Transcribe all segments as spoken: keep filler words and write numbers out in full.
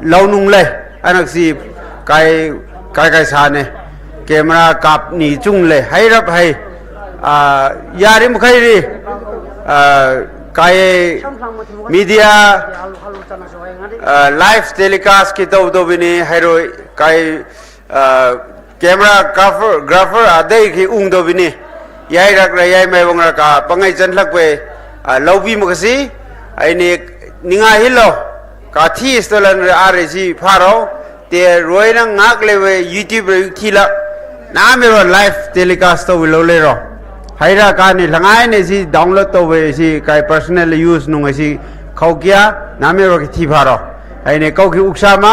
ꯂꯧꯅꯨꯡ ꯂꯩ꯫ ꯑꯅꯛꯁꯤ ꯀꯥꯏ ꯀꯥꯏ ꯀꯥꯏ ꯁꯥꯅꯦ꯫ ꯀꯦꯃꯦꯔꯥ ꯀꯥꯞꯅꯤ ꯆꯨꯡ ꯂꯩ꯫ ꯍꯩꯔꯞ ꯍꯩ꯫ ꯑ, ꯌꯥꯔꯤ ꯃꯈꯩꯗꯤ, ꯑ, ꯀꯥꯏ ꯃꯤꯗꯤꯌꯥ, ꯑ, ꯂꯥꯏꯐ ꯇꯦꯂꯤꯀꯥꯁꯀꯤ ꯇꯧꯗꯧꯕꯤꯅꯤ ꯍꯥꯏꯔꯣꯏ꯫ ꯀꯥꯏ, ꯑ, ꯀꯦꯃꯦꯔꯥ ꯒ꯭ꯔꯥꯐꯔ, ꯒ꯭ꯔꯥꯐꯔ ꯑꯗꯩꯒꯤ ꯎꯪꯗꯧꯕꯤꯅꯤ꯫ ꯌꯥꯏꯔꯛꯔ ꯌꯥꯏ ꯃꯥꯏꯕꯪꯔ ꯀꯥ ꯄꯪꯉꯩ ꯆꯟꯂꯛꯄꯩ, ꯑ, ꯂꯧꯕꯤ ꯃꯈꯩꯁꯤ ꯑꯩꯅ ꯅꯤꯡꯉꯥꯏ ꯍꯤꯜꯂꯣ꯫ ꯀꯥꯊꯤ ꯏꯁꯇꯣꯂꯟ ꯑꯥꯔ ꯁꯤ ꯐꯥꯔꯣ꯫ ꯇꯦ ꯔꯣꯏꯅ ꯉꯥꯛ ꯂꯩꯕ YouTube ꯔ ꯊꯤꯂ ꯅꯥꯃꯦꯔꯣ ꯂꯥꯏꯐ ꯇꯦꯂꯤꯀꯥꯁ ꯇꯧꯕ ꯂꯧ ꯂꯩꯔꯣ꯫ ꯍꯩꯔ ꯀꯥꯟꯅꯤ ꯂꯉꯥꯏꯅꯦ ꯁꯤ ꯗꯥꯎꯟꯂꯣꯗ ꯇꯧꯕ ꯁꯤ ꯀꯥꯏ ꯄꯔꯁꯅꯦꯜ ꯌꯨꯁ ꯅꯨꯡ ꯑꯁꯤ ꯈꯧꯀꯤꯌꯥ ꯅꯥꯃꯦꯔꯣ ꯊꯤ ꯐꯥꯔꯣ꯫ ꯑꯩꯅ ꯀꯧꯈꯤ ꯎꯛꯁꯥꯃ,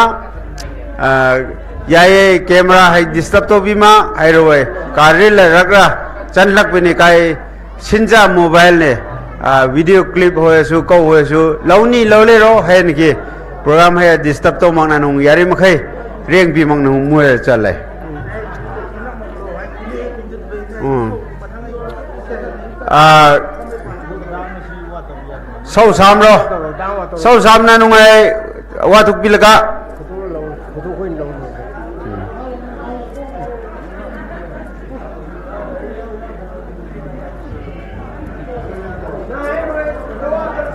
ꯑ, ꯌꯥꯏꯌꯦ, ꯀꯦꯃꯦꯔꯥ ꯍꯥꯏ ꯗꯤꯁꯇꯔꯕ ꯇꯧꯕꯤꯃ ꯍꯥꯏꯔꯣꯏ꯫ ꯀꯥꯔꯤ ꯂꯩꯔꯛꯔ ꯆꯟꯂꯛꯄꯅꯤ ꯀꯥꯏ ꯁꯤꯟꯖꯥ ꯃꯣꯕꯥꯏꯜꯅꯦ꯫ ꯑ, ꯚꯤꯗꯤꯑꯣ ꯀ꯭ꯂꯤꯞ ꯑꯣꯏꯔꯁꯨ ꯀꯧ ꯑꯣꯏꯔꯁꯨ ꯂꯧꯅꯤ ꯂꯧ ꯂꯩꯔꯣ ꯍꯥꯏꯅꯒꯤ ꯄ꯭ꯔꯣꯒ꯭ꯔꯥꯝ ꯍꯥꯏ ꯗꯤꯁꯇꯔꯕ ꯇꯧꯃꯛꯅ ꯅꯨꯡ ꯌꯥꯔꯤꯃꯈꯩ ꯔꯦꯡꯕꯤꯃꯛꯅ ꯃꯣꯏꯔ ꯆꯠꯂꯦ꯫ ꯎꯝ꯫ ꯑ, ꯁꯧ ꯁꯥꯝꯔꯣ? ꯁꯧ ꯁꯥꯝꯅ ꯅꯨꯡꯉꯥꯏ ꯋꯥꯊꯣꯛꯄꯤꯂꯒ꯫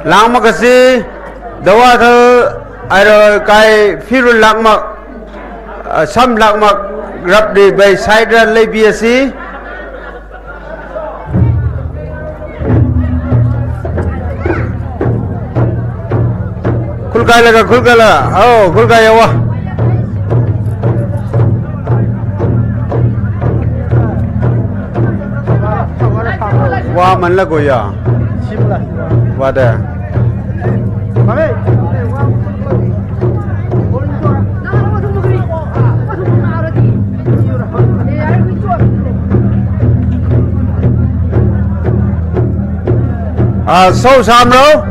ꯂꯥꯡꯃꯛ ꯑꯁꯤ ꯗꯋꯥꯊꯜ ꯍꯥꯏꯔ ꯀꯥꯏ ꯐꯤꯔꯨꯜ ꯂꯥꯛꯃꯛ, ꯑ, ꯁꯝ ꯂꯥꯛꯃꯛ ꯔꯞꯂꯤ ꯕꯩ ꯁꯥꯏꯗ ꯂꯩꯕꯤ ꯑꯁꯤ꯫ ꯈꯨꯜꯀꯥꯏꯂꯒ, ꯈꯨꯜꯀꯥꯏꯂꯒ꯫ ꯑꯧ, ꯈꯨꯜꯀꯥꯏ ꯌꯧꯋ꯫ ꯋꯥ ꯃꯜꯂ ꯀꯣꯏꯌꯥ꯫ ꯋꯥꯗ꯫ ꯑ, ꯁꯧ ꯁꯥꯝꯔꯣ?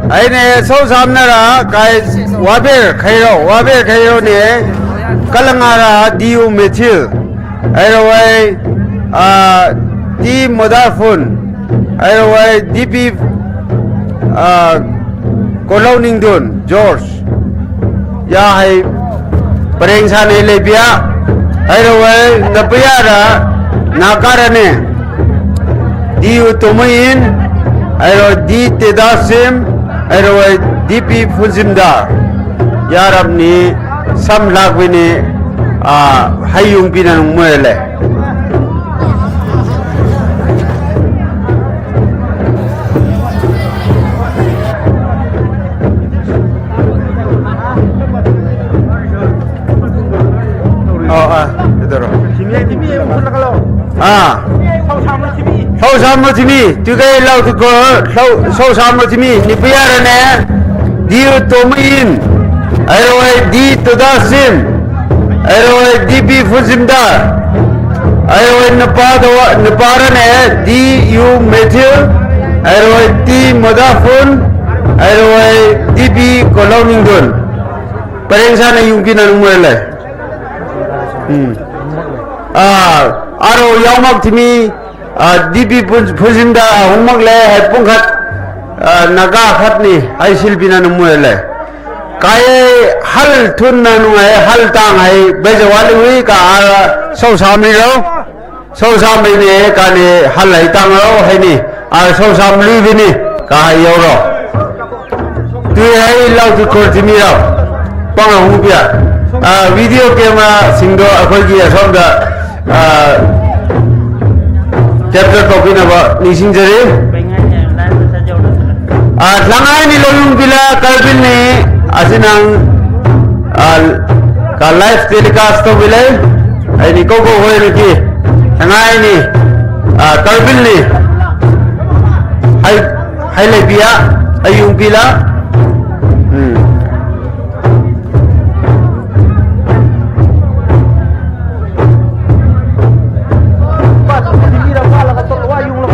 ꯑꯩꯅꯦ ꯁꯧ ꯁꯥꯝꯅꯔ ꯀꯥꯏ ꯋꯥꯕꯦꯔ ꯈꯩꯔꯣ, ꯋꯥꯕꯦꯔ ꯈꯩꯔꯣꯅꯦ ꯀꯂꯉꯥꯔ ꯗꯤ ꯌꯨ ꯃꯦꯊꯤꯜ꯫ ꯑꯩꯔꯣ ꯑꯩ, ꯑ, ꯇꯤ ꯃꯣꯗꯥꯐꯨꯟ꯫ ꯑꯩꯔꯣ ꯑꯩ ꯗꯤ ꯄꯤ, ꯑ, ꯀꯣꯂꯧ ꯅꯤꯡꯗꯨꯟ ꯖꯣꯔꯖ꯫ ꯌꯥ ꯍꯩ ꯄꯔꯦꯡ ꯁꯥꯟꯅꯩ ꯂꯩꯕꯤꯌꯥ꯫ ꯍꯩꯔꯧ ꯍꯩ ꯅꯄꯌꯥꯔ ꯅꯥꯀꯥꯔꯅꯦ꯫ ꯗꯤ ꯌꯨ ꯇꯣꯃꯩ ꯏꯟ꯫ ꯍꯩꯔꯧ ꯍꯩ ꯗꯤ ꯇꯦꯗꯥꯁꯤꯝ꯫ ꯍꯩꯔꯧ ꯍꯩ ꯗꯤ ꯄꯤ ꯐꯨꯖꯤꯝꯗꯥ꯫ ꯌꯥꯔꯕꯅꯤ ꯁꯝ ꯂꯥꯛꯄꯤꯅꯤ꯫ ꯍꯩ ꯌꯨꯡꯕꯤꯅ ꯅꯨꯡꯃꯣꯏꯔ ꯂꯩ꯫ ꯑꯣ ꯑꯥ ꯀꯩꯗꯧꯔꯣ? ꯑꯥ ꯍꯧ ꯁꯥꯃ ꯊꯤꯃꯤ ꯇꯨꯒꯩ ꯂꯧ ꯇꯨꯀꯣ꯫ ꯁꯧ ꯁꯥꯃ ꯊꯤꯃꯤ ꯅꯤꯄꯤꯌꯥꯔꯅꯦ꯫ ꯗꯤ ꯌꯨ ꯇꯣꯃꯤꯟ꯫ ꯑꯩꯔꯣꯏ ꯗꯤ ꯇꯨꯗꯥꯁꯤꯝ꯫ ꯑꯩꯔꯣꯏ ꯗꯤ ꯕꯤ ꯐꯨꯖꯤꯝꯗꯥ꯫ ꯑꯩꯔꯣꯏ ꯅꯨꯄꯥꯗ ꯅꯨꯄꯥꯔꯅꯦ꯫ ꯗꯤ ꯌꯨ ꯃꯦꯊꯤꯜ꯫ ꯑꯩꯔꯣꯏ ꯇꯤ ꯃꯣꯗꯥꯐꯨꯟ꯫ ꯑꯩꯔꯣꯏ ꯗꯤ ꯕꯤ ꯀꯣꯂꯧꯅꯤꯡꯗꯨꯟ꯫ ꯄꯔꯦꯡ ꯁꯥꯅ ꯌꯨꯝ ꯄꯤꯅ ꯅꯨꯡꯃꯣꯏ ꯂꯩ꯫ ꯎꯝ꯫ ꯑꯥ ꯑꯥꯔꯣ ꯌꯥꯎꯃꯛ ꯊꯤꯃꯤ꯫ ꯑꯥ ꯗꯤ ꯄꯤ ꯐꯨꯖꯤꯟꯗ ꯑꯍꯨꯝꯃꯛ ꯂꯩ ꯍꯥꯏ ꯄꯨꯡꯈꯠ꯫ ꯑꯥ ꯅꯥꯒꯥ ꯈꯠꯅꯤ ꯍꯥꯏ ꯁꯤꯜꯄꯤꯅ ꯅꯨꯡꯃꯣꯏ ꯂꯩ꯫ ꯀꯥꯏ ꯍꯜ ꯊꯨꯟꯅ ꯅꯨꯡꯉꯥꯏ ꯍꯜ ꯇꯥꯡ ꯍꯥꯏ ꯕꯩꯖ ꯋꯥꯠꯂꯤ ꯍꯨꯏ ꯀꯥ ꯑꯥ ꯁꯧ ꯁꯥꯝꯂꯤꯔꯣ꯫ ꯁꯧ ꯁꯥꯝꯕꯩꯅꯦ ꯀꯥꯅꯤ ꯍꯜ ꯍꯥꯏ ꯇꯥꯡꯉꯔꯣ ꯍꯥꯏꯅꯤ꯫ ꯑꯥ ꯁꯧ ꯁꯥꯝꯂꯤꯕꯤꯅꯤ ꯀꯥ ꯍꯥꯏ ꯌꯧꯔꯣ꯫ ꯇꯨꯏ ꯍꯥꯏ ꯂꯥꯎ ꯇꯨ ꯈꯣꯔ ꯊꯤꯃꯤꯔꯥꯎ꯫ ꯄꯥꯉ ꯍꯨꯝꯄꯤꯌꯥ꯫ ꯑꯥ ꯚꯤꯗꯤꯑꯣ ꯀꯦꯃꯦꯔꯥꯁꯤꯡꯗꯣ ꯑꯩꯈꯣꯏꯒꯤ ꯑꯁꯣꯝꯗ ꯑꯥ ꯀꯦꯞꯆꯔ ꯇꯧꯕꯤꯅꯕ ꯅꯤꯡꯁꯤꯡꯖꯔꯤ꯫ ꯑꯥ ꯂꯉꯥꯏꯅꯤ ꯂꯣꯂꯨꯡ ꯄꯤꯂ ꯀꯔꯕꯤꯜꯅꯤ꯫ ꯑꯁꯤ ꯅꯪ ꯑꯥ ꯀ ꯂꯥꯏꯐ ꯇꯦꯂꯤꯀꯥꯁ ꯇꯧꯕꯤ ꯂꯩ꯫ ꯑꯩꯅꯤ ꯀꯧ ꯀꯧ ꯍꯣꯏꯅꯀꯤ ꯂꯉꯥꯏꯅꯤ꯫ ꯑꯥ ꯀꯔꯕꯤꯜꯅꯤ꯫ ꯍꯥꯏ ꯍꯥꯏ ꯂꯩꯕꯤꯌꯥ꯫ ꯑꯌꯨꯡ ꯄꯤꯂ꯫ ꯎꯝ꯫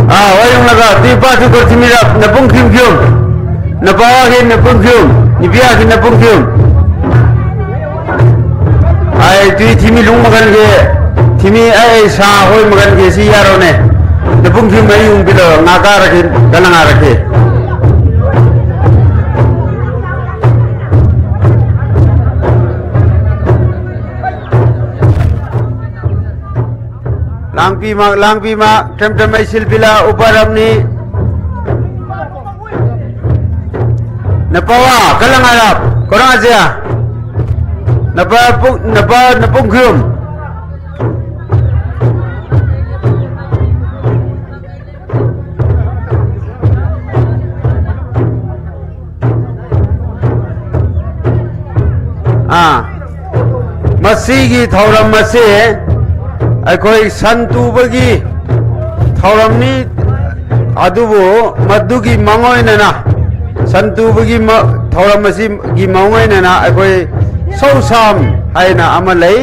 ꯑꯥ ꯋꯥꯌꯨꯡꯂꯒ ꯇꯤ ꯄꯥ ꯇꯨ ꯀꯣꯔ ꯊꯤꯃꯤꯔ ꯅꯄꯨꯡ ꯊꯤꯝ ꯊꯤꯌꯨꯝ꯫ ꯅꯄꯥ ꯋꯥꯒꯤ ꯅꯄꯨꯡ ꯊꯤꯌꯨꯝ꯫ ꯅꯨꯄꯤ ꯋꯥꯒꯤ ꯅꯄꯨꯡ ꯊꯤꯌꯨꯝ꯫ ꯑꯩ ꯇꯨꯏ ꯊꯤꯃꯤ ꯂꯨꯡ ꯃꯈꯜꯒꯤ ꯊꯤꯃꯤ ꯑꯩ ꯁꯥ ꯍꯣꯏ ꯃꯈꯜꯒꯤ ꯁꯤ ꯌꯥꯔꯣꯅꯦ꯫ ꯅꯄꯨꯡ ꯊꯤꯌꯨꯝ ꯑꯩ ꯌꯨꯝ ꯄꯤꯂꯣ ꯉꯥ ꯀꯥꯔꯛꯈꯤ ꯀꯅꯥ ꯉꯥꯔꯛꯈꯤ꯫ Langpima, langpima, trem trem ai silpila uparamni. Napawa, kalang arap, korang aja. Napa pung, napa napung khium. ꯑꯥ, ꯃꯁꯤꯒꯤ ꯊꯧꯔꯝ ꯑꯁꯤ ꯑꯩꯈꯣꯏ ꯁꯟ ꯇꯨꯕꯒꯤ ꯊꯧꯔꯝꯅꯤ꯫ ꯑꯗꯨꯕꯨ ꯃꯗꯨꯒꯤ ꯃꯥꯡꯑꯣꯏꯅꯅ, ꯁꯟ ꯇꯨꯕꯒꯤ ꯃ-, ꯊꯧꯔꯝ ꯑꯁꯤꯒꯤ ꯃꯥꯡꯑꯣꯏꯅꯅ ꯑꯩꯈꯣꯏ ꯁꯧꯁꯥꯝ ꯍꯥꯏꯅ ꯑꯃ ꯂꯩ꯫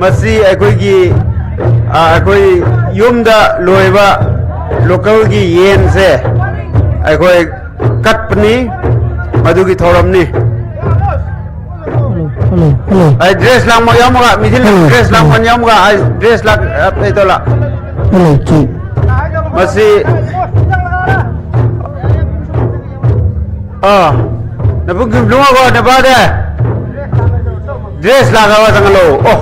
ꯃꯁꯤ ꯑꯩꯈꯣꯏꯒꯤ, ꯑ, ꯑꯩꯈꯣꯏ ꯌꯨꯝꯗ ꯂꯣꯏꯕ ꯂꯣꯀꯦꯜꯒꯤ ꯌꯦꯟꯁꯦ ꯑꯩꯈꯣꯏ ꯀꯠꯄꯅꯤ, ꯃꯗꯨꯒꯤ ꯊꯧꯔꯝꯅꯤ꯫ Hello, hello, hello. ꯑꯩ dress ꯂꯥꯡꯕ ꯌꯥꯎꯃꯒ, ꯃꯤꯊꯤꯜ hello, dress ꯂꯥꯡꯕ hello. ꯌꯥꯎꯃꯒ, ꯑꯩ dress ꯂꯥꯛ-, ꯑ, ꯀꯩ ꯇꯧꯂ? Hello, ꯆꯤ꯫ ꯃꯁꯤ, ꯑ, ꯅꯕꯨꯡ ꯈꯤꯝꯂꯨꯡ ꯑꯒꯣ, ꯅꯕꯥꯗꯦ꯫ Dress ꯂꯥꯛꯑꯒ ꯆꯪꯍꯜꯂꯣ꯫ ꯑꯣ꯫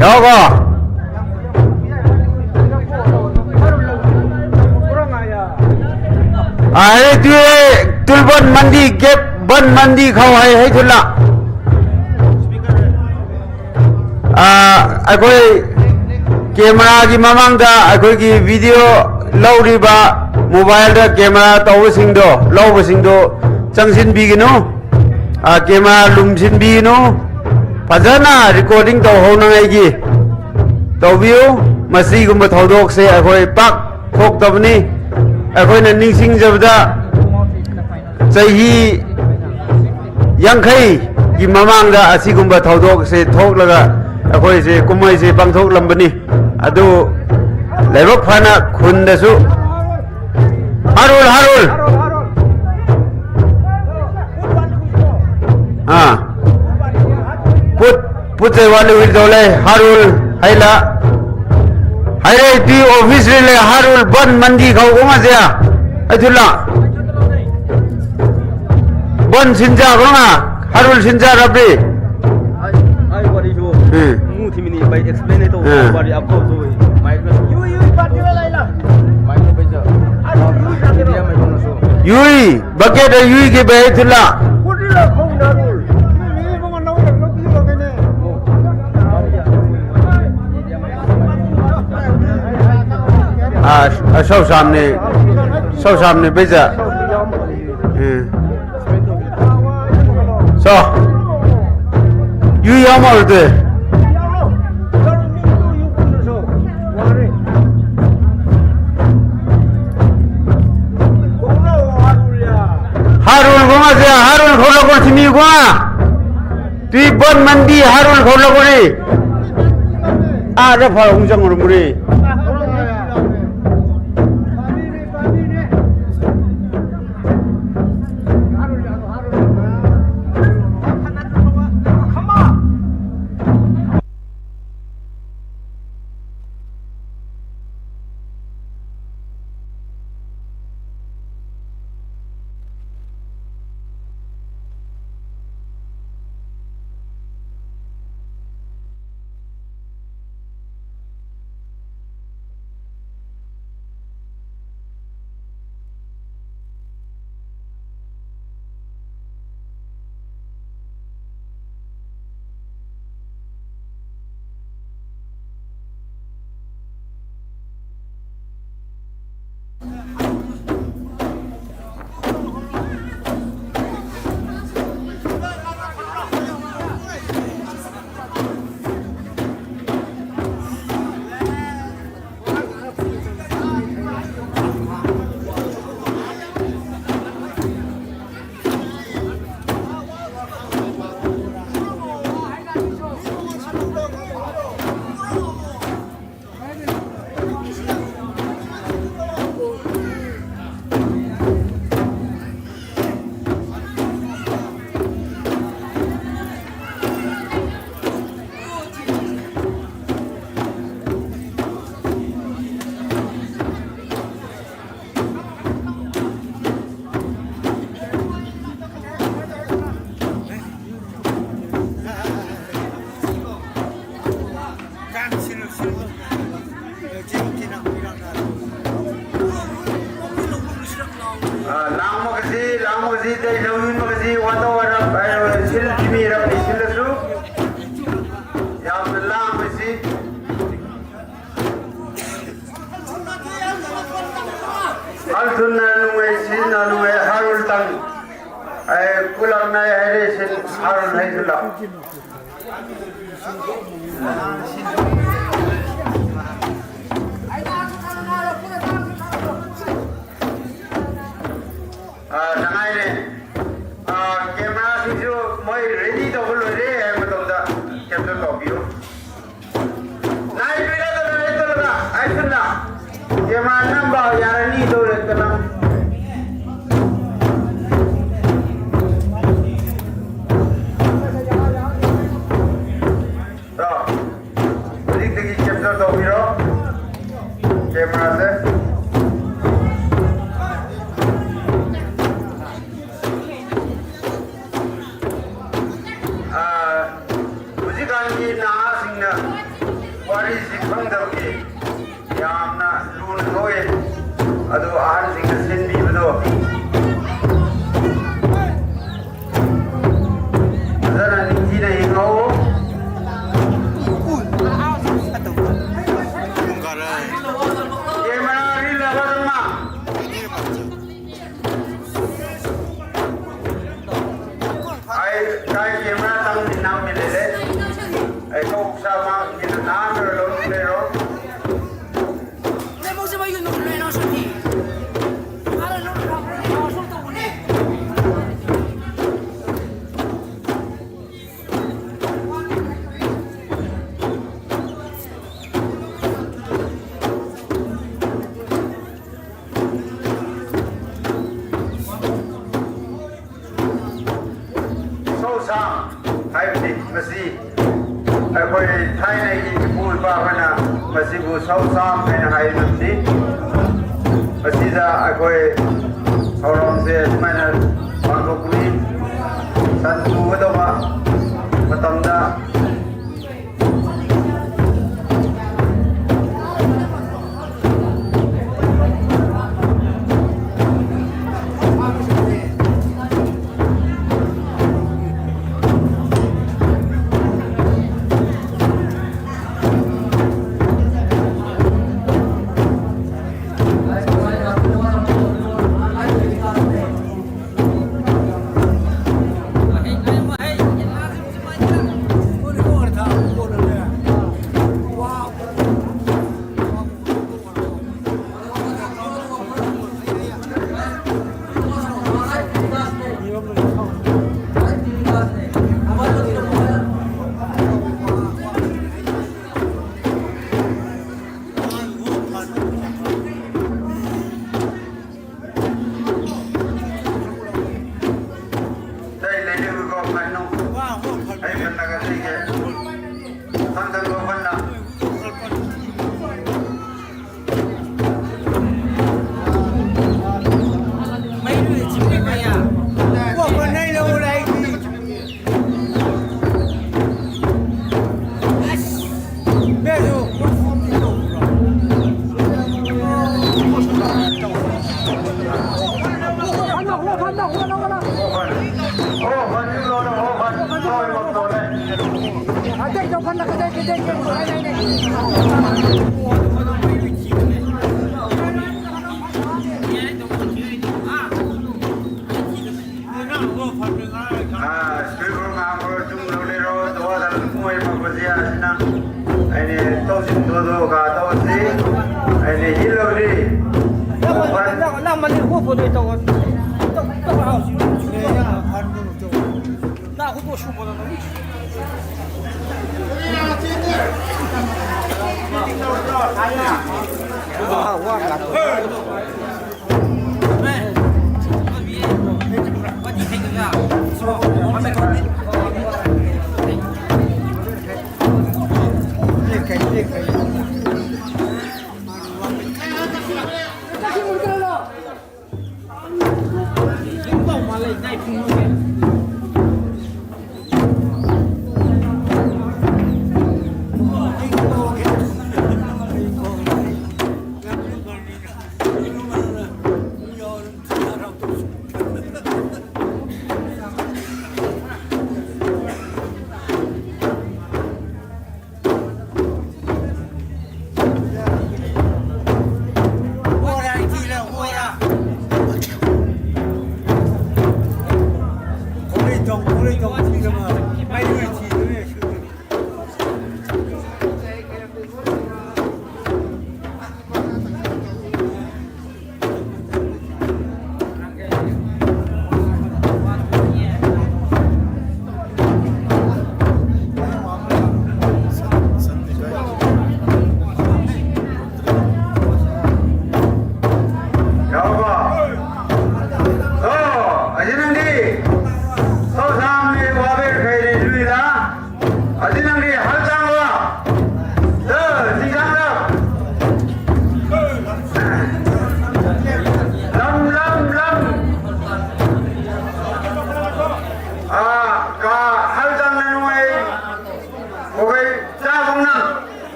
ꯌꯥꯎꯀꯣ꯫ ꯑꯍꯩ ꯇꯨ ꯇꯨꯜꯕꯟ ꯃꯟꯗꯤ ꯒꯦꯞ ꯕꯟ ꯃꯟꯗꯤ ꯈꯥꯎ ꯍꯩ ꯍꯩ ꯊꯨꯜꯂꯥ꯫ ꯑ, ꯑꯩꯈꯣꯏ camera ꯒꯤ ꯃꯃꯥꯡꯗ ꯑꯩꯈꯣꯏꯒꯤ video ꯂꯧꯔꯤꯕ, mobile ꯗ camera ꯇꯧꯕꯁꯤꯡꯗꯣ, ꯂꯧꯕꯁꯤꯡꯗꯣ ꯆꯪꯁꯤꯟꯕꯤꯒꯅꯨ꯫ ꯑ, camera ꯂꯨꯝꯁꯤꯟꯕꯤꯒꯅꯨ꯫ ꯐꯖꯅ recording ꯇꯧꯍꯧꯅꯉꯥꯏꯒꯤ ꯇꯧꯕꯤꯌꯨ꯫ ꯃꯁꯤꯒꯨꯝꯕ ꯊꯧꯗꯣꯛꯁꯦ ꯑꯩꯈꯣꯏ ꯄꯥꯛ ꯊꯣꯛꯇꯕꯅꯤ꯫ ꯑꯩꯈꯣꯏꯅ ꯅꯤꯡꯁꯤꯡꯖꯕꯗ ꯆꯍꯤ ꯌꯥꯡꯈꯩꯒꯤ ꯃꯃꯥꯡꯗ ꯑꯁꯤꯒꯨꯝꯕ ꯊꯧꯗꯣꯛꯁꯦ ꯊꯣꯛꯂꯒ ꯑꯩꯈꯣꯏꯁꯦ ꯀꯨꯝꯍꯩꯁꯦ ꯄꯥꯡꯊꯣꯛꯂꯝꯕꯅꯤ꯫ ꯑꯗꯨ ꯂꯥꯏꯕꯛ ꯐꯅ ꯈꯨꯟꯗꯁꯨ ꯍꯥꯔꯨꯜ, ꯍꯥꯔꯨꯜ꯫ ꯑꯥ꯫ ꯄꯨꯠ, ꯄꯨꯠ ꯆꯩ ꯋꯥꯠꯂꯤ ꯍꯨꯏꯜ ꯇꯧ ꯂꯩ, ꯍꯥꯔꯨꯜ, ꯍꯩꯂꯥ꯫ ꯍꯩꯔꯩ ꯇꯤ office ꯔꯤ ꯂꯩ, ꯍꯥꯔꯨꯜ, ꯕꯟ, ꯃꯟꯗꯤ ꯈꯧ ꯀꯣꯡ ꯑꯁꯦ꯫ ꯑꯩ ꯊꯨꯜꯂꯥ꯫ ꯕꯟ ꯁꯤꯟꯖꯥ ꯈꯣꯡꯉꯥ, ꯍꯥꯔꯨꯜ ꯁꯤꯟꯖꯥ ꯔꯕꯤ꯫ ꯎꯝ꯫ ꯃꯨ ꯊꯤꯃꯤꯅꯤ ꯚꯥꯏ, explain ꯍꯦꯛ ꯇꯧ꯫ ꯑꯥ꯫ ꯋꯥꯔꯤ ꯑꯐꯥꯎ ꯇꯧ꯫ ꯃꯥꯏꯛ ꯌꯨ, ꯌꯨ ꯄꯥꯇꯤꯔ ꯂꯩꯂ꯫ ꯃꯥꯏꯛ ꯄꯩꯁꯥ꯫ ꯑꯗꯨ ꯌꯨ ꯆꯥꯒꯦꯔꯣ? ꯏꯟꯗꯤꯌꯥ ꯃꯥꯏꯛ ꯅꯁꯨ꯫ ꯌꯨꯏ, bucket ꯌꯨꯏꯒꯤ ꯚꯥꯏ ꯊꯤꯜꯂ꯫ ꯀꯨꯗꯤꯔ ꯈꯣꯡꯅꯥꯔꯨ꯫ ꯃꯤ ꯃꯉꯥ ꯂꯧꯔ ꯂꯧꯕꯤꯔꯣ ꯀꯩꯅꯦ꯫ ꯑꯥ, ꯑꯥ, ꯁꯧ ꯁꯥꯝꯅꯦ꯫ ꯁꯧ ꯁꯥꯝꯅꯦ ꯄꯩꯁꯥ꯫ ꯎꯝ꯫ ꯆꯣ꯫ ꯌꯨ ꯌꯥꯝ ꯃꯥꯜꯂꯨꯗꯦ꯫ ꯍꯥꯔꯨꯜ ꯈꯣꯡꯉꯁꯦ, ꯍꯥꯔꯨꯜ ꯈꯣꯡꯂꯛꯄ ꯊꯤꯃꯤꯀꯣ꯫ ꯇꯨꯏꯕꯣꯟ ꯃꯟꯗꯤ ꯍꯥꯔꯨꯜ ꯈꯣꯡꯂꯛꯄꯅꯤ꯫ ꯑꯥꯗ ꯐꯥꯎ ꯑꯃꯨꯛ ꯆꯪꯉꯨꯔꯝꯕꯅꯤ꯫ ꯑ, ꯂꯥꯡꯕꯒꯁꯤ, ꯂꯥꯡꯕꯒꯁꯤ, ꯏꯇꯩ ꯂꯧꯌꯨꯟꯕꯒꯁꯤ, ꯋꯥꯇ ꯋꯥꯔꯞ, ꯑ, ꯁꯤꯜ ꯊꯤꯃꯤꯔꯞ ꯂꯩꯁꯤꯜꯂꯁꯨ ꯌꯥꯝꯅ ꯂꯥꯡꯕꯁꯤ꯫ ꯍꯜ ꯊꯨꯅ ꯅꯨꯡꯉꯥꯏ, ꯁꯤꯖꯤꯟꯅ ꯅꯨꯡꯉꯥꯏ, ꯍꯥꯔꯨꯜ ꯇꯪ꯫ ꯑꯩ ꯀꯨꯂꯛ ꯅꯥꯏ ꯍꯥꯏꯔꯦ, ꯁꯤ ꯍꯥꯔꯨꯜ ꯍꯥꯏꯁꯤꯜꯂꯣ꯫ ꯑꯥ, ꯇꯉꯥꯏꯅꯦ꯫ ꯑꯥ, ꯀꯦꯃꯦꯔꯥꯁꯤꯡꯁꯨ ꯃꯣꯏ ꯔꯦꯗꯤ ꯇꯧꯕ ꯂꯣꯏꯔꯦ ꯍꯥꯏꯕ ꯃꯇꯝꯗ ꯀꯦꯞꯆꯔ ꯇꯧꯕꯤꯌꯨ꯫ ꯅꯥꯏꯕꯤꯔꯗꯅ ꯂꯩꯇꯅ ꯑꯩꯁꯨꯅ ꯀꯦꯃꯦꯔꯥ ꯅꯝꯕ ꯌꯥꯔꯅꯤ ꯇꯧꯔꯦꯗꯅ꯫ ꯇꯣ, ꯍꯧꯖꯤꯛꯇꯒꯤ ꯀꯦꯞꯆꯔ ꯇꯧꯕꯤꯔꯣ ꯀꯦꯃꯦꯔꯥꯁꯦ꯫ ꯑꯥ, ꯍꯧꯖꯤꯛꯀꯥꯟꯒꯤ ꯅꯍꯥꯁꯤꯡꯅ ꯋꯥꯔꯤꯁꯤ ꯈꯪꯗꯕꯒꯤ ꯌꯥꯝꯅ ꯂꯨꯅ ꯊꯣꯛꯑꯦ꯫ ꯑꯗꯨ ꯑꯍꯟꯁꯤꯡꯅ ꯁꯤꯟꯕꯤꯕꯗꯣ ꯐꯖꯅ ꯅꯤꯡꯊꯤꯅ ꯌꯦꯡꯍꯧ꯫ ꯀꯦꯃꯦꯔꯥ ꯔꯤꯜ ꯑꯃ ꯑꯗꯨꯃ꯫ ꯑꯩ ꯀꯥꯏꯒꯤ ꯑꯃ ꯇꯪꯗꯤ ꯅꯝꯃꯤ ꯂꯩꯔꯦ꯫ ꯑꯩ ꯀꯧ ꯁꯥ ꯃꯥ ꯅꯥꯟꯅ ꯂꯧ ꯂꯩꯔꯣ꯫ ꯁꯧꯁꯥ ꯍꯥꯏꯕꯗꯤ ꯃꯁꯤ ꯑꯩꯈꯣꯏ ꯊꯥꯏꯅꯒꯤ ꯏꯄꯨ ꯏꯄꯥ ꯑꯩꯈꯣꯏꯅ ꯃꯁꯤꯕꯨ ꯁꯧꯁꯥ ꯍꯥꯏꯅ ꯍꯥꯏꯔꯤꯕꯅꯤ꯫ ꯃꯁꯤꯗ ꯑꯩꯈꯣꯏ ꯊꯧꯔꯝꯁꯦ ꯁꯨꯃꯥꯏꯅ ꯄꯥꯡꯊꯣꯛꯄꯅꯤ꯫ ꯁꯟ ꯇꯨꯒꯗꯧꯕ ꯃꯇꯝꯗ ꯑꯥ, ꯁ꯭ꯀꯨꯜ ꯉꯥꯡꯕ ꯇꯨꯡ ꯂꯧꯅꯔꯣ, ꯗꯣ ꯗ ꯃꯣꯏ ꯃꯈꯣꯏꯁꯦ ꯑꯁꯤꯅ ꯑꯩꯅ ꯇꯧꯁꯤꯟ ꯊꯣꯛꯑꯒ ꯇꯧꯁꯤ꯫ ꯑꯩꯅ ꯍꯤꯜ ꯂꯧꯔꯤ꯫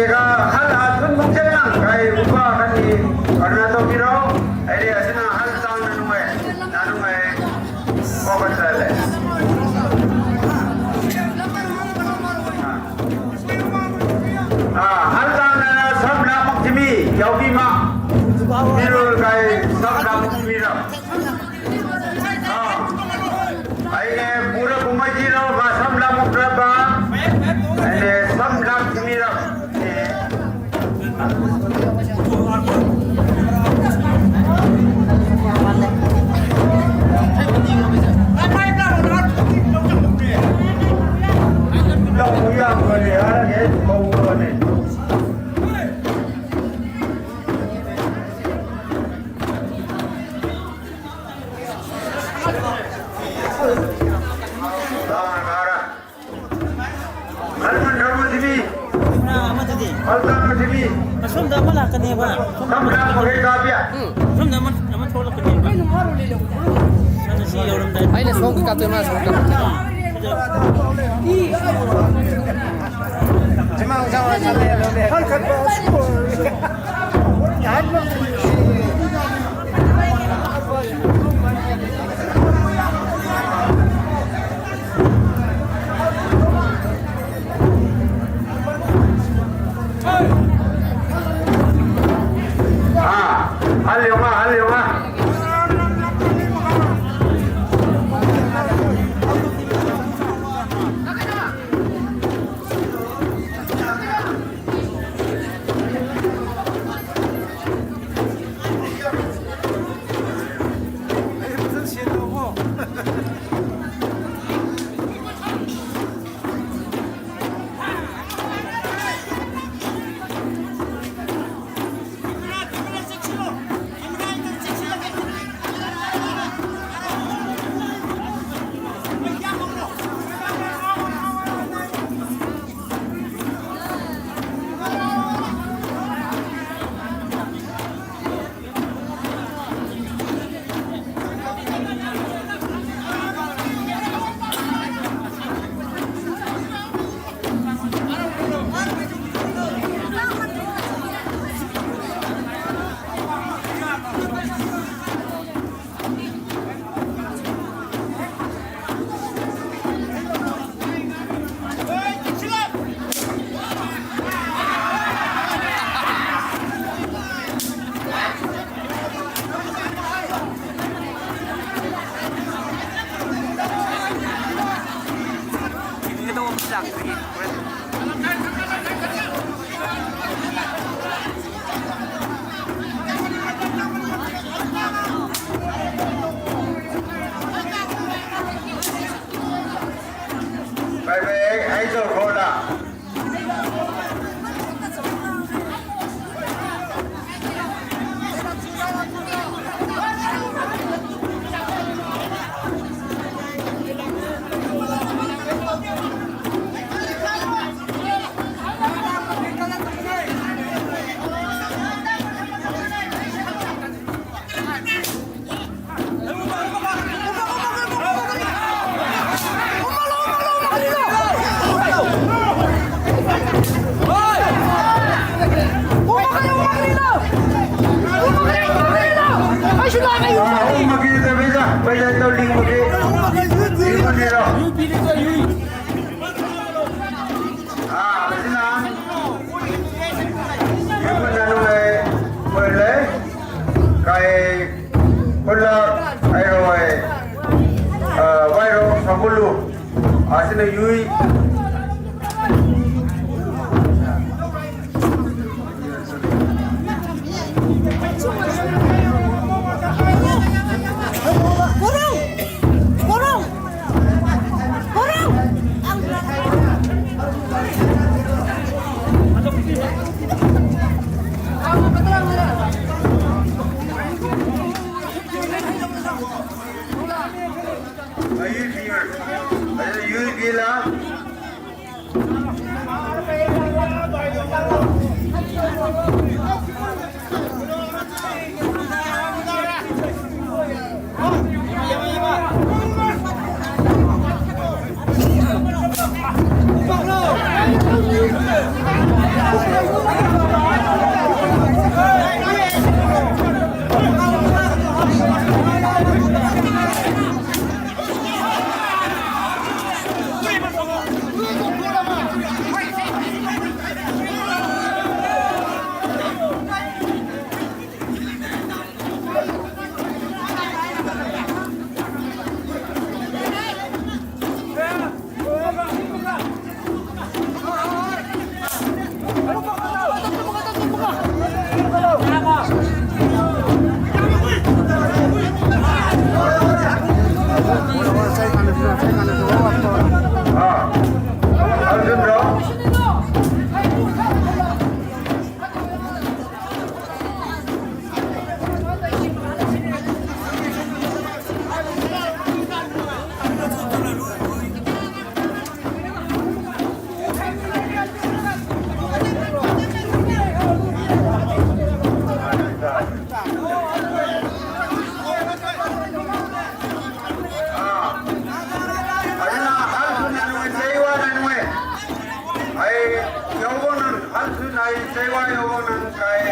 ꯍꯜ ꯑꯊꯨꯟ ꯃꯨꯛꯁꯦ ꯅꯪ ꯀꯥꯏ ꯎꯄꯥ ꯀꯅꯤ ꯀꯔꯅ ꯇꯧꯕꯤꯔꯣ꯫ ꯑꯩꯗꯤ ꯑꯁꯤꯅ ꯍꯜ ꯇꯥꯡꯅ ꯅꯨꯡꯉꯥꯏ꯫ ꯅ ꯅꯨꯡꯉꯥꯏ꯫ ꯀꯣꯀꯠ ꯆꯠꯂꯦ꯫ ꯑꯥ, ꯍꯜ ꯇꯥꯡꯅ ꯁꯝ ꯂꯥꯃꯛ ꯊꯤꯃꯤ ꯌꯥꯎꯕꯤꯃ꯫ ꯃꯤꯔꯣꯜ ꯀꯥꯏ ꯁꯝ ꯂꯥꯃꯛ ꯊꯤꯃꯤꯔꯣ꯫ ꯑꯩꯅ ꯄꯨꯔ ꯀꯨꯝꯍꯩꯁꯤꯗ ꯃꯥ ꯁꯝ ꯂꯥꯛꯃꯨꯛꯇ꯭ꯔꯕ? ꯑꯩꯅ ꯁꯝ ꯂꯥꯛꯃꯤꯔ? ꯑꯁꯣꯝꯗ ꯑꯃ ꯂꯥꯛꯀꯅꯦꯕ꯫ ꯑꯁꯣꯝꯗ ꯑꯃ, ꯑꯃ ꯊꯣꯛꯂꯛꯀꯅꯦꯕ꯫ ꯑꯗꯨꯅ ꯁꯤ ꯌꯧꯔꯝꯗꯥꯏ꯫ ꯑꯩꯅ ꯁꯣꯝꯒꯤ ꯀꯥꯞꯇꯣꯏ, ꯃꯥ ꯁꯣꯝ ꯀꯥꯞꯇꯣꯏ꯫ ꯑꯥ, ꯍꯜꯂꯤꯌꯣꯃ, ꯍꯜꯂꯤꯌꯣꯃ꯫ ꯐꯥꯁꯤꯅ ꯌꯨꯏ꯫ ꯀꯣꯔꯧ! ꯀꯣꯔꯧ! ꯀꯣꯔꯧ! ꯑꯗꯨꯅ ꯍꯜ ꯊꯨꯅ ꯅꯨꯡꯉꯥꯏ, ꯆꯩ ꯋꯥꯅ ꯅꯨꯡꯉꯥꯏ꯫ ꯑꯩ ꯌꯧꯕ ꯅꯪ, ꯍꯜ ꯊꯨꯅ ꯑꯩ ꯆꯩ ꯋꯥ ꯌꯧꯕ ꯅꯪ ꯀꯥꯏ꯫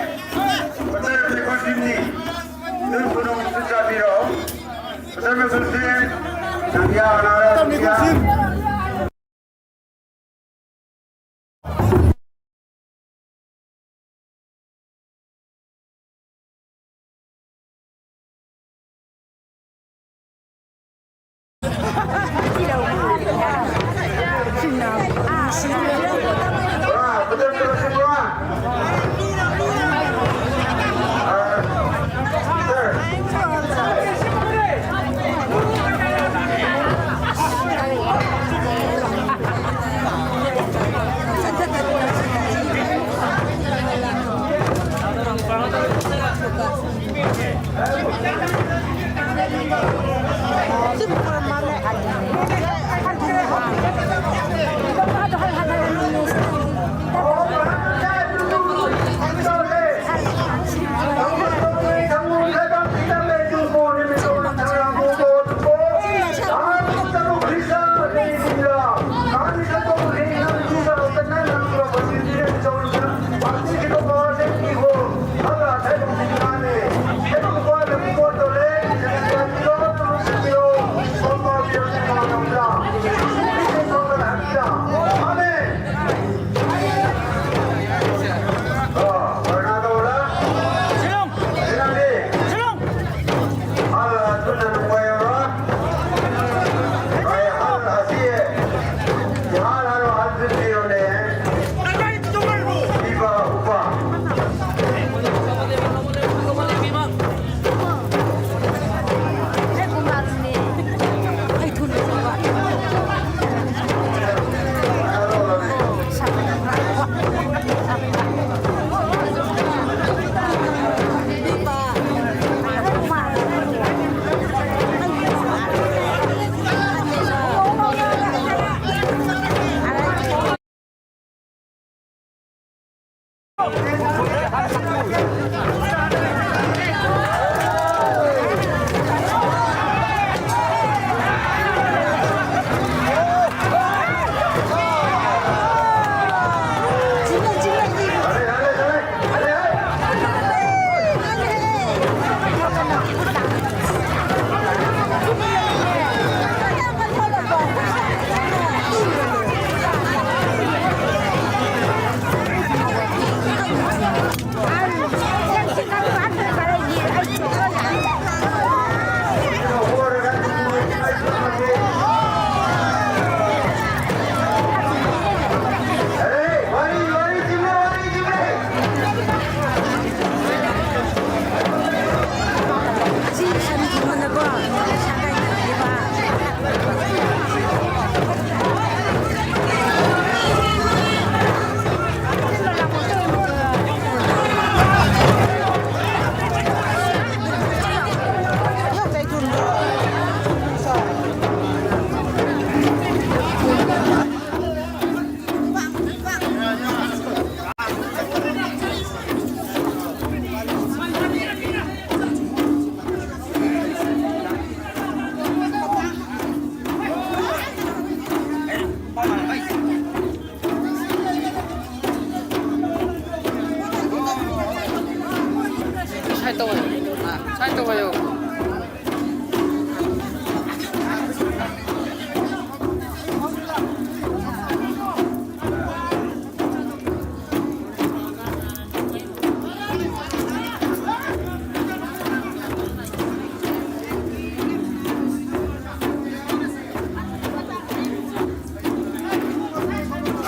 ꯐꯖꯔꯕꯅꯤ ꯈꯣꯠꯈꯤꯕꯅꯤ꯫ ꯅꯣꯏ ꯈꯨꯗꯣꯡ ꯆꯥꯕꯤꯔꯣ꯫ ꯐꯖꯔꯕꯅꯤ ꯈꯣꯠꯈꯤꯕꯅꯤ꯫ ꯅꯪ ꯌꯥ ꯅꯥꯔ ꯃꯇꯝꯅꯤ ꯈꯣꯠꯈꯤꯕꯅꯤ꯫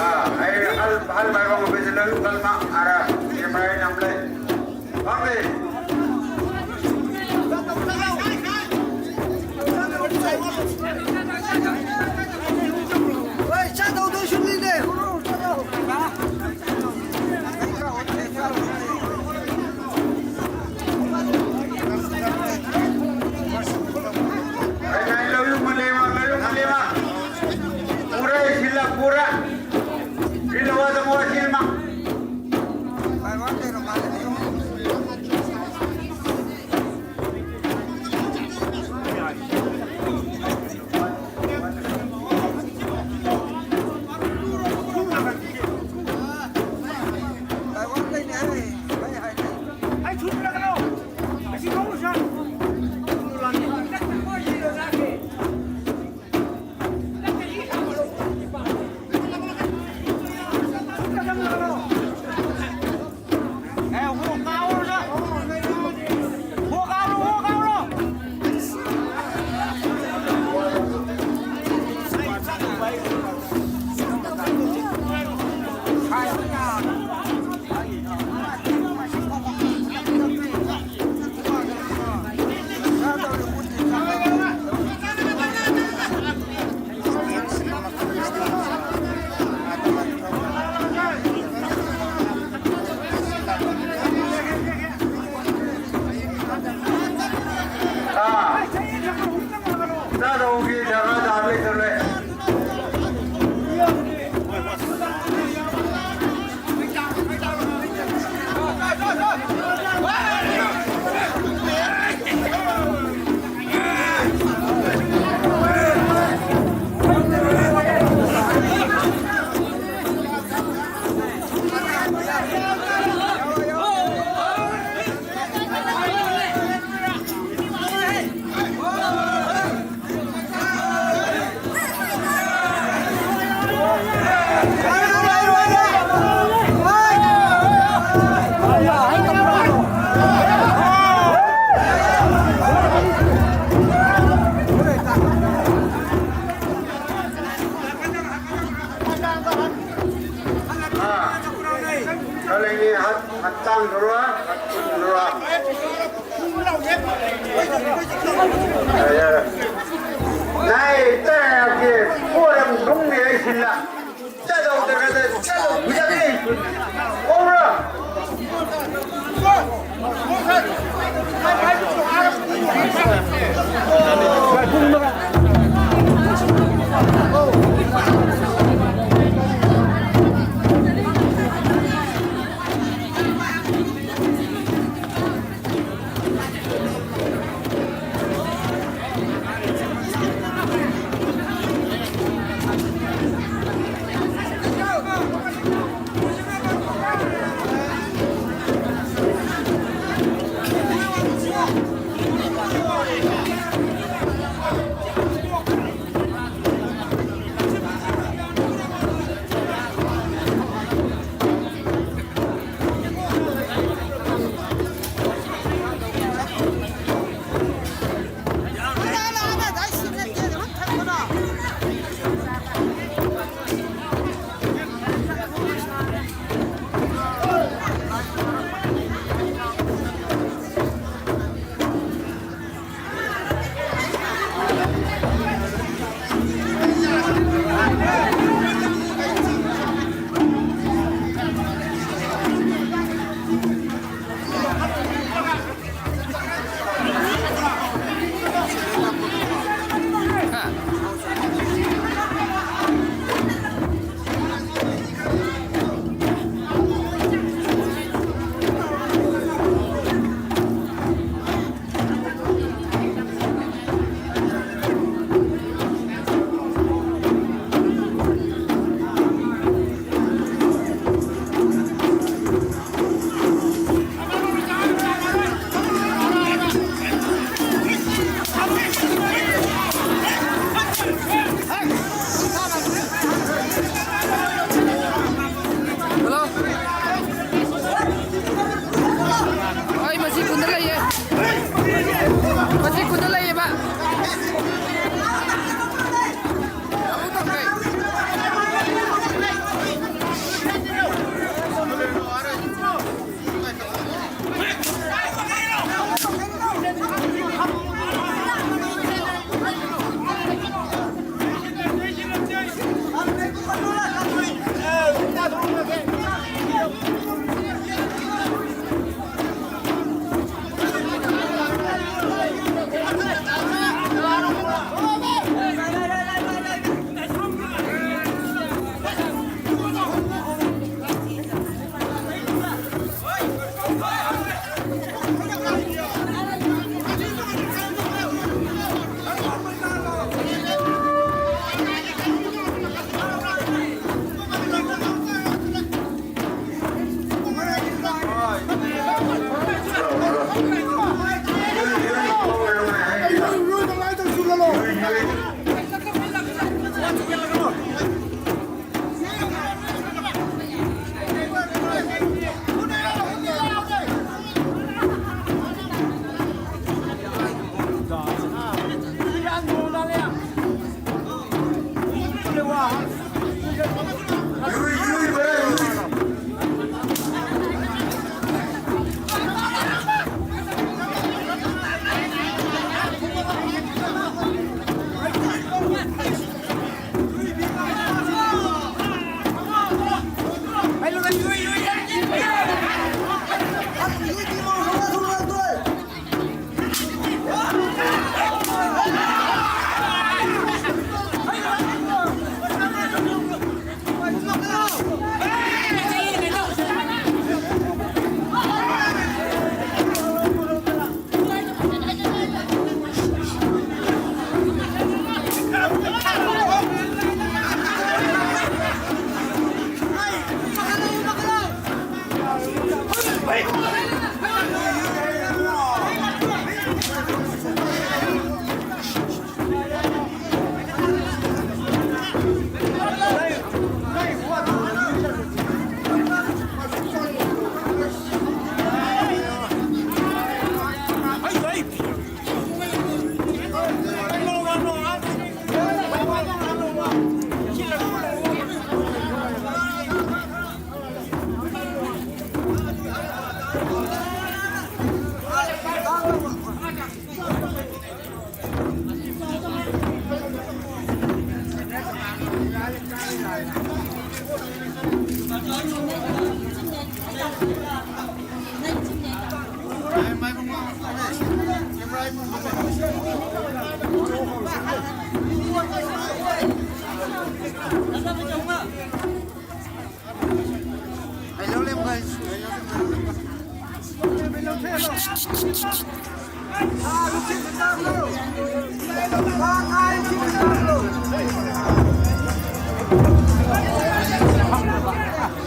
Ah, ai, hal, hal bai bang be jelo, hal ma, ara, ye mai nam le. Bang be. Oi, cha dau dau shun ni de. ꯍꯛ-, ꯍꯛꯆꯥꯡꯗꯨꯔ, ꯍꯛꯆꯤꯟꯗꯨꯔ? ꯌꯥꯔꯦ, ꯌꯥꯔꯦ꯫ ꯅꯥꯏ ꯇꯔꯥꯒꯤ ꯄꯣꯔꯝ ꯅꯨꯡꯅꯤ ꯑꯩꯁꯤꯅ꯫ ꯆꯠꯂꯧꯗ꯭ꯔꯒꯗ ꯆꯠꯂꯧ ꯍꯨꯏꯗꯠꯂꯤ꯫ ꯀꯧꯔꯣ꯫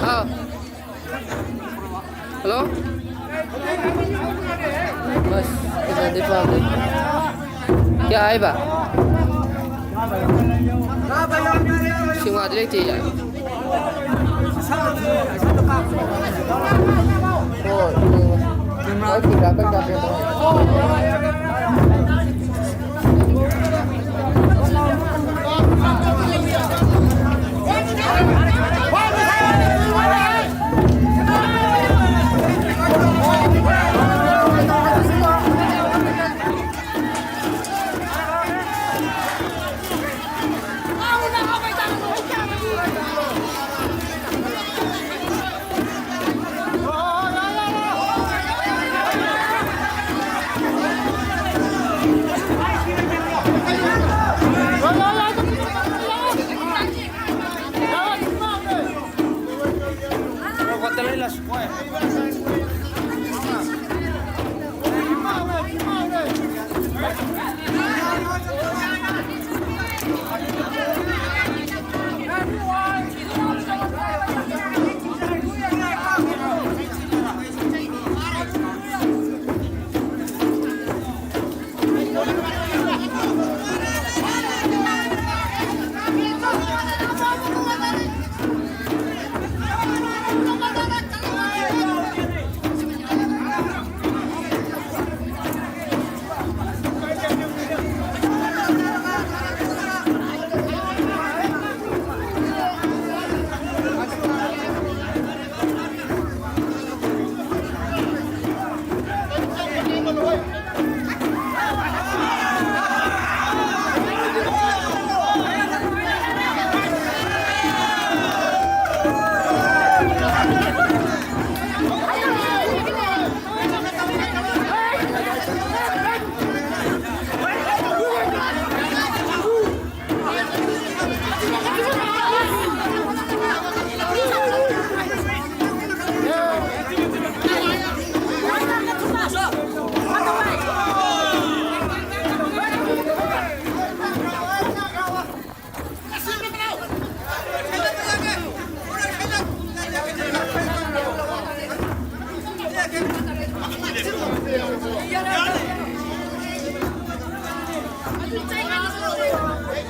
ꯍꯥꯎ꯫ ꯍꯜꯂꯣ꯫ ꯑꯁ, ꯐꯖꯗꯦ ꯄꯥꯝꯗꯦ꯫ ꯀꯌꯥ ꯍꯥꯏꯕ? ꯁꯤꯡꯍꯥꯗꯤ ꯂꯩꯇꯦ ꯌꯥꯏ꯫ ꯍꯣꯏ, ꯌꯦꯡꯉꯣ꯫ ꯍꯣꯏ, ꯐꯤꯗꯥ ꯀꯩꯀꯥ ꯄꯤꯔꯛꯑꯣ꯫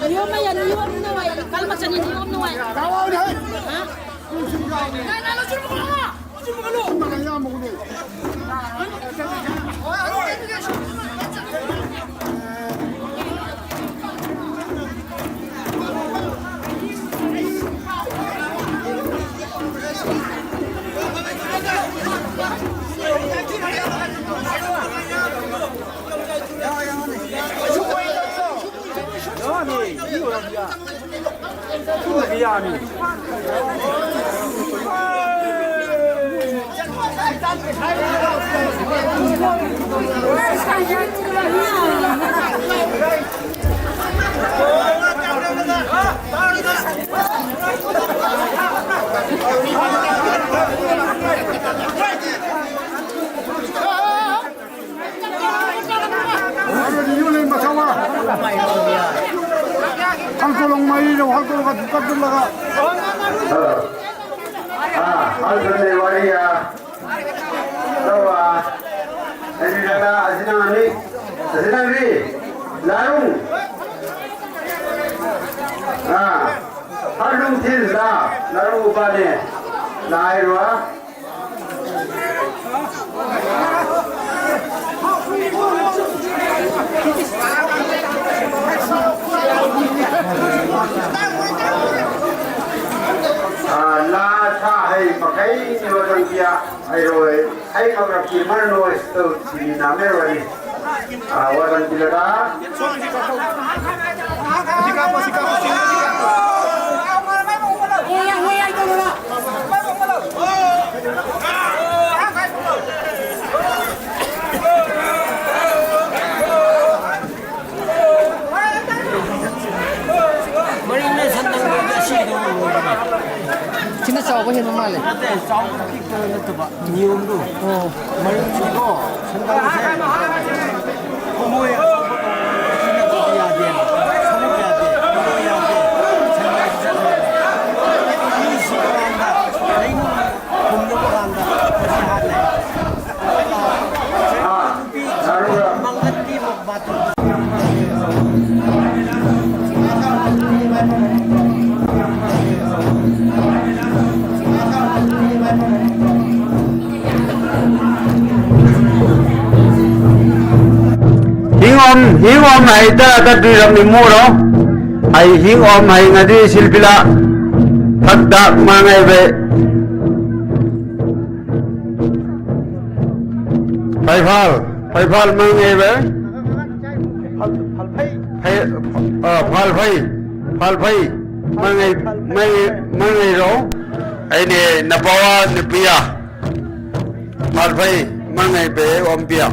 ꯅꯤꯌꯣꯝ ꯃꯌꯥꯝ, ꯅꯤꯌꯣꯝ ꯅꯨꯡꯉꯥꯏ, ꯀꯜꯃ ꯆꯅꯤ, ꯅꯤꯌꯣꯝ ꯅꯨꯡꯉꯥꯏ꯫ ꯍꯥ? Hal kolong mai lo, hal kolong kat kat dulu ka. Ah, hal kolong mai ya. Tawa. Ini kata asinang ni, asinang ni. Larung. Ah, hal lung til la, larung upane. Lai rua. Ah, la sa hai makai ni orang dia, hai roi, hai makai ki mar noi sto sini name roi. Ah, orang dia ka. ꯃꯔꯤꯅ ꯁꯟꯗꯪꯗ ꯑꯁꯤꯗꯣ ꯂꯣꯏꯔꯦ꯫ ꯁꯤꯅ ꯆꯥꯎꯕ ꯍꯦꯟꯕ ꯃꯥꯜꯂꯦ꯫ ꯅꯠꯇꯦ, ꯆꯥꯎꯕ ꯄꯤꯛꯄ ꯅꯠꯇꯕ, ꯅꯤꯌꯣꯝꯗꯣ꯫ ꯑꯣ꯫ ꯃꯔꯤꯁꯤꯀꯣ, ꯁꯟꯗꯪꯁꯦ ꯈꯣꯡꯃꯣꯏ ꯑꯆꯧꯕ ꯀꯧꯕ ꯁꯤ ꯅꯠꯇ꯭ꯔꯗꯤ ꯌꯥꯗꯦ꯫ ꯁꯔꯨꯛ ꯌꯥꯗꯦ, ꯈꯣꯡꯃꯣꯏ ꯌꯥꯗꯦ, ꯁꯟꯗꯪꯁꯦ ꯆꯠꯂꯦ꯫ ꯃꯤ ꯁꯤꯕ ꯀꯥꯟꯗ, ꯂꯩꯅꯨꯡ ꯐꯨꯝꯂꯕ ꯀꯥꯟꯗ ꯃꯁꯤ ꯍꯥꯠꯂꯦ꯫ Hing om hai ta ka dui ram ni mo ro. Hai hing om hai nga di silpila. Thak dak ma ngai be. Phai phal, phai phal ma ngai be. Phai, ah, phal phai, phal phai. Ma ngai, ma ngai, ma ngai ro. Ai ne na pawa ne pia. Phal phai, ma ngai be om pia.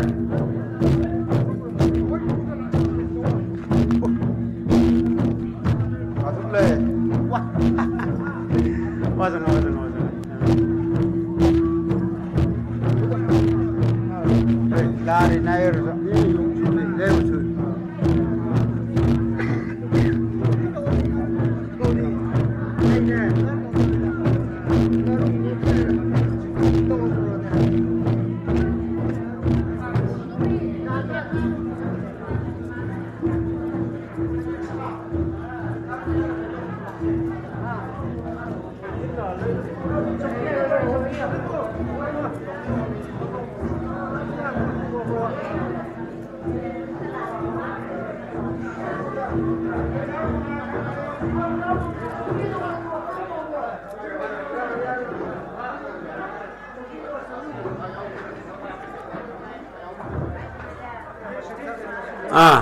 Ah.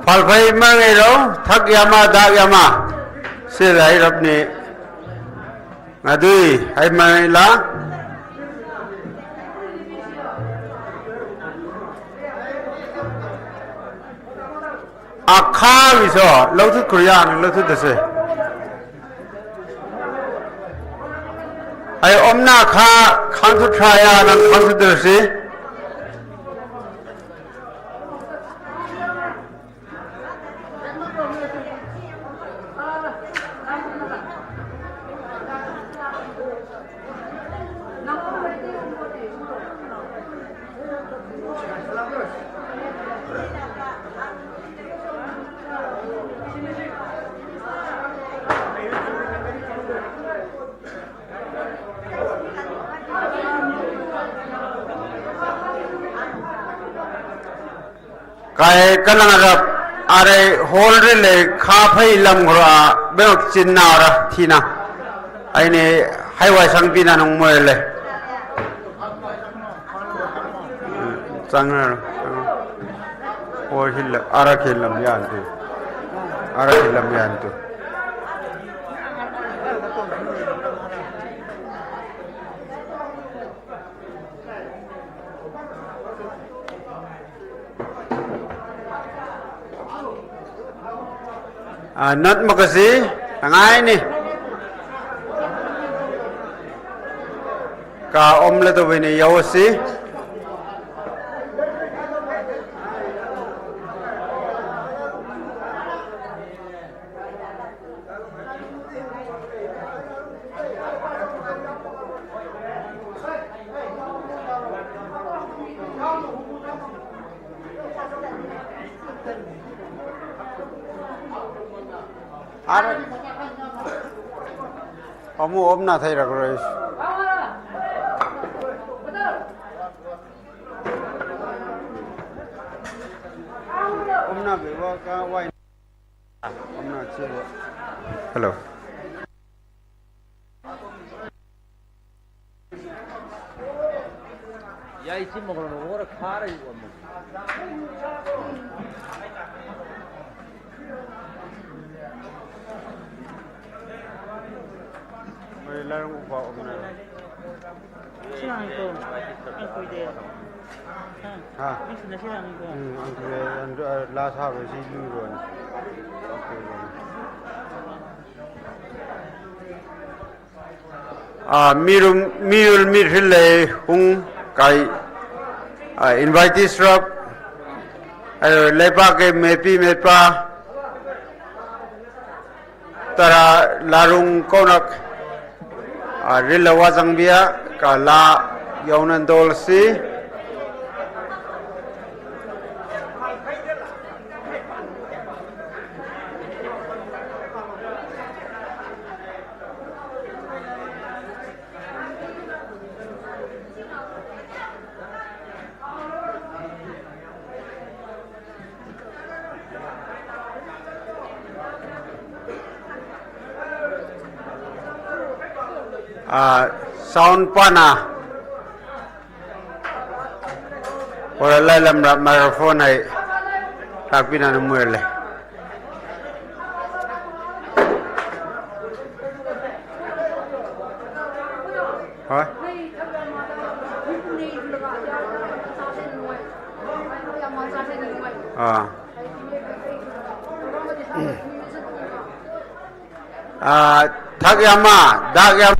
Phal phai ma ngai ro, thak ya ma, dak ya ma. Se lai rap ni. Nga dui, hai ma ngai la. Akha wi so, lo thu Korea ni, lo thu de se. Ai om na kha, khang thu try ya, nang khang thu de se. Kai kalang arap, arai hall ri lei kha phei lam ghro a, bek chin na ra thina. Aini haiwai sang pina nung moi lei. Chang na. Hall hil lam, ara khil lam yan tu. Ara khil lam yan tu. Ah, not makasi, tangai ni. Ka om le to bini yawasi. Ar-, amu om na thai rak rais. Om na be wa ka wai. Om na che wa. Hello. Yai chi mo ko ro khara i wa mo. Mai la rung upa om na. Silang ito. Ang kuy de. Ha? Ang sila silang ito. Hmm, ang kuy de. Ang, ah, last harvest si Luron. Okay. Ah, mirum, mirul mirhilei hung kai, ah, invitees rap, ah, leipa ke mepi mepa, tara larung konak, ah, rila wazang bia, ka la yaunan dol si. ꯑ, sound ꯄꯥꯅ꯫ ꯑꯣꯔ ꯂꯥꯏ ꯂꯝꯔꯥ microphone ꯍꯥꯏ ꯇꯥꯛꯄꯤꯅꯅ ꯃꯣꯏꯔꯂꯦ꯫ ꯍꯣꯏ꯫ ꯑꯥ꯫ ꯑꯥ, ꯊꯛ ꯌꯥꯝꯃ, ꯗꯥꯛ ꯌꯥꯝ꯫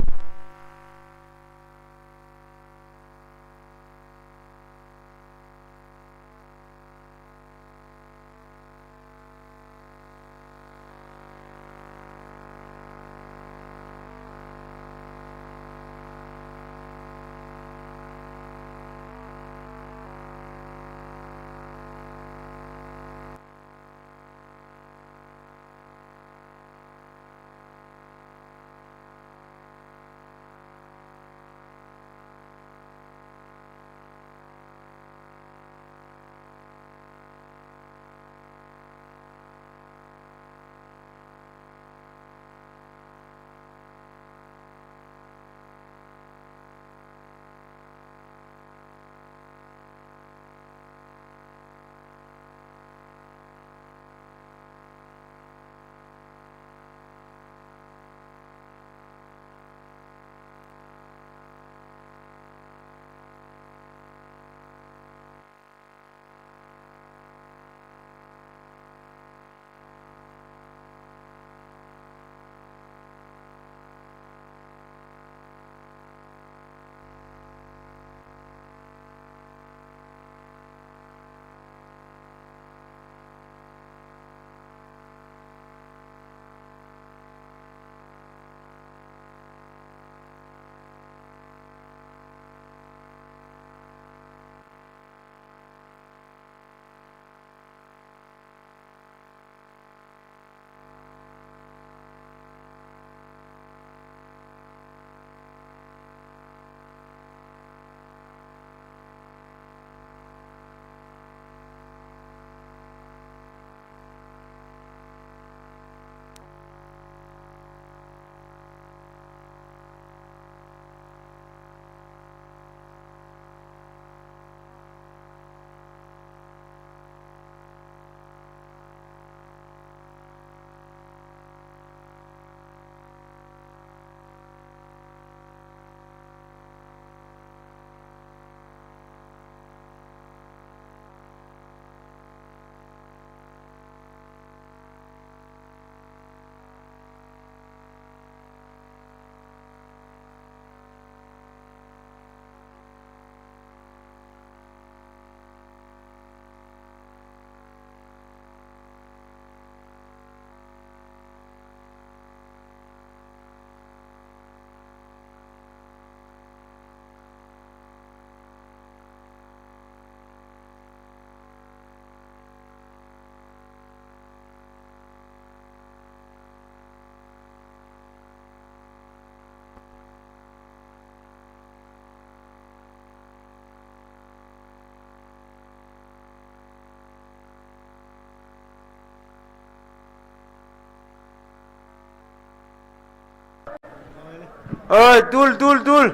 ꯍꯣꯏ, ꯇꯨꯜ, ꯇꯨꯜ, ꯇꯨꯜ꯫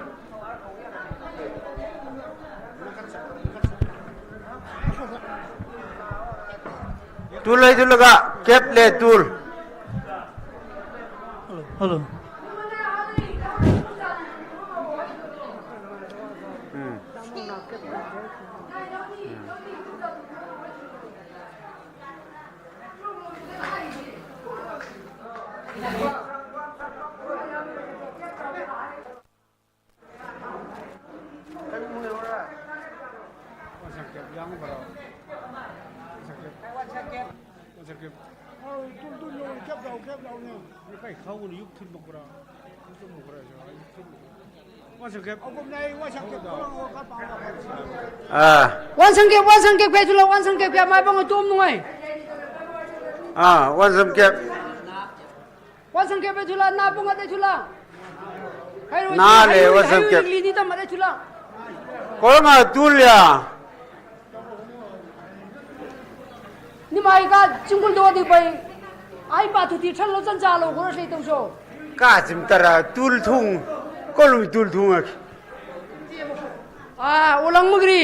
ꯇꯨꯜ ꯂꯩꯗꯨꯂꯒ ꯀꯦꯞ ꯂꯦ ꯇꯨꯜ꯫ Hello, hello. ꯎꯝ꯫ ꯑꯥ꯫ ꯋꯥꯟ ꯁꯪꯀꯦꯞ, ꯋꯥꯟ ꯁꯪꯀꯦꯞ ꯀꯌꯥ ꯊꯨꯂ, ꯋꯥꯟ ꯁꯪꯀꯦꯞ ꯀꯌꯥ ꯃꯥꯏ ꯄꯪꯉ ꯇꯣꯝ ꯅꯨꯡꯉꯥꯏ꯫ ꯑꯥ, ꯋꯥꯟ ꯁꯪꯀꯦꯞ꯫ ꯋꯥꯟ ꯁꯪꯀꯦꯞ ꯄꯦ ꯊꯨꯂ, ꯅꯥ ꯄꯪꯉ ꯇꯩ ꯊꯨꯂ꯫ ꯍꯥꯏꯔꯣꯏ, ꯅꯥ ꯂꯦ, ꯍꯥꯏꯔꯣꯏ, ꯋꯥꯟ ꯍꯥꯏꯔꯣꯏ, ꯁꯪꯀꯦꯞ꯫ ꯂꯤꯅꯤ ꯇꯝꯃ ꯇꯩ ꯊꯨꯂ꯫ ꯀꯣꯔꯉꯥ ꯇꯨꯜ ꯌꯥ꯫ ꯅꯤꯃꯥꯏꯒ ꯆꯤꯡꯒꯨꯜꯗꯣꯗꯤ ꯕꯩ꯫ ꯑꯩ ꯄꯥꯊꯨꯇꯤ ꯊꯜꯂꯣ ꯆꯟ ꯆꯥꯂꯣ ꯒꯣꯔ ꯁꯩ ꯇꯧꯁꯣ꯫ ꯀꯥ ꯆꯤꯝ ꯇꯔꯥ ꯇꯨꯜ ꯊꯨꯡ꯫ ꯀꯣꯂꯨꯝ ꯇꯨꯜ ꯊꯨꯡꯉꯛ꯫ ꯑꯥ, ꯑꯣꯂꯪ ꯃꯒ꯭ꯔꯤ꯫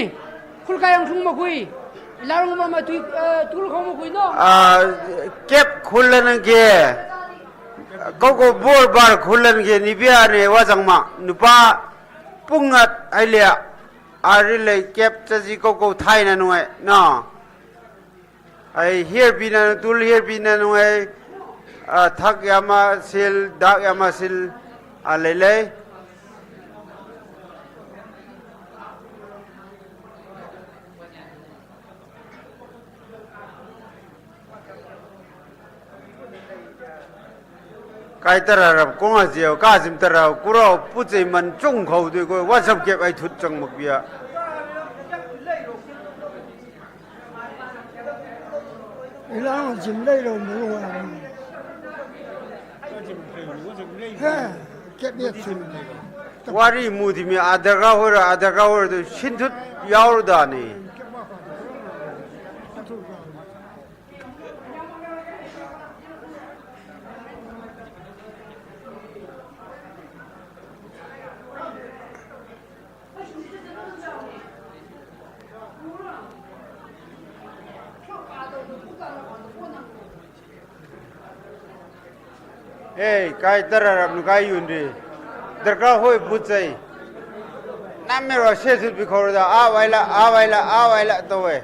ꯈꯨꯜ ꯀꯥꯌꯪ ꯊꯨꯡ ꯃꯈꯨꯏ꯫ ꯏꯂꯥꯔꯨꯡ ꯃꯃ ꯇꯨꯏ, ꯑ, ꯇꯨꯜ ꯈꯣꯡ ꯃꯈꯨꯏ ꯅꯣ꯫ ꯑꯥ, ꯀꯦꯞ ꯈꯨꯜꯂꯅꯒꯦ꯫ ꯀꯧꯀꯧ ꯕꯣꯔ ꯕꯥꯔ ꯈꯨꯜꯂꯟꯒꯦ ꯅꯤꯕꯤꯌꯥꯅꯦ ꯋꯥꯖꯪꯃ꯫ ꯅꯨꯄꯥ ꯄꯨꯡꯉꯠ ꯍꯥꯏꯂꯦ꯫ ꯑꯥꯔꯤ ꯂꯩ ꯀꯦꯞ ꯆꯠꯁꯤ ꯀꯧꯀꯧ ꯊꯥꯏꯅ ꯅꯨꯡꯉꯥꯏ ꯅꯣ꯫ ꯑꯩ ꯍꯤꯌꯔ ꯄꯤꯅ ꯇꯨꯜ ꯍꯤꯌꯔ ꯄꯤꯅ ꯅꯨꯡꯉꯥꯏ꯫ ꯑ, ꯊꯛ ꯌꯥꯝꯃ ꯁꯤꯜ, ꯗꯥꯛ ꯌꯥꯝꯃ ꯁꯤꯜ, ꯑ, ꯂꯩ ꯂꯩ꯫ ꯀꯥꯏ ꯇꯔꯥꯔ ꯀꯣꯡ ꯑꯁꯤ ꯀꯥꯁꯤꯝ ꯇꯔꯥ ꯀꯨꯔꯥꯎ ꯄꯨꯆꯩ ꯃꯟ ꯆꯨꯡ ꯈꯧꯗꯣꯏ ꯀꯣꯏ ꯋꯥꯁꯞ ꯀꯦꯞ ꯑꯩ ꯊꯨꯠ ꯆꯪꯃꯛꯄꯤꯌ꯫ ꯏꯔꯥꯡ ꯖꯤꯝ ꯂꯩꯔꯝꯕ ꯅꯨꯡꯉꯥꯏꯔꯝꯅꯤ꯫ ꯍꯦ, ꯀꯦꯕꯤꯅꯦꯠꯁꯨ꯫ ꯋꯥꯔꯤ ꯃꯨꯗꯤꯃꯤ ꯑꯥ ꯗꯔꯀꯥꯔ ꯑꯣꯏꯔꯣ, ꯑꯥ ꯗꯔꯀꯥꯔ ꯑꯣꯏꯔꯣ ꯁꯤꯟꯊꯨꯠ ꯌꯥꯎꯔꯗꯥꯅꯤ꯫ ꯆꯠꯊꯣꯛ ꯌꯥꯔꯣꯏ꯫ ꯑꯦ, ꯀꯥꯏ ꯇꯔꯥꯔꯕꯅꯣ, ꯀꯥꯏ ꯌꯣꯟꯗ꯭ꯔꯤ? ꯗꯔꯀꯥꯔ ꯍꯣꯏ ꯕꯨꯠ ꯆꯩ꯫ ꯅꯝꯃꯦꯔꯣ, ꯁꯦ ꯁꯨꯠ ꯄꯤꯈꯧꯔꯗ, ꯑꯥ ꯋꯥꯏꯂ, ꯑꯥ ꯋꯥꯏꯂ, ꯑꯥ ꯋꯥꯏꯂ ꯇꯧꯋꯦ꯫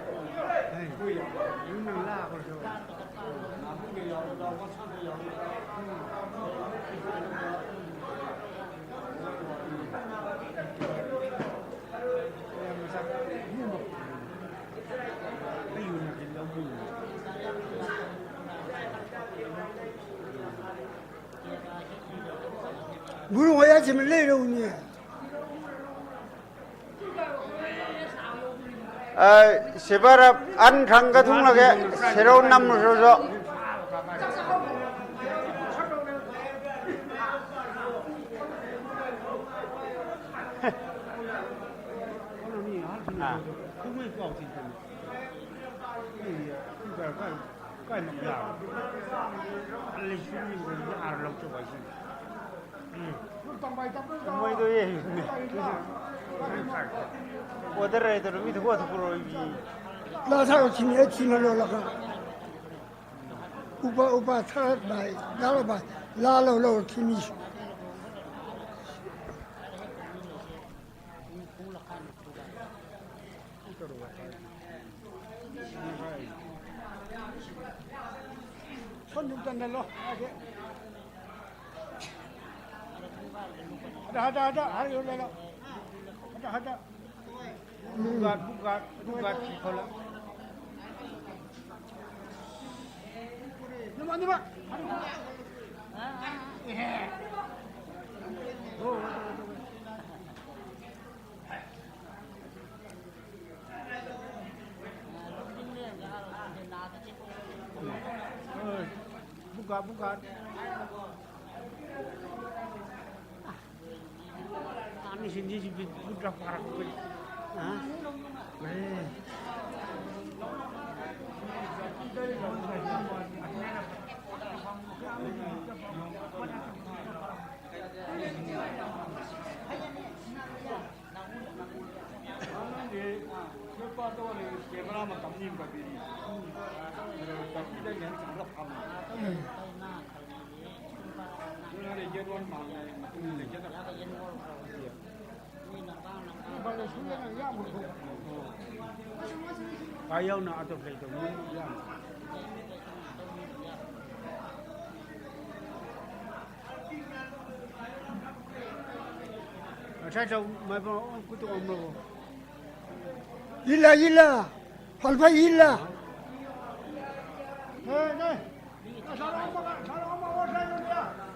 ꯒꯨꯔꯨ ꯍꯣꯏ ꯌꯥꯁꯤꯃ ꯂꯩꯔꯧꯅꯤ꯫ ꯑ, ꯁꯤꯕꯔ ꯑꯟ ꯈꯪꯒ ꯊꯨꯡꯂꯒꯦ, ꯁꯦꯔꯧ ꯅꯝꯃꯨꯁꯨ꯫ ꯑꯥ꯫ ꯀꯥꯏꯃꯛ ꯌꯥꯔꯣꯏ꯫ ꯑꯂꯩ ꯁꯨꯝ ꯌꯥꯔ ꯂꯧꯊꯣꯛ ꯍꯥꯏꯁꯤꯅꯤ꯫ ꯎꯝ꯫ ꯃꯣꯏꯗꯣ ꯌꯦꯡꯉꯨꯅꯦ꯫ ꯑꯣꯗꯔ ꯂꯩꯇꯅ ꯃꯤꯗꯨ ꯀꯣ ꯊꯣꯛꯄꯔꯣꯏ ꯃꯤ꯫ ꯂꯥ ꯁꯥꯔꯣ ꯁꯤꯅꯤ, ꯑꯩ ꯁꯤꯅ ꯂꯣꯜꯂꯒ꯫ ꯎꯄꯥ, ꯎꯄꯥ ꯊꯥꯔꯠ ꯚꯥꯏ, ꯂꯥ ꯂꯧ ꯚꯥꯏ, ꯂꯥ ꯂꯧ ꯂꯧ ꯊꯤꯅꯤ꯫ ꯁꯣꯝꯗ ꯆꯪꯍꯜꯂꯣ꯫ ꯍꯗ, ꯍꯗ, ꯍꯗ, ꯍꯗ, ꯌꯣꯜꯂꯦ꯫ ꯍꯗ, ꯍꯗ꯫ ꯕꯨꯒꯥꯠ, ꯕꯨꯒꯥꯠ, ꯕꯨꯒꯥꯠ ꯁꯤ ꯊꯣꯛꯂꯛ꯫ ꯅꯨꯃ, ꯅꯨꯃ꯫ ꯕꯨꯒꯥ, ꯕꯨꯒꯥ꯫ ꯑꯅꯤꯁꯤꯡꯁꯤ ꯕꯨꯗ꯭ꯔ ꯐꯥꯔꯛꯄꯅꯤ꯫ ꯑ? ꯅꯪꯗꯤ ꯁꯣꯏꯄꯥꯟꯗ ꯑꯣꯏꯅ ꯀꯦꯃꯦꯔꯥ ꯑꯃ ꯀꯥꯞꯅꯤꯡꯕ ꯕꯤꯔꯤ꯫ ꯇꯥꯛꯄꯤꯗ ꯌꯦꯡ ꯆꯪꯂꯛ ꯐꯝꯃꯤ꯫ ꯄꯥꯏ ꯌꯥꯎꯅ ꯑꯇꯣꯞꯄ ꯂꯩꯇꯕ ꯃꯤ ꯌꯥꯝ꯫ ꯉꯁꯥꯏ ꯆꯧ ꯃꯥꯏꯕ ꯀꯨꯇꯨ ꯑꯃꯕꯨ꯫ ꯏꯜꯂ, ꯏꯜꯂ꯫ ꯐꯜꯐ ꯏꯜꯂ꯫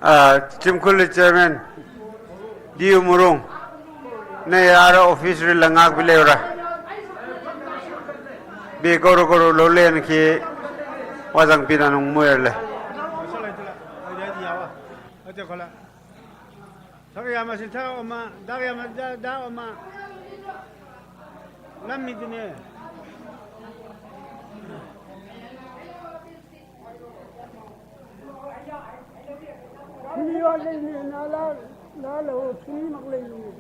ꯑ, ꯆꯤꯝꯈꯨꯜ chairman, ꯗꯤ ꯌꯨ ꯃꯨꯔꯨꯡ, ꯅ ꯌꯥꯔ office ꯔꯤ ꯂꯉꯥꯛ ꯕꯤ ꯂꯩꯔ꯫ ꯕꯤ ꯀꯧꯔꯨ ꯀꯧꯔꯨ ꯂꯣꯂꯦꯟ ꯈꯤ ꯋꯥꯖꯪ ꯄꯤꯅ ꯅꯨꯡ ꯃꯣꯏꯔ ꯂꯩ꯫ ꯁꯛ ꯌꯥꯝꯃꯁꯤ ꯊꯛ ꯑꯃ, ꯗꯥꯛ ꯌꯥꯝꯃ ꯗꯥ-, ꯗꯥꯛ ꯑꯃ꯫ ꯂꯝꯃꯤꯗꯨꯅꯦ꯫ ꯊꯨꯝꯃꯤ ꯋꯥꯠꯂꯤꯅꯦ, ꯅꯥ ꯂꯥ-, ꯂꯥ ꯂꯧ, ꯊꯨꯝꯃꯤ ꯃꯛ ꯂꯩꯅꯦ꯫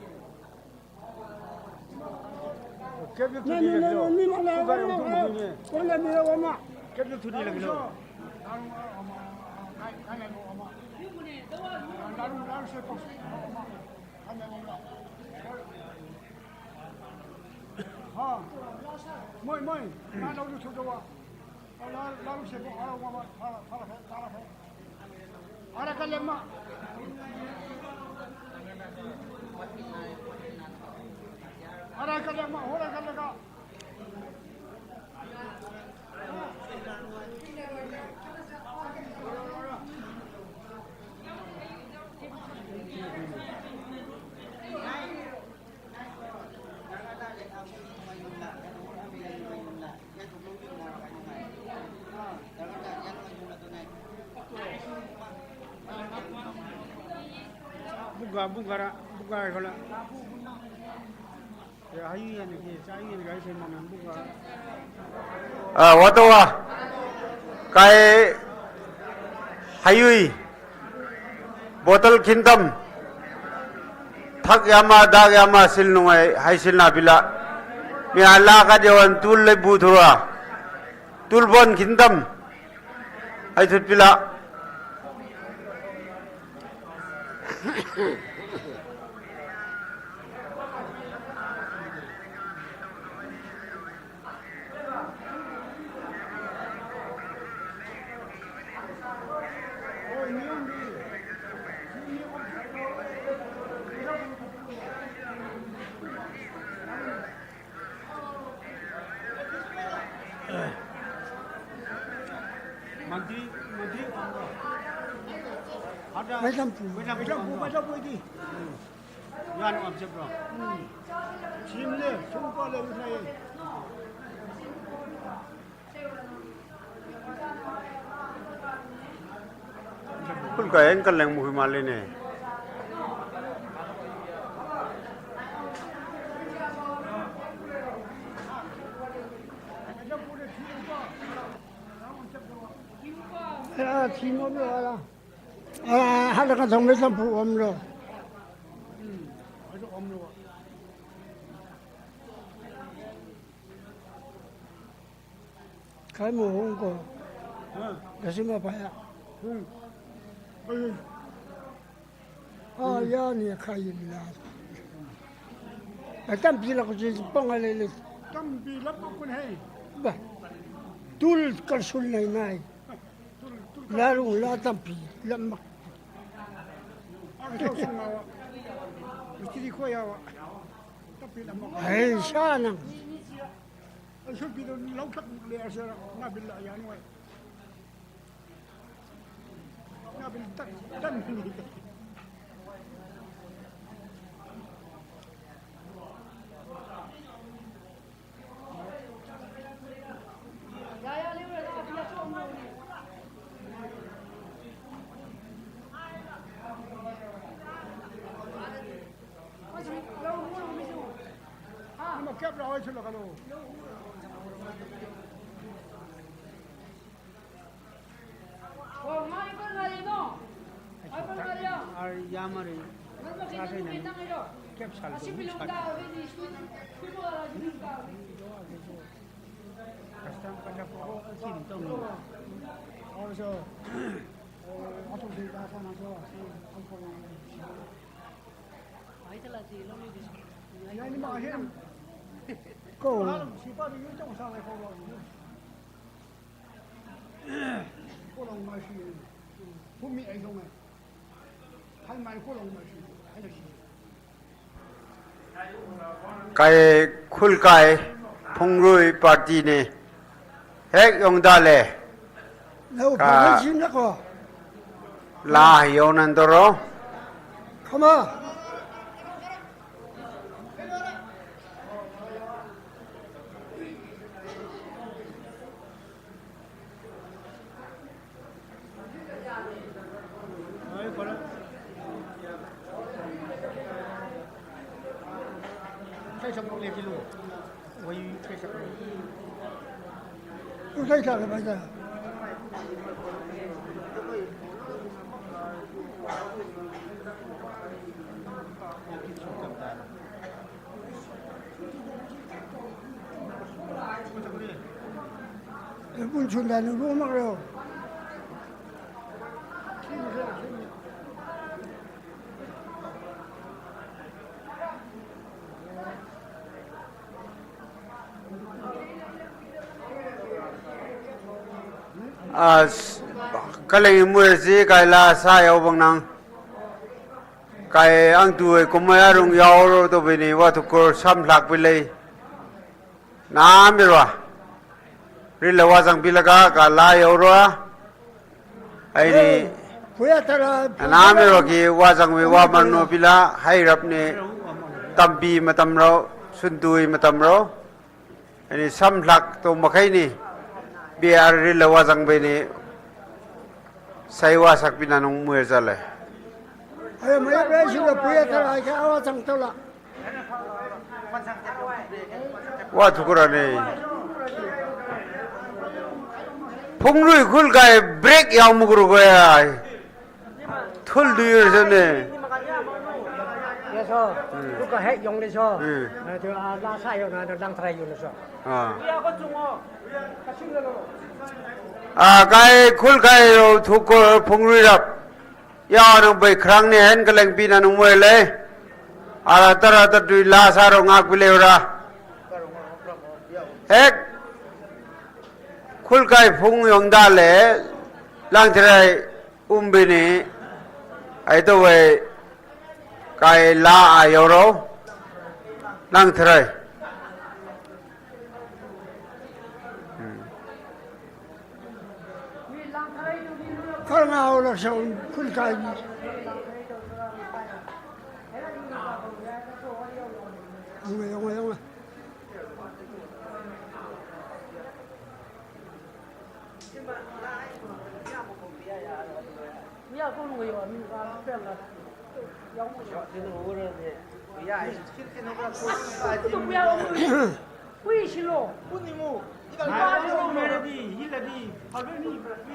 ꯀꯦꯞꯁꯨ ꯊꯨꯗꯤ ꯂꯩꯕꯤꯔꯣ? ꯈꯨꯠ ꯈꯔ ꯌꯥꯝ ꯊꯨꯝꯕꯤꯅꯦ꯫ ꯀꯦꯞꯁꯨ ꯊꯨꯗꯤ ꯂꯩꯕꯤꯔꯣ? ꯍꯥ? ꯃꯣꯏ, ꯃꯣꯏ, ꯉꯥ ꯂꯧꯗꯨ ꯊꯨꯗꯧꯕ꯫ Buka, buka ra, buka ra kola. Ya, hayu ya ni ke, cha yu ya ni ga ise manan buka. Ah, watowa. Kai hayui. Bottle khintam. Thak yama, dak yama, sil nungai, hai sil na pila. Mi ala ka dewan tul le buthura. Tul bon khintam. Hai thut pila. ꯃꯟꯇ꯭ꯔꯤ, ꯃꯟꯇ꯭ꯔꯤ ꯑꯣꯏꯕ꯭ꯔꯣ? ꯑꯗ ꯃꯩꯁꯝꯄꯨ꯫ ꯃꯩꯁꯝꯄꯨ, ꯃꯩꯁꯝꯄꯨ, ꯃꯩꯁꯝꯄꯨ꯫ ꯃꯩꯁꯝꯄꯨ ꯑꯣꯏꯗꯤ꯫ ꯌꯥꯅꯤ ꯑꯣꯏꯕ ꯆꯠꯄ꯭ꯔꯣ? ꯎꯝ꯫ ꯁꯤꯝꯂꯦ, ꯁꯨꯝ ꯄꯥꯜꯂꯦ, ꯉꯁꯥꯏ꯫ School ꯀꯥꯏ ꯀꯜꯂꯦ ꯃꯨꯈꯤ ꯃꯥꯜꯂꯤꯅꯦ꯫ ꯑ, ꯊꯤ ꯃꯣꯠꯂꯣ, ꯑ꯫ ꯑ, ꯍꯜꯂꯛꯀ ꯊꯣꯡꯕꯩ ꯆꯝꯐꯨ ꯑꯣꯝꯂꯣ꯫ ꯎꯝ, ꯑꯗꯨ ꯑꯣꯝꯂꯣ꯫ ꯈꯔ ꯃꯨꯍꯣꯡ ꯀꯣ꯫ ꯍꯥ? ꯂꯤꯁꯤꯡ ꯑꯃ ꯄꯥꯏꯔ꯫ ꯎꯝ꯫ ꯑꯩ ꯑꯥ, ꯎꯝ꯫ ꯌꯥꯅꯤ ꯈꯥꯏ ꯌꯦꯡꯂꯥ꯫ ꯑꯩ ꯇꯝ ꯄꯤꯂꯛꯄꯁꯤ ꯄꯪꯉ ꯂꯩ ꯂꯩ꯫ ꯇꯝ ꯄꯤꯂꯛꯄ ꯀꯨꯟ ꯍꯩ꯫ ꯕꯥ꯫ ꯇꯨꯜ ꯀꯔꯁꯨꯜ ꯂꯩ ꯅꯥꯏ꯫ Tool, tool ꯀꯔꯁꯨꯜ꯫ ꯂꯥꯔꯨꯡ ꯂꯥ ꯇꯝ ꯄꯤ ꯂꯝꯃꯛ꯫ ꯑꯥ, ꯀꯩꯁꯨ ꯁꯨꯝ ꯉꯥꯎꯕ꯫ ꯃꯤꯁꯇ꯭ꯔꯤ ꯈꯣꯏ ꯌꯥꯎꯕ꯫ ꯇꯝ ꯄꯤꯂꯛꯄ꯫ ꯍꯩ ꯁꯥ ꯅꯪ꯫ ꯑꯩ ꯁꯨꯝ ꯄꯤꯗꯣ ꯂꯧ ꯊꯛ ꯂꯩꯔꯁꯤꯔ ꯉꯥ ꯕꯤꯜ ꯂꯥꯛ ꯌꯥꯅꯤ ꯍꯣꯏ꯫ ꯑꯥ, ꯌꯥꯝꯃꯔꯣꯏ꯫ ꯆꯥꯈꯩꯅ ꯀꯦꯞ ꯁꯥꯜꯗꯣ ꯑꯃꯨꯛ ꯁꯥꯠ꯫ ꯀꯁꯇꯝ ꯀꯜꯂꯛꯄ ꯁꯤ ꯑꯗꯨꯝ ꯇꯧꯅꯤ꯫ Ko. Kai Khulkai Phungrui party ni. Hek yong dale. Lau Ka- pagay sin ako. La yonan doro. Kama. Bunchun dan rumak lo. As, kaleng imue si kaila sa yau bang nang. Kai ang tu e kumai arung yau ro to bini wa tu kur sam lak bilai. Namirwa. Rila wazang bilaga ka la yaurwa. Aini. Kuya tara. Namirwa ki wazang wi wa marno bila hai rap ni tambi matamro, sundui matamro. Aini samlak to makai ni. Biar rila wazang bini. Sai wasak bina nung muir zale. Ayo, maya bela sila kuya tara ka awa sang tola. Wa thukura ne. Phungrui Khulkai break yang mukuru ko ya. Thul du yur se ne. Yes, sir. Hmm. Look ahead, young, sir. Hmm. Uh, to, uh, last side, uh, the long try, you know, sir. Ah. Ah, Kai Khulkai ro thukur Phungrui rap. Yau nang bai khrang ni hen ka leng pi na nung mui le. Ara tara ta dui la sa ro ngak pi le ra. Ek. Khul kai phung yong da le. Lang thirai um bi ni. Ai to wei. Kai la a yau ro. Lang thirai. Khar nga au la sa un khul kai ni. Yong, yong, yong.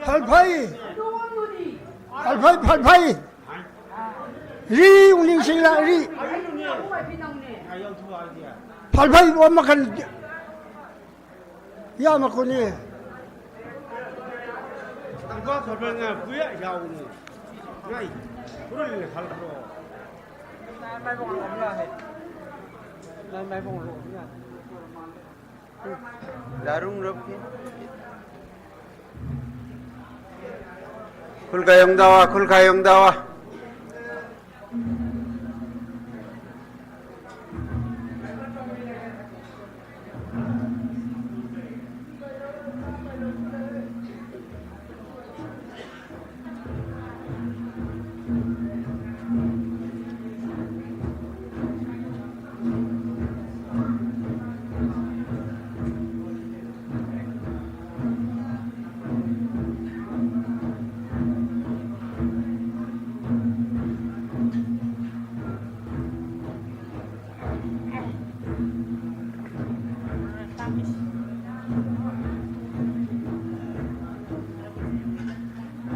Phalphai. Phalphai, phalphai. Ri ung ning sing la ri. Phalphai wa ma kan. Ya ma ko ni. Tangka phalphai nga puya ya ung. Ngai. Purul le phal pro. Darung rap ki. Khul kai yong dawa, khul kai yong dawa.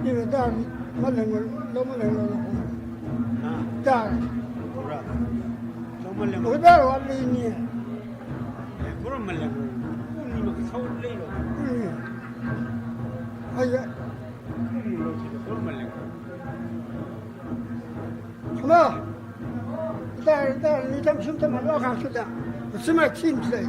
Ni da ma leng lo ma leng lo. Ha? Da. Ura. Lo ma leng. Ura wa ni ni. Ura ma leng. Ni ma ka sau le lo. Ai ya. Lo ti lo ma leng. ꯉꯥꯛꯇꯗ ꯃꯁꯤꯃ ꯊꯤꯟꯈ꯭ꯔꯦ꯫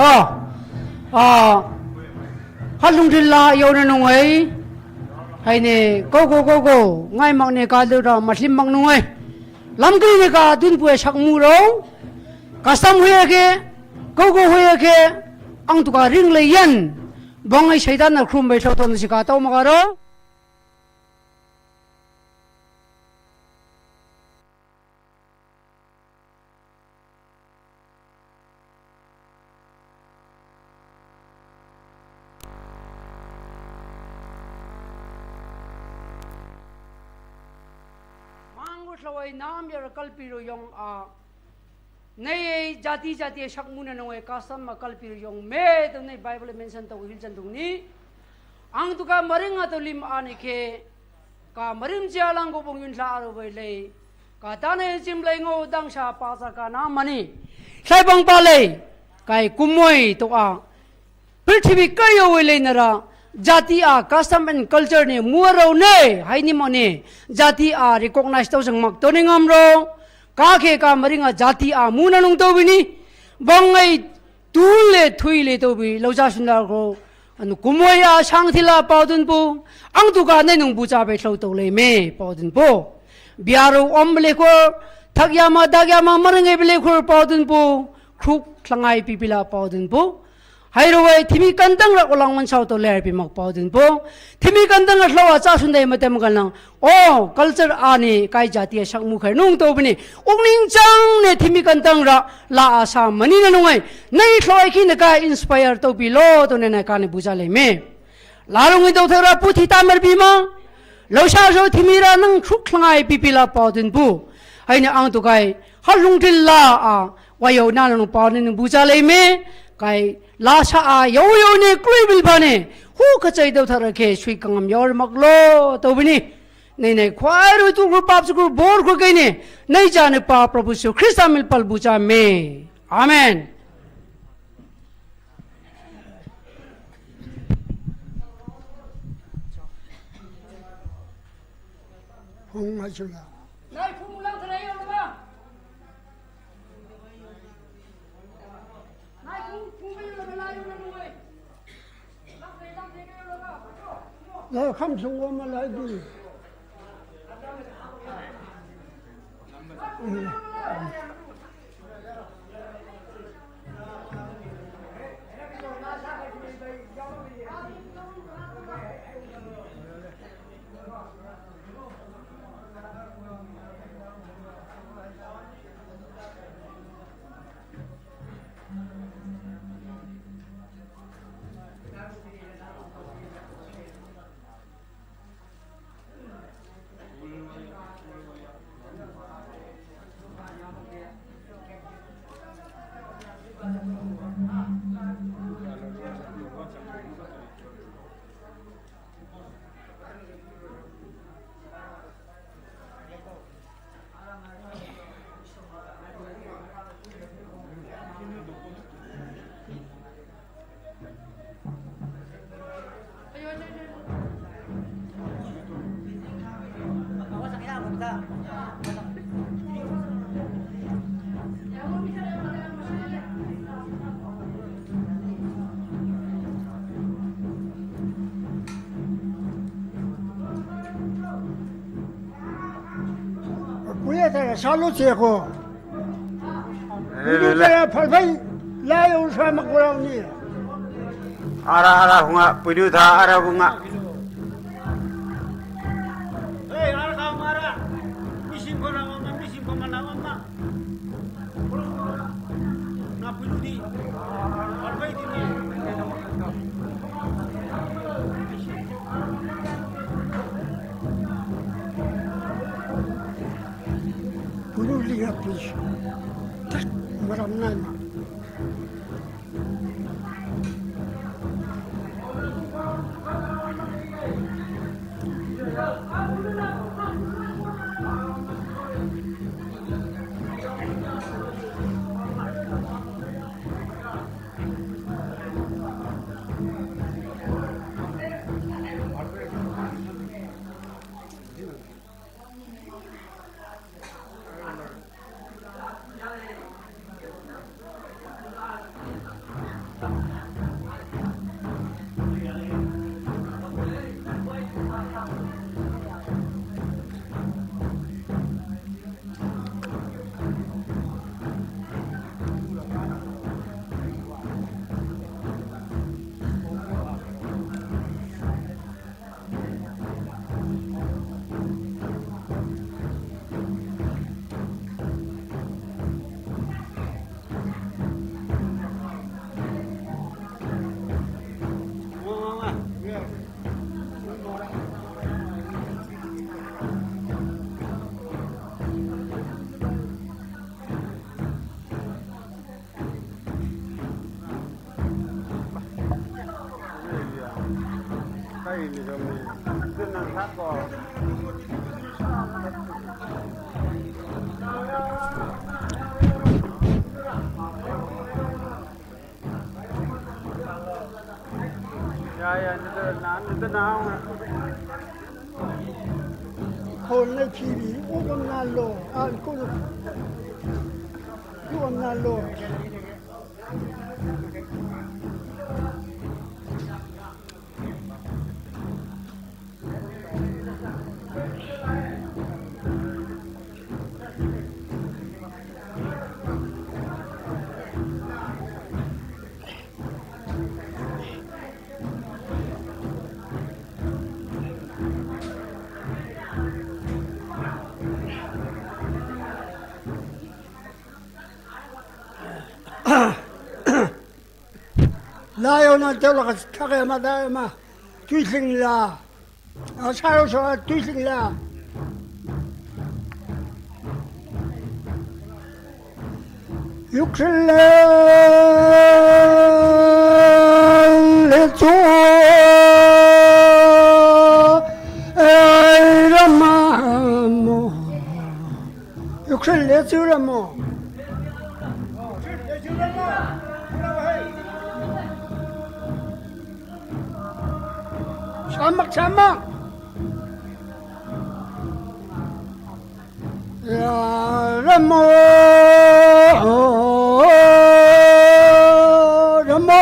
Ha. A. Halungdilla yona nungai. Haine, kau kau kau kau. Ngai makne ka lura, maslim mak nungai. Lamkri ne ka dun pue sak muro. Kasam huya ke, kau kau huya ke, ang tuka ring le yan. Bang ai saitan na khrum bai sot on sika tau makaro. Mangu thlawai nam yara kalpiro yong a. Nei ei jati jati sak muna nong ei kasam ma kalpiro yong me to nei Bible mention to hil chan dung ni. Ang tuka maring a to lim ani ke. Ka marim chia lang ko bong yun thla aro bai lei. Ka ta nei chim lei ngo dang sa pa sa ka na mani. Sai bang pa lei. Kai kumoi to a. Prithibi kayo wei leinara, jati a custom and culture ni muarau ne, hai ni mo ne, jati a recognize tau sang mak to ne ngam ro, ka khe ka maring a jati a muna nung to bini, bang ngai tu le thui le to bi, lau ja sun la ko, anu kumoi a sang thila pau dun pu, ang tu ka ne nung bu cha bai thlau to le me pau dun pu. Biaro om le ko, thak ya ma, dak ya ma, maring e le ko pau dun pu, khruk thlangai pi pi la pau dun pu. Hai ro wai, thimi kantang rak ulang wan sau to ler pi mak pau din po. Thimi kantang rak hlawa cha sun dai matem kan lang. O, culture ani kai jati a sak mu khai nung to bini. Uk ning chang ne thimi kantang rak la a sa mani na nungai. Nei thloi ki na kai inspire to pi lo to ne na ka ne buja le me. La rung i do thak ra pu thi ta mar pi ma. Lo sa so thimi ra nang thruk thlangai pi pi la pau din pu. Hai ne ang to kai. Ha lung til la a. ꯋꯥꯌꯧꯅꯥꯅ ꯅꯨꯄꯥꯅꯤ ꯅꯪꯕꯨ ꯆꯥ ꯂꯩꯃꯦ꯫ ꯀꯥꯏ ꯂꯥꯁꯥ ꯌꯧ ꯌꯧꯅꯦ ꯀ꯭ꯂꯨꯏ ꯕꯤꯜꯕꯥꯅꯦ꯫ ꯍꯨ ꯀꯆꯩꯗꯧ ꯊꯔꯛꯈꯦ ꯁꯨꯏ ꯀꯉꯝ ꯌꯧꯔꯃꯛꯂꯣ ꯇꯧꯕꯅꯤ꯫ ꯅꯩꯅ ꯈ꯭ꯋꯥꯏꯔꯣꯏ ꯇꯨꯈ꯭ꯔꯣ ꯄꯥꯞꯁꯨ ꯈ꯭ꯔꯣ ꯕꯣꯔ ꯈ꯭ꯔꯣ ꯀꯩꯅꯦ꯫ ꯅꯩ ꯆꯥꯅ ꯄꯥ ꯄ꯭ꯔꯚꯨꯁꯨ ꯈ꯭ꯔꯤꯁꯇ ꯃꯤꯜ ꯄꯜꯕꯨ ꯆꯥꯃꯦ꯫ ꯑꯥꯃꯦꯟ꯫ ꯍꯣꯡ ꯍꯥꯏꯁꯤꯅ꯫ ꯅꯥꯏ ꯈꯨꯃꯨ ꯂꯥꯡꯊꯔꯥꯏ ꯌꯧꯔꯕ? ꯅꯥꯏ ꯈꯨꯃꯨ ꯈꯨꯃꯨ ꯌꯧꯔꯕ ꯂꯥꯏ ꯌꯧꯔꯕ ꯅꯣꯏ? ꯂꯥꯡꯊꯔꯥꯏ ꯂꯥꯡꯊꯔꯥꯏ ꯌꯧꯔꯕ? ꯂꯥꯏ ꯈꯝ ꯁꯨꯡ ꯑꯃ ꯂꯥꯏꯗꯤ꯫ ꯎꯝ꯫ Kuya ta salu che ko. Le, le, le. Kuya ta phal phai la yo sa ma ko ni. Ara, ara hunga, pudu tha, ara hunga. Hey, ara ka mara. Misin ko na ma, misin ko ma na ma. Pululiga pis. Tak, mar ꯌꯥꯏ, ꯌꯥꯏ, ꯅꯠꯇ꯭ꯔ ꯅꯍꯥꯟ, ꯅꯠꯇ꯭ꯔ ꯅꯍꯥꯟ꯫ ꯈꯣꯟꯅ ꯊꯤꯔꯤ, ꯑꯣꯛ ꯅꯥꯜꯂꯣ, ꯑꯥ, ꯀꯣꯟꯅ, ꯌꯣꯟ ꯅꯥꯜꯂꯣ꯫ ꯂꯥꯏ ꯑꯣꯏꯅ ꯇꯧꯔꯒ ꯊꯥꯒꯩ ꯑꯃ ꯂꯥꯏ ꯑꯃ ꯇꯨꯏꯁꯤꯡꯂꯥ꯫ ꯁꯥꯔꯣ ꯁꯥꯔꯣ ꯇꯨꯏꯁꯤꯡꯂꯥ꯫ ꯌꯨꯛꯁꯤꯜꯂꯦ ꯂꯦꯆꯨ ꯑꯩ ꯔꯃꯥꯃꯣ꯫ ꯌꯨꯛꯁꯤꯜꯂꯦ ꯆꯨꯔꯝꯃꯣ꯫ ꯁꯥꯃꯛ ꯁꯥꯃꯛ꯫ ꯌꯥꯔꯝꯃꯣ꯫ ꯔꯝꯃꯣ꯫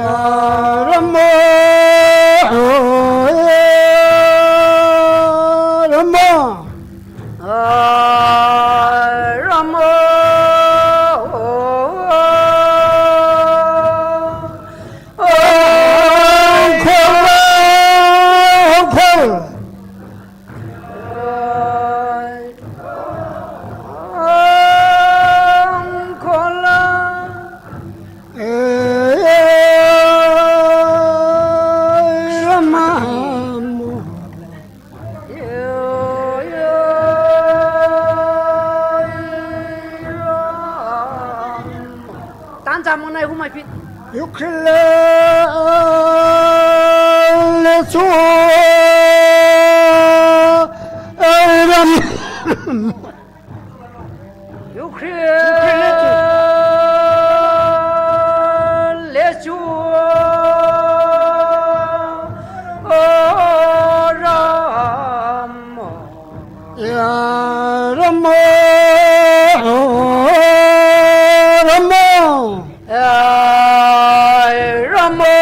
ꯌꯥꯔꯝꯃꯣ, ꯌꯥꯔꯝꯃꯣ, ꯌꯥꯔꯝꯃꯣ꯫ ꯇꯥꯟ ꯆꯥ ꯃꯣꯅꯥꯏ ꯍꯨꯝ ꯍꯥꯏꯐꯤꯠ꯫ ꯌꯨꯈ꯭ꯔꯤꯜꯂꯦ ꯂꯦꯆꯨ ꯑꯩꯔꯝ꯫ ꯌꯨꯈ꯭ꯔꯤꯜꯂꯦ ꯂꯦꯆꯨ ꯑꯣ ꯔꯥꯝ꯫ ꯌꯥ ꯔꯥꯃꯣ, ꯔꯥꯃꯣ꯫ ꯌꯥ ꯔꯥꯃꯣ,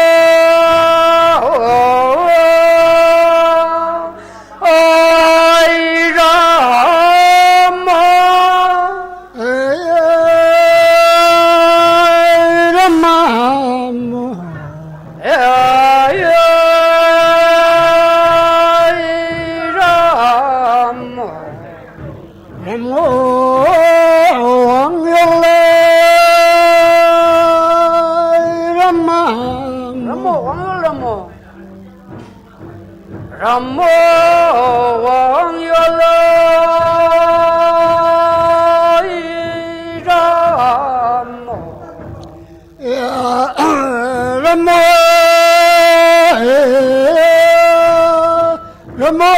ꯑꯥꯏ ꯔꯥꯃꯣ꯫ ꯌꯥ ꯔꯥꯃꯣ꯫ ꯌꯥ ꯔꯥꯃꯣ꯫ ꯔꯥꯃꯣ ꯋꯥꯡ ꯌꯣꯜꯂꯦ, ꯔꯥꯃꯣ꯫ ꯔꯥꯃꯣ ꯋꯥꯡ ꯌꯣꯜ ꯔꯥꯃꯣ꯫ ꯔꯥꯃꯣ ꯋꯥꯡ ꯌꯣꯜꯂꯦ, ꯔꯥꯃꯣ꯫ ꯔꯥꯃꯣ, ꯔꯥꯃꯣ꯫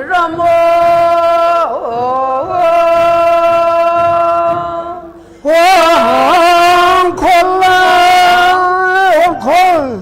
ꯔꯥꯃꯣ꯫ ꯋꯥꯡꯈꯣꯜ, ꯋꯥꯡꯈꯣꯜ꯫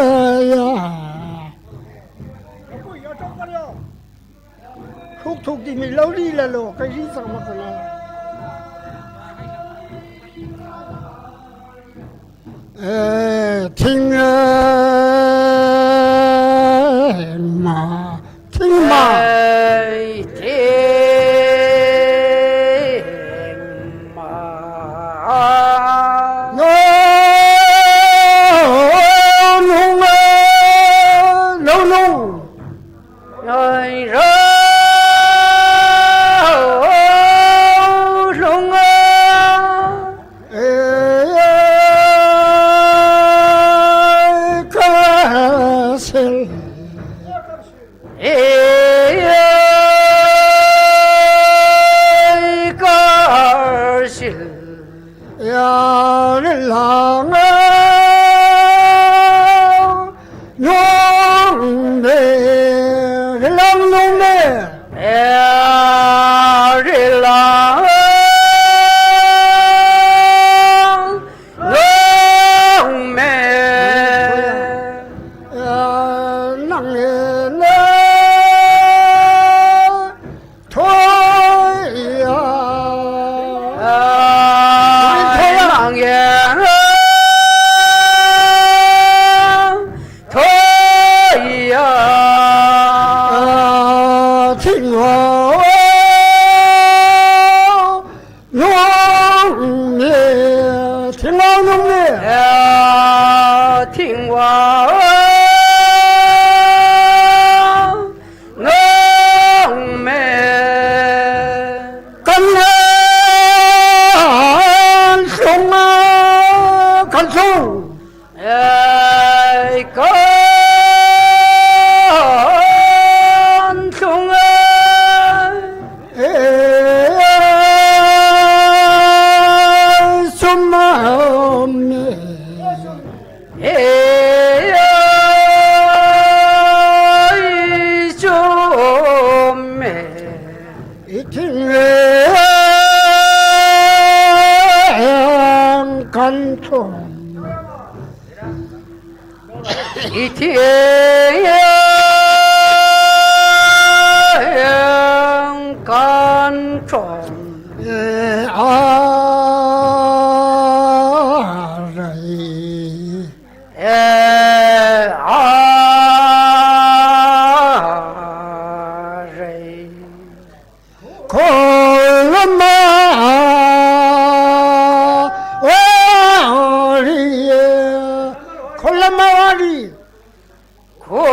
ꯑꯌꯥ꯫ ꯊꯣꯛ ꯊꯣꯛꯇꯤ ꯃꯤ ꯂꯧꯔꯤ ꯂꯂꯣ ꯀꯩꯔꯤ ꯆꯪꯕ ꯀꯅꯥ꯫ ꯑꯦ, ꯊꯤꯡ, ꯑꯦ, ꯃꯥ, ꯊꯤꯡ ꯃꯥ꯫ ꯑꯦ, ꯊꯤꯡ ꯃꯥ꯫ ꯅꯣ, ꯅꯨꯡ, ꯑꯦ, ꯅꯣ, ꯅꯨꯡ꯫ ꯅꯣꯏꯔꯣ ꯂꯨꯡꯉ ꯑꯦ ꯀꯁꯤꯜ ꯑꯦ ꯀꯁꯤꯜ ꯌꯥꯔ ꯂꯥꯡꯉ ꯅꯣꯡꯃꯦ ꯔꯤꯂꯥꯡ ꯅꯣꯡꯃꯦ ꯌꯥꯔ ꯂꯥꯡꯉ ꯅꯣꯡꯃꯦ ꯅꯪꯅ ꯊꯣꯏꯌꯥ ꯊꯣꯏꯌꯥ ꯊꯣꯏꯌꯥ ꯊꯤꯡꯉꯣ ꯅꯣꯡꯃꯦ ꯊꯤꯡꯉꯣ ꯅꯣꯡꯃꯦ ꯊꯤꯡꯉꯣ ꯅꯣꯡꯃꯦ ꯀꯟꯅ ꯁꯣꯡꯅ ꯀꯟꯁꯨ ꯑꯩ ꯀꯟ ꯊꯨꯡꯉ ꯑꯦ ꯆꯨꯝꯃꯝꯃꯤ ꯑꯦ 一天干种。 ཁོ་ལ་མ་ཝ་རི། ཁོ་ལ་མ་ཝ་རི། ཁོ་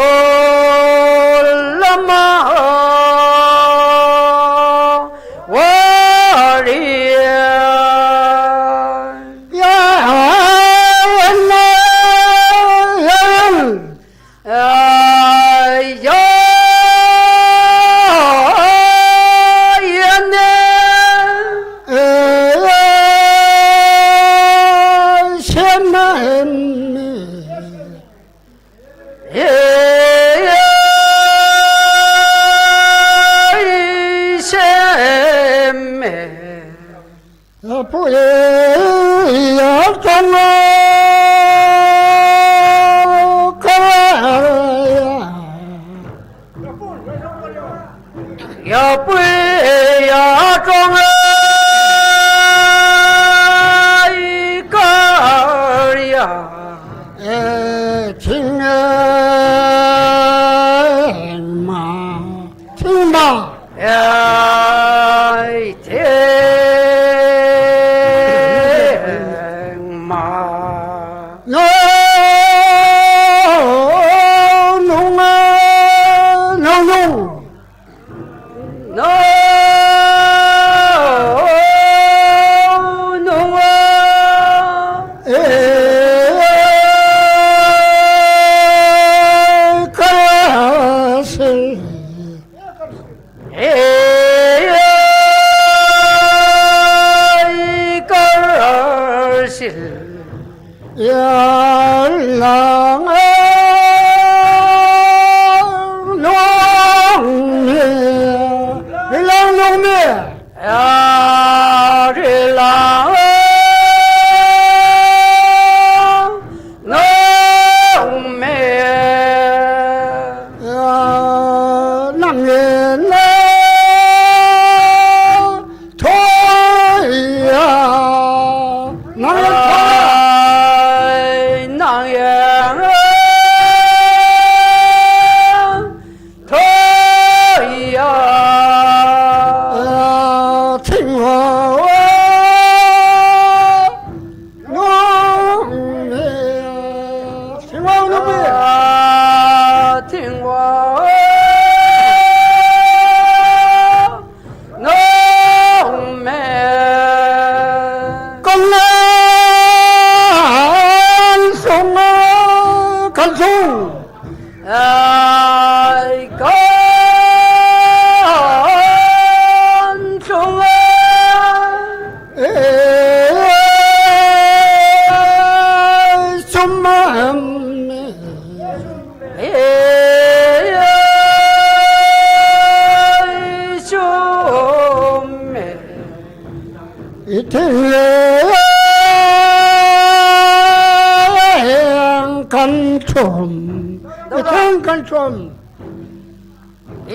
ལ་མ་ཝ་རི། ཡ་ཝ་ན་ཡ་ཡ། ཨ་ཡ་ཡ་ནེ། ཨ་ཡ་ཤེ་མ་ཧེ་མེ། ཨ་ཡ་ཤེ་མེ། ཡ་པུ་ཡ་ཀྲོང་ཨ་ཀ་ཡ། ཡ་པུ་ཡ་ཀྲོང་ཨ་ཀ་ཡ། ཨེ་ཐིང་ཨེ་མ། ཐིང་མ། ཡ་ཐེ་མ། ནོ་ནོ་ནོ་ནོ། ནོ། ꯊꯤꯡꯕ ꯅꯣꯡꯃꯦ꯫ ꯀꯪꯂꯦꯟ ꯁꯣꯡꯉ ꯀꯜꯁꯨꯡ꯫ ꯑꯩ ꯀꯥꯟ ꯁꯣꯡꯉ꯫ ꯑꯦ, ꯆꯨꯝꯃꯦ꯫ ꯆꯨꯝꯃꯦ꯫ ꯏꯊꯦꯡ ꯀꯟꯊꯣꯝ꯫ ꯏꯊꯦꯡ ꯀꯟꯊꯣꯝ꯫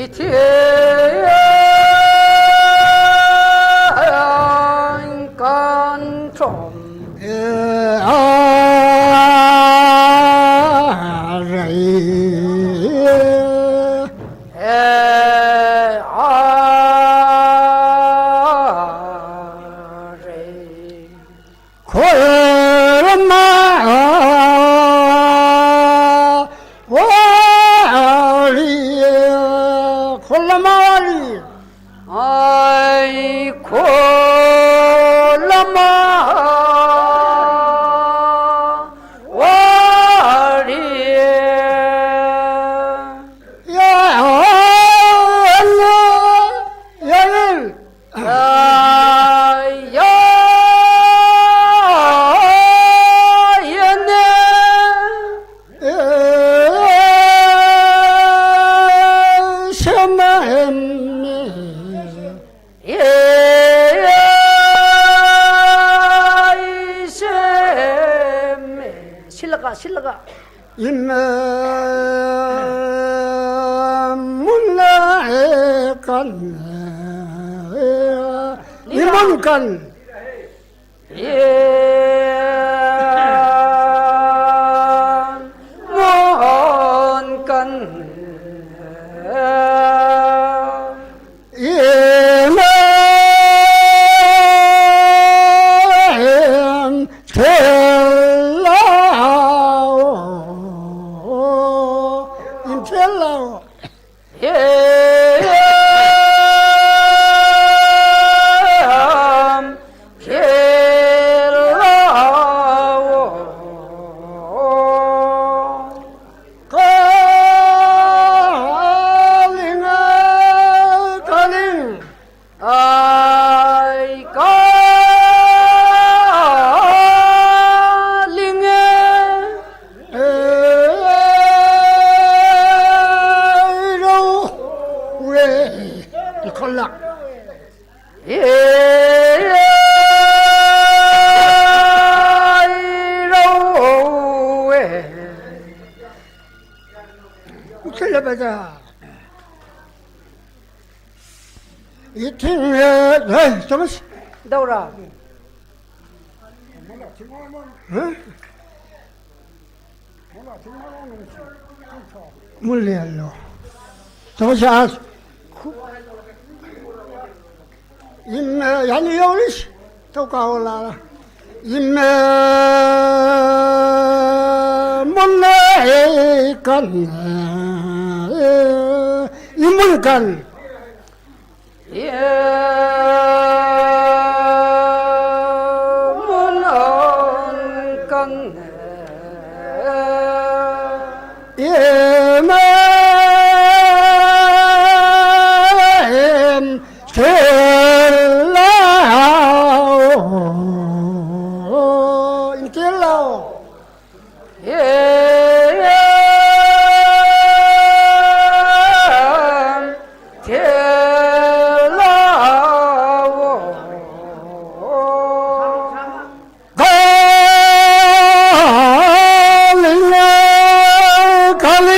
ꯏꯊꯦꯡ ꯀꯟꯊꯣꯝ꯫ ꯑꯦ, ꯑꯥ, ꯔꯩ꯫ ꯑꯦ, ꯑꯥ, ꯔꯩ꯫ ꯈꯣꯏꯔꯝꯃ ꯋꯥꯔꯤ, ꯈꯣꯜꯂꯝꯃ ꯋꯥꯔꯤ꯫ ꯑꯩ ꯈꯣꯜꯂꯝꯃ ꯋꯥꯔꯤ꯫ ꯌꯥ-, ꯌꯥ-, ꯌꯥ-, ꯁꯤꯜꯂꯒ, ꯁꯤꯜꯂꯒ꯫ ꯏꯃꯦ ꯃꯨꯟꯅ ꯀꯟ꯫ ꯏꯃꯨꯟ ꯀꯟ꯫ ꯏꯃꯨꯟ ꯀꯟ꯫ ꯏꯃꯦ ꯊꯦꯜꯂꯥꯎ꯫ ꯊꯦꯜꯂꯥꯎ꯫ ꯀꯥꯂꯤꯡ, ꯀꯥꯂꯤꯡ꯫ ꯑꯩ ꯀꯥꯂꯤꯡꯉꯦ꯫ ꯑꯦ, ꯔꯧ, ꯔꯦ, ꯏꯈꯠꯂ꯫ ꯑꯦ, ꯔꯧ, ꯑꯦ꯫ ꯎꯆꯦꯂꯕꯗ꯫ ꯏꯊꯤꯡ, ꯑꯦ, ꯍꯦ, ꯆꯃꯁ꯫ ꯗꯧꯔꯥ꯫ ꯍꯥ? ꯃꯨꯜꯂꯦ ꯍꯜꯂꯣ꯫ ꯆꯃꯁ ꯑꯥꯁ꯫ ꯏꯝ, ꯑꯦ, ꯌꯥꯅꯤ ꯌꯧꯔꯤꯁ꯫ ꯇꯧ ꯀꯥꯎ ꯂꯥ꯫ ꯏꯃꯦ ꯃꯨꯟꯅꯦ ꯀꯟ꯫ ꯏꯃꯨꯟ ꯀꯟ꯫ ꯏꯃꯨꯟ ꯀꯟ꯫ ꯏꯃꯦꯝ ꯊꯤꯜꯂꯥꯎ꯫ ꯏꯟꯇꯤꯜꯂꯥꯎ꯫ ꯏꯃꯦꯝ ꯊꯤꯜꯂꯥꯎ꯫ ꯀꯥꯂꯤꯡꯂꯦ, ꯀꯥꯂꯤꯡ꯫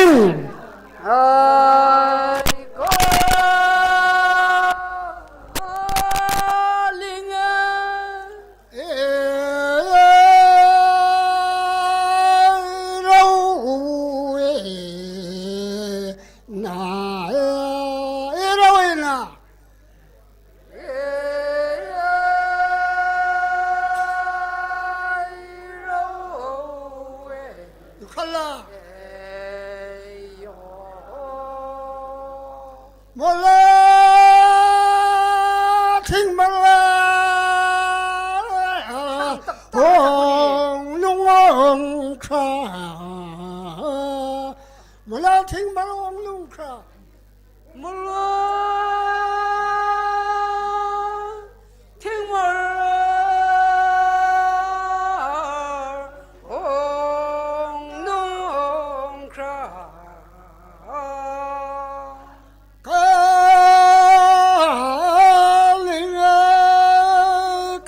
ꯃꯂꯥ ꯊꯤꯡ ꯃꯂꯥ ꯍꯣꯡ ꯅꯨꯡ ꯍꯣꯡ ꯈ꯭ꯔ꯫ ꯃꯂꯥ ꯊꯤꯡ ꯃꯂꯥ ꯍꯣꯡ ꯅꯨꯡ ꯈ꯭ꯔ꯫ ꯃꯂꯥ ꯊꯤꯡ ꯃꯂꯥ ꯍꯣꯡ ꯅꯨꯡ ꯍꯣꯡ ꯈ꯭ꯔ꯫ ꯀꯥꯂꯤꯡ,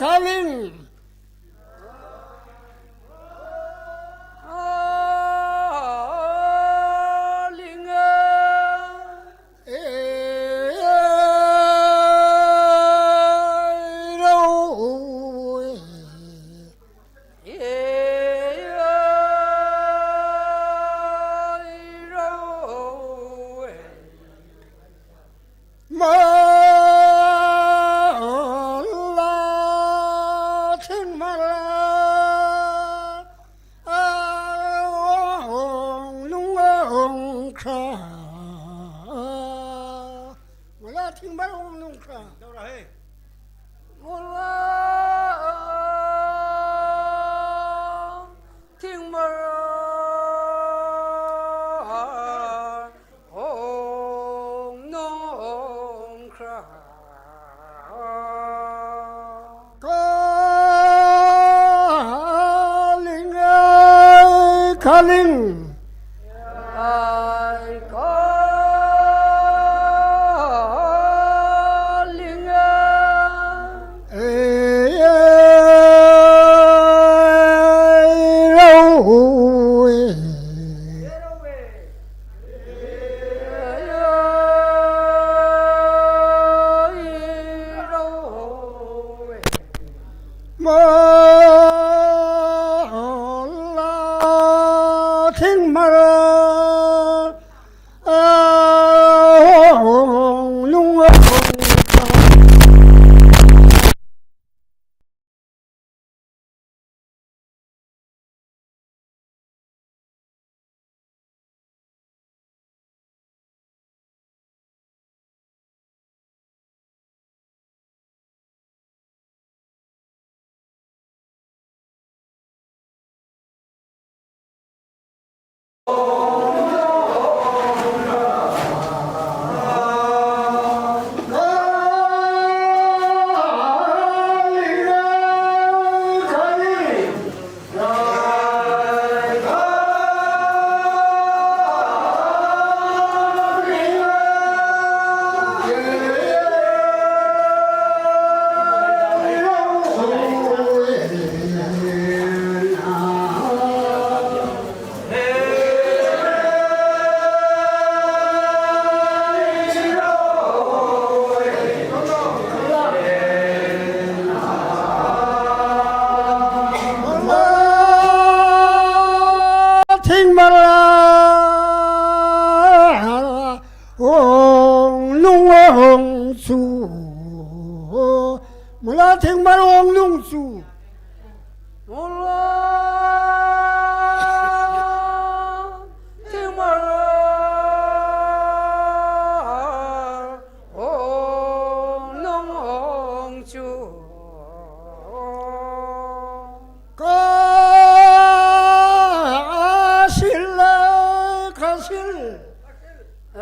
ꯀꯥꯂꯤꯡ꯫ ꯀꯥꯂꯤꯡ꯫ ꯑꯦ, ꯔꯧ꯫ ꯃꯂꯥ ꯊꯤꯡ ꯃꯂꯥ ꯅꯨꯡ ꯈ꯭ꯔ꯫ ꯃꯂꯥ ꯊꯤꯡ ꯃꯂꯥ ꯅꯨꯡ ꯈ꯭ꯔ꯫ ꯃꯂꯥ ꯊꯤꯡ ꯃꯔꯥ ꯍꯣꯡ ꯅꯣꯡ ꯈ꯭ꯔ꯫ ꯀꯥꯂꯤꯡ, ꯀꯥꯂꯤꯡ꯫ ꯑꯩ ꯀꯥꯂꯤꯡ꯫ ꯑꯦ, ꯑꯦ, ꯔꯧ꯫ ꯃꯂꯥ ꯊꯤꯡ ꯊꯦꯡꯃꯔ ꯍꯣꯡ ꯅꯨꯡ ꯍꯣꯡ ꯆꯨ꯫ ꯃꯨꯂꯥ ꯊꯦꯡꯃꯔ ꯍꯣꯡ ꯅꯨꯡ ꯆꯨ꯫ ꯃꯨꯂꯥ ꯊꯦꯡꯃꯔ ꯍꯣꯡ ꯅꯨꯡ ꯍꯣꯡ ꯆꯨ꯫ ꯀꯥꯁꯤꯜꯂꯦ ꯀꯥꯁꯤꯜ꯫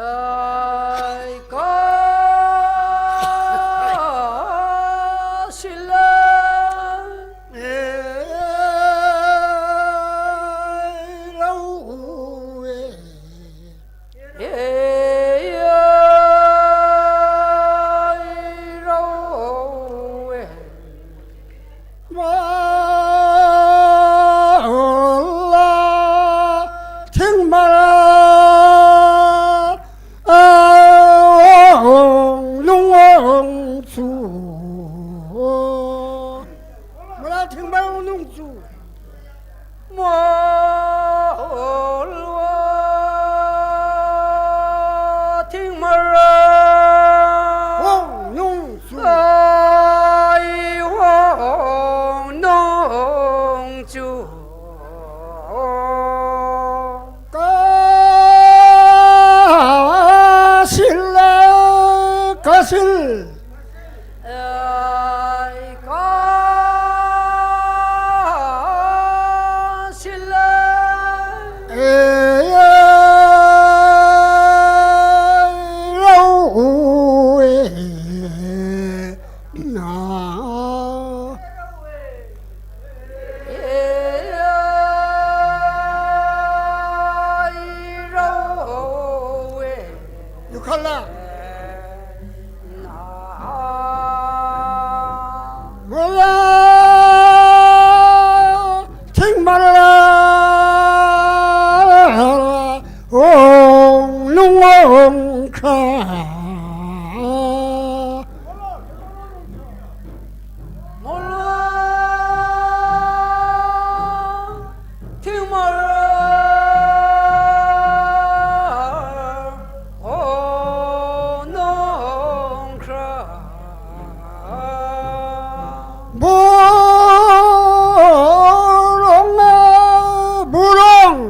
ꯑꯩ ꯀꯥꯁꯤꯜꯂꯦ꯫ ꯑꯦ ꯂꯧꯋꯦ꯫ ꯑꯦ ꯑꯩ ꯂꯧꯋꯦ꯫ ꯃꯂꯥ ꯊꯦꯡꯃꯔ ꯍꯣꯡ ꯅꯨꯡ ꯍꯣꯡ ꯆꯨ꯫ ꯃꯂꯥ ꯊꯦꯡꯃꯔ ꯍꯣꯡ ꯅꯨꯡ ꯆꯨ꯫ ꯃꯂꯥ ꯊꯦꯡꯃꯔ ꯍꯣꯡ ꯅꯨꯡ ꯆꯨ꯫ ꯑꯩ ꯍꯣꯡ ꯅꯣꯡ ꯆꯨ꯫ ꯀꯥꯁꯤꯜꯂꯦ ꯀꯥꯁꯤꯜ꯫ ꯑꯩ ꯀꯥꯁꯤꯜꯂꯦ꯫ ꯑꯦ ꯃꯣꯂꯥ ꯊꯤꯡꯃꯔ ꯍꯣꯡ ꯅꯨꯡ ꯍꯣꯡ ꯈ꯭ꯔ꯫ ꯃꯣꯂꯥ ꯊꯤꯡꯃꯔ ꯍꯣꯡ ꯅꯨꯡ ꯈ꯭ꯔ꯫ ꯕꯣꯔꯣꯡ ꯕꯣꯔꯣꯡ꯫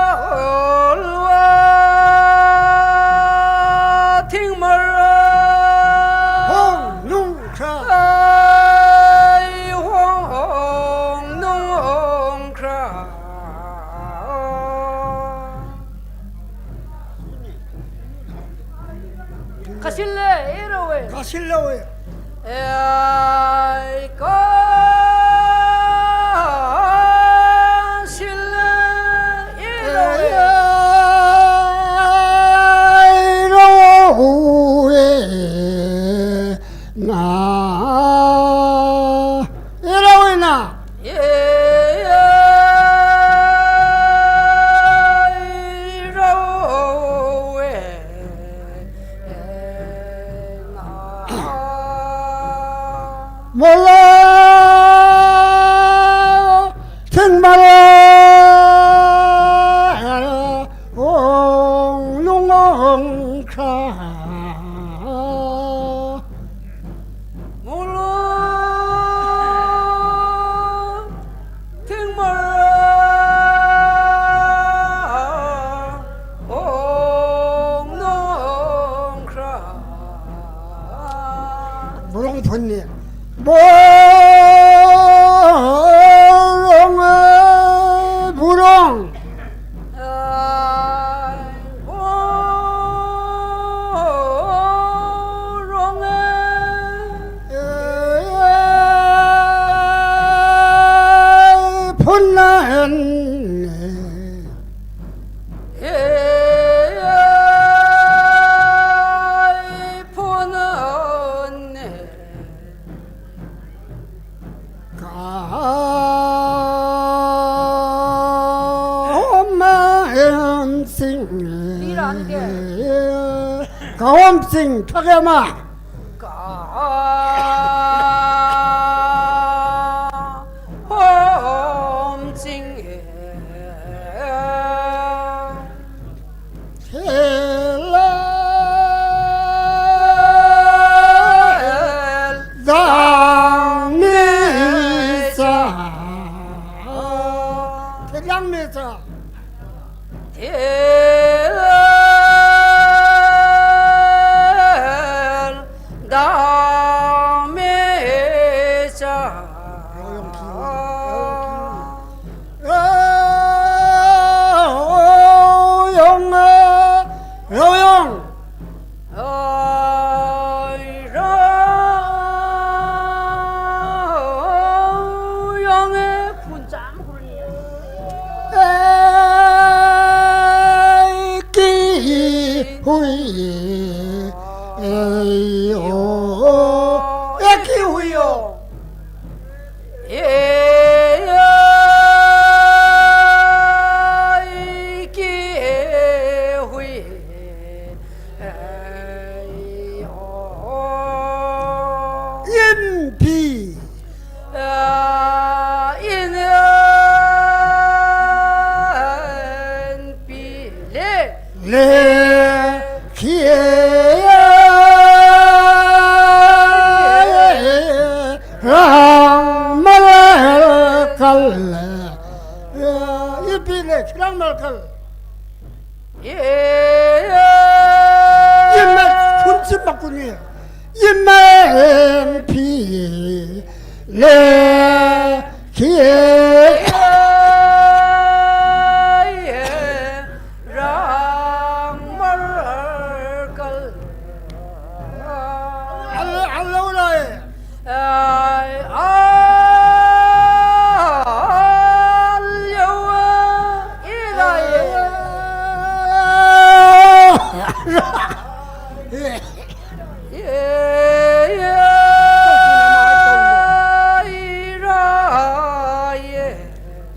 ꯃꯣꯜꯋꯥ ꯊꯤꯡꯃꯔ ꯍꯣꯡ ꯅꯨꯡ ꯈ꯭ꯔ꯫ ꯑꯩ ꯍꯣꯡ ꯍꯣꯡ ꯅꯨꯡ ꯍꯣꯡ ꯈ꯭ꯔ꯫ ꯀꯥꯁꯤꯜꯂꯦ, ꯏꯔꯧꯋꯦ꯫ ꯀꯥꯁꯤꯜꯂꯧꯋꯦ꯫ ꯑꯦ, ꯀꯥꯁꯤꯜꯂꯦ, ꯏꯔꯧꯋꯦ꯫ ꯏꯔꯧꯋꯦ, ꯉꯥ, ꯏꯔꯧꯋꯦꯅ꯫ ꯃꯣꯂꯥ ꯊꯤꯡꯃꯔ ꯍꯣꯡ ꯅꯨꯡ ꯍꯣꯡ ꯈ꯭ꯔ꯫ ꯃꯣꯂꯥ ꯕꯨꯔꯣꯡ ꯐꯨꯟꯅꯤ꯫ ꯕꯣꯔꯣꯡ, ꯕꯨꯔꯣꯡ꯫ ꯐꯨꯟꯅ ꯍꯦꯟꯅ ꯀꯥꯍꯣꯝꯁꯤꯡ ꯊꯛꯑꯦ ꯑꯃ꯫ ꯀꯥꯍꯣꯝꯁꯤꯡ ꯊꯦꯂꯥꯡ ꯃꯦꯆꯥ꯫ ꯊꯦꯂꯥꯡ ꯃꯦꯆꯥ꯫ ꯊꯦꯂꯥꯡ ꯃꯦꯆꯥ꯫ ꯔꯣꯌꯣꯡ, ꯔꯣꯌꯣꯡ꯫ ꯏꯟ ꯄꯤ꯫ ꯏꯟ ꯄꯤ ꯂꯦ꯫ ꯂꯦ ꯈꯤ꯫ ꯃꯦꯝ ꯐꯤ ꯂꯦ ꯈꯤ ꯔꯥꯡ ꯃꯔꯀꯜ ꯑꯜ ꯑꯜ ꯂꯧꯔꯣꯏ꯫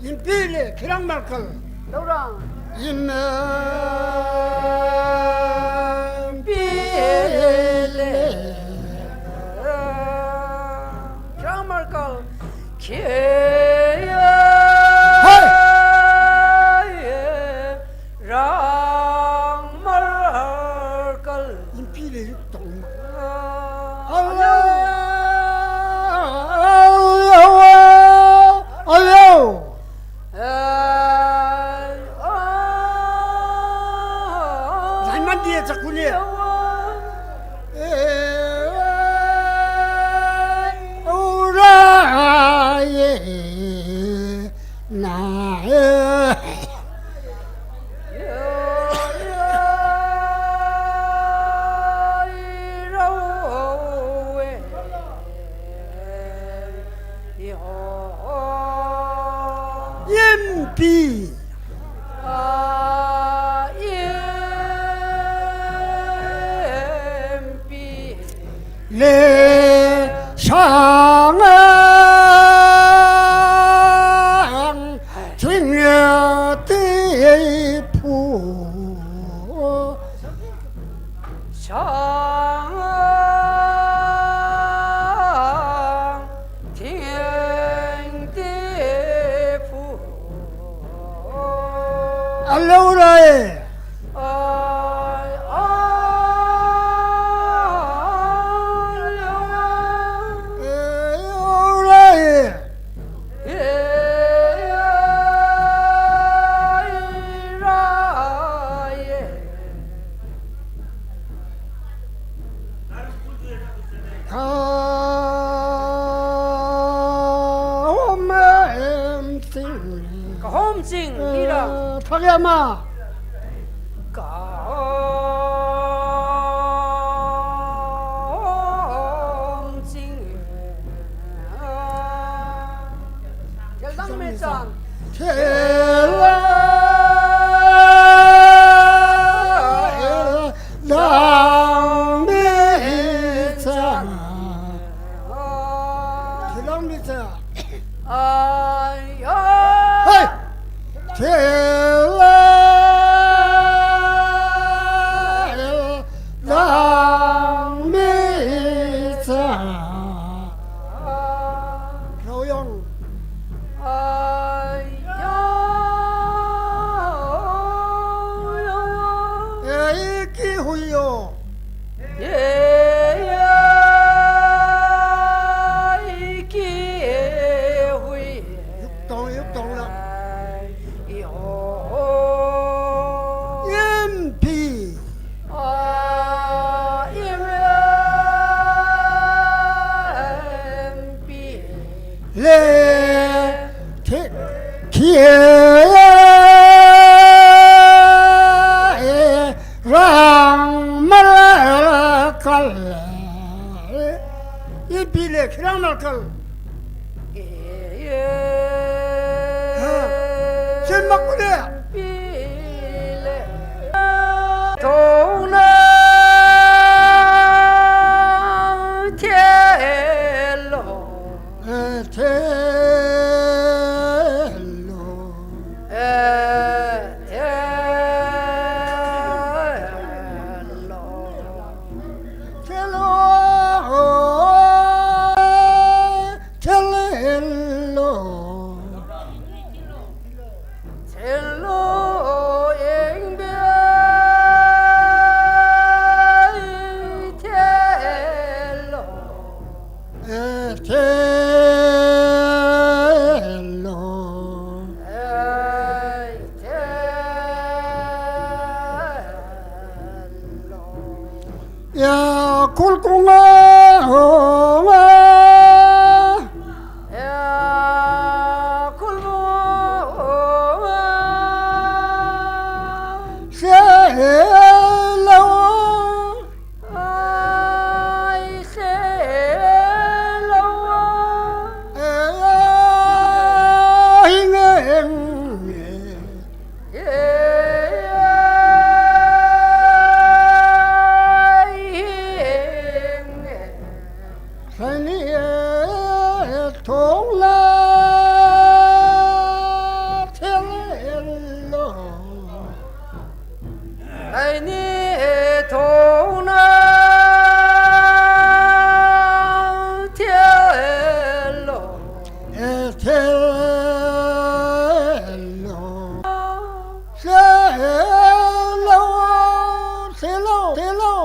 ꯏꯝꯄꯤꯂꯦ ꯈꯤꯔꯥꯡ ꯃꯔꯀꯜ ꯂꯧꯔꯥꯡ꯫ ꯏꯝ ꯄꯤꯂꯦ ꯈꯤꯔꯥꯡ ꯃꯔꯀꯜ ꯈꯦ ꯍꯩ! ꯔꯥꯡ ꯃꯔꯀꯜ ꯏꯝꯄꯤꯂꯦ ꯇꯧ꯫ ꯑꯜꯂꯣ! ꯑꯜꯂꯣ! ꯑꯜꯂꯣ! ꯂꯥꯏꯃꯟꯗꯤ ꯆꯠꯈꯨꯅꯦ꯫ ꯏꯝꯄꯤ꯫ ꯂꯦ ꯁꯥꯡ ꯊꯤꯡ ꯇꯤ ꯐꯨ꯫ ꯁꯥꯡ ꯊꯤꯡ ꯇꯤ ꯐꯨ꯫ ꯑꯜꯂꯧꯔꯥꯏ꯫ ꯑꯥꯏ ꯑꯥ꯫ ꯀꯍꯣꯝ ꯆꯤꯡ꯫ ꯀꯍꯣꯝ ꯆꯤꯡ, ꯃꯤꯔ? ꯑ, ꯐꯒꯦ ꯑꯃ꯫ ꯀꯍꯣꯝ ꯆꯤꯡ꯫ ꯊꯦꯜꯗꯥꯡ ꯃꯦꯆꯥꯡ꯫ ꯊꯦꯜ ꯂꯥꯡ ꯃꯤ ꯆꯥ꯫ ꯊꯦꯜ ꯂꯥꯡ ꯃꯤ ꯆꯥ꯫ ꯍꯩ! ꯊꯦꯜ ꯂꯥꯡ ꯃꯤ ꯆꯥ꯫ ꯔꯣꯌꯣꯡ꯫ ꯑꯩꯒꯤ ꯍꯨꯏꯌꯣ꯫ ꯑꯩꯒꯤ ꯍꯨꯏ꯫ ꯌꯨꯛ ꯇꯧ, ꯌꯨꯛ ꯇꯧ ꯂꯥꯎ꯫ ꯏꯝꯄꯤ꯫ ꯑ, ꯏꯝ-, ꯏꯝꯄꯤ꯫ ꯂꯦ ꯊꯦ ꯈꯤꯌꯦ ꯔꯥꯡ ꯃꯂ ꯀꯜ꯫ ꯏꯝꯄꯤ ꯂꯦ ꯈꯤꯔꯥꯡ ꯃꯂ ꯀꯜ꯫ ꯍꯥ? ꯁꯤ ꯃꯛꯄꯅꯦ꯫ ꯊꯣꯡꯅ ꯊꯦꯜꯂꯣ꯫ ꯑꯦ, ꯊꯦꯜꯂꯣ꯫ ꯑꯦ, ꯊꯦꯜꯂꯣ꯫ ꯊꯦꯜꯂꯣ꯫ ꯊꯦꯜꯂꯣ꯫ ꯊꯦꯜꯂꯣ ꯌꯦꯡꯕꯤ ꯊꯦꯜꯂꯣ꯫ ꯑꯦ ꯊꯦꯜꯂꯣ꯫ ꯑꯦ ꯊꯦꯜꯂꯣ꯫ ꯌꯥ ꯈꯨꯜ ꯀꯨꯡꯉꯥ ꯍꯣ꯫ ꯍꯩꯅꯤ ꯊꯣꯡꯅ ꯊꯤꯜꯂꯣ꯫ ꯍꯩꯅꯤ ꯊꯣꯡꯅ ꯊꯤꯜꯂꯣ꯫ ꯊꯤꯜꯂꯣ꯫ ꯊꯤꯜꯂꯣ꯫ ꯊꯤꯜꯂꯣ꯫ ꯊꯤꯜꯂꯣ꯫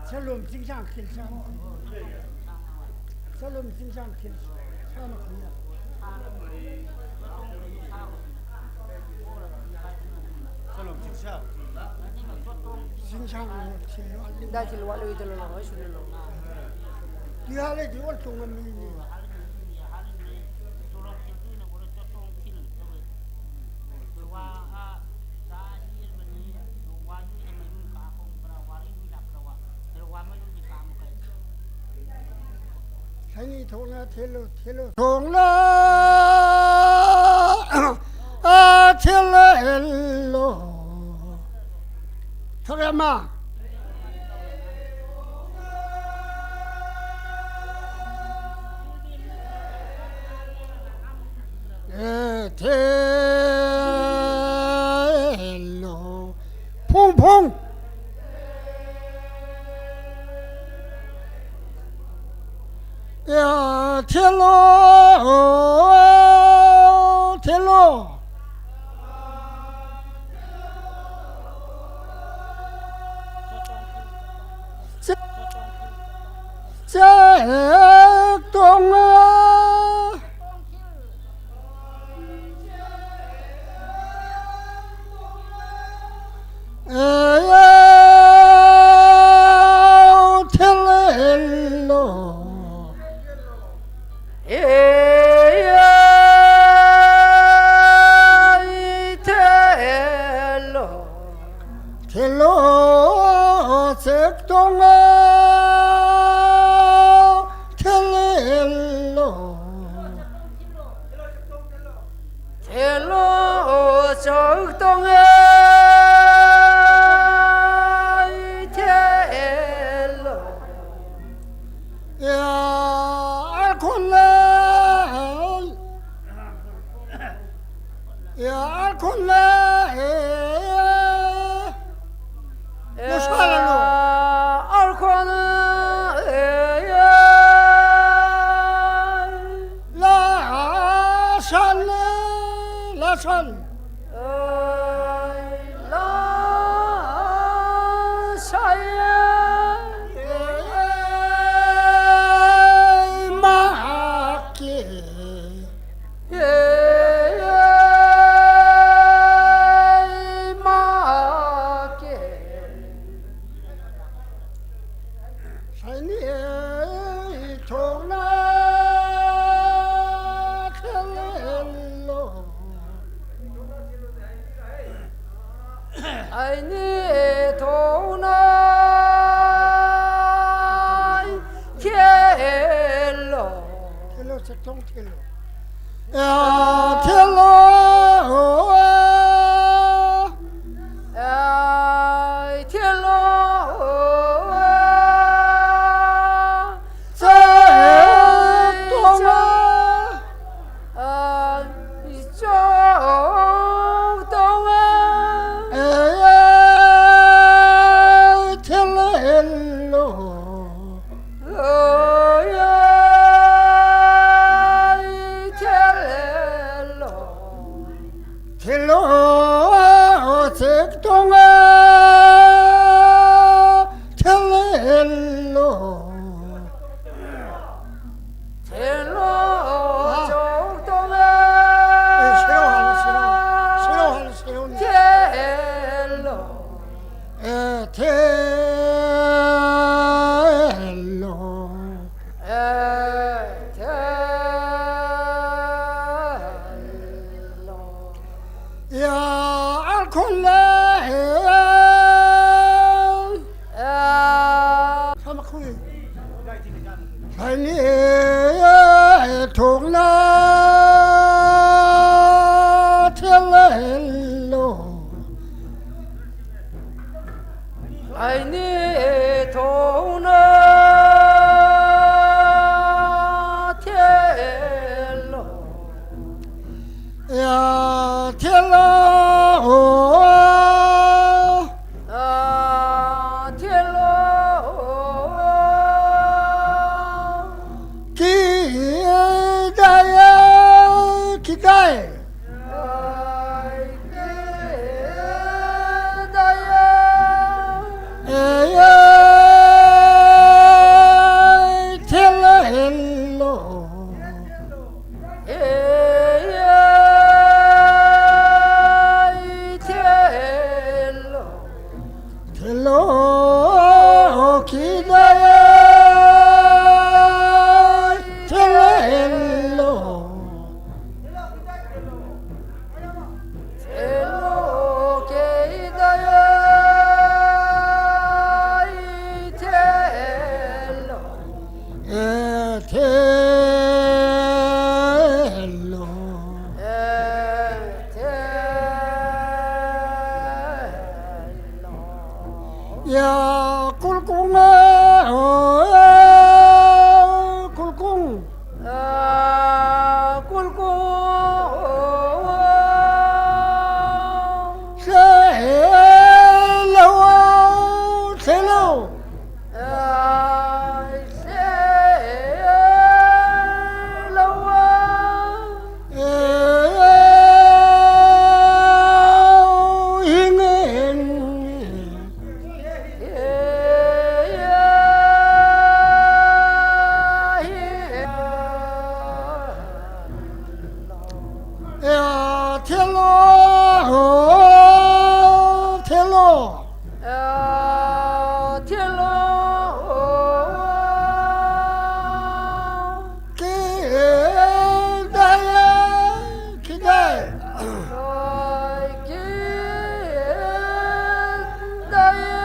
ꯆꯠꯂꯣꯝ ꯆꯤꯡꯁꯥꯡ ꯈꯤꯜ ꯁꯥ꯫ ꯆꯠꯂꯣꯝ ꯆꯤꯡꯁꯥꯡ ꯈꯤꯜ ꯁꯥ ꯃꯈꯣꯏꯅ꯫ ꯆꯠꯂꯣꯝ ꯆꯤꯡꯁꯥꯡ꯫ ꯆꯤꯡꯁꯥꯡ ꯈꯤꯜ ꯋꯥꯠꯂꯤ꯫ ꯗꯥꯏ ꯈꯤꯜ ꯋꯥꯠꯂꯤ ꯆꯠꯂꯣ ꯂꯥꯛꯑꯣ ꯑꯩ ꯁꯨꯅ ꯂꯧ꯫ ꯀꯤꯍꯥ ꯂꯩꯗꯤ ꯑꯣꯜ ꯇꯣꯡꯉꯝꯃꯤꯅꯤ꯫ ꯁꯅꯤ ꯊꯣꯛꯅ ꯊꯤꯜꯂꯨ ꯊꯤꯜꯂꯨ ꯊꯣꯡꯅ ꯊꯤꯜꯂꯨ꯫ ꯊꯣꯛꯑꯦ ꯑꯃ꯫ ꯑꯦ ꯊꯤꯜꯂꯨ꯫ ꯐꯣꯡ ꯐꯣꯡ꯫ ꯑꯦ ꯊꯤꯜꯂꯨ꯫ ꯊꯤꯜꯂꯨ꯫ ꯆꯦꯛ ꯇꯣꯡꯉ ꯊꯤꯜꯂꯣ ꯆꯥꯛ ꯇꯣꯡꯉꯦ ꯊꯤꯜꯂꯣ꯫ ꯌꯥ ꯑꯔꯈꯣꯟꯂꯦ꯫ ꯌꯥ ꯑꯔꯈꯣꯟꯂꯦ꯫ ꯂꯣꯏꯁꯜꯂꯅꯨ꯫ ꯑꯔꯈꯣꯟ ꯂꯥꯁꯟ ꯂꯥꯁꯟ꯫ ꯃꯍꯥꯛꯀꯤ ꯁꯥꯏꯅꯤ ꯊꯣꯛꯅ ꯈꯦꯜꯍꯜꯂꯣ꯫ ꯑꯩꯅꯤ ꯊꯣꯛꯅ ꯈꯦꯜꯂꯣ꯫ ꯊꯤꯜꯂꯣ, ꯆꯦꯛꯊꯣꯡ ꯊꯤꯜꯂꯣ꯫ ꯊꯤꯜꯂꯣ꯫ ꯊꯤꯜꯂꯣ꯫ ꯆꯦꯛꯊꯣꯡ꯫ ꯆꯣꯛ ꯇꯣꯡꯉ꯫ ꯊꯤꯜꯍꯜꯂꯣ꯫ ꯊꯤꯜꯍꯜꯂꯣ꯫ ꯊꯤꯜꯂꯣ ꯆꯦꯛ ꯇꯣꯡꯉ ꯊꯤꯜꯍꯜꯂꯣ꯫ ꯊꯤꯜꯂꯣ ꯆꯣꯛ ꯇꯣꯡꯉ꯫ ꯑꯦ, ꯁꯦꯔꯧ ꯍꯥꯏꯔꯣ, ꯁꯦꯔꯧ꯫ ꯁꯦꯔꯧ ꯍꯥꯏꯔꯣ, ꯁꯦꯔꯧꯅꯦ꯫ ꯊꯤꯜꯂꯣ꯫ ꯑꯦ, ꯊꯤꯜꯂꯣ꯫ ꯑꯦ, ꯊꯤꯜꯂꯣ꯫ ꯌꯥ ꯑꯔꯈꯣꯟꯂꯦ꯫ ꯑꯦ꯫ ꯁꯥꯃꯈꯣꯏ꯫ ꯍꯥꯏꯅꯤ꯫ Kidaya, kidaya. Ey, ey, thelo, hello. Ey, ey, thelo. Thelo kidaya, thelo, hello. Thelo kidaya, thelo. Eh, thelo. Eh, thelo. Ya kulkung, eh, oh, eh, kulkung. Ah, kulkung. Thelo, thelo. Thelo, thelo. Thelo. Kidaya, kidaya. Kidaya.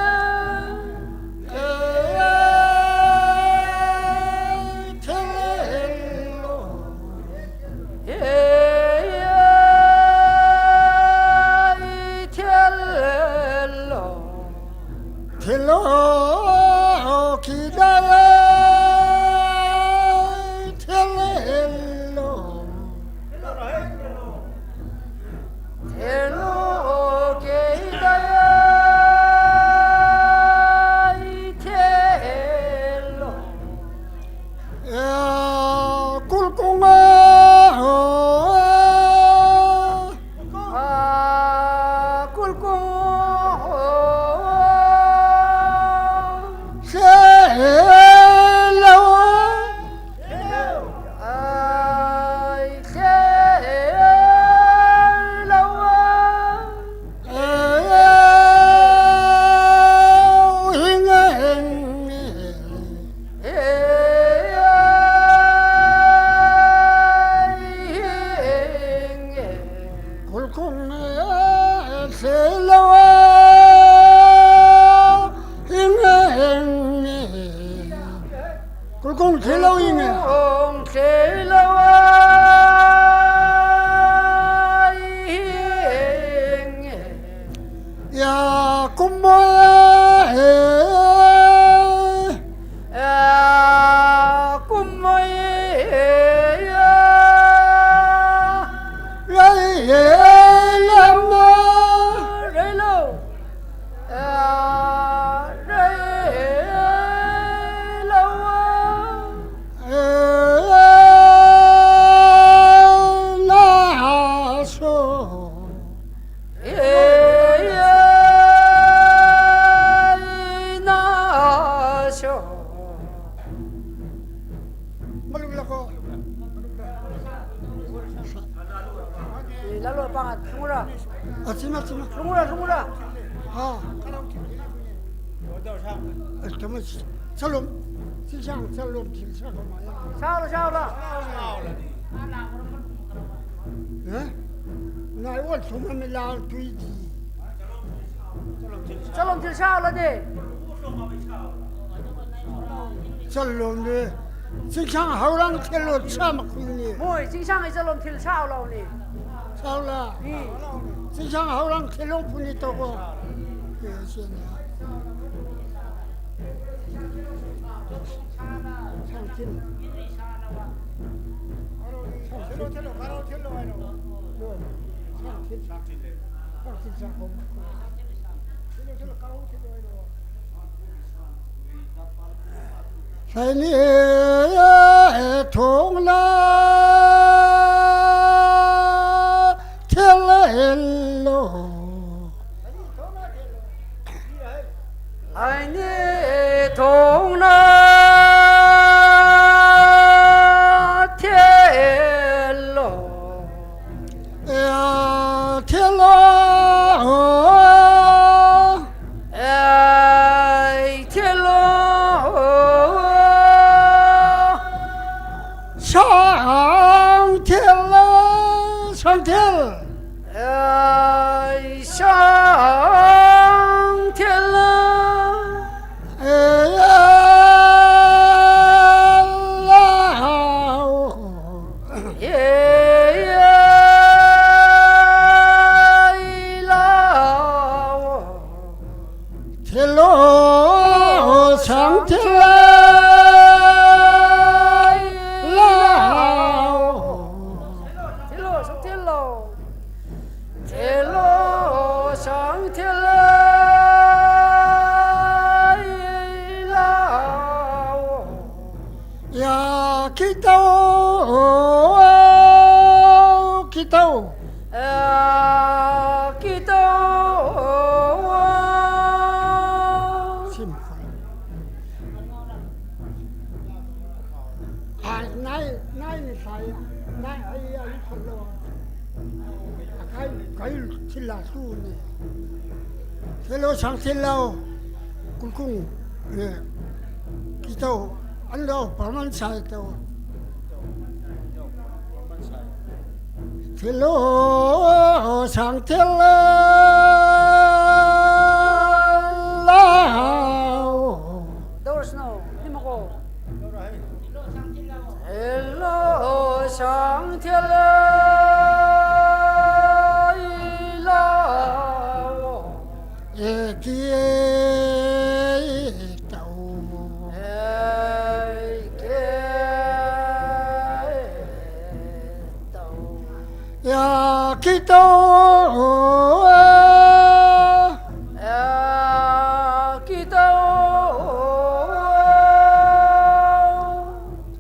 Eh, lalu apa ngat? Sungura. Ah, sima, sima. Sungura, sungura. Ah. Eh, kamu salom. Sinsang, salom, sinsang. Sao la, sao la. Eh? Nai wan suma mi la tui di. Salom thil sao la de. Salom de. Sinsang haulang thil lo sa ma khun ni. Moi, sinsang ai salom thil sao lo ni. Sao la. Ni. Sinsang haulang thil lo puni to ko. Ye, siya na. Sang thil. Sang thil. Sang thil. Sang thil. Sang thil. Hlaini thongna thil lo. Hlaini thongna thil lo. Ya thil lo. Ai thil lo. Sang thil lo. Sang thil. Ai sang thil lo. Thilo sang thilo. Thilo sang thilo. Thilo sang thil lai lao. Ya kitau, kitau. Ya kitau. Simple. Ai, nai, nai Ni sai, nai ai ai kholo. Akai kai thila tu ni. Thilo sang thilo. Kulkung. Ne. Kito. Ando paman sai to. Thilo sang thilo. Doors no. Ni mako. Hello, sang thil lai lao. E ki e tau. E ki e tau. Ya ki tau. Ya ki tau.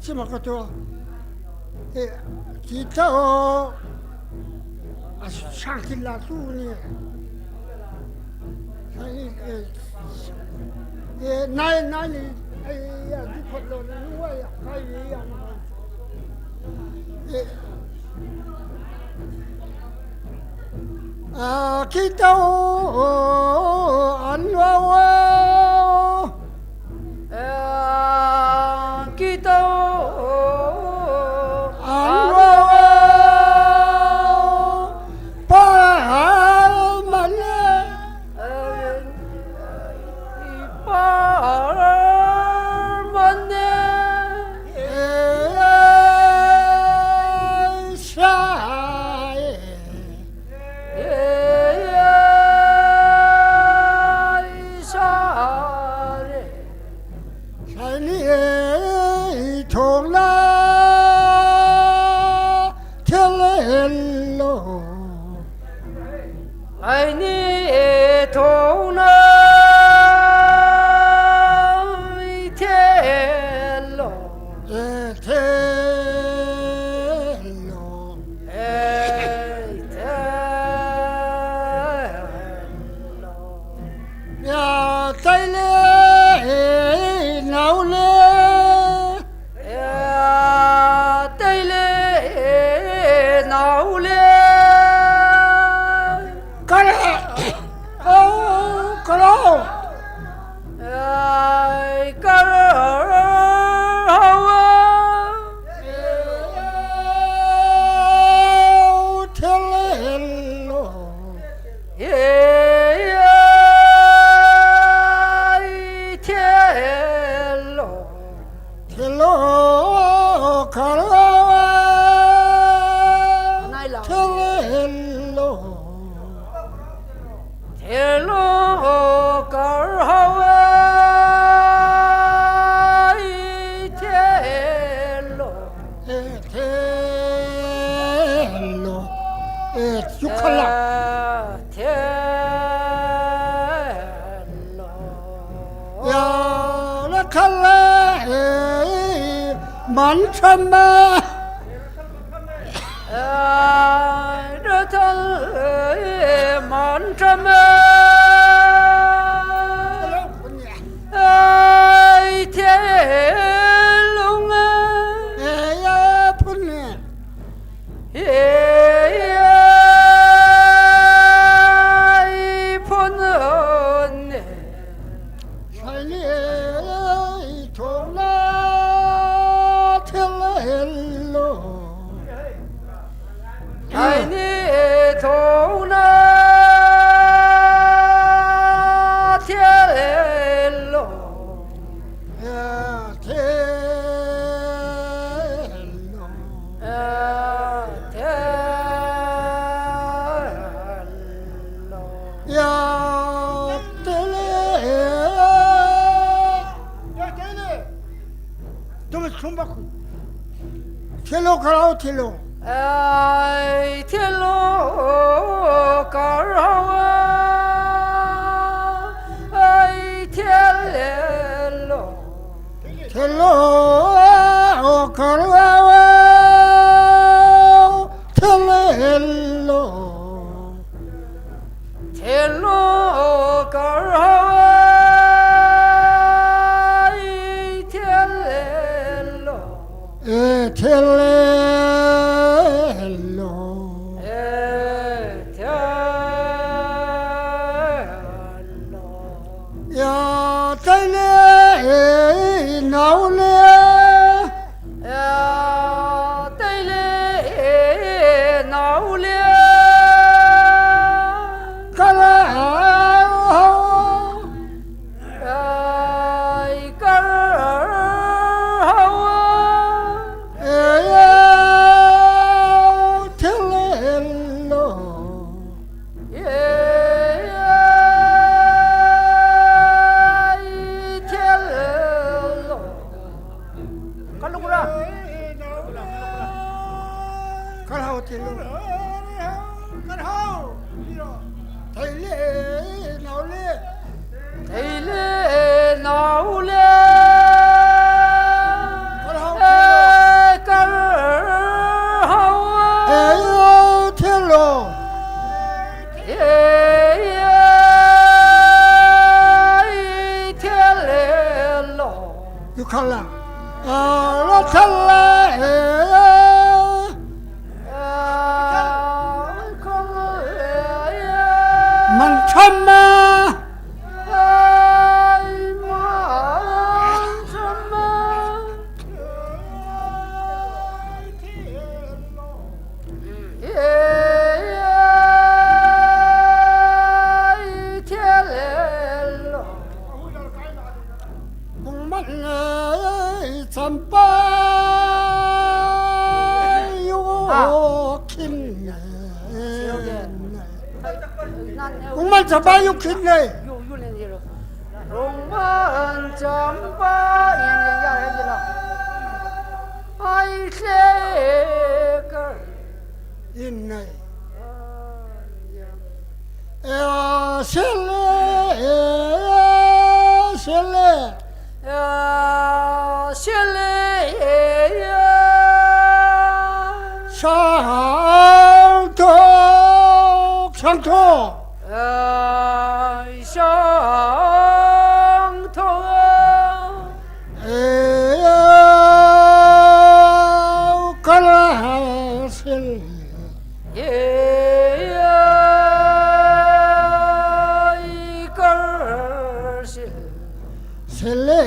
Sima ka tau. E, ki tau. A, sang thil lai tu ni. Ai, e, e, nai, nai ni, ai, ya, di phot lo ni, nu, ai, ya, kai ni, ya, e, a, ki tau, an wa wa. A, ki tau, an wa wa. Pa, al, man, e. ꯊꯦꯜꯂꯣ ꯀꯔꯍꯧ ꯑꯩ ꯊꯦꯜꯂꯣ꯫ ꯑꯦ ꯊꯦꯜꯂꯣ꯫ ꯑꯦ ꯆꯨꯈꯠꯂ꯫ ꯑꯦ ꯊꯦꯜꯂꯣ꯫ ꯌꯥꯔ ꯈꯜꯂꯦ ꯃꯟ ꯁꯝꯃꯦ꯫ ꯑꯦ ꯔꯊꯜ ꯃꯟ ꯁꯝꯃꯦ꯫ ꯑꯩ ꯊꯦꯜꯂꯨꯉ꯫ ꯑꯦ ꯌꯥ ꯐꯨꯟꯅꯦ꯫ ꯑꯩ ꯐꯨꯟꯅꯦ꯫ ꯁꯥꯏꯅꯤ ꯊꯣꯛꯅ ꯊꯦꯜꯂꯣ꯫ ꯍꯥꯏꯅꯤ ꯊꯣꯛꯅ ꯊꯦꯜꯂꯣ꯫ ꯊꯦꯜꯂꯣ꯫ ꯊꯦꯜꯂꯣ꯫ ꯌꯥ ꯊꯦꯜꯂꯦ꯫ ꯇꯨꯃꯤ ꯁꯨꯝꯕ ꯈꯨ-, ꯊꯤꯜꯂꯣ ꯈꯔꯥꯎ ꯊꯤꯜꯂꯣ꯫ ꯑꯩ ꯊꯤꯜꯂꯣ ꯈꯔꯥꯎ ꯑꯩ ꯊꯤꯜꯂꯦꯜꯂꯣ꯫ ꯊꯤꯜꯂꯣ ꯈꯔꯥꯎ ꯊꯤꯜꯂꯦꯜꯂꯣ꯫ ꯊꯦꯜꯂꯣ ꯀꯔꯍꯧ ꯑꯩ ꯊꯦꯜꯂꯦꯜꯂꯣ꯫ ꯑꯦ ꯊꯦꯜꯂꯦꯜꯂꯣ꯫ ꯑꯦ ꯊꯦꯜꯂꯣ꯫ ꯌꯥ ꯇꯩꯂꯦ ꯅꯥꯎꯂꯦ꯫ ꯌꯥ ꯀꯔꯤ ꯍꯥꯏ? ꯀꯔꯤ ꯍꯥꯏ? ꯊꯩꯂꯦ ꯅꯥꯎꯂꯦ꯫ ꯊꯩꯂꯦ ꯅꯥꯎꯂꯦ꯫ ꯀꯔꯤ ꯍꯥꯏ? ꯑꯦ, ꯀꯔꯤ ꯍꯥꯏ? ꯑꯦ, ꯊꯦꯂꯣ꯫ ꯑꯦ, ꯊꯦꯂꯦ ꯂꯣ꯫ ꯌꯨꯈꯠꯂ꯫ ꯑ, ꯂꯣꯠꯁꯜꯂꯦ꯫ ꯃꯟꯁꯝꯃ꯫ ꯄꯨꯡꯃꯠꯅ ꯆꯝꯄꯥ ꯌꯣꯛꯈꯤꯅꯦ꯫ ꯄꯨꯡꯃꯠ ꯆꯝꯄꯥ ꯌꯣꯛꯈꯤꯅꯦ꯫ ꯄꯨꯡꯃꯠ ꯆꯝꯄꯥ ꯌꯦꯡ ꯌꯥꯔꯦ ꯑꯗꯨꯅ꯫ ꯑꯩꯁꯦ ꯀꯔꯤ ꯏꯟꯅꯩ꯫ ꯑꯦ, ꯁꯤꯜꯂꯦ, ꯑꯦ, ꯁꯤꯜꯂꯦ꯫ ꯑꯦ, ꯁꯤꯜꯂꯦ꯫ ꯁꯥꯡꯊꯣꯛ, ꯁꯥꯡꯊꯣꯛ꯫ ꯑꯦ, ꯁꯥꯡꯊꯣꯛ꯫ ꯑꯦ, ꯀꯔꯁꯤꯜ꯫ ꯑꯦ, ꯀꯔꯁꯤꯜ꯫ ꯁꯤꯜꯂꯦ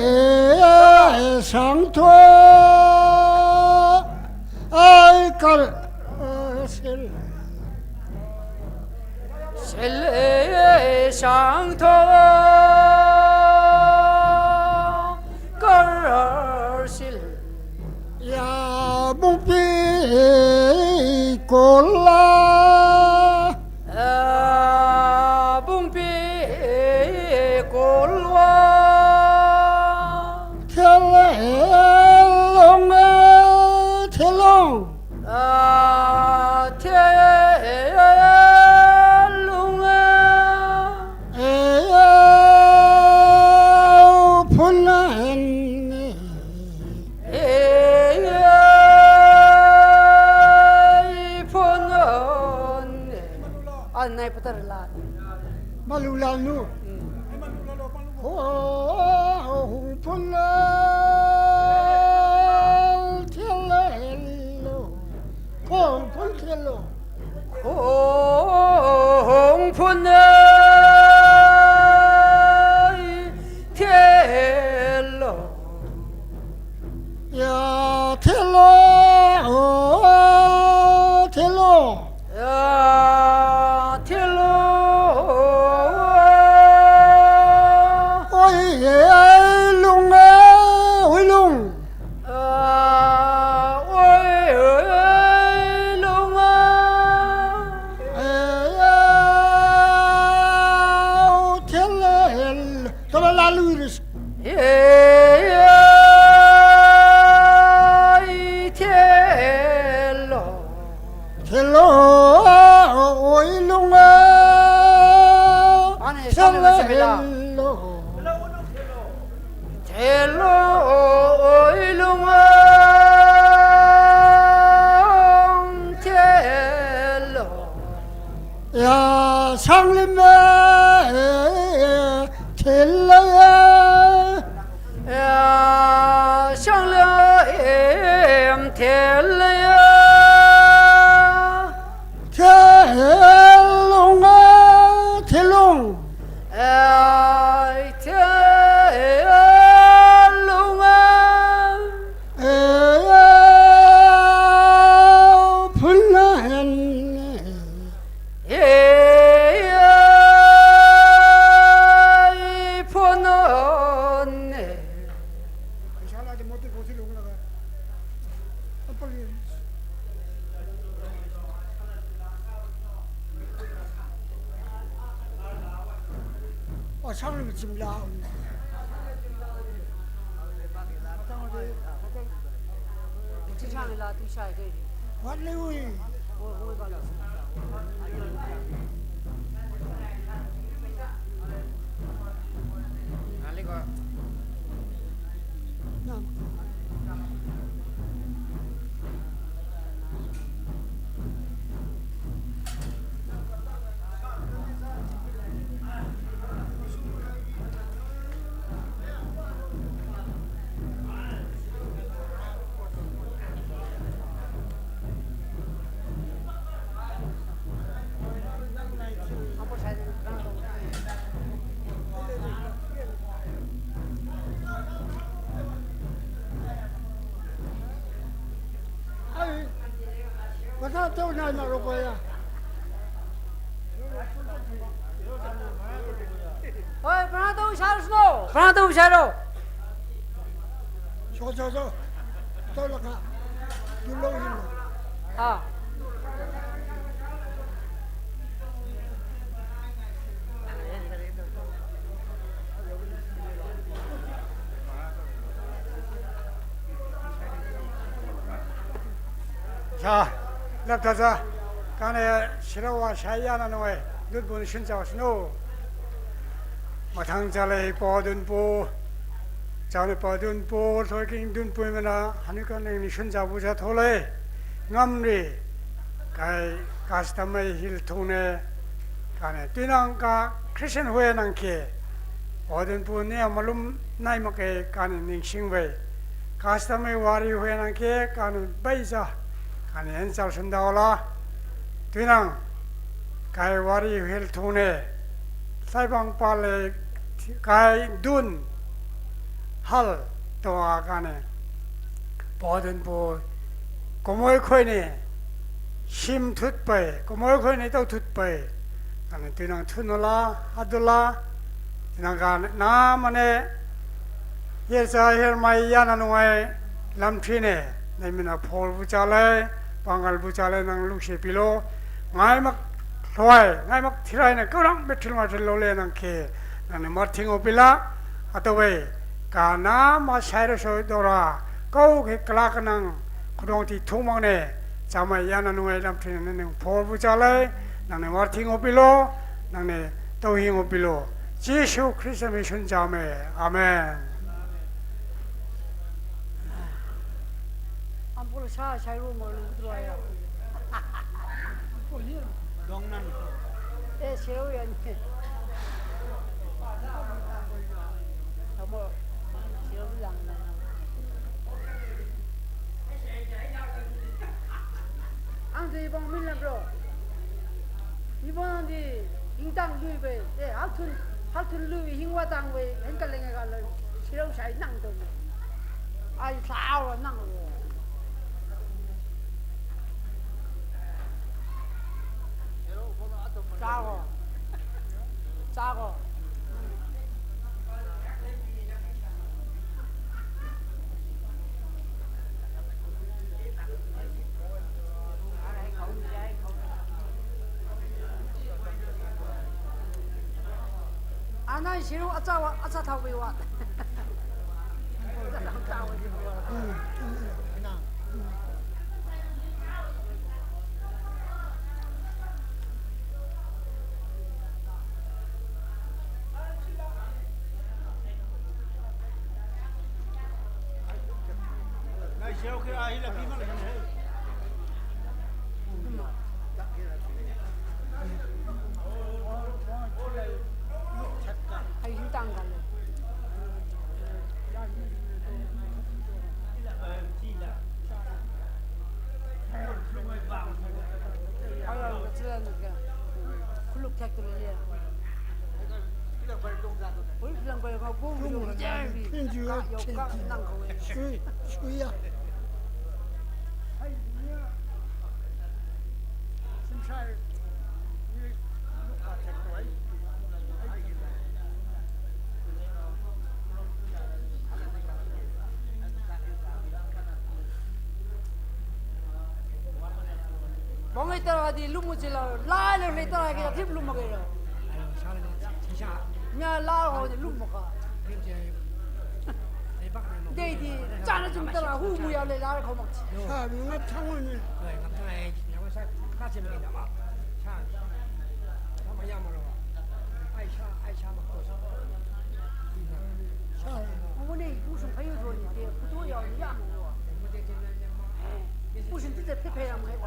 ꯁꯥꯡꯊꯣꯛ꯫ ꯑꯩ ꯀꯔꯁꯤꯜ꯫ ꯁꯤꯜꯂꯦ ꯁꯥꯡꯊꯣꯛ ꯀꯔꯁꯤꯜ꯫ ꯌꯥꯕꯨꯡꯄꯤ ꯀꯣꯜꯂꯥ꯫ ꯌꯥꯕꯨꯡꯄꯤ ꯀꯣꯜꯋꯥ꯫ ꯊꯦꯂꯣꯡ ꯊꯦꯂꯣꯡ꯫ ꯉꯥꯏ ꯄꯇꯔ ꯂꯥꯛ꯫ ꯃꯂꯨ ꯂꯥꯜꯅꯨ꯫ ꯎꯝ꯫ ꯍꯣ, ꯍꯣꯡ ꯐꯨꯟ ꯊꯦꯜꯂꯦ ꯍꯦꯜꯂꯣ꯫ ꯍꯣꯡ ꯐꯨꯟ ꯊꯦꯜꯂꯣ꯫ ꯍꯣꯡ ꯐꯨꯟ ꯊꯦꯜꯂꯣ꯫ ꯌꯥ ꯊꯦꯂꯣ, ꯑꯣ ꯊꯦꯂꯣ꯫ ꯌꯥ ꯊꯦꯂꯣ꯫ ꯑꯣꯏ ꯌꯦ ꯂꯨꯡ ꯑꯦ ꯍꯨꯏ ꯂꯨꯡ꯫ ꯑꯣꯏ ꯂꯨꯡ ꯑꯦ꯫ ꯑꯦ ꯊꯦꯂꯦ ꯍꯦꯜ ꯇꯣꯂꯣ ꯂꯥ ꯂꯨꯏꯔꯁ꯫ ꯊꯦꯂꯣ꯫ ꯊꯦꯂꯣ, ꯑꯣꯏ ꯂꯨꯡ ꯑꯦ꯫ ꯃꯥꯅꯦ, ꯁꯥꯟꯅꯕ ꯊꯦꯂꯦ ꯆꯠꯃꯤꯟꯅ꯫ ꯍꯦꯜꯂꯣ꯫ ꯊꯦꯂꯣ, ꯑꯣꯏ ꯂꯨꯡ ꯑꯦ꯫ ꯊꯦꯂꯣ꯫ ꯌꯥ ꯁꯥꯡꯂꯤꯃꯦ ꯊꯤꯜꯂꯦ꯫ ꯌꯥ ꯁꯥꯡꯂꯤꯝ ꯊꯤꯜꯂꯦ꯫ ꯊꯤꯜꯂꯨꯡ ꯊꯤꯜꯂꯨꯡ꯫ ꯑꯩ ꯊꯦꯂꯨꯡ ꯑꯦ꯫ ꯐꯨꯜꯂꯦꯟ꯫ ꯑꯦ ꯐꯣꯟꯅꯦ꯫ ꯑꯣ ꯁꯥꯡꯂꯤꯕ ꯆꯤꯡ ꯂꯥꯛꯑꯣꯅꯦ꯫ ꯄ꯭ꯔꯊꯥ ꯇꯧꯅ ꯅꯔꯣꯄꯌꯥ꯫ ꯍꯣꯏ, ꯄ꯭ꯔꯊꯥ ꯇꯧ ꯁꯥꯔꯁꯅꯣ꯫ ꯄ꯭ꯔꯊꯥ ꯇꯧ ꯁꯥꯔꯣ꯫ ꯁꯣ, ꯁꯣ, ꯁꯣ꯫ ꯇꯧꯂꯒ꯫ ꯌꯨꯝꯂꯣꯡ ꯌꯨꯝꯂꯣꯡ꯫ ꯑꯥ꯫ ꯁꯥ, ꯂꯞꯊꯖ, ꯀꯥꯟꯅ ꯁꯤꯔꯧꯋꯥ ꯁꯥꯏ ꯌꯥꯅ ꯅꯨꯡꯉꯥꯏ, ꯗꯨꯠꯕꯨꯟ ꯁꯤꯟ ꯆꯥꯎꯁꯅꯨ꯫ ꯃꯊꯪ ꯆꯥꯂꯩ ꯄꯥꯎꯗꯨꯟꯄꯨ, ꯆꯥꯂꯩ ꯄꯥꯎꯗꯨꯟꯄꯨ, ꯊꯣꯏ ꯀꯤꯡ ꯗꯨꯟꯄꯨ ꯃꯅ, ꯍꯅꯤ ꯀꯥꯟꯅ ꯅꯤꯁꯨꯟ ꯆꯥꯕꯨ ꯆꯥꯊꯣꯛꯂꯩ, ꯉꯝꯔꯤ, ꯀꯥꯏ, ꯀꯥꯁꯇꯃꯩ ꯍꯤꯜ ꯊꯨꯡꯅꯦ, ꯀꯥꯟꯅ ꯇꯨꯏꯅꯥꯡ ꯀꯥ ꯈ꯭ꯔꯤꯁꯟ ꯍꯣꯏ ꯅꯪ ꯀꯦ, ꯄꯥꯎꯗꯨꯟꯄꯨ ꯅꯦ ꯃꯂꯨꯝ ꯅꯥꯏ ꯃꯀꯩ ꯀꯥꯟꯅ ꯅꯤꯡꯁꯤꯡꯕꯩ, ꯀꯥꯁꯇꯃꯩ ꯋꯥꯔꯤ ꯍꯣꯏ ꯅꯪ ꯀꯦ, ꯀꯥꯟꯅ ꯕꯩꯖꯥ, ꯀꯥꯟꯅ ꯍꯦꯟ ꯆꯥꯎꯁꯟꯗꯥꯎꯂꯥ, ꯇꯨꯏꯅꯪ, ꯀꯥꯏ ꯋꯥꯔꯤ ꯍꯦꯜ ꯊꯨꯡꯅꯦ, ꯁꯥꯏꯕꯪ ꯄꯥꯜꯂꯦ, ꯀꯥꯏ ꯗꯨꯟ, ꯍꯜ, ꯇꯣ ꯀꯥꯟꯅ, ꯄꯥꯎꯗꯨꯟꯄꯨ, ꯀꯨꯃꯣꯏ ꯈꯣꯏꯅꯦ, ꯁꯤꯝ ꯊꯨꯠꯄꯩ, ꯀꯨꯃꯣꯏ ꯈꯣꯏꯅꯦ ꯇꯧ ꯊꯨꯠꯄꯩ, ꯀꯥꯟꯅ ꯇꯨꯏꯅꯪ ꯊꯨꯠꯅꯣꯂꯥ, ꯑꯗꯨꯂꯥ, ꯅꯪꯒꯥ ꯅꯥꯃꯅꯦ, ꯌꯦꯔꯆꯥ ꯍꯦꯔꯃꯥꯏ ꯌꯥꯅ ꯅꯨꯡꯉꯥꯏ ꯂꯝꯊꯤꯅꯦ, ꯅꯩꯃꯤꯅ ꯐꯣꯔꯕꯨ ꯆꯥꯂꯦ, ꯄꯥꯡꯒꯜꯕꯨ ꯆꯥꯂꯦ, ꯅꯪ ꯂꯨꯛꯁꯦ ꯄꯤꯂꯣ, ꯉꯥꯏꯃꯛ ꯊꯋꯥꯏ, ꯉꯥꯏꯃꯛ ꯊꯤꯔꯥꯏꯅ ꯀꯧꯔꯥꯡ ꯃꯦꯊꯤꯜ ꯃꯥꯊꯤꯜ ꯂꯣꯂꯦ ꯅꯪ ꯀꯦ, ꯅꯪꯅ ꯃꯥꯔꯊꯤꯡ ꯑꯣꯄꯤꯂꯥ, ꯑꯇꯧꯋꯦ, ꯀꯥꯅꯥ ꯃꯥ ꯁꯥꯏꯔ ꯁꯣꯏꯗꯧꯔꯥ, ꯀꯧ ꯀꯦ ꯀꯂꯥ ꯀꯅꯪ, ꯈꯨꯗꯣꯡ ꯊꯤ ꯊꯣꯡꯃꯛꯅꯦ, ꯆꯥꯃꯩ ꯌꯥꯅ ꯅꯨꯡꯉꯥꯏ ꯂꯝꯊꯤꯅ ꯅꯪ ꯐꯣꯔꯕꯨ ꯆꯥꯂꯦ, ꯅꯪꯅ ꯃꯥꯔꯊꯤꯡ ꯑꯣꯄꯤꯂꯣ, ꯅꯪꯅ ꯇꯧꯍꯤꯡꯉꯨ ꯄꯤꯂꯣ꯫ ꯖꯤꯁꯨ ꯈ꯭ꯔꯤꯁꯇ ꯃꯤꯡ ꯁꯨꯟ ꯆꯥꯝꯃꯦ꯫ ꯑꯥꯃꯦꯟ꯫ ꯑꯝꯄꯨꯔ ꯁꯥ ꯁꯥꯏꯔꯨ ꯃꯔꯨ ꯗ꯭ꯔꯣꯌꯥ꯫ ꯗꯣꯡꯅꯟ꯫ ꯑꯦ, ꯁꯤꯔꯧ ꯌꯥꯅꯤ꯫ ꯇꯥꯃꯣ, ꯁꯤꯔꯧ ꯂꯥꯡꯅ꯫ ꯑꯪꯗꯤ ꯏꯕꯣꯡ ꯃꯤꯟꯅꯕ꯭ꯔꯣ? ꯏꯕꯣꯡꯗꯤ ꯍꯤꯡꯇꯥꯡ ꯂꯨꯏꯕꯩ, ꯑꯦ, ꯍꯥꯎꯊꯨꯟ, ꯍꯥꯎꯊꯨꯟ ꯂꯨꯏ ꯍꯤꯡꯋꯥ ꯇꯥꯡꯕꯩ, ꯍꯦꯟꯀꯠꯂꯦꯉꯩ ꯀꯥꯟꯗ ꯁꯤꯔꯧ ꯁꯥꯏ ꯅꯪꯗꯧꯅꯦ꯫ ꯑꯩ ꯁꯥꯎꯔ ꯅꯪ꯫ ꯅꯪ ꯁꯤꯔꯨ ꯑꯆꯥ ꯑꯆꯥ ꯊꯥꯎꯕꯤ ꯋꯥ꯫ ꯃꯉꯩ ꯇꯔꯥꯗꯤ ꯂꯨꯝꯃꯨꯁꯤ ꯂꯥꯛꯑꯣ꯫ ꯂꯥꯏꯅ ꯂꯩ ꯇꯔꯥꯒꯤ ꯑꯊꯤꯕ ꯂꯨꯝꯃꯒꯩꯔꯣ? ꯃꯌꯥ ꯂꯥꯛꯑꯣ ꯍꯧꯖꯤꯛ ꯂꯨꯝꯃꯒ꯫ ꯑꯗꯩꯗꯤ ꯆꯥꯅ ꯆꯨꯝ ꯇꯔꯥ ꯍꯨ ꯃꯨ ꯌꯥꯎ ꯂꯩ ꯂꯥꯛꯑꯣ ꯈꯣꯃꯛꯁꯤ꯫ ꯁꯥꯕꯤ ꯉꯥꯛ ꯊꯥꯡꯉꯣꯏꯅꯦ꯫ ꯁꯥꯕꯤ꯫ ꯃꯉꯣꯟꯗ ꯏꯄꯨꯁꯨ ꯐꯩ ꯊꯣꯛꯑꯅꯤ ꯄꯨꯊꯣꯛ ꯌꯥꯎꯅꯤ ꯌꯥꯝ꯫ ꯏꯄꯨꯁꯨ ꯇꯤꯠꯇ ꯐꯤꯠ ꯐꯩ ꯌꯥꯝ ꯍꯩ꯫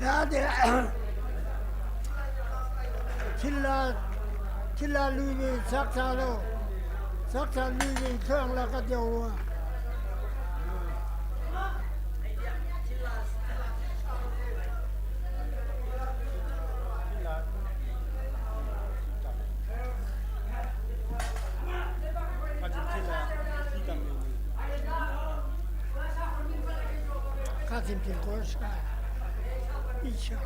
ꯌꯥꯗꯦ꯫ ꯊꯤꯜꯂ, ꯊꯤꯜꯂ ꯂꯨꯏꯕꯤ ꯆꯥꯛ ꯆꯥꯂꯣ꯫ ꯆꯥꯛ ꯆꯥ ꯂꯨꯏꯕꯤ ꯊꯣꯡꯂ ꯀꯗꯧꯔꯣ? Kasim Tilkoşka. İnşallah.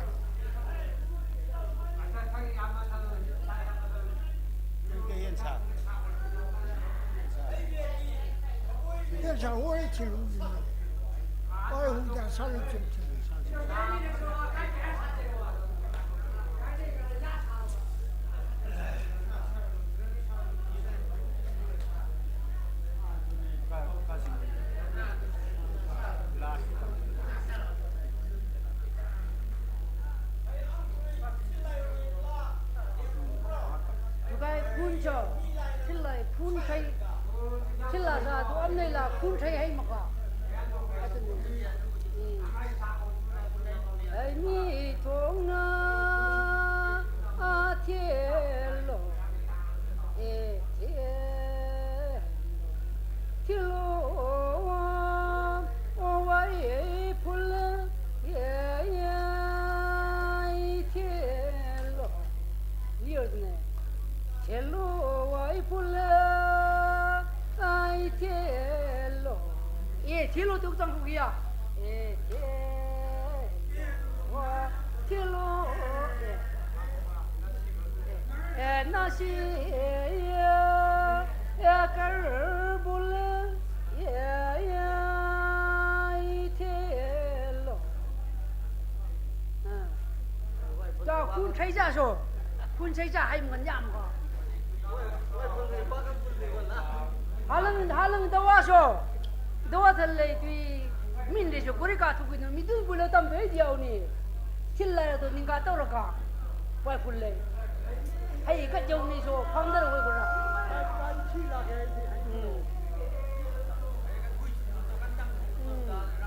Ülke yensa. ꯁꯥ ꯍꯣꯏ ꯊꯤꯜꯂꯨ꯫ ꯍꯣꯏ ꯍꯨꯝꯗ ꯁꯥ ꯂꯩ ꯊꯤꯜꯂꯨ꯫ ꯊꯨꯒꯥꯏ ꯈꯨꯟ ꯆꯣ ꯊꯤꯜꯂꯣꯏ ꯈꯨꯟ ꯈꯩ ꯊꯤꯜꯂ ꯁꯥ ꯑꯗꯨ ꯑꯝ ꯂꯩꯂꯥ ꯈꯨꯟ ꯈꯩ ꯍꯩ ꯃꯀꯣ꯫ ꯑꯗꯨꯅꯤ꯫ ꯎꯝ꯫ ꯍꯩ ꯃꯤ ꯊꯣꯡꯅ ꯊꯦꯜꯂꯣ꯫ ꯑꯦ ꯊꯦꯜꯂꯣ꯫ ꯊꯤꯜꯂꯣ ꯋꯥꯏ ꯐꯨꯜ ꯌꯦ ꯌꯦ ꯊꯤꯜꯂꯣ꯫ ꯌꯦ ꯑꯣꯏꯕꯅꯦ꯫ ꯊꯤꯜꯂꯣ ꯋꯥꯏ ꯐꯨꯜ ꯌꯦ ꯊꯤꯜꯂꯣ꯫ ꯑꯦ ꯊꯤꯜꯂꯣ ꯇꯨ ꯆꯪꯈꯨꯒꯤꯌꯥ꯫ ꯑꯦ ꯊꯤꯜꯂꯣ ꯊꯤꯜꯂꯣ꯫ ꯑꯦ꯫ ꯑꯦ ꯅꯥꯁꯤ ꯑꯦ ꯀꯔꯕꯨꯜ ꯑꯦ ꯊꯦꯂꯣ꯫ ꯆꯥ ꯈꯨꯟ ꯁꯩꯖꯥꯁꯣ꯫ ꯈꯨꯟ ꯁꯩꯖꯥ ꯍꯩ ꯃꯟ ꯌꯥꯝꯀꯣ꯫ ꯍꯥꯂꯪ ꯍꯥꯂꯪ ꯗꯋꯥꯁꯣ꯫ ꯗꯋꯥ ꯊꯜ ꯂꯩ ꯇꯨꯏ꯫ ꯃꯤꯟ ꯂꯩꯁꯨ ꯀꯣꯔꯤ ꯀꯥ ꯊꯨ ꯀꯨꯏꯅ ꯃꯤꯗꯨ ꯄꯨꯂ ꯇꯝ ꯊꯣꯏ ꯗꯤꯌꯥꯎꯅꯤ꯫ ꯊꯤꯜꯂꯥꯏ ꯑꯗꯣ ꯅꯤꯡꯒꯥ ꯇꯧꯔꯒ ꯄꯥꯏ ꯄꯨꯜꯂꯦ꯫ ꯍꯩ ꯀꯠ ꯌꯧ ꯃꯤꯁꯨ ꯐꯥꯎꯟꯗꯔ ꯑꯣꯏꯕ꯭ꯔꯥ? ꯎꯝ꯫ ꯎꯝ꯫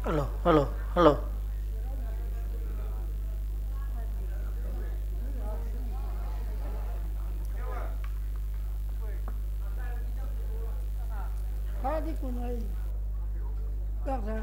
Hello, hello, hello. ꯀꯥꯏꯗꯤ ꯀꯨꯟ ꯍꯥꯏ꯫ ꯀꯛꯈ꯭ꯔꯦ꯫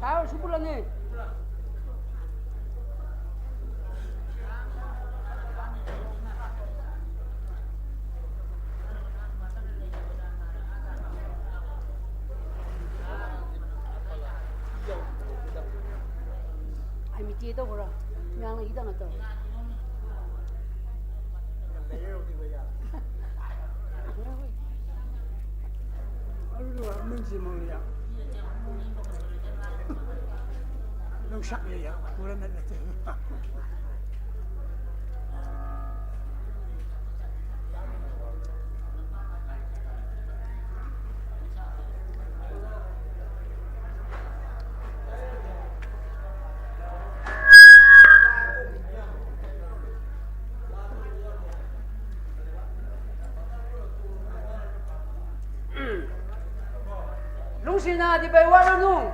ꯁꯥꯔ ꯁꯨꯕꯨꯂꯅꯤ꯫ ꯑꯩ ꯃꯤꯇꯤ ꯇꯧꯕ꯭ꯔꯣ? ꯉꯥꯡꯅ ꯏꯗ ꯅꯠꯇ꯭ꯔꯣ? ꯑꯗꯨꯒ ꯃꯤꯡꯁꯤ ꯃꯣꯏꯅ ꯂꯧꯁꯛꯅ ꯌꯥꯝ ꯄꯨꯔꯝꯃꯦ꯫ ꯂꯨꯡꯁꯤꯅꯥꯗꯤ ꯕꯥꯏ ꯋꯥꯔꯅꯨ꯫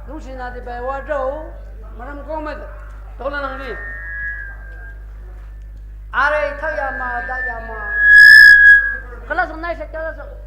ꯂꯨꯡꯁꯤꯅꯥꯗꯤ ꯕꯥꯏ ꯋꯥꯗ꯭ꯔꯧ꯫ ꯃꯔꯝ ꯀꯣꯃꯗ ꯇꯧꯅ ꯅꯪꯅꯤ꯫ Yama, da yama. Kala sung nai se, kala sung.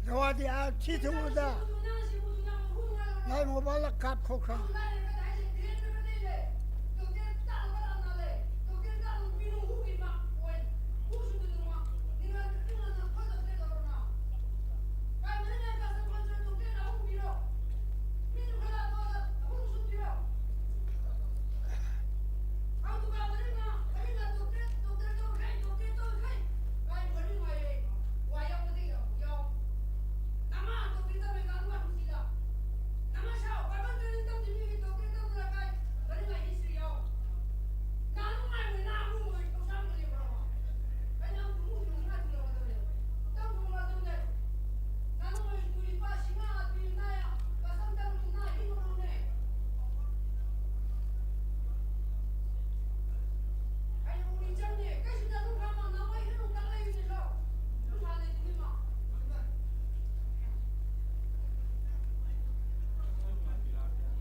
ꯖꯋꯥꯗꯤ ꯑꯥ ꯁꯤ ꯊꯨꯡꯕꯗ ꯂꯥꯏ ꯃꯣꯕꯥꯏꯜꯗ ꯀꯥꯞꯊꯣꯛꯈ꯭ꯔꯕ꯫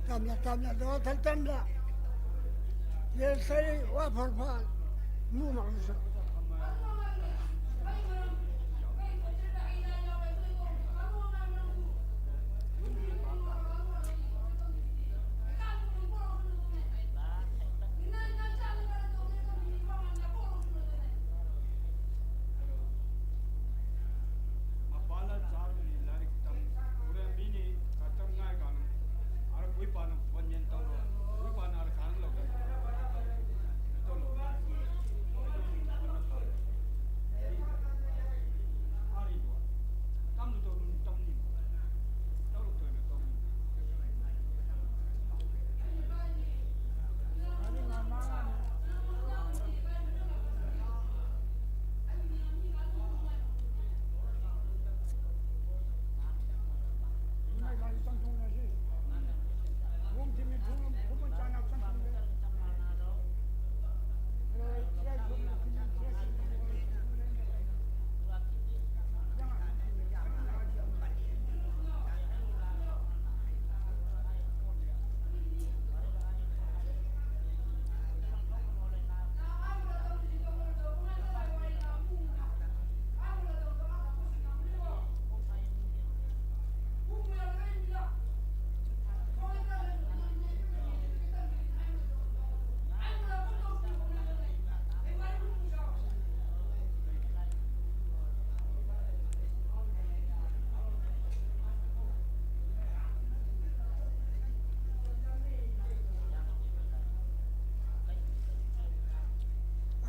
ꯇꯞꯅ ꯇꯞꯅ ꯗꯣ ꯊꯛ ꯇꯞꯅ꯫ ꯌꯦꯟ ꯁꯔꯤ ꯋꯥ ꯐꯔ ꯐ ꯃꯨ ꯃꯥꯡꯁꯨ꯫ ꯃꯄꯥꯟꯗ ꯆꯥꯕꯅꯤ ꯂꯥꯏꯔꯤꯛ ꯇꯝ ꯎꯔꯦ ꯃꯤꯅꯤ ꯀꯇꯝ ꯉꯥꯏ ꯀꯥꯟꯅ ꯑꯔ ꯀꯨꯏ ꯄꯥꯅ ꯐꯣꯟ ꯌꯦꯟ ꯇꯧꯔꯣ ꯀꯨꯏ ꯄꯥꯅ ꯑꯔ ꯀꯥꯟꯅ ꯂꯧꯗ ꯇꯧꯔꯣ꯫ ꯑꯥꯔꯤꯗꯣ ꯇꯝꯅ ꯇꯧꯔꯨ ꯇꯝꯅꯤ ꯇꯧꯔꯨ ꯇꯧꯅ ꯇꯧꯅꯤ꯫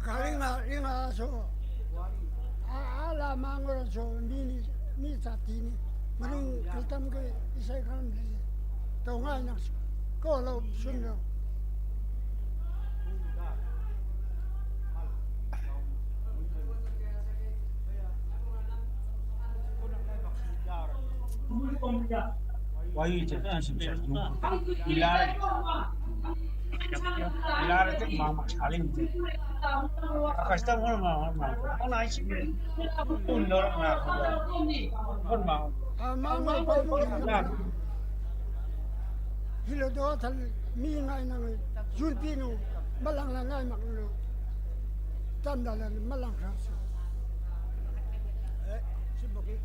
Kalinga, linga so. Ala mangora so mini ni tatini. Manu kaltam ke isai kalam le. Tau ngai nak ko lo sun lo. Wai je ta sim sa. Ilara. Ilara te mama salim te. Kasta mo ma ma. Ona ai si. Un lo na. Kon ma. Mama pa mo. Hilo do tal mi ngai na. Jun pinu. ꯃ ꯂꯥꯡ ꯂꯥꯡ ꯉꯥꯏ ꯃꯛ ꯂꯨ ꯇꯟ ꯗ ꯂ ꯃ ꯂꯥꯡ ꯈ꯭ꯔ ꯁꯨ꯫ ꯑꯦ, ꯁꯤ ꯃꯛ ꯀꯤ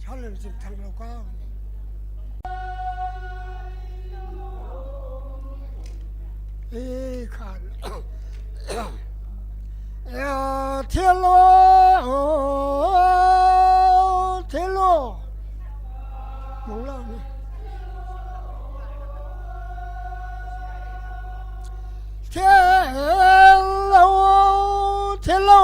ꯁꯥ ꯂꯩꯕꯁꯤ ꯊꯥꯡ ꯂꯧꯀꯥꯕꯅꯤ꯫ ꯑꯦ ꯈꯥꯟ꯫ ꯑꯦ ꯊꯦꯂꯣ ꯊꯦꯂꯣ꯫ ꯃꯧꯂꯥꯅꯤ꯫ ꯊꯦꯂꯣ ꯊꯦꯂꯣ꯫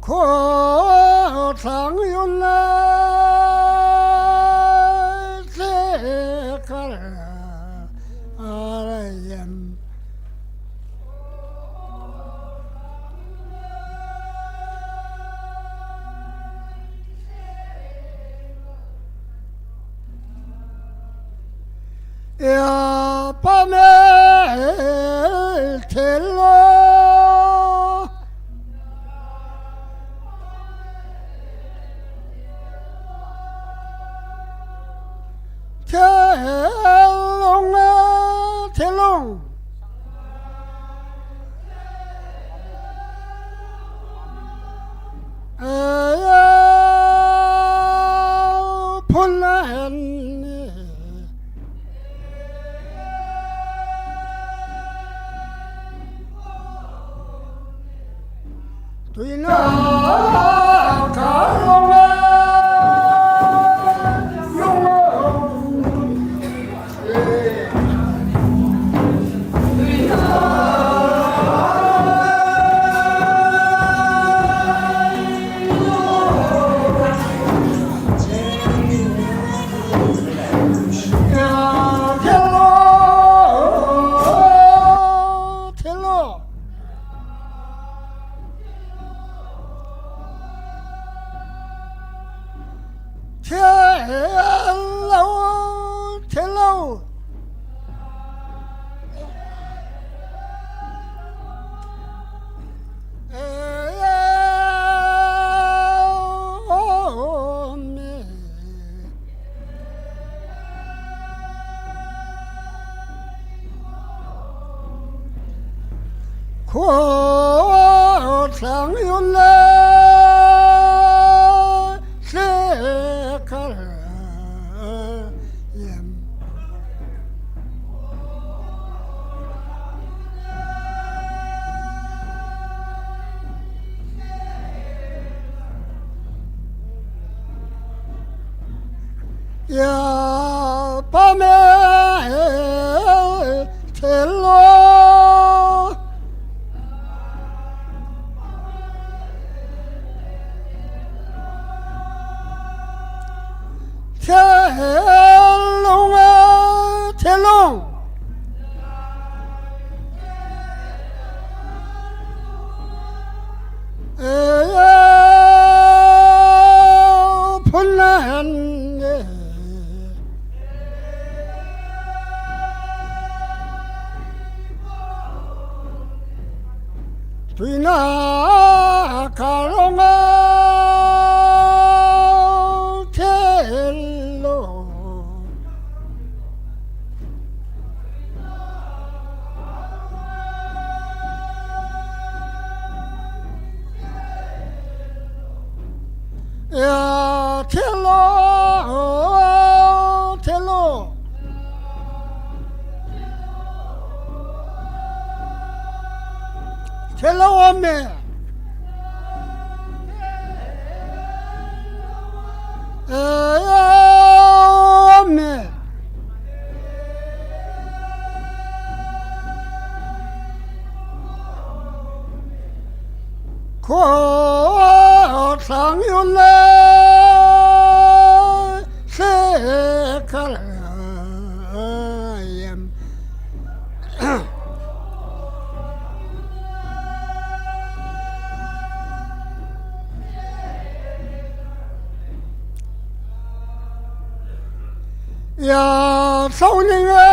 ཁོ་ཚང་ཡོད་ན་ཚེ་གར་ཨ་ར་ཡམ། ཡ་པ་མེ་ཐེ་ལོ། ཐེ་ལོང་ཐེ་ལོང་། ꯇꯨꯏꯅ ꯀꯥꯔꯣꯡꯉ ꯌꯣꯡꯉ ꯊꯦꯜꯂꯣ, ꯊꯦꯜꯂꯣ꯫ ꯈꯣꯊꯥꯡ ꯌꯨꯝꯂꯦ ꯁꯦꯀꯔ ꯌꯦꯝ꯫ ꯌꯥ ꯄꯥꯝꯃꯦ ꯊꯦꯜꯂꯣ꯫ ꯊꯦꯜꯂꯣꯡ ꯊꯦꯜꯂꯣꯡ꯫ ꯐꯨꯟꯅ ꯍꯟꯒꯦ꯫ ꯇꯨꯏꯅ ꯀꯥꯔꯣꯡꯉ ꯊꯦꯜꯂꯣ꯫ ꯌꯥ ꯊꯦꯜꯂꯣ, ꯊꯦꯜꯂꯣ꯫ ꯊꯦꯜꯂꯣ ꯑꯃꯦ꯫ ཨེ་ཡ་མེ། ཁོ་ཚང་ཡོད་ལེ་ཤེ་ཁར་ཡེམ། ཡ་སོ་ནི་ངེ་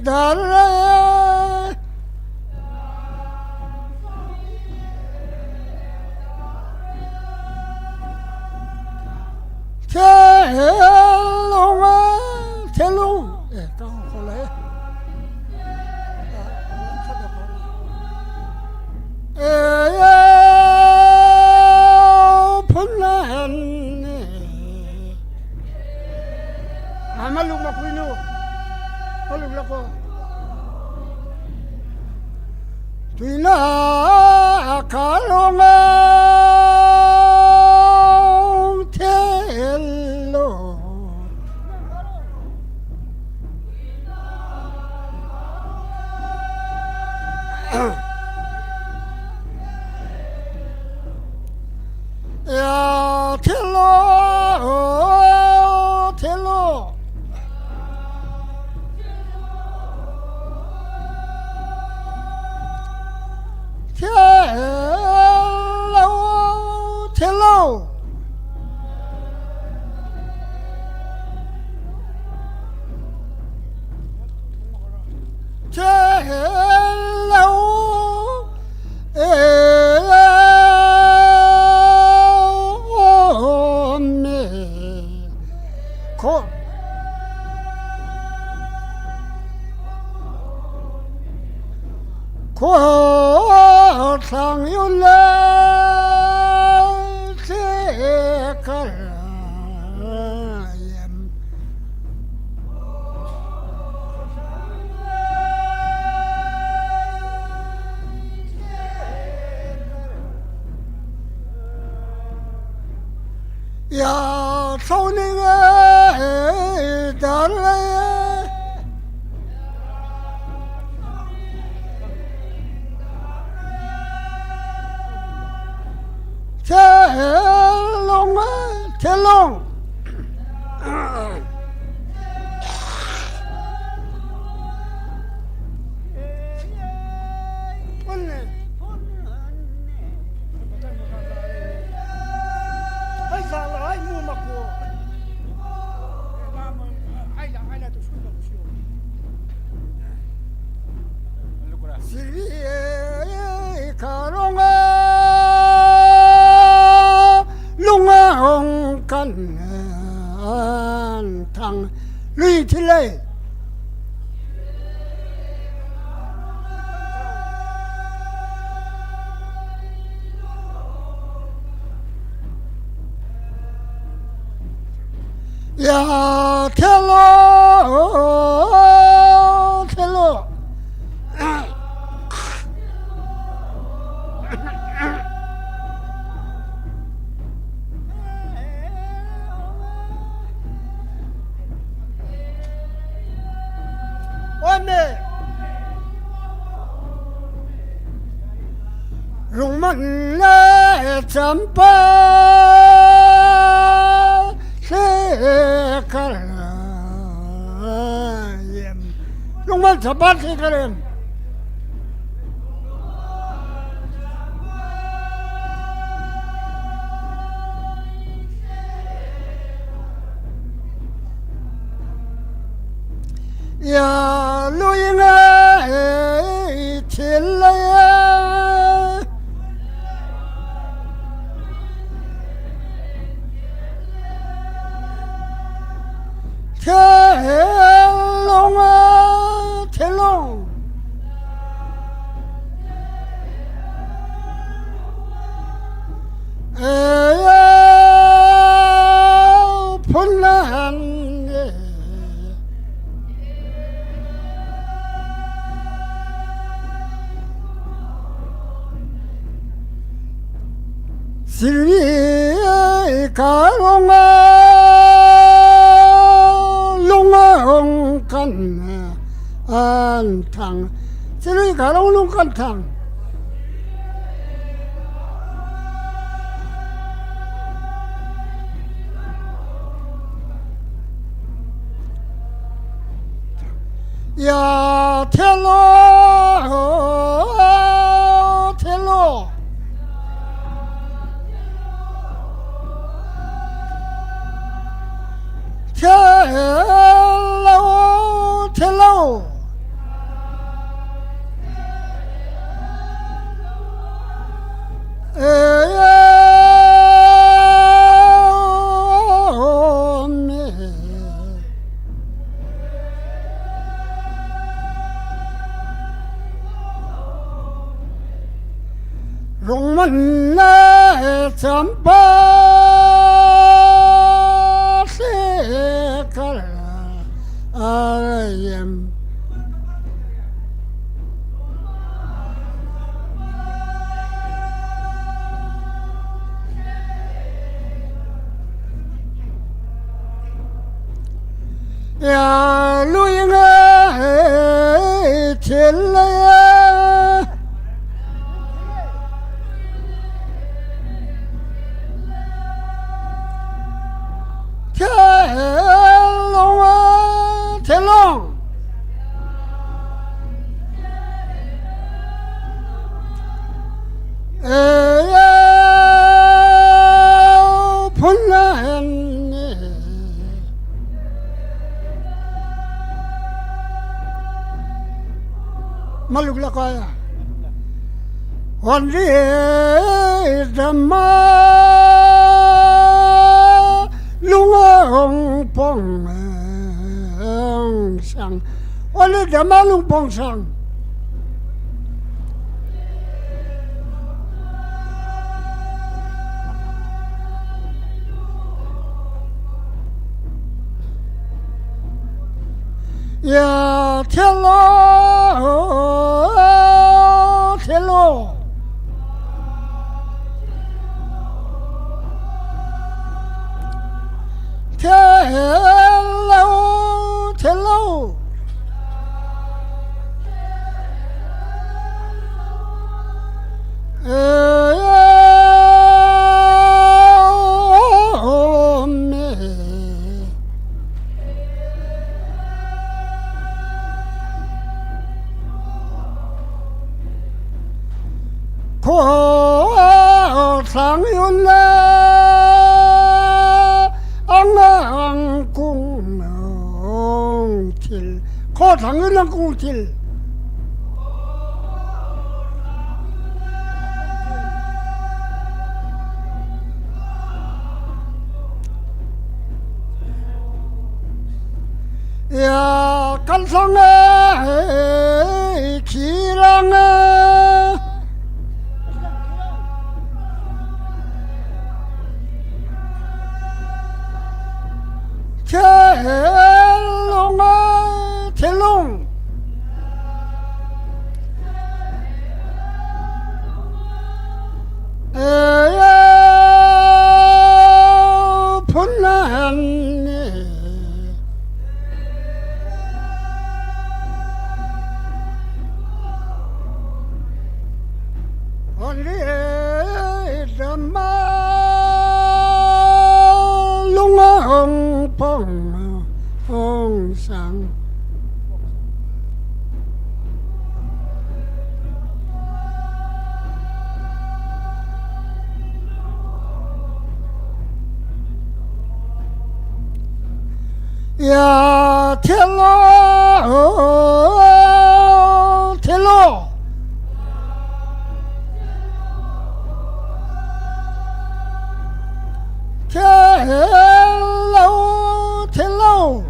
དར་རེ། ཐེ་ལོང་ཨ་ཐེ་ལོང་། ཨེ་ཀང་ཁོ་ལེ། ཨེ་ཡ་ཕུན་ལ་ཧན་ནེ། ཨ་མ་ལུག་མ་ཁུ་ནུ། མ་ལུག་ལ་ཁོ། ཏུས་ན་ཁ་ལོང་ཨ་ཐེ་ལོ། ཡ་ཐེ་ལོ་ཐེ་ལོ། ཐེ་ལོ་ཐེ་ལོ། ཐེ་ལོ་ཨེ་ཡ་མེ། ཁོ་ཁོ་ཚང་ཡོད་ལེ་ཤེ་ཁར་ཡེམ། ཡ་ཚོགས་ནི་ངའི་དར་ལ། ཚེ་ལོང་ཚེ་ལོང་། ལུང་ཨ་ཧོང་ཀན་ཐང་ལུས་ཐི་ལེ། ཡ་ཐེ་ལོ་ཐེ་ལོ། ཨོ་མེ། རོང་མ་ལ་ཙམ་པ་ལྷེ་ཁར་ཡེམ། རོང་མ་ཙམ་པ་ལྷེ་ཁར་ཡེམ། ཡ་ལུ་ཡིན་ངའི་ཆེ་ལ་ཡ། ཐེ་ལོང་ཨ་ཐེ་ལོང་། ཨེ་ཡ་ཕུན་ལ་ཧན་ཨེ། ཟིར་བི་ཨེ། Ka rong a, lung a hong kan an thang. Chiri ka rong lung kan thang. Ya thelo, thelo. Thelo, thelo. Rongman na champa se kar ayem. Ya lui nga he thil la ya. Thil long a, thil long. Eya phun la hen ne. Maluk la kaya. Hon ri dama lung a hong pong sang. Hon ri dama lung pong sang. Ya thelo, thelo. ཁོ་ཚང་ཡོད་ལ་ཨང་ཨང་ཀུང་ཐིལ། ཁོ་ཚང་ཡོད་ལ་ཀུང་ཐིལ། ཡ་ཀན་ཚང་ཨེ་ཁྱི་རང་ཨེ། ཁྱེད་ལོང་ཨེ་ཁྱེད་ལོང་། ཨེ་ཡ་ཕུ་ན་ནི། ཨོ་ལི་དྲ་མ་ལུང་ཧོང་པོང་ཧོང་སང་། ཡ་ཐེ་ལོ་ཐེ་ལོ། ཐེ་ལོ་ཐེ་ལོ།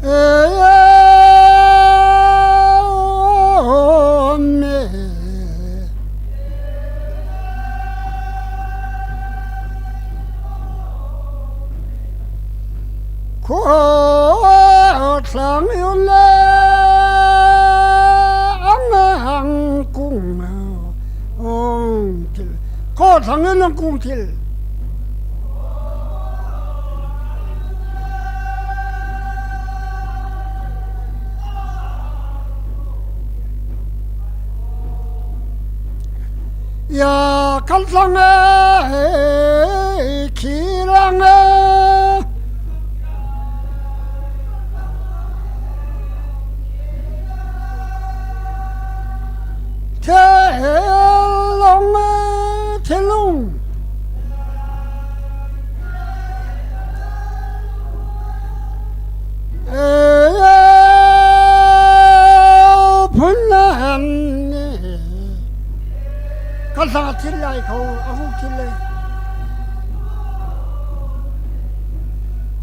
ཨེ་ཡ་ཨོ་མེ། ཁོ་ཚང་ཡོད་ལ་ཨང་ཨང་ཀུང་ཐིལ། ཁོ་ཚང་ཡོད་ལ་ཀུང་ཐིལ། ཡ་ཀན་ཚང་ཨེ་ཁྱི་རང་ཨེ། ꯂꯥꯏꯈꯧ ꯑꯍꯨꯝ ꯈꯤꯜꯂꯦ꯫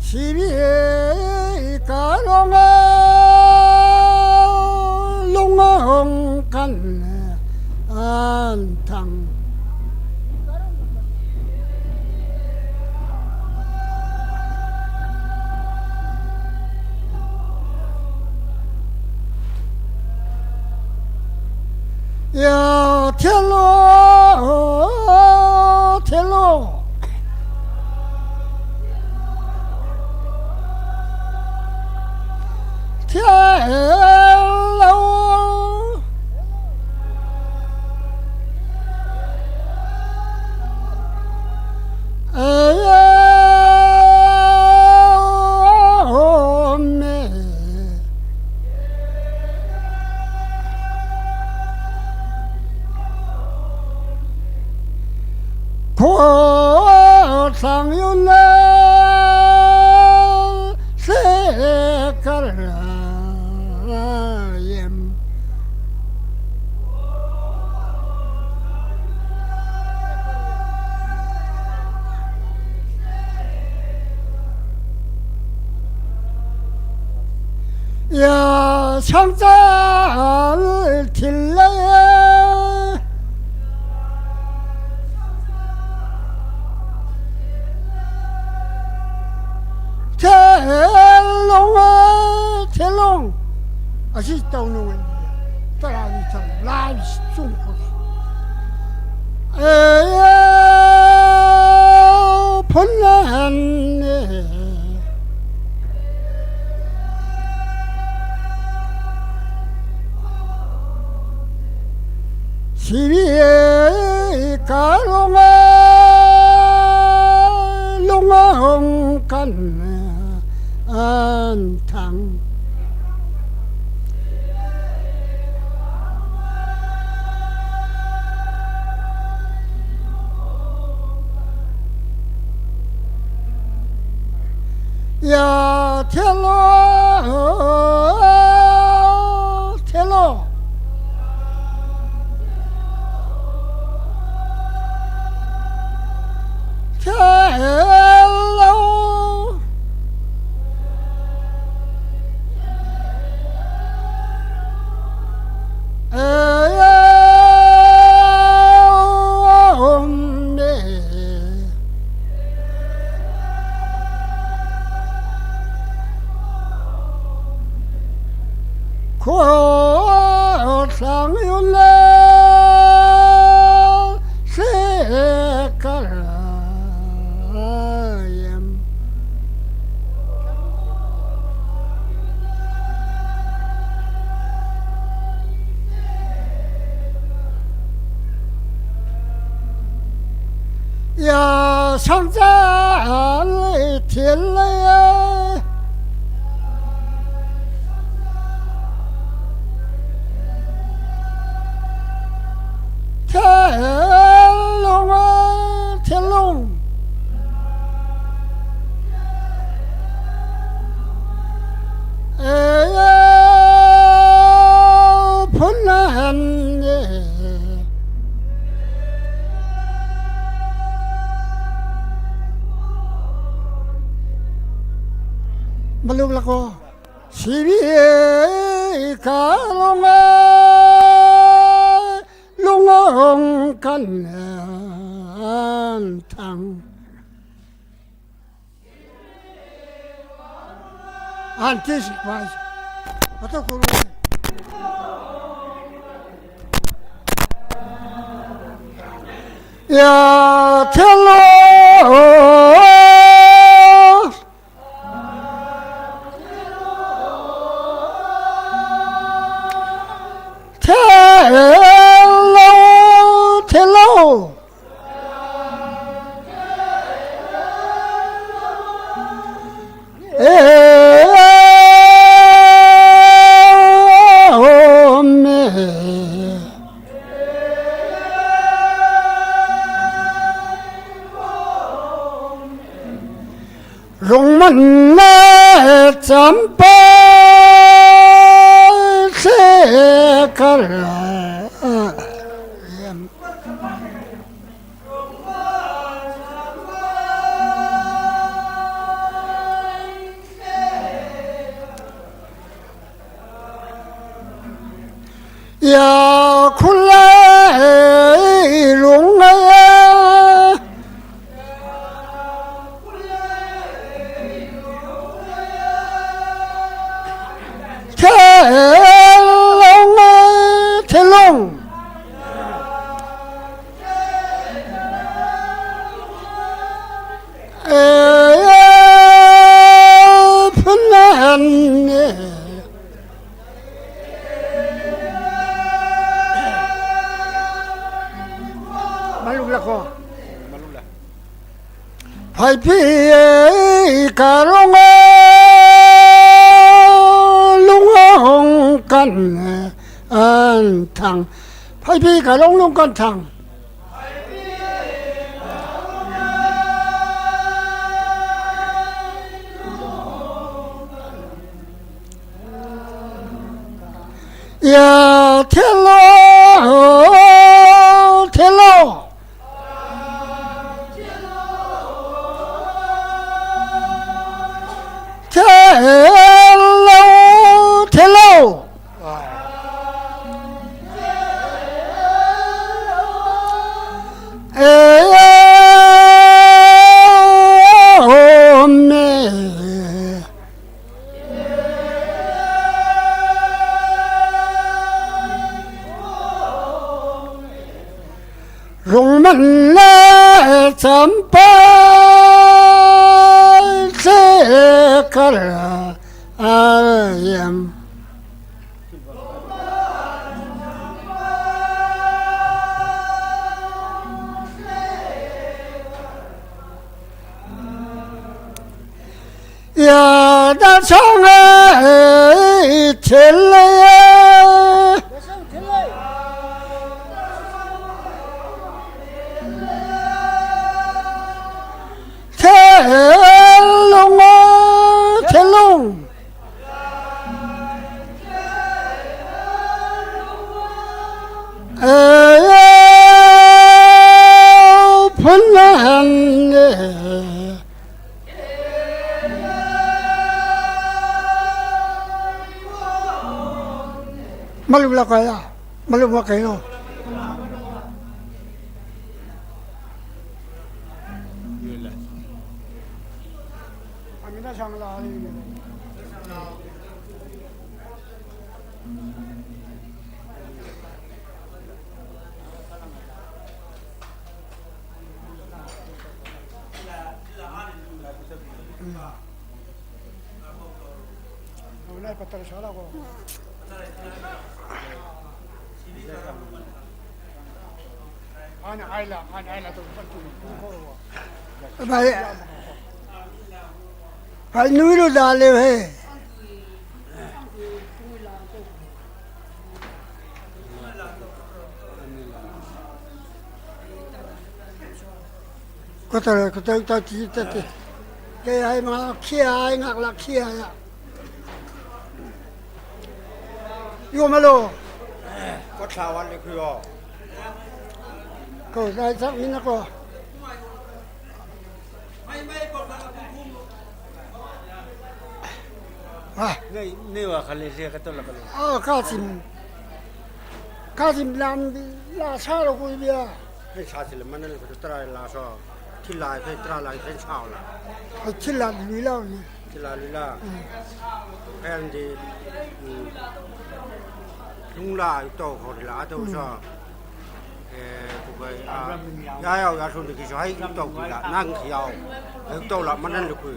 ꯁꯤꯕꯤ ꯀꯥꯔꯣꯡ ꯂꯨꯡꯍꯣꯡ ꯀꯟ ꯑꯟꯊꯪ꯫ ꯌꯥ ꯊꯦꯂꯣ, ꯊꯦꯂꯣ꯫ ꯊꯦꯂꯣ꯫ ꯌꯥ ꯁꯪꯆꯥꯜ ꯊꯤꯜꯂꯦ꯫ ꯊꯦꯂꯣꯡ, ꯊꯦꯂꯣꯡ꯫ ꯑꯁꯤ ꯇꯧꯅꯉꯥꯏ ꯇꯔꯥꯅꯤ ꯊꯝ ꯂꯥꯏ ꯆꯨꯝ꯫ ꯑꯦ ꯐꯨꯜꯂꯍꯟꯅꯦ꯫ ꯁꯤꯕꯤ ꯀꯥꯔꯣꯡ ꯂꯨꯡꯍꯣꯡ ꯀꯟ ꯑꯟꯊꯪ꯫ ꯌꯥ ꯊꯦꯂꯣ, ꯊꯦꯂꯣ꯫ ꯀꯣꯊꯥꯡ ꯌꯨꯝꯂꯦ ꯁꯦꯀꯔꯥꯌꯦꯝ꯫ ꯌꯥ ꯁꯪꯆꯥ ꯊꯤꯜꯂꯦ꯫ ꯊꯦꯂꯣꯡ ꯊꯦꯂꯣꯡ꯫ ꯑꯦ ꯐꯨꯟꯅ ꯍꯟꯒꯦ꯫ ꯃꯂꯨꯛ ꯂꯥꯛꯀꯣ꯫ ꯁꯤꯕꯤ ꯀꯥꯂꯣꯡ ꯂꯨꯡꯉꯣꯡ ꯀꯟ ꯊꯥꯡ꯫ ꯑꯟꯇꯤꯁ ꯄꯥꯏꯁ꯫ ꯑꯇꯣ ꯀꯨꯔꯨ꯫ ꯌꯥ ꯊꯦꯂꯣ꯫ ꯊꯦꯂꯣ ꯊꯦꯂꯣ꯫ ꯑꯦ ꯍꯣ ꯃꯦ꯫ ꯔꯣꯡꯃꯟꯅ ꯆꯝꯄ ꯁꯦꯀꯔ꯫ ꯌꯥ ꯈꯨꯂꯩ ꯂꯨꯡꯉꯩ ꯊꯦ ꯐꯥꯏꯕꯤ ꯀꯥꯔꯣꯡ ꯂꯨꯡ ꯀꯟ ꯊꯥꯡ꯫ ꯐꯥꯏꯕꯤ ꯀꯥꯔꯣꯡ ꯂꯨꯡ ꯀꯟ ꯊꯥꯡ꯫ ꯌꯥ ꯊꯦꯂꯣ ꯊꯦꯂꯣ꯫ ꯊꯦꯂꯣ ꯊꯦꯂꯣ꯫ ꯑꯦ ꯑꯣ ꯃꯦ꯫ ꯔꯣꯡꯃꯟꯂꯦ ꯆꯝꯄꯜꯁꯦ ꯀꯔꯥꯏ ꯌꯥꯝ꯫ ꯌꯥꯗ ꯁꯣꯡꯉꯦ ꯊꯤꯜꯂꯦ꯫ ꯊꯦꯂꯨꯡ ꯊꯦꯂꯨꯡ꯫ ꯑꯦ ꯐꯨꯜꯂꯍꯟꯅꯦ꯫ ꯃꯂꯨ ꯂꯥꯛꯀꯥꯏ ꯃꯂꯨ ꯃꯀꯩꯅꯣ꯫ ꯑꯃꯤꯅ ꯁꯥꯡꯂꯥ꯫ ꯚꯥꯏ, ꯚꯥꯏ, ꯅꯨꯏꯔꯣ ꯗꯥꯜꯂꯦ ꯍꯦ꯫ ꯀꯣꯇꯔ ꯀꯣꯇꯔ ꯇꯥꯇꯤ ꯇꯥꯇꯤ꯫ ꯀꯩ ꯍꯥꯏ ꯃꯥ ꯈꯤꯌꯥ ꯍꯥꯏ ꯉꯥꯛꯂꯥ ꯈꯤꯌꯥ ꯍꯥꯏ꯫ ꯌꯣꯝꯍꯜꯂꯣ꯫ ꯀꯣꯊꯥ ꯋꯥꯠꯂꯤ ꯈꯨꯌꯣ꯫ ꯀꯣ ꯗꯥꯏ ꯆꯥꯛ ꯃꯤꯅꯀꯣ꯫ ꯅꯣꯏ ꯅꯣꯏ ꯋꯥꯈꯜ ꯂꯩꯁꯦ ꯀꯇꯧꯂꯛꯀꯅꯨ꯫ ꯑꯥ ꯀꯥꯆꯤꯟ ꯀꯥꯆꯤꯟ ꯂꯥꯝꯗꯤ ꯂꯥ ꯁꯥꯔꯣ ꯀꯣꯏꯕꯤꯌꯥ꯫ ꯅꯣꯏ ꯁꯥꯁꯤꯜꯂ ꯃꯅꯜ ꯈꯛꯇ ꯇꯔꯥ ꯂꯥꯁꯣ꯫ ꯊꯤꯜꯂꯥ ꯑꯩꯈꯣꯏ ꯇꯔꯥ ꯂꯥ ꯈꯤꯇꯪ ꯁꯥꯎꯂ꯫ ꯍꯣꯏ ꯊꯤꯜꯂꯥ ꯂꯨꯏ ꯂꯥꯎꯅꯤ꯫ ꯊꯤꯜꯂꯥ ꯂꯨꯏ ꯂꯥ꯫ ꯎꯝ꯫ ꯍꯌꯦꯡꯗꯤ ꯎꯝ ꯂꯨꯡꯂꯥ ꯇꯧ ꯍꯧꯔꯂꯥ ꯇꯧꯁꯣ꯫ ꯑꯦ ꯀꯨꯀꯩ ꯑꯥ ꯌꯥ ꯌꯥꯎ ꯌꯥ ꯁꯣꯝꯗ ꯀꯤꯁꯨ ꯍꯩ ꯇꯧꯕꯤꯂꯥ ꯅꯪ ꯌꯥꯎ꯫ ꯍꯩ ꯇꯧꯂꯥ ꯃꯅꯜ ꯂꯨꯀꯨꯏ꯫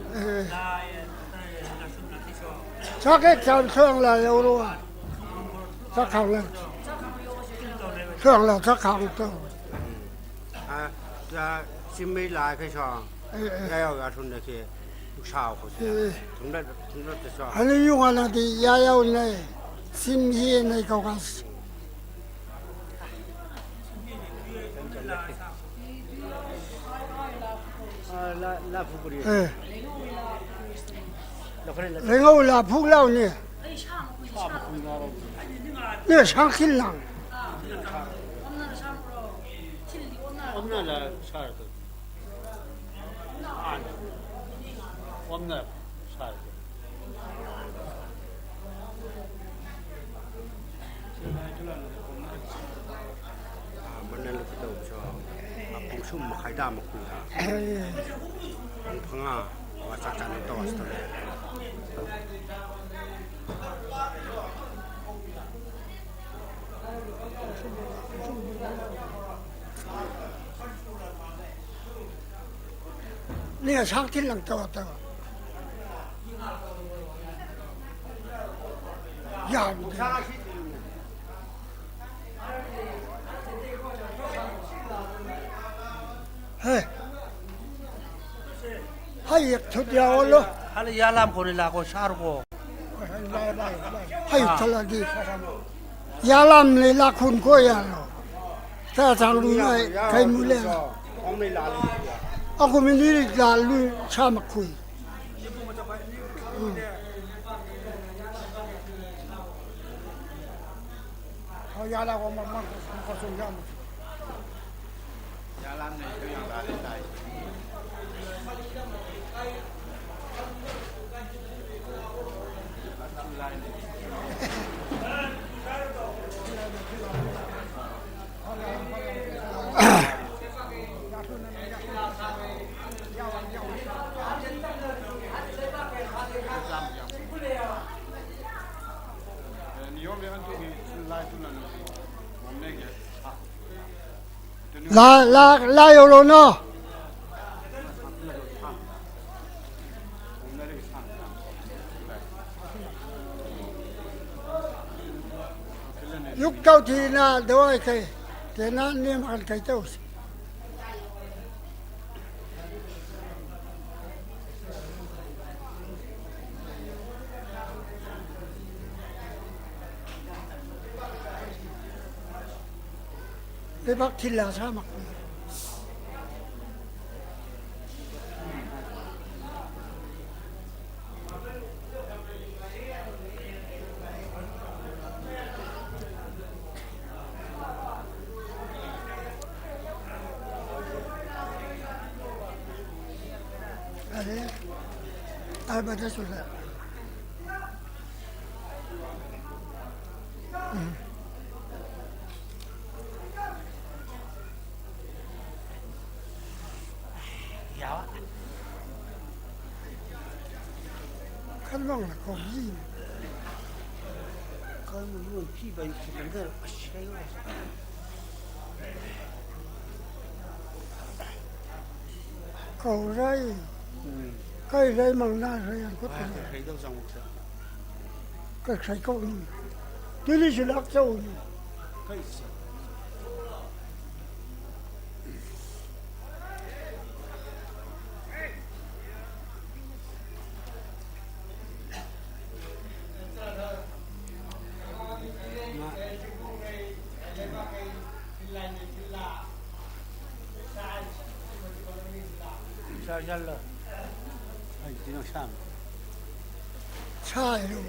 ꯆꯥꯛ ꯍꯦꯛ ꯆꯥꯕ ꯊꯣꯡꯂꯥ ꯌꯧꯔꯣ꯫ ꯆꯥꯛ ꯈꯥꯡꯂꯥ ꯊꯣꯡꯂꯥ ꯆꯥꯛ ꯈꯥꯡꯂꯥ ꯇꯧ꯫ ꯆꯤꯡꯃꯩ ꯂꯥꯛꯈꯩꯁꯣ꯫ ꯌꯥ ꯌꯥꯎ ꯌꯥ ꯁꯣꯝꯗ ꯀꯤ ꯅꯨꯡꯁꯥ ꯈꯣꯠꯁꯤ꯫ ꯊꯨꯝꯂꯠ ꯊꯨꯝꯂꯠꯇꯁꯣ꯫ ꯑꯅꯤ ꯌꯨ ꯋꯥꯅꯗꯤ ꯌꯥ ꯌꯥꯎꯅꯩ꯫ ꯁꯤꯝ ꯍꯦꯟꯅꯩ ꯀꯧꯀꯥꯁ꯫ ꯑꯦ꯫ ꯂꯩꯉꯧ ꯂꯥ ꯐꯨꯛ ꯂꯥꯎꯅꯤ꯫ ꯅꯦ ꯁꯥꯡꯈꯤꯜ ꯂꯥꯡ꯫ ꯃꯅꯜ ꯈꯨꯇꯧꯁꯨ ꯄꯨꯡꯁꯨꯝ ꯃꯈꯥꯏꯗ ꯑꯃꯨꯛ ꯀꯨꯏꯔ ꯄꯨꯡ ꯐꯉꯥ ꯋꯥ ꯆꯥꯛ ꯆꯥꯅ ꯇꯧꯔꯁꯤ ꯇꯧꯔꯦ꯫ ꯅꯦ ꯁꯥꯡ ꯊꯤꯜꯂꯪ ꯇꯧꯔ ꯇꯧꯔ ꯌꯥꯝꯗꯦ꯫ Hey. Hai yak thut ya olo. Hal ya lam ko ni la ko sar ko. Hai thala di. Ya lam ni la khun ko ya lo. Ta chang lu nai kai mu le. Aku mi ni la lu sa ma khui. Hau ya la ko ma ma ko sung ya ma. La, la, la yo lo no. Yuk tau thi na dawai kai. Te na nem an kai tau. Leibak thil la sa mak. Are, ai ba da su la. Kan long la ko yi. Kan long phi ba yi ki kan da. Kau rai. Kai rai mang na rai an ko ta. Kai sai kau ni. Tili si lak chau ni. Kai sa. ꯆꯠꯂꯣ꯫ ꯑꯩ ꯁꯤꯅ ꯁꯥꯡ꯫ ꯁꯥꯏꯔꯨ꯫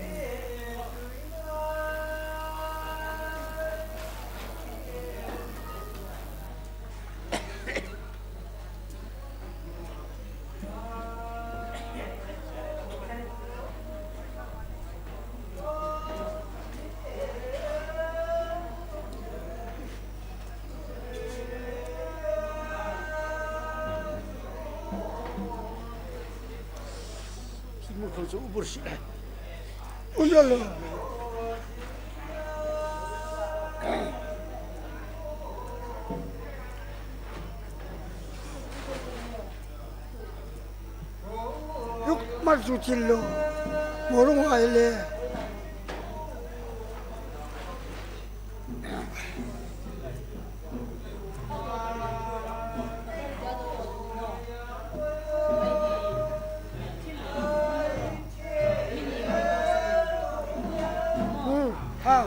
ꯌꯨꯛ ꯃꯆꯨ ꯊꯤꯜꯂꯨ꯫ ꯃꯣꯔꯣꯛ ꯍꯥꯏꯂꯦ꯫ ꯎꯝ, ꯍꯥ꯫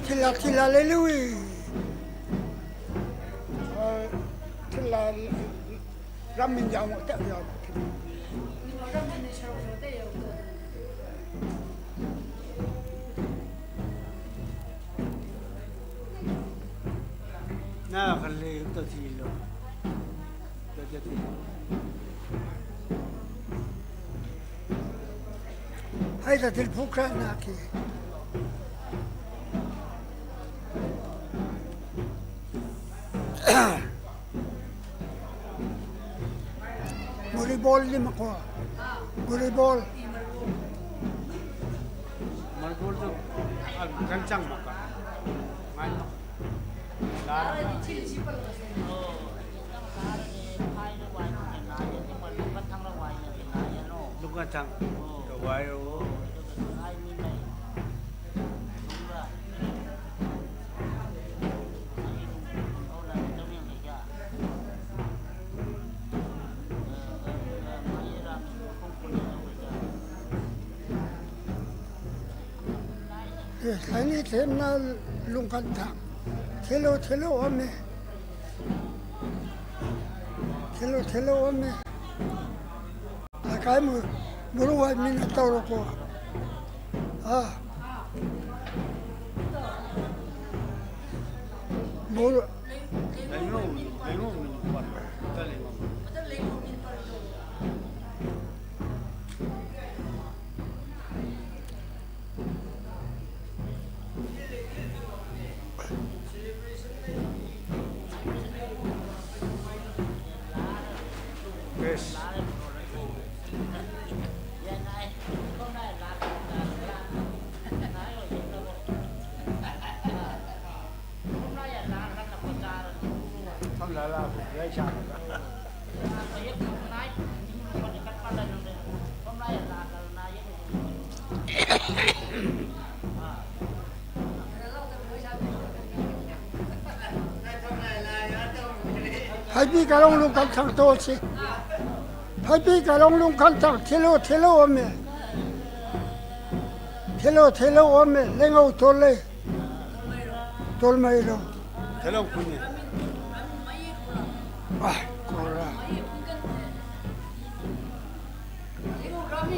ꯊꯤꯜꯂꯥ ꯊꯤꯜꯂꯥ ꯂꯩ ꯂꯨꯏ꯫ ꯊꯤꯜꯂꯥ ꯔꯥꯃꯤꯟ ꯌꯥꯎ ꯇꯦꯛ ꯌꯥꯎ꯫ ꯅꯥ ꯈꯜꯂꯦ ꯑꯝꯇ ꯊꯤꯜꯂꯣ꯫ ꯑꯝꯇ ꯊꯤꯜꯂꯣ꯫ ꯑꯩꯗ ꯇꯤꯜꯐꯨ ꯈꯔ ꯅꯥꯈꯤ꯫ ꯃꯨꯔꯤꯕꯣꯜꯗꯤ ꯃꯈꯣ꯫ ꯃꯨꯔꯤꯕꯣꯜ꯫ ꯃꯔꯒꯣꯜꯗꯣ ꯒꯟꯆꯥꯡ ꯃꯀꯥ꯫ ꯂꯨꯒꯥ ꯆꯥꯡ꯫ ꯋꯥꯏꯔꯣ꯫ ꯁꯅꯤ ꯊꯦꯝꯅ ꯂꯨꯡꯈꯟ ꯊꯥꯡ ꯊꯤꯜꯂꯨ ꯊꯤꯜꯂꯨ ꯑꯣꯝꯃꯦ꯫ ꯊꯤꯜꯂꯨ ꯊꯤꯜꯂꯨ ꯑꯣꯝꯃꯦ꯫ ꯂꯩꯀꯥꯏ ꯃꯔꯨ ꯍꯥꯏ ꯃꯤꯅ ꯇꯧꯔꯣꯀꯣ꯫ ꯑꯥ꯫ ꯃꯔꯨ ꯍꯥꯏꯕꯤ ꯀꯔꯣꯡ ꯂꯨꯡꯈꯟ ꯊꯥꯡ ꯇꯣꯛꯑꯁꯤ꯫ ꯍꯥꯏꯕꯤ ꯀꯔꯣꯡ ꯂꯨꯡꯈꯟ ꯊꯥꯡ ꯊꯤꯜꯂꯨ ꯊꯤꯜꯂꯨ ꯑꯣꯝꯃꯦ꯫ ꯊꯤꯜꯂꯨ ꯊꯤꯜꯂꯨ ꯑꯣꯝꯃꯦ꯫ ꯂꯦꯡꯉꯧ ꯇꯣꯜꯂꯦ꯫ ꯇꯣꯜꯃꯩꯔꯣ꯫ ꯊꯤꯜꯂꯧ ꯈꯨꯟꯅꯤ꯫ ꯑꯥ, ꯀꯣꯔꯥ꯫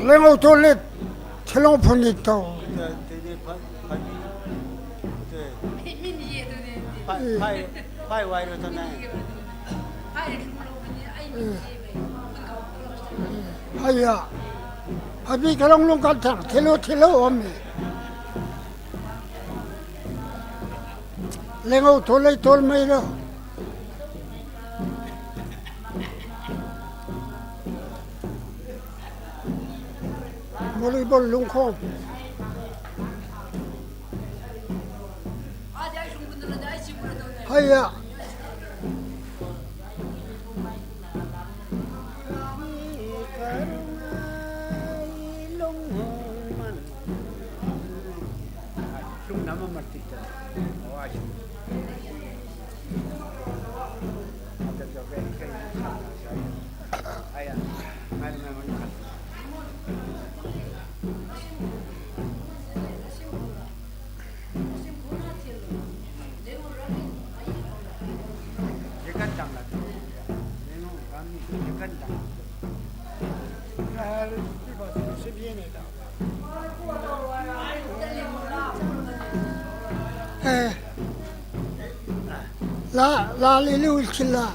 ꯂꯦꯡꯉꯧ ꯇꯣꯜꯂꯦ꯫ ꯊꯤꯜꯂꯧ ꯐꯨꯟꯅꯤ ꯇꯧ꯫ ꯍꯩꯌꯥ꯫ ꯍꯥꯏꯕꯤ ꯀꯔꯝ ꯂꯨꯝ ꯀꯟꯊꯥꯡ ꯊꯤꯜꯂꯨ ꯊꯤꯜꯂꯨ ꯑꯣꯝꯃꯤ꯫ ꯂꯦꯡꯉꯧ ꯊꯣꯂꯩ ꯊꯣꯜ ꯃꯩꯔꯣ꯫ ꯃꯣꯂꯤꯕꯣꯜ ꯂꯨꯡꯈꯣꯝ꯫ ꯍꯩꯌꯥ꯫ Eh, la, la, lili ulkila.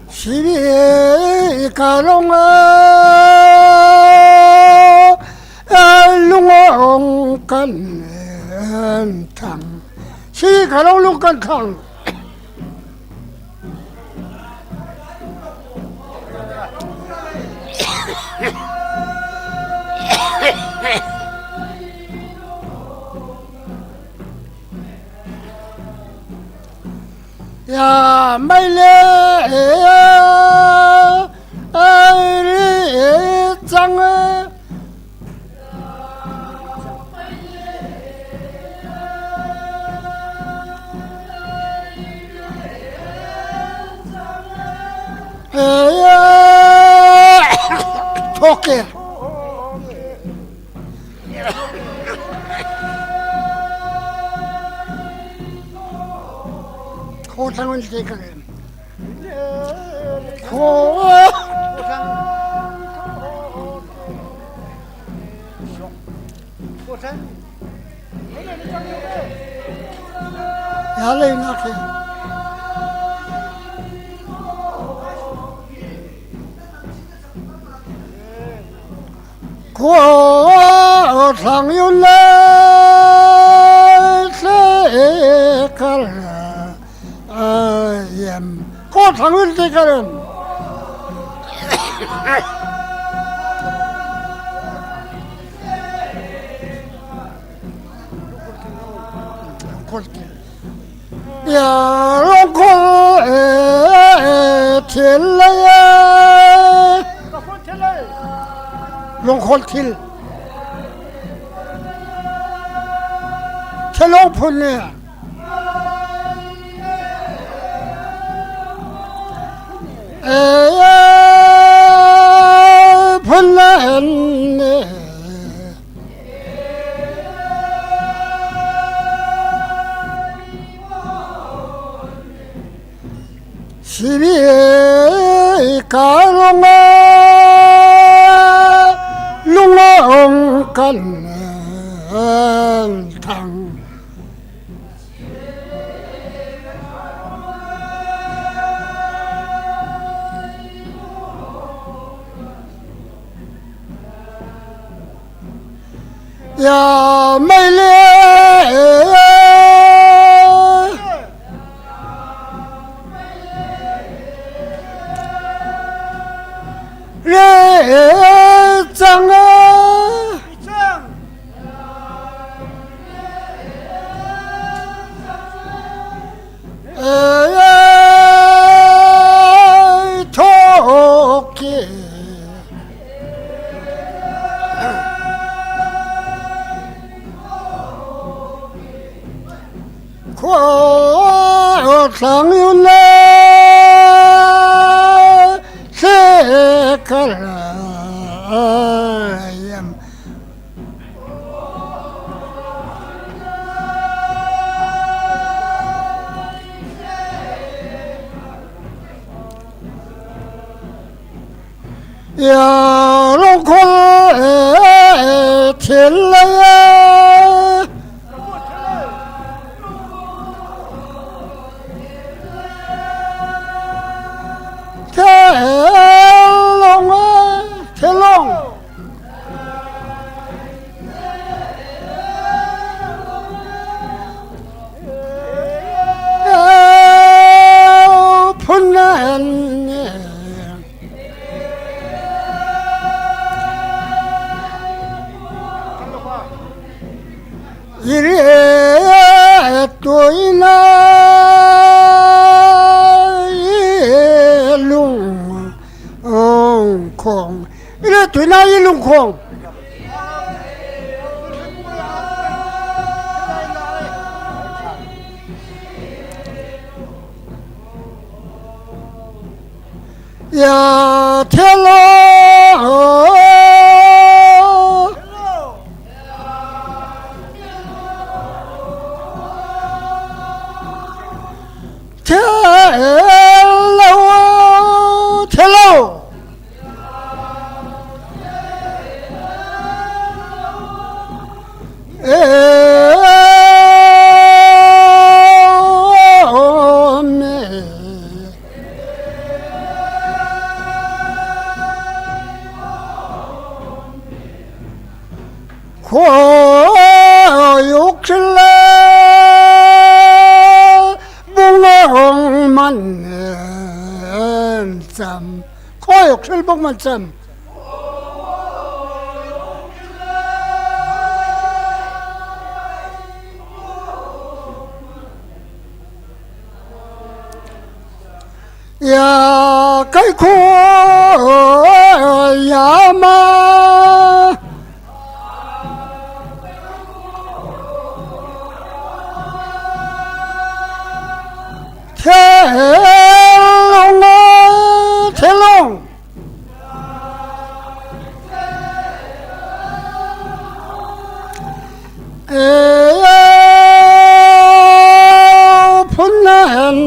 Sibi kalong lungong kan thang. Sibi kalong lung kan thang. Ya mai le, ai ri chang. Thoke. Khotang on te kare. Kho. Yale na ke. Ko thlang yun le se kar, a, yem. Ko thlang yun se kar, em. Ya, Longkhol, eh, thil le, eh. Longkhol thil. Thil long phun ne. Eh, eh, phun ne. Sibi ka lunga, lunga ong kan thang. Ya mai le, le chang. Thok ki. Ko thlang yun le se kar, em. Ya Longkhol, eh, thil le, eh. Thil long, eh, thil long. ཡ་ཐེ་ལོ། ཐེ་ལོ། ཐེ་ལོ། ཨེ་ཨོ་མེ། ཁོ་ཡུག་ཁྲི་ལ་བུང་ངོ་མན་ཙམ། ཁོ་ཡུག་ཁྲི་ལ་བུང་མན་ཙམ། ཡ་ཀའི་ཁོ་ཡ་མ། ཐེ་ལོང་ཐེ་ལོང་། ཨེ་ཡ་ཕུན་ནན།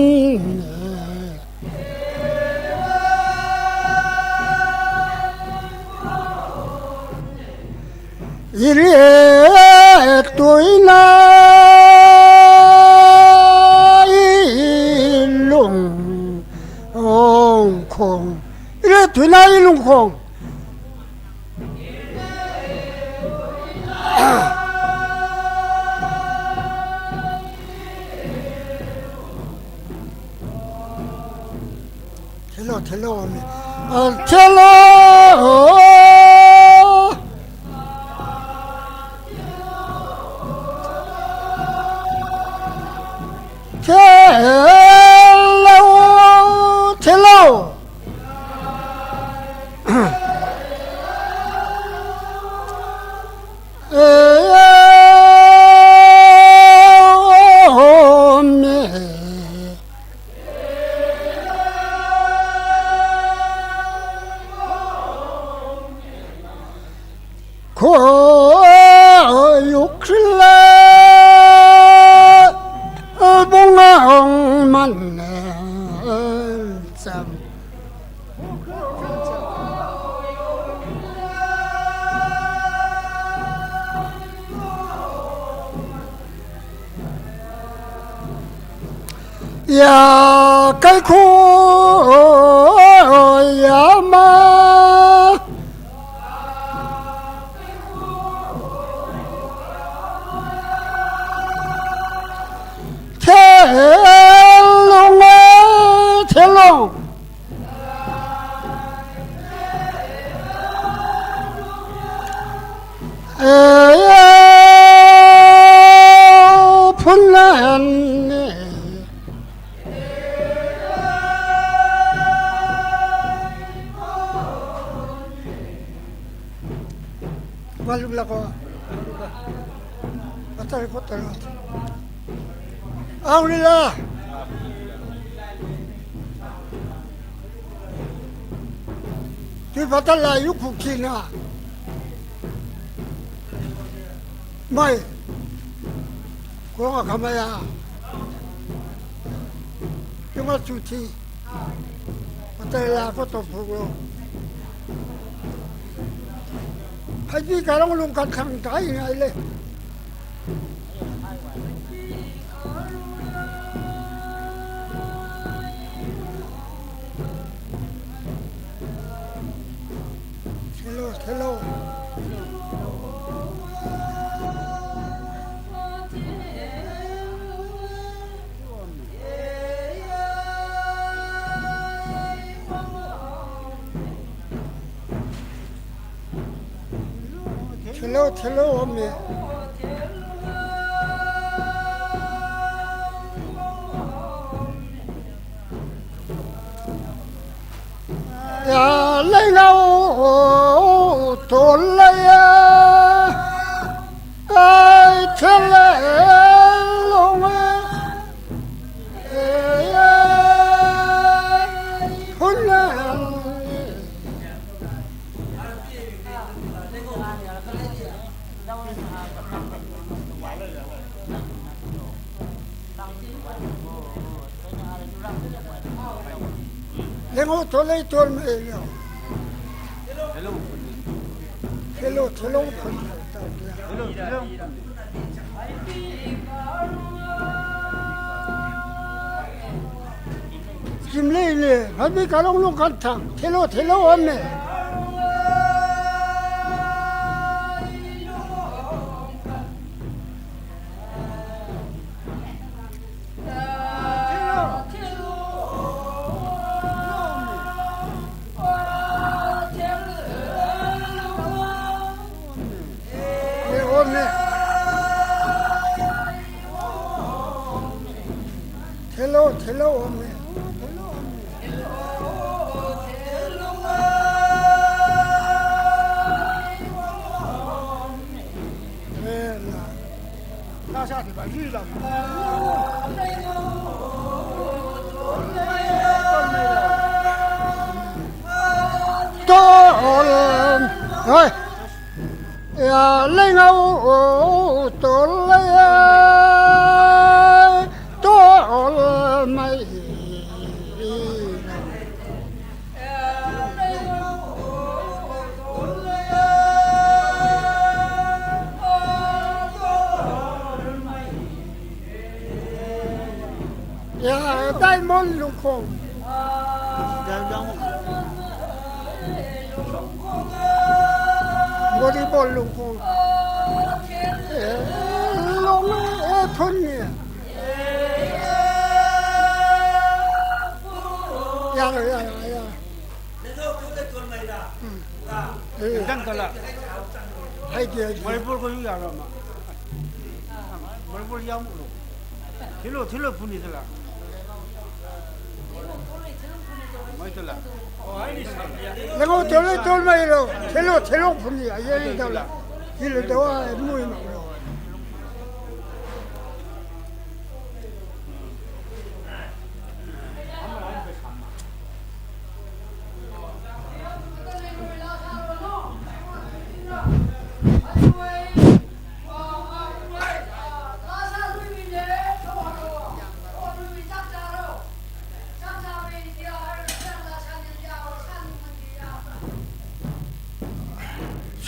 ཨི་རེ་ཏུ་ཨི་ན་ཨི་ལུང་ཁོང་། ཨི་རེ་ཏུ་ཨི་ན་ཨི་ལུང་ཁོང་། ཐེ་ལོ་ཐེ་ལོ་ཨ་མེ། ཨ་ཐེ་ལོ། ཐེ་ལོ་ཐེ་ལོ། ཨེ་ཨོ་མེ། ꯍꯣꯡ ꯃꯟꯅ ꯆꯝ ꯌꯥ ꯀꯩꯈꯨ ꯌꯥꯃ ꯊꯦꯂꯨꯡ ꯊꯦꯂꯨꯡ ꯑꯦ ꯐꯨꯟꯅ ꯍꯟꯅꯦ ꯃꯥꯂꯨꯝ ꯂꯥꯛꯀꯣ ꯑꯇꯔ quarter ꯑꯧꯔꯤꯂꯥ ꯇꯨꯏ ꯐꯠꯇ ꯂꯥꯏ U ꯈꯨꯛꯈꯤꯅ ꯃꯥꯏ ꯀꯣ ꯈꯃꯌꯥ ꯀꯃ ꯆꯨꯊꯤ ꯐꯠꯇ ꯂꯥ ꯀꯣ ꯇꯣ ꯐꯨꯒ꯭ꯔꯣ ꯍꯥꯏꯗꯤ ꯀꯔꯝ ꯂꯨꯝ ꯀꯠ ꯈꯪ ꯇꯥꯏ ꯉꯥꯏ ꯂꯩ ꯊꯦꯂꯣ ꯊꯦꯂꯣ ꯊꯦꯂꯣ ꯊꯦꯂꯣ ꯑꯃꯦ ꯌꯥ ꯂꯩꯅꯧ ꯇꯣꯜ ꯂꯩꯌꯦ ꯑꯩ ꯊꯦꯂꯦ ꯂꯣꯡꯉꯦ ꯐꯨꯜꯂꯦ ꯂꯦꯡꯉꯧ ꯊꯣꯂꯩ ꯇꯣꯜꯃꯩ ꯂꯦꯡꯉꯧ꯫ ꯊꯦꯂꯧ ꯊꯦꯂꯧ ꯐꯨꯟ꯫ ꯆꯤꯝꯂꯩꯅꯦ ꯍꯥꯏꯕꯤ ꯀꯥꯔꯣꯡ ꯂꯣꯡꯈꯥꯟ ꯊꯥꯡ ꯊꯦꯂꯧ ꯊꯦꯂꯧ ꯑꯃꯦ꯫ ꯊꯦꯂꯧ ꯊꯦꯂꯧ ꯑꯃꯦ꯫ ꯇꯣꯜ ꯍꯣꯏ꯫ ꯌꯥ ꯂꯩꯉꯧ ꯇꯣꯜ ꯂꯩ ꯇꯣꯜ ꯃꯩ꯫ ꯌꯥ ꯗꯥꯏꯃꯣꯟ ꯂꯨꯈꯣꯡ꯫ ꯕꯣꯂꯤꯕꯣꯜ ꯂꯨꯈꯣꯡ꯫ ꯑꯦ, ꯂꯣꯡ ꯑꯦ ꯐꯨꯟꯅꯤ꯫ ꯌꯥꯔꯣꯏ, ꯌꯥꯔꯣꯏ, ꯌꯥꯔꯣꯏ꯫ ꯎꯝ꯫ ꯑꯦ꯫ ꯈꯤꯇꯪ ꯈꯜꯂ꯫ ꯍꯩꯇꯦ, ꯍꯩꯇꯦ꯫ ꯃꯅꯤꯄꯨꯔ ꯈꯣꯏꯁꯨ ꯌꯥꯔꯣꯏ ꯑꯃ꯫ ꯃꯅꯤꯄꯨꯔ ꯌꯥꯝ ꯎꯔꯣ꯫ ꯊꯤꯜꯂꯣ, ꯊꯤꯜꯂꯣ ꯐꯨꯅꯤꯗ ꯂꯥꯛ꯫ ꯃꯣꯏ ꯇ ꯂꯥꯛ꯫ ꯂꯦꯡꯉꯧ ꯇꯣꯜꯂꯣ, ꯇꯣꯜꯃꯩꯔꯣ꯫ ꯊꯤꯜꯂꯣ, ꯊꯤꯜꯂꯣ ꯐꯨꯅꯤ꯫ ꯑꯩ ꯌꯦꯡ ꯇꯧ ꯂꯥꯛ꯫ ꯊꯤꯜꯂꯣ ꯇꯧ, ꯑꯩ ꯃꯣꯏ ꯃꯥ꯫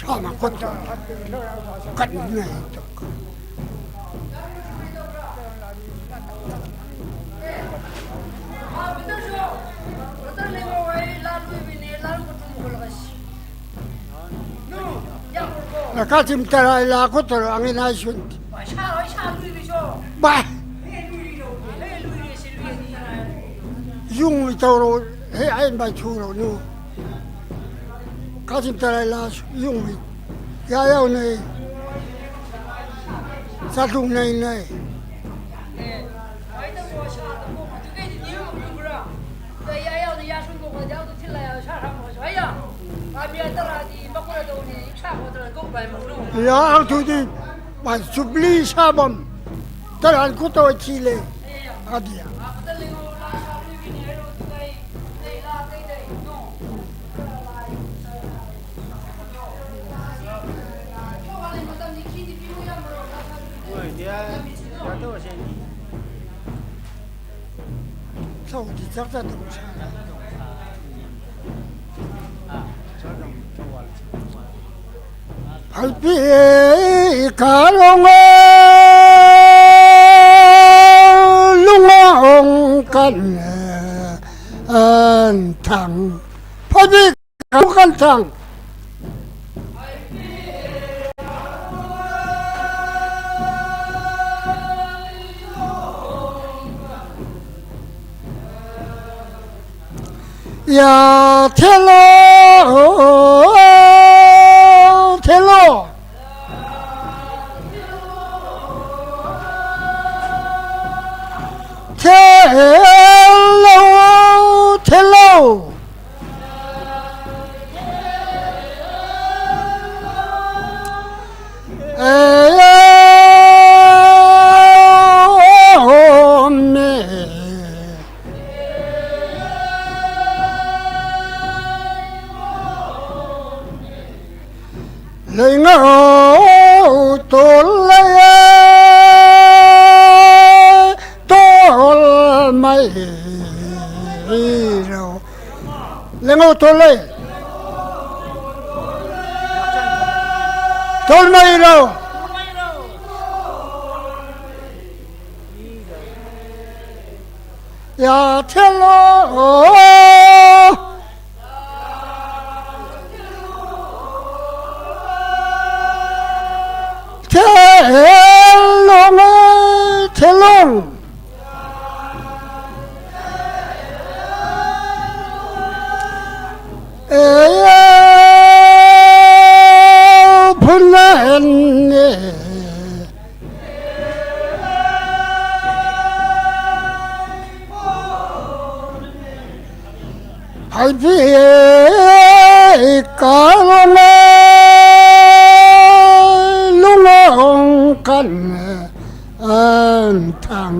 ꯐꯥꯅ ꯈꯣꯠꯇ ꯀꯟꯅ ꯂꯀꯥ ꯆꯤꯝ ꯇꯔꯥꯏ ꯂꯥ ꯈꯣꯠꯇꯔ ꯑꯉꯦ ꯅꯥꯏ ꯁꯨꯟ꯫ ꯕꯥꯏ꯫ ꯌꯨꯝ ꯇꯧꯔꯣ ꯍꯦ ꯑꯩ ꯃꯥꯏ ꯊꯨꯔꯣ ꯅꯨ꯫ ꯀꯥꯆꯤꯟ ꯇꯔꯥꯏ ꯂꯥꯁ ꯌꯨꯝ ꯌꯥ ꯌꯥꯎꯅꯩ꯫ ꯆꯥꯗꯨꯡ ꯅꯩ ꯅꯩ꯫ ꯌꯥ ꯊꯨꯗꯤ ꯃꯥꯏ ꯆꯨꯞꯂꯤ ꯁꯥꯕꯝ ꯇꯔꯥꯟ ꯀꯨꯇꯣ ꯆꯤꯂꯦ꯫ ꯑꯗꯤꯌꯥ꯫ ꯆꯧꯗꯤ ꯆꯥꯛ ꯆꯥꯗꯧ ꯁꯥ꯫ ꯍꯜꯄꯤ ꯀꯥꯂꯣꯡ ꯂꯨꯉꯥꯎ ꯀꯟ ꯑꯟꯊꯪ ꯐꯕꯤ ꯀꯥꯂꯣꯡ ꯀꯟꯊꯪ꯫ ꯌꯥ ꯊꯦꯂꯣ ꯊꯦꯂꯣ ꯊꯦꯂꯣ ꯊꯦꯂꯣ꯫ ꯑꯦ ꯍꯣ ꯃꯦ꯫ ꯂꯩꯉꯥꯎ ꯇꯣꯜ ꯂꯩꯌꯦ, ꯇꯣꯜ ꯃꯩꯔꯧ꯫ ꯂꯩꯉꯥꯎ ꯇꯣꯜ ꯂꯩ꯫ ꯇꯣꯜꯃꯩꯔꯣ꯫ ꯌꯥ ꯊꯦꯂꯣ꯫ ꯊꯦꯂꯣꯡ, ꯊꯦꯂꯣꯡ꯫ ꯑꯦ ꯐꯨꯅꯍꯟꯅꯦ꯫ ꯍꯥꯏꯕꯤ ꯀꯥꯂꯣꯡ ꯂꯨꯉꯣꯡ ꯀꯟ ꯑꯟꯊꯥꯡ꯫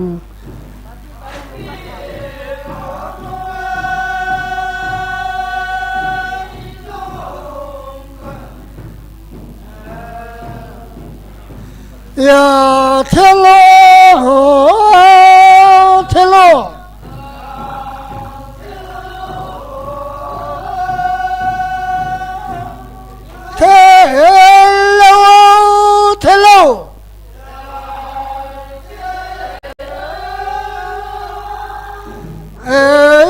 ꯌꯥ ꯊꯦꯂꯣ, ꯊꯦꯂꯣ꯫ ꯊꯦꯂꯣ, ꯊꯦꯂꯣ꯫ ꯑꯦ,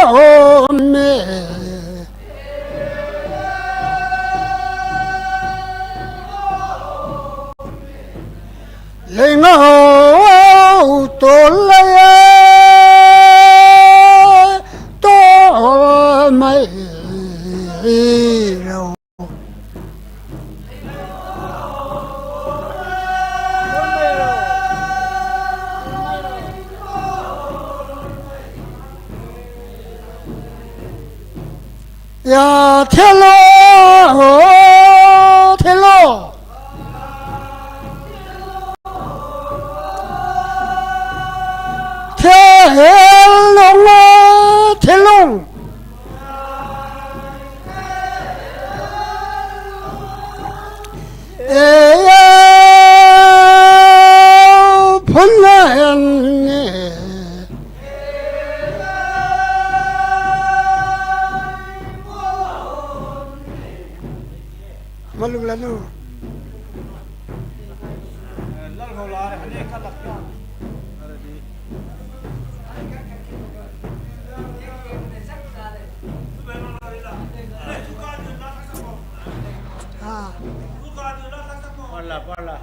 ꯑꯣ, ꯃꯦ꯫ ꯂꯩꯉꯥꯎ ꯇꯣꯜꯂꯌꯦ ꯇꯣꯜꯃꯩꯔꯧ꯫ ꯌꯥ ꯊꯦꯂꯣ, ꯊꯦꯂꯣ꯫ ꯊꯦꯂꯣꯡ, ꯊꯦꯂꯣꯡ꯫ ꯑꯦ ꯐꯨꯅꯍꯟꯅꯦ꯫ ꯑꯥ꯫ ꯄꯥꯜꯂ, ꯄꯥꯜꯂ꯫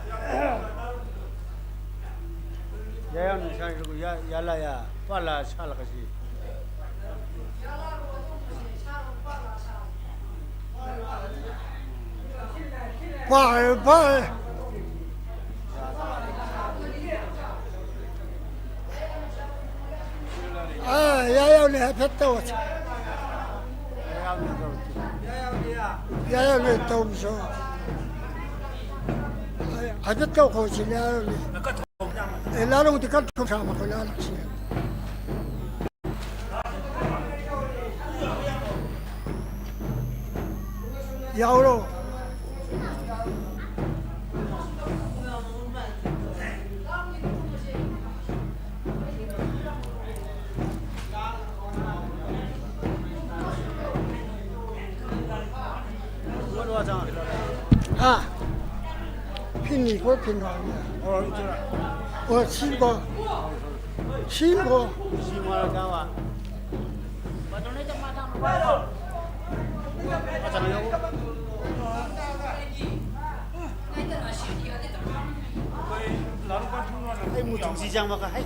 ꯌꯥ, ꯌꯥ, ꯅꯨꯡꯁꯥ, ꯌꯥ, ꯌꯥ, ꯂꯥ, ꯌꯥ꯫ ꯄꯥꯜꯂ, ꯁꯥꯠꯂ, ꯀꯁꯤ꯫ ꯄꯥꯜꯂꯦ, ꯄꯥꯜꯂꯦ꯫ ꯑꯥ, ꯌꯥ ꯌꯥꯎꯅꯤ, ꯍꯥꯏꯐꯦꯠ ꯇꯧꯁꯤ꯫ ꯌꯥ ꯌꯥꯎꯅꯤ ꯇꯧꯁꯤ꯫ ꯍꯥꯏꯐꯦꯠ ꯇꯧꯈꯣꯁꯤ, ꯌꯥ ꯌꯥꯎꯅꯤ꯫ ꯑꯦ, ꯂꯥꯂꯣꯡꯗꯤ ꯀꯟ ꯊꯧꯁꯥ ꯃꯈꯣꯏ ꯂꯥꯂꯣꯡꯁꯤ꯫ ꯌꯥꯎꯔꯣ꯫ ꯍꯥ? ꯐꯤꯟꯅꯤ ꯀꯣ ꯐꯤꯟ ꯋꯥ꯫ ꯑꯣ, ꯁꯤꯀꯣ꯫ ꯁꯤꯀꯣ꯫ ꯑꯩ ꯃꯨꯊꯨꯝꯁꯤ ꯆꯪꯕꯒ ꯍꯩ꯫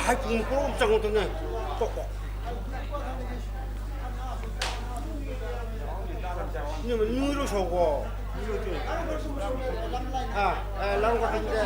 ꯍꯥꯏ ꯄꯨꯡ ꯇꯔꯨꯛ ꯆꯪꯉꯛꯇꯅꯦ꯫ ꯇꯣꯛ ꯇꯣꯛ꯫ ꯅꯣꯏ ꯅꯣꯏꯔꯣ ꯁꯧꯀꯣ꯫ ꯍꯥ? ꯑꯦ, ꯂꯧ ꯀꯥꯈꯠꯁꯦ꯫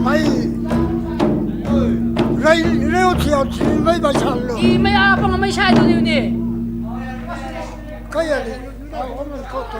ꯃꯩ ꯔꯩ ꯔꯦꯌꯣ ꯊꯤꯌꯥꯎ ꯊꯤ ꯃꯩ ꯃꯩ ꯁꯥꯜꯂꯣ꯫ ꯏ ꯃꯩ ꯑꯥ ꯄꯪ ꯃꯩ ꯁꯥꯏꯗꯨꯅꯤꯅꯦ꯫ ꯀꯩ ꯍꯥꯏꯅꯤ? ꯑꯥ, ꯑꯃ ꯀꯣꯠꯇꯣ꯫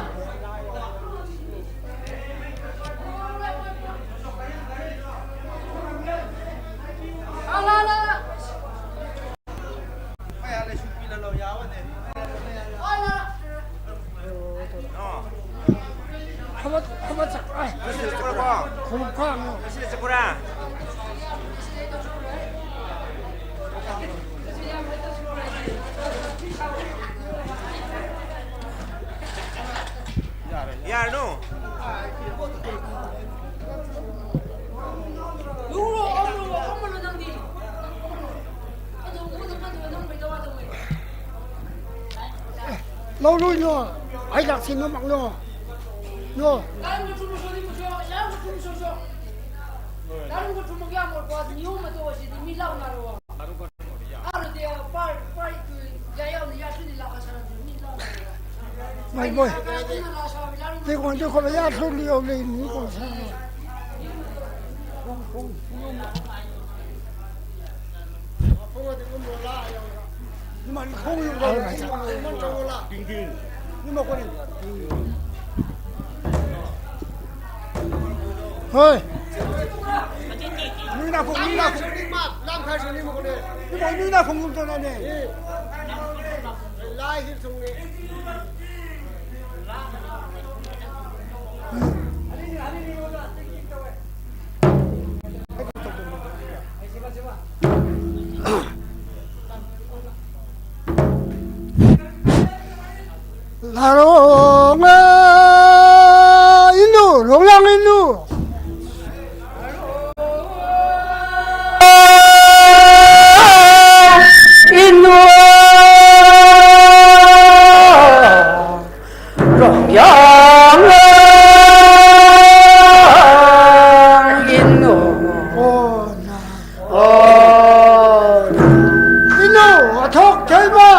ꯌꯥꯔꯅꯨ꯫ ꯂꯧꯔꯣꯏꯅꯣ꯫ ꯑꯩ ꯂꯥꯛꯁꯤꯟꯕ ꯃꯛꯅꯣ꯫ ꯅꯣ꯫ Mai boi. Te kon te ko ya su li o le ni ko sa. Ni ma ni ko yo. Ni ma ko ni. Hoi. Nui na phung, nui na phung. Lam khai sini mo ko ne. Ni mo nui na phung yung to na ne. Lai hil sung ne. Larong inu, rongyang inu. Inu, rongyang inu. Oh, na. Oh, inu, athok thai ma.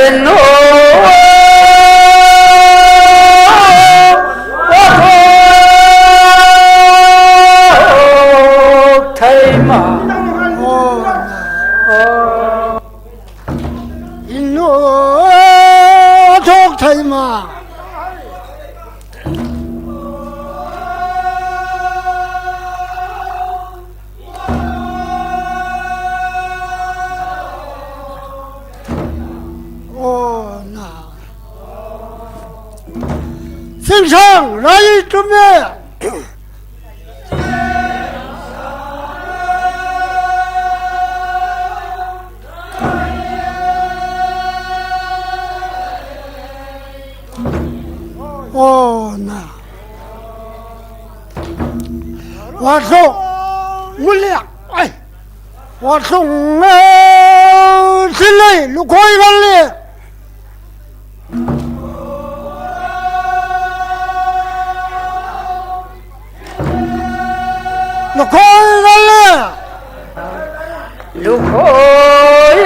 Inu, athok thai ma. Oh, inu, athok thai ma. Oh, na. Singsang, rai tumne. Oh, na. Waso. Mulia. Ai. Waso. Silai. Lukoi gali. Lukoi gali. Lukoi.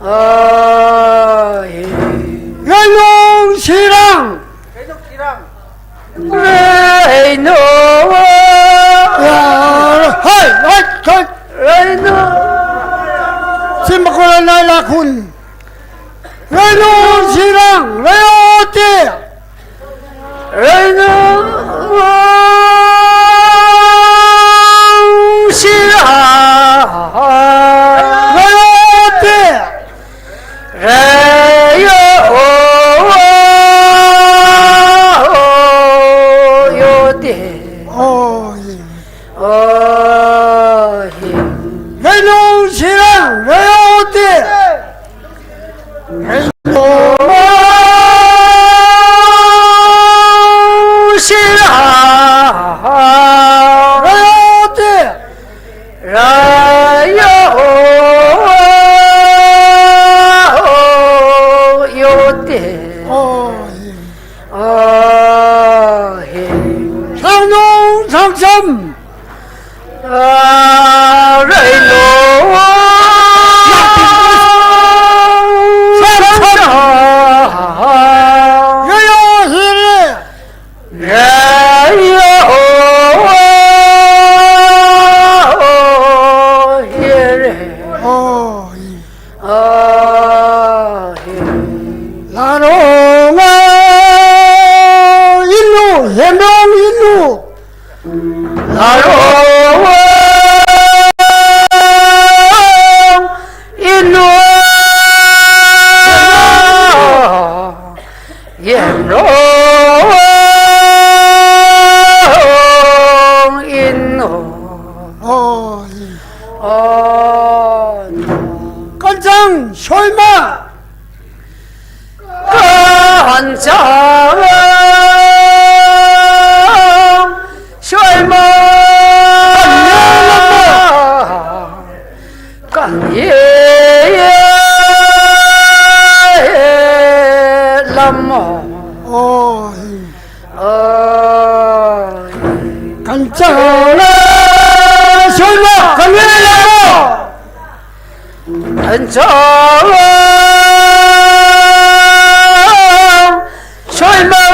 ꯑ, ꯍꯤ꯫ ꯔꯩꯅꯣꯡ ꯁꯤꯔꯥꯡ꯫ ꯔꯩꯅꯣ꯫ ꯍꯩ, ꯍꯩ, ꯍꯩ꯫ ꯔꯩꯅꯣ꯫ ꯁꯤ ꯃꯈꯣꯟ ꯂꯥꯏ ꯂꯥꯈꯨꯟ꯫ ꯔꯩꯅꯣꯡ ꯁꯤꯔꯥꯡ, ꯔꯩꯌꯣꯇꯦ꯫ ꯔꯩꯅꯣꯡ ꯁꯤꯔꯥꯡ, ꯔꯩꯌꯣꯇꯦ꯫ ꯔꯩꯌꯣ, ꯌꯣꯇꯦ꯫ ꯑꯣ, ꯑꯣ, ꯍꯤ꯫ ꯔꯩꯅꯣꯡ ꯁꯤꯔꯥꯡ, ꯔꯩꯌꯣꯇꯦ꯫ ꯔꯩꯅꯣꯡ ꯁꯤꯔꯥꯡ, ꯔꯩꯌꯣꯇꯦ꯫ ꯔꯩꯌꯣ, ꯌꯣꯇꯦ꯫ ꯑꯣ, ꯍꯤ꯫ ꯑ, ꯍꯤ꯫ ꯁꯥꯡꯅꯣꯡ ꯁꯥꯡꯁꯝ꯫ ꯑ, ꯔꯩꯅꯣ꯫ ꯁꯥꯡꯁꯝ꯫ ꯔꯩꯌꯣ ꯍꯤꯔꯦ꯫ ꯔꯩꯌꯣ ꯍꯤꯔꯦ꯫ ꯑꯣ, ꯍꯤ꯫ ꯑ, ꯍꯤ꯫ ꯂꯥꯔꯣꯡ ꯏꯜꯂꯨ, ꯍꯦꯝꯔꯣꯡ ꯏꯜꯂꯨ꯫ ꯂꯥꯔꯣꯡ ꯏꯜꯂꯨ꯫ ꯌꯦꯡꯂꯣꯡ ꯏꯟꯅꯣ꯫ ꯑꯣ, ꯑꯣ꯫ ꯀꯟꯖꯪ ꯁꯣꯏꯃ꯫ ꯀꯟꯖꯪ ꯁꯣꯏꯃ꯫ ꯀꯟꯌꯦ ꯂꯝꯃꯣ꯫ ꯀꯟꯌꯦ ꯂꯝꯃꯣ꯫ ꯑꯣ꯫ ꯑꯣ꯫ ꯀꯟꯆꯥꯅ ꯁꯣꯏꯃ ꯀꯟꯌꯦ ꯂꯝꯃꯣ꯫ ꯆꯦꯟ ꯆꯣꯡ ꯁꯣꯏꯃ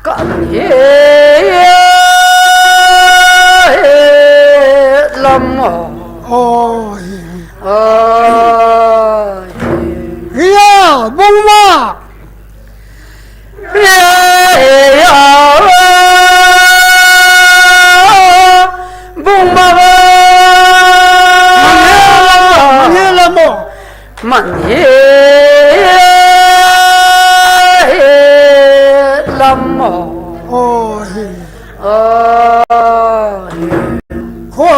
ꯀꯟ ꯍꯦ ꯂꯝ ꯑꯣ꯫ ꯑꯣ꯫ ꯍꯤꯌꯥ ꯕꯨꯡꯃ꯫ ꯌꯥ ꯌꯥ ꯕꯨꯡꯃ꯫ ꯃꯟꯍꯦ ꯂꯝꯃꯣ꯫ ꯃꯟꯍꯦ ꯂꯝꯃꯣ꯫ ꯑꯣ ꯍꯤ꯫ ꯑꯣ ꯍꯤ꯫ ꯈꯣ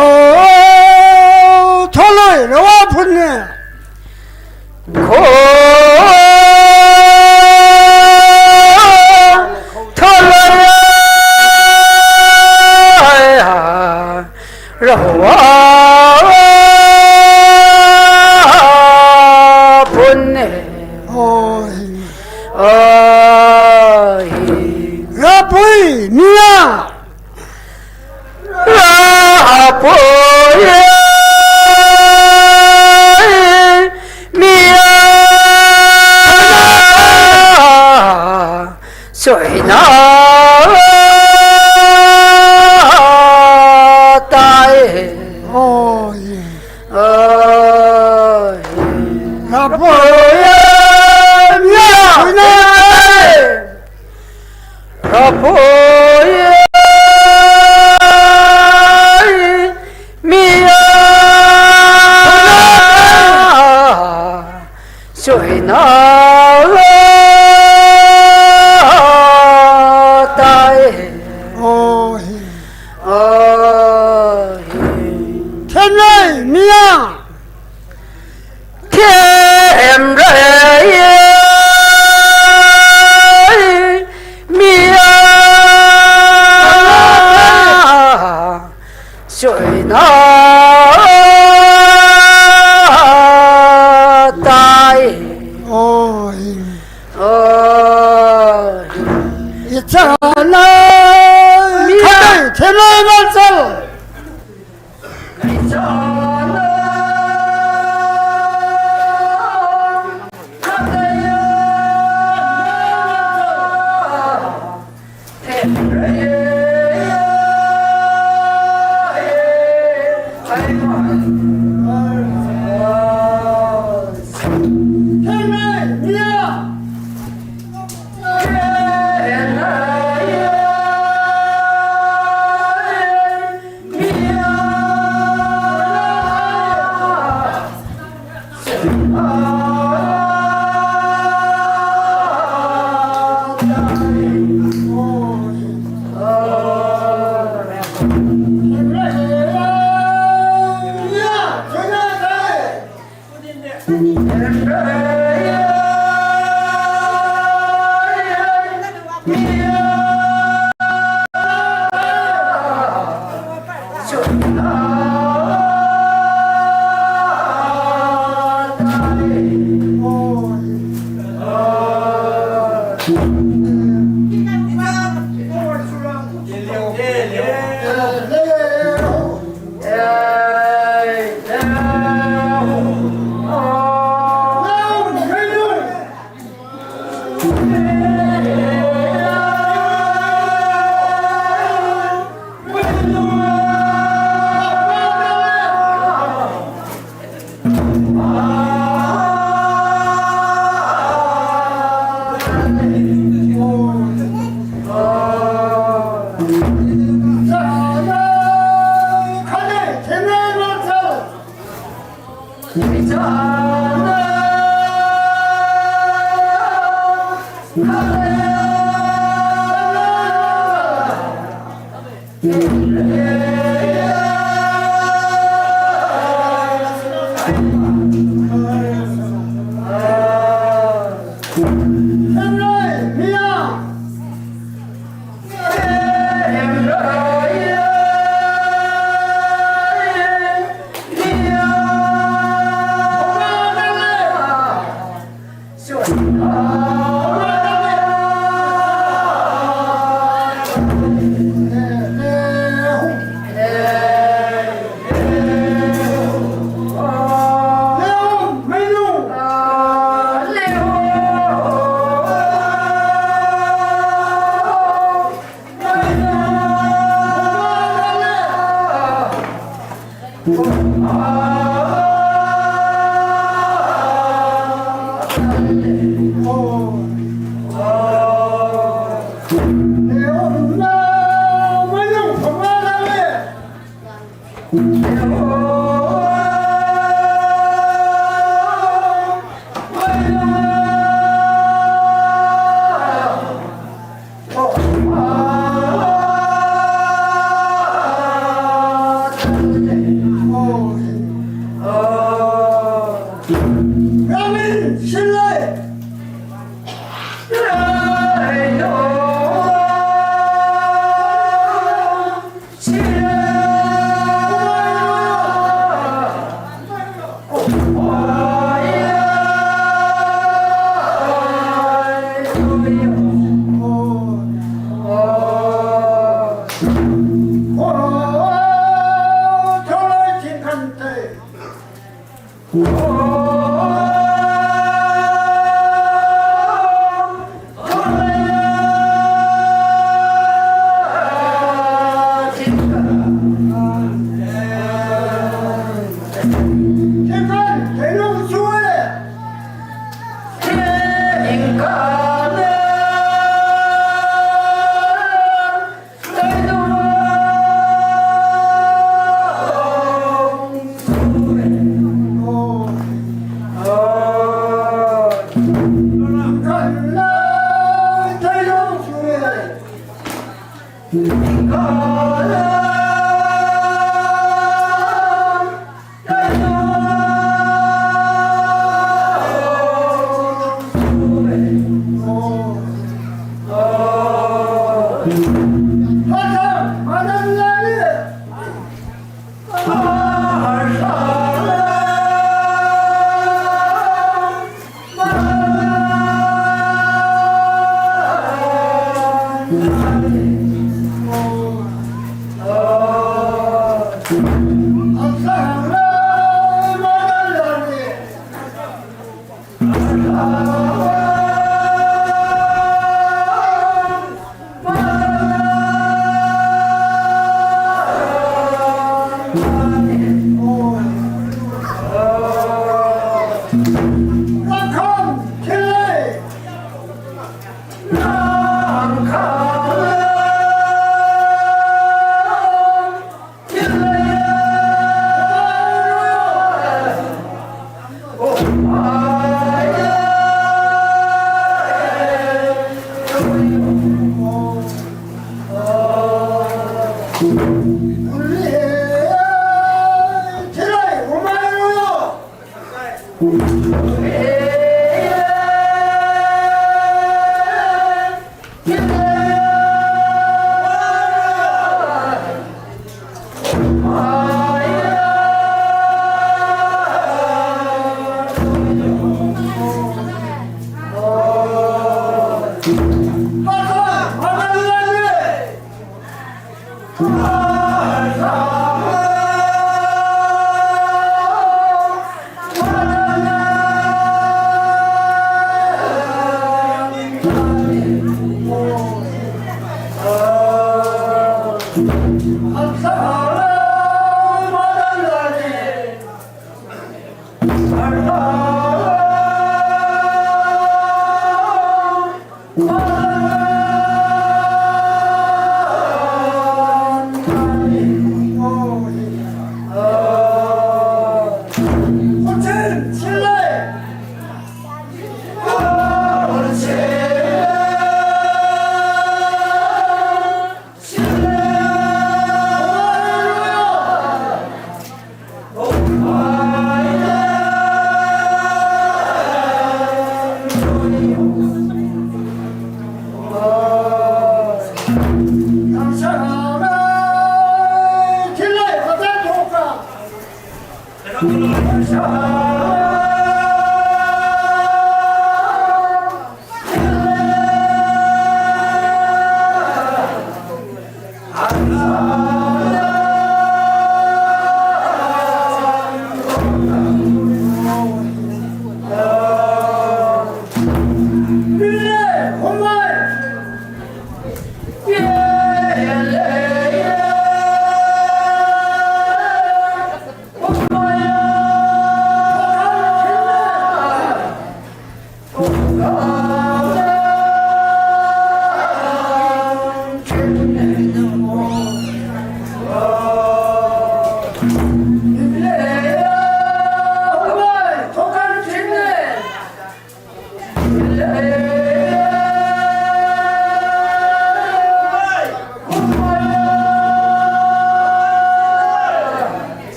ꯊꯣꯂꯣꯏ ꯔꯋꯥ ꯐꯨꯟꯅꯦ꯫ ꯈꯣ ꯊꯣꯂꯣꯏ ꯔꯋꯥ ꯐꯨꯟꯅꯦ꯫ ꯑꯣ ꯍꯤ꯫ ꯑꯣ ꯍꯤ꯫ ꯔꯥꯄꯨꯏ ꯃꯤꯌꯥ꯫ ꯔꯥꯄꯨꯏ ꯃꯤꯌꯥ꯫ ꯁꯣꯏꯅ ꯇꯥꯏ꯫ ꯑꯣ ꯍꯤ꯫ ꯑꯣ ꯍꯤ꯫ ꯔꯥꯄꯨꯏ ꯃꯤꯌꯥ꯫ ꯁꯣꯏꯅ ꯇꯥꯏ꯫ ꯔꯥꯄꯨꯏ ꯃꯤꯌꯥ ꯁꯣꯏꯅ ꯇꯥꯏ꯫ ꯑꯣ ꯍꯤ꯫ ꯑꯣ ꯍꯤ꯫ ꯊꯦꯟꯅꯩ ꯃꯤꯌꯥ꯫ ꯊꯦꯝꯔꯩ ꯃꯤꯌꯥ ꯁꯣꯏꯅ ꯇꯥꯏ꯫ ꯑꯣ ꯍꯤ꯫ ꯑꯣ ꯍꯤ꯫ ꯏꯆꯥꯅ ꯃꯤꯌꯥ꯫ ꯈꯇꯩ ꯊꯦꯝꯅꯩ ꯃꯆꯜ꯫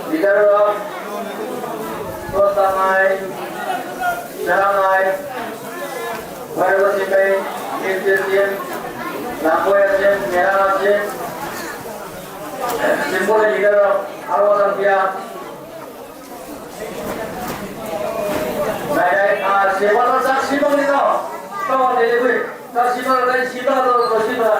Leader of Sotangai, Jarangai, Vairalasipai, Kirtirtian, Lamboyasin, Meranasin, Simple leader of Arwatampia. Nai, nai, ah, siapa lo saksi bang itu? Kau ada lebih. Saksi bang, nai, siapa lo, siapa?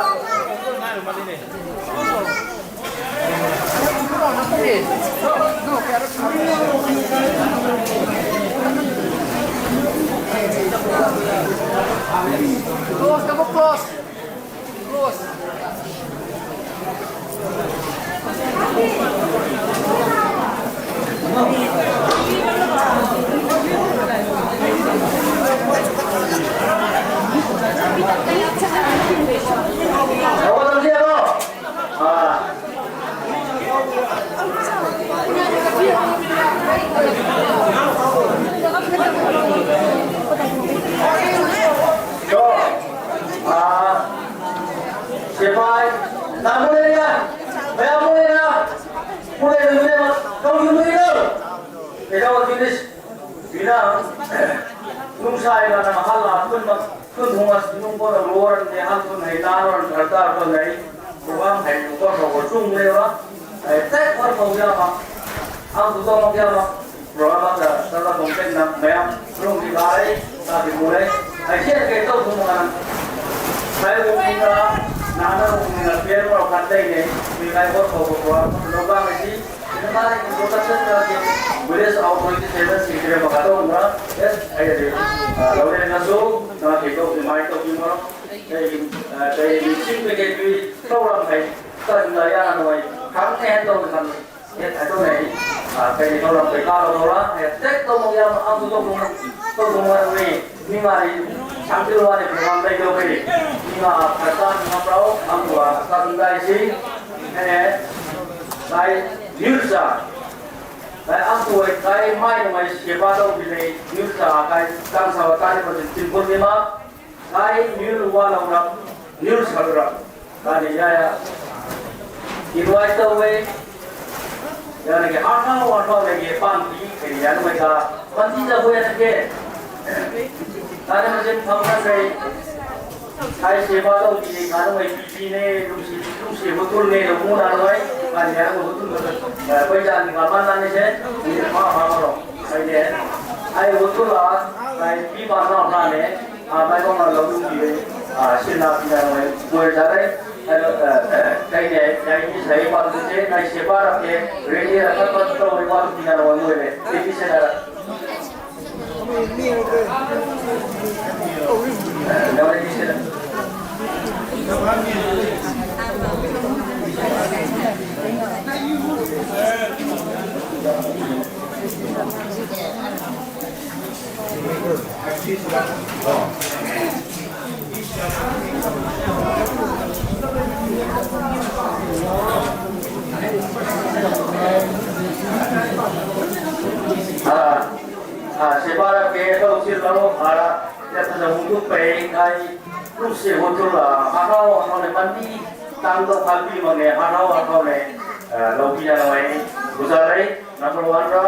Close, kamu close. Close. Sipai, namu ya, namu ya, mulai dulu ya, kau dulu ya. Kita waktu ini, bila, nung saya mana mahal lah, pun mak, pun humas nung kau dah luar ni, hal pun hai taruan, kerja pun hai, bukan hai, bukan kau cuma lewat, hai, tak kau mau ya mak, aku tu mau ya mak. Program da sala content na mayam room di bai ta di mulai. Ai share ke to thum na. Sai room ni na na na room ni na pian ro kan dai ne. Mi kai ko ko ko ko no ba me si. Ina ba ni ko ta sen na ke. Village authority seven si kire ba ka to na. Yes, ai de. Lo ne na so na ke to mai to ki mo. Dai dai ni sing ke ke pi to ram hai. Ta na ya na no ai. Kan ne to kan. Ye, ato nei, ah, kei ni kau lam kei kau lam kau lam, ye, tek tau mong yam ang tu tau mong, tau mong wan ni, ni mari, ang tu wan ni program dai tau kei, ni ma, ah, kata ni ma prau, ang tu, ah, kata ni dai si, eh, dai, yursa, dai ang tu, eh, dai mai mai siapa tau bini, yursa, dai, tang sawa tani pun simpul ni ma, Kai New Wanaura, New Sabra, Kani Yaya, Invite ꯇꯧꯋꯦ꯫ ꯌꯥꯔꯒꯦ, ꯍꯔꯥꯎ ꯍꯔꯥꯎ ꯂꯩꯒꯦ, ꯄꯥꯝꯕꯤ ꯀꯔꯤ ꯌꯥꯅꯕ ꯃꯟꯗꯤꯗ ꯍꯣꯏ ꯌꯥꯔꯒꯦ꯫ ꯇꯥꯔꯦ ꯃꯆꯦ ꯐꯝꯅꯈ꯭ꯔꯦ꯫ ꯑꯩ ꯁꯦꯕꯥ ꯇꯧꯕꯤꯔꯦ, ꯉꯥꯅꯨ ꯑꯩ ꯄꯤꯕꯤꯅꯦ, ꯅꯨꯡꯁꯤ ꯅꯨꯡꯁꯤꯕ ꯇꯨꯜꯅꯦ, ꯂꯧꯕꯨ ꯅꯥꯔꯣꯏ꯫ ꯃꯥꯅꯤ ꯌꯥꯔꯒ ꯃꯇꯨꯡꯗ ꯑꯩꯈꯣꯏ ꯖꯥꯠꯅꯤ ꯉꯥꯄꯥꯟ ꯂꯥꯟꯅꯤꯁꯦ꯫ ꯃꯤꯅꯤꯠ ꯃꯉꯥ ꯐꯥꯕꯔꯣ? ꯑꯩꯅꯦ ꯑꯩ ꯎꯠꯇꯨꯂꯥ ꯂꯥꯏ ꯄꯤ ꯄꯥꯟꯅ ꯍꯥꯅꯦ꯫ ꯃꯥꯏꯕꯝꯅ ꯂꯧꯕꯤꯔꯦ꯫ ꯁꯤꯟꯅ ꯄꯤꯅ ꯃꯣꯏ ꯃꯣꯏ ꯆꯥꯔꯦ꯫ ꯑꯗꯣ ꯀꯩꯅꯦ ꯌꯥꯏꯒꯤ ꯁꯥꯏ ꯄꯥꯟꯗꯨꯁꯦ ꯅꯥꯏꯁꯦ ꯄꯥꯔꯛꯀꯦ꯫ ꯔꯦꯗꯤ ꯔꯀꯠ ꯄꯠ ꯇꯧꯔꯤ ꯋꯥ ꯄꯤꯅ ꯃꯣꯏ ꯃꯣꯏꯔꯦ꯫ ꯔꯦꯗꯤ ꯁꯦꯟꯅꯔ꯫ ꯑꯥ, ꯑꯥ, ꯁꯦꯕꯥꯔ ꯀꯦ ꯇꯧꯁꯤꯜꯂꯣ, ꯑꯥ, ꯌꯥꯝꯅ ꯍꯨꯟꯗꯣꯛꯄꯩ ꯉꯥꯏ, ꯂꯨꯞꯁꯦ ꯍꯨꯟꯗꯣꯛꯂ, ꯍꯔꯥꯎ ꯍꯔꯥꯎꯅ ꯄꯥꯟꯕꯤ, ꯇꯥꯡꯗꯣ ꯄꯥꯟꯕꯤ ꯃꯪꯉꯦ, ꯍꯔꯥꯎ ꯍꯔꯥꯎꯅ, ꯑꯥ, ꯂꯧꯕꯤꯅ ꯅꯨꯡꯉꯥꯏ, ꯕꯨꯖꯥꯔꯩ, number one ꯔ,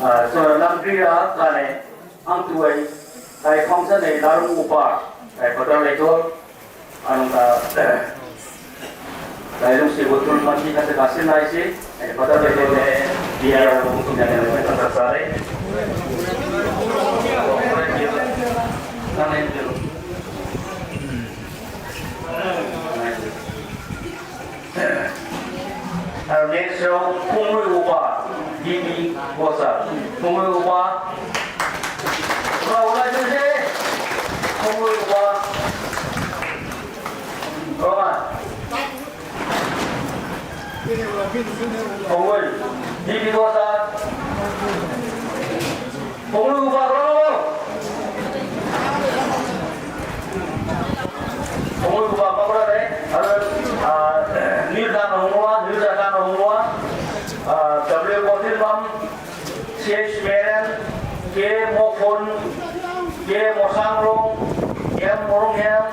ꯑꯥ, ꯆꯣ, ꯂꯝꯕꯤꯔ ꯀꯥꯅꯦ, ꯑꯪꯇꯨ ꯑꯩ, ꯀꯥꯏ ꯐꯪꯁꯟ ꯑꯩ, ꯂꯥꯔꯨꯡ ꯎꯄꯥ, ꯀꯥꯏ ꯐꯗꯔ ꯂꯩꯇꯣ, ꯑꯅꯨꯡ ꯀꯥ, ꯂꯥꯏꯔꯨꯡꯁꯤ ꯎꯇꯨꯜ ꯃꯟꯗꯤ ꯈꯛꯇ ꯀꯥꯁꯤꯟ ꯍꯥꯏꯁꯤ, ꯑꯩ ꯐꯗꯔ ꯂꯩꯇꯣ, ꯕꯤ ꯑꯥꯔ ꯑꯣ ꯃꯨꯛ ꯇꯨꯝ ꯌꯥꯅꯤ, ꯃꯊꯪ ꯆꯞ ꯆꯥꯔꯦ꯫ ꯅꯪ ꯑꯩ ꯕꯤꯜ꯫ ꯑ, next show, ꯄꯨꯡꯂꯣꯏ ꯎꯄꯥ, ꯕꯤ ꯕꯤ ꯒꯣꯁꯥ꯫ ꯄꯨꯡꯂꯣꯏ ꯎꯄꯥ꯫ ꯎꯄꯥ, ꯎꯄꯥ, ꯆꯠꯁꯦ꯫ ꯄꯨꯡꯂꯣꯏ ꯎꯄꯥ꯫ ꯔꯣꯃꯥ꯫ ꯄꯨꯡꯂꯣꯏ꯫ B B ꯒꯣꯁꯥ꯫ ꯄꯨꯡꯂꯣꯏ ꯎꯄꯥ, ꯔꯣꯃꯥ꯫ ꯍꯣꯡꯂꯣꯏꯕ ꯃꯈꯣꯏ ꯑꯗꯨ, ꯑ, ꯅ꯭ꯌꯨ ꯗꯥꯟ ꯍꯣꯡꯂꯣꯏ, ꯅ꯭ꯌꯨ ꯗꯥꯟ ꯍꯣꯡꯂꯣꯏ, ꯑ, W Kothilbam, C H Meren, K Mophon, K Mosanglong, M Morunghem,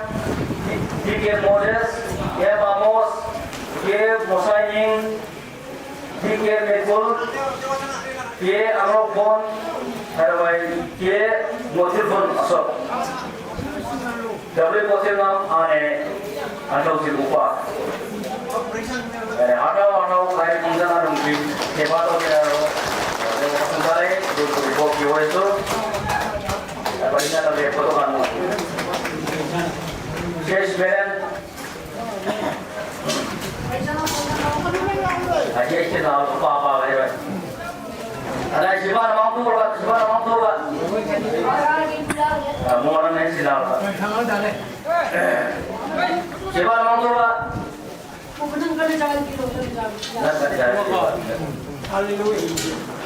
D K M Amos, K Mosaining, D K Mekul, K Anokbon, Herbai, K Motilbon Asok. W Motilnam ane Anok Silupa. Eh, Anok, Anok, kai kungsan anung si, ke bato ke aro. Kungsan dai, du du bo ki wai so. Apa ini ada dia foto kan? Case beren. Aja isi na pa pa ba ya. Ada siapa nama tu ba, siapa nama tu ba. Mau orang ni sila ba. Siapa nama tu ba. Hallelujah.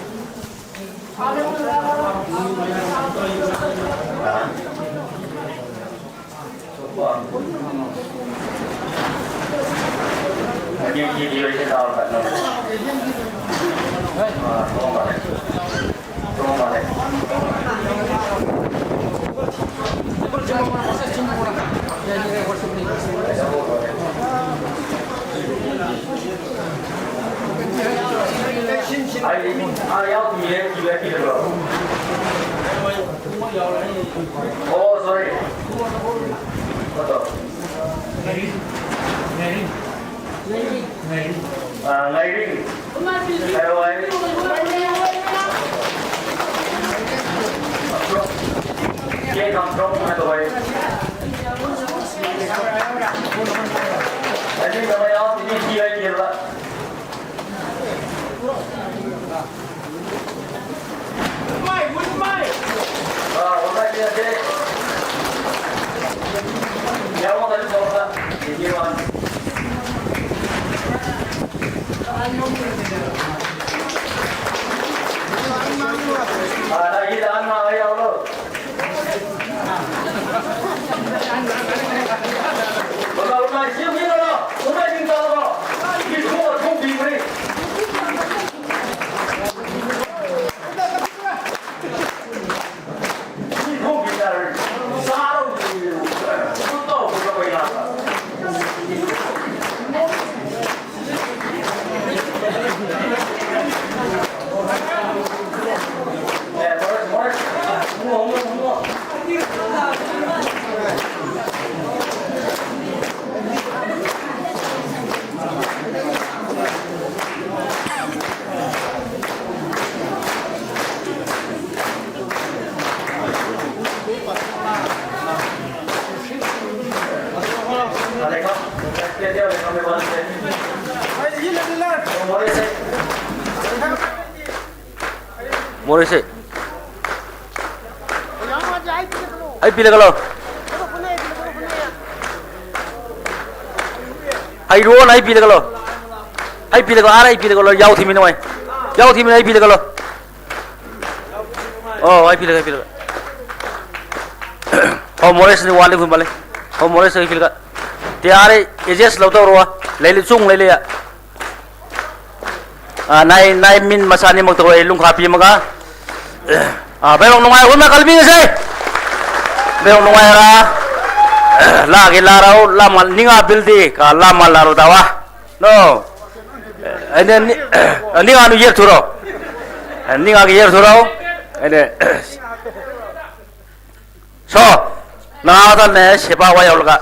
Oh, sorry. Ah, Ngairing. Hello, Ngairing. Ke kam from na to bhai. Ani na ya ni ki ai ke la. ꯃꯣꯔꯦꯁꯦ꯫ ꯑꯩ ꯄꯤꯔꯒ ꯂꯥꯎ꯫ ꯍꯩꯔꯣꯟ ꯑꯩ ꯄꯤꯔꯒ ꯂꯥꯎ꯫ ꯑꯩ ꯄꯤꯔꯒ, R ꯑꯩ ꯄꯤꯔꯒ ꯂꯥꯎ꯫ ꯌꯥꯎ ꯊꯤꯃꯤꯟ ꯅꯨꯡꯉꯥꯏ꯫ ꯌꯥꯎ ꯊꯤꯃꯤꯟ ꯑꯩ ꯄꯤꯔꯒ ꯂꯥꯎ꯫ ꯑꯣ, ꯑꯩ ꯄꯤꯔꯒ, ꯑꯩ ꯄꯤꯔꯒ꯫ ꯑꯣ, ꯃꯣꯔꯦꯁꯅꯤ ꯋꯥꯠꯂꯤ ꯈꯨꯝꯕꯜꯂꯤ꯫ ꯑꯣ, ꯃꯣꯔꯦꯁ ꯑꯩ ꯄꯤꯔꯒ꯫ ꯇꯤꯌꯥꯔꯤ ꯑꯦꯖꯦꯁ ꯂꯧꯊꯧꯔꯣ꯫ ꯂꯩꯂꯤ ꯆꯨꯡ ꯂꯩꯂꯤ꯫ ꯑ, ꯅꯥꯏ, ꯅꯥꯏ ꯃꯤꯟ ꯃꯆꯥꯅꯤꯃꯛ ꯇꯧꯔꯛꯏ, ꯂꯨꯡꯈꯥ ꯄꯤ ꯑꯃꯒ꯫ ꯑ, ꯕꯦꯔꯣꯡ ꯅꯨꯡꯉꯥꯏ ꯍꯨꯟꯅ ꯀꯜꯕꯤꯉꯁꯦ꯫ ꯕꯦꯔꯣꯡ ꯅꯨꯡꯉꯥꯏꯔ꯫ ꯂꯥꯒꯤ ꯂꯥꯔꯧ, ꯂꯥꯃ ꯅꯤꯡꯉꯥ ꯕꯤꯜꯗꯤ, ꯀ ꯂꯥꯃ ꯂꯥꯔꯧ ꯗꯥꯋꯥ꯫ ꯅꯣ꯫ ꯑꯩꯅ ꯅꯤ-, ꯅꯤꯡꯉꯥ ꯅꯨ ꯌꯦꯔ ꯊꯨꯔꯣ꯫ ꯅꯤꯡꯉꯥꯒꯤ ꯌꯦꯔ ꯊꯨꯔꯣ꯫ ꯑꯩꯅ, ꯁꯣ꯫ ꯅꯥꯗꯅꯦ ꯁꯦꯕꯥ ꯋꯥꯏ ꯍꯧꯂꯒ꯫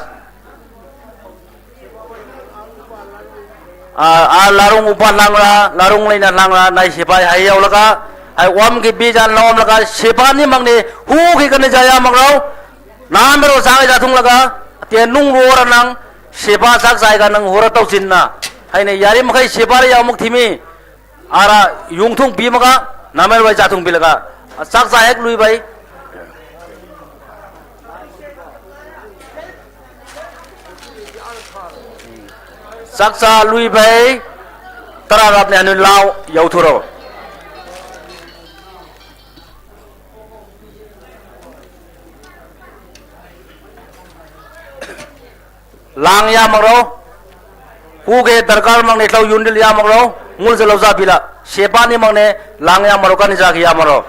ꯑꯥ, ꯑꯥ, ꯂꯥꯔꯨꯡ ꯎꯄꯥ ꯂꯥꯡꯂꯥ, ꯂꯥꯔꯨꯡ ꯂꯩꯅ ꯂꯥꯡꯂꯥ, ꯅꯥꯏ ꯁꯤꯐꯥꯏ ꯍꯥꯏ ꯌꯧꯂꯒ, ꯍꯥꯏ ꯋꯥꯝꯒꯤ ꯕꯤꯖꯥꯟ ꯂꯧꯝꯂꯒ, ꯁꯤꯐꯥꯅꯤ ꯃꯪꯅꯤ, ꯍꯨꯈꯤ ꯀꯅꯤ ꯖꯥꯌꯥ ꯃꯪꯔꯥꯎ, ꯅꯥꯝꯕꯔꯣ ꯆꯥꯒ ꯆꯥꯊꯨꯡꯂꯒ, ꯑꯇꯦ ꯅꯨꯡ ꯔꯣꯔ ꯅꯪ, ꯁꯤꯐꯥ ꯆꯥꯛ ꯆꯥꯏꯒ ꯅꯪ ꯍꯣꯔ ꯇꯧꯁꯤꯟꯅ, ꯍꯥꯏꯅ ꯌꯥꯔꯤ ꯃꯈꯩ ꯁꯤꯐꯥꯔ ꯌꯥꯎꯃꯨꯛ ꯊꯤꯃꯤ, ꯑꯥꯔ ꯌꯣꯡꯊꯣꯡ ꯄꯤꯃꯒ ꯅꯥꯃꯦꯜ ꯋꯥꯏ ꯆꯥꯊꯣꯡ ꯄꯤꯂꯒ ꯆꯥꯛ ꯆꯥ ꯍꯦꯛ ꯂꯨꯏꯕꯩ꯫ ꯆꯥꯛ ꯆꯥ ꯂꯨꯏꯕꯩ ꯇꯔꯥ ꯔꯥꯞꯅꯦ ꯍꯅꯨ ꯂꯥꯎ ꯌꯧꯊꯨꯔꯣ꯫ ꯂꯥꯡ ꯌꯥꯝꯃꯛꯔꯣ꯫ ꯍꯨꯒꯦ ꯗꯔꯀꯥꯔ ꯃꯛꯅꯦ ꯂꯧ ꯌꯨꯟꯗꯤꯜ ꯌꯥꯝꯃꯛꯔꯣ꯫ ꯃꯨꯜꯁꯦ ꯂꯧꯖꯥꯕꯤꯂ꯫ ꯁꯦꯄꯥꯅꯤ ꯃꯛꯅꯦ ꯂꯥꯡ ꯌꯥꯝꯃꯔꯣ ꯀꯥꯅꯤ ꯖꯥꯒꯤ ꯌꯥꯝꯃꯔꯣ꯫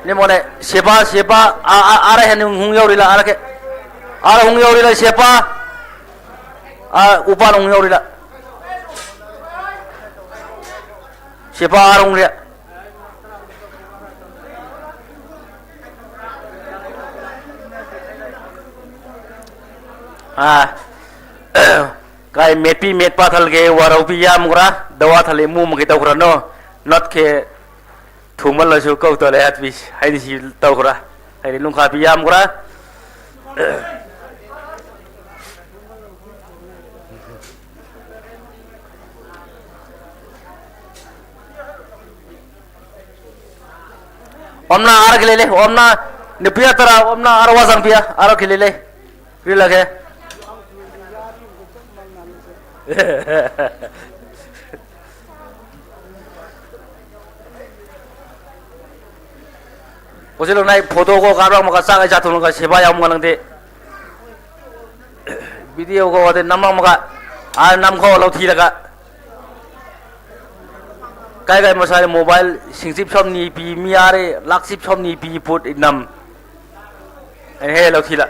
ꯅꯤꯃꯣꯅꯦ, ꯁꯦꯕꯥ, ꯁꯦꯕꯥ, ꯑꯥ, ꯑꯥ, ꯑꯥꯔ ꯍꯦꯟ ꯍꯨꯡ ꯌꯧꯔꯤꯂ, ꯑꯥꯔ ꯀꯦ-, ꯑꯥꯔ ꯍꯨꯡ ꯌꯧꯔꯤꯂ, ꯁꯦꯕꯥ, ꯑꯥ, ꯎꯄꯥꯜ ꯍꯨꯡ ꯌꯧꯔꯤꯂ꯫ ꯁꯦꯕꯥ ꯑꯥꯔ ꯍꯨꯡ ꯂꯦ꯫ ꯑꯥ꯫ ꯀꯥꯏ ꯃꯦꯠꯄꯤ ꯃꯦꯠꯄ ꯊꯜꯒꯦ ꯋꯥꯔꯧꯕꯤ ꯌꯥꯝꯈ꯭ꯔꯥ, ꯗꯋꯥ ꯊꯜꯂꯦ ꯃꯨ ꯑꯃꯒꯤ ꯇꯧꯈ꯭ꯔꯅꯣ, ꯅꯠꯈꯦ ꯊꯨꯃꯜꯂꯁꯨ ꯀꯧ ꯇꯧꯔꯦ ꯍꯥꯠꯄꯤ ꯍꯥꯏꯅ ꯁꯤ ꯇꯧꯈ꯭ꯔꯥ, ꯍꯥꯏꯗꯤ ꯂꯨꯡꯈꯥꯕꯤ ꯌꯥꯝꯈ꯭ꯔꯥ꯫ ꯑꯣꯝꯅ ꯑꯥꯔ ꯈꯤꯂꯦ ꯂꯦ, ꯑꯣꯝꯅ ꯅꯨꯄꯤ ꯑꯇꯔꯥ, ꯑꯣꯝꯅ ꯑꯥꯔ ꯋꯥꯖꯪ ꯄꯤꯌꯥ, ꯑꯥꯔ ꯈꯤꯂꯦ ꯂꯦ꯫ ꯄꯤꯂꯒꯦ꯫ ꯄꯣꯠꯁꯤꯜꯂꯣ ꯅꯥꯏ ꯐꯣꯇꯣ ꯀꯣ ꯀꯥꯞꯂꯛꯃꯒ ꯆꯥꯛ ꯑꯩ ꯆꯥꯊꯣꯛꯂꯒ ꯁꯦꯕꯥ ꯌꯥꯎꯃꯒ ꯅꯪꯗꯤ꯫ ꯚꯤꯗꯤꯑꯣ ꯀꯣ ꯑꯗꯩ ꯅꯝꯃꯝꯃꯒ ꯑꯥ ꯅꯝꯈꯣ ꯂꯧꯊꯤꯔꯒ꯫ ꯀꯥꯏ ꯀꯥꯏ ꯃꯁꯥꯏ ꯃꯣꯕꯥꯏꯜ ꯁꯤꯡꯆꯤꯞ ꯁꯣꯝꯅꯤ ꯄꯤ ꯃꯤ ꯑꯥꯔꯦ ꯂꯥꯛꯆꯤꯞ ꯁꯣꯝꯅꯤ ꯄꯤ ꯄꯣꯠ ꯅꯝ꯫ ꯑꯩꯅ ꯍꯦꯛ ꯂꯧꯊꯤꯂ꯫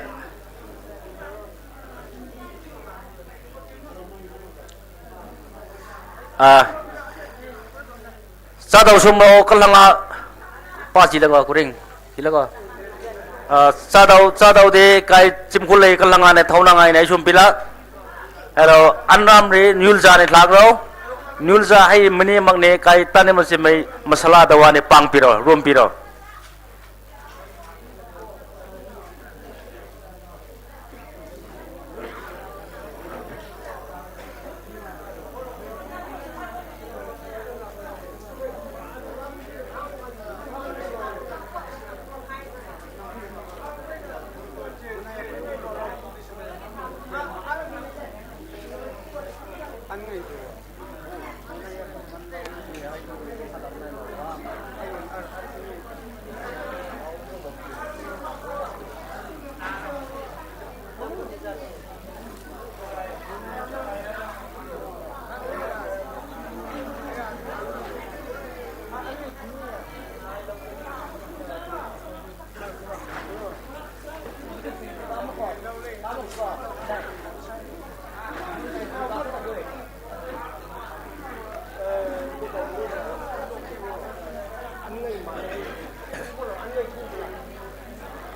ꯑꯥ꯫ ꯆꯥꯗꯧ ꯁꯨꯝꯕ ꯀꯜꯂꯪꯉꯥ ꯄꯥ ꯆꯤꯂꯒ ꯀꯨꯔꯤꯡ ꯆꯤꯂꯒ꯫ ꯑꯥ, ꯆꯥꯗꯧ, ꯆꯥꯗꯧꯗꯤ ꯀꯥꯏ ꯆꯤꯝꯈꯨꯜ ꯂꯩ ꯀꯜꯂꯪꯉꯥꯅꯦ ꯊꯧꯅꯉꯥꯏꯅꯦ ꯑꯩ ꯁꯨꯝ ꯄꯤꯂ꯫ ꯍꯦꯔꯣ ꯑꯟꯔꯥꯝꯔꯤ ꯅ꯭ꯌꯨꯜꯖꯥꯅꯦ ꯊ꯭ꯂꯥꯛꯔꯣ꯫ ꯅ꯭ꯌꯨꯜꯖꯥ ꯍꯩ ꯃꯅꯦꯃꯛꯅꯦ ꯀꯥꯏ ꯇꯥꯅꯦ ꯃꯆꯤꯃꯩ ꯃꯁꯥꯂꯥꯗ ꯋꯥꯅꯦ ꯄꯥꯡꯄꯤꯔꯣ, ꯔꯣꯝꯄꯤꯔꯣ꯫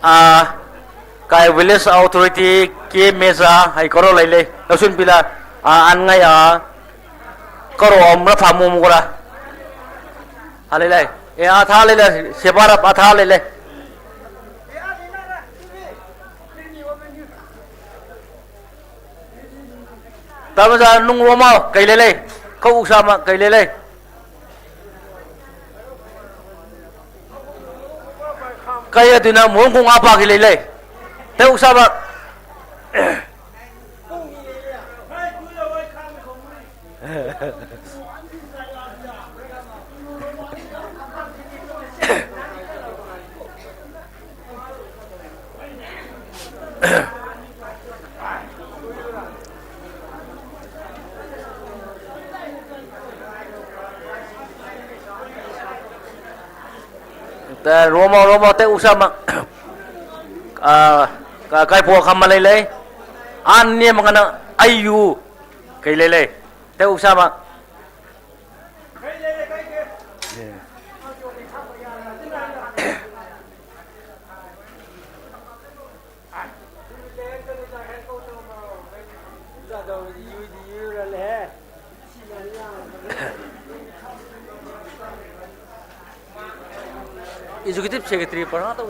ꯑꯥ, ꯀꯥꯏ village authority ꯀꯦ ꯃꯦꯖꯥ ꯍꯩ ꯀꯣꯔꯣ ꯂꯩ ꯂꯩ꯫ Lausun pila, a, an ngai a, karo om ra pha mum gora. Ha lei lei. E, a tha lei lei, sepa ra a tha lei lei. Tama ja nung roma, kai lei lei. Kau usa ma, kai lei lei. Kaya tu na muhung kung apa ki lei lei. Te usa ba. Te romo, romo, te usa ma. Ah, ka, kai po kham ma lei lei. An ni ma ngana ayu. Kai lei lei. Te usa ma. Executive Secretary para ta.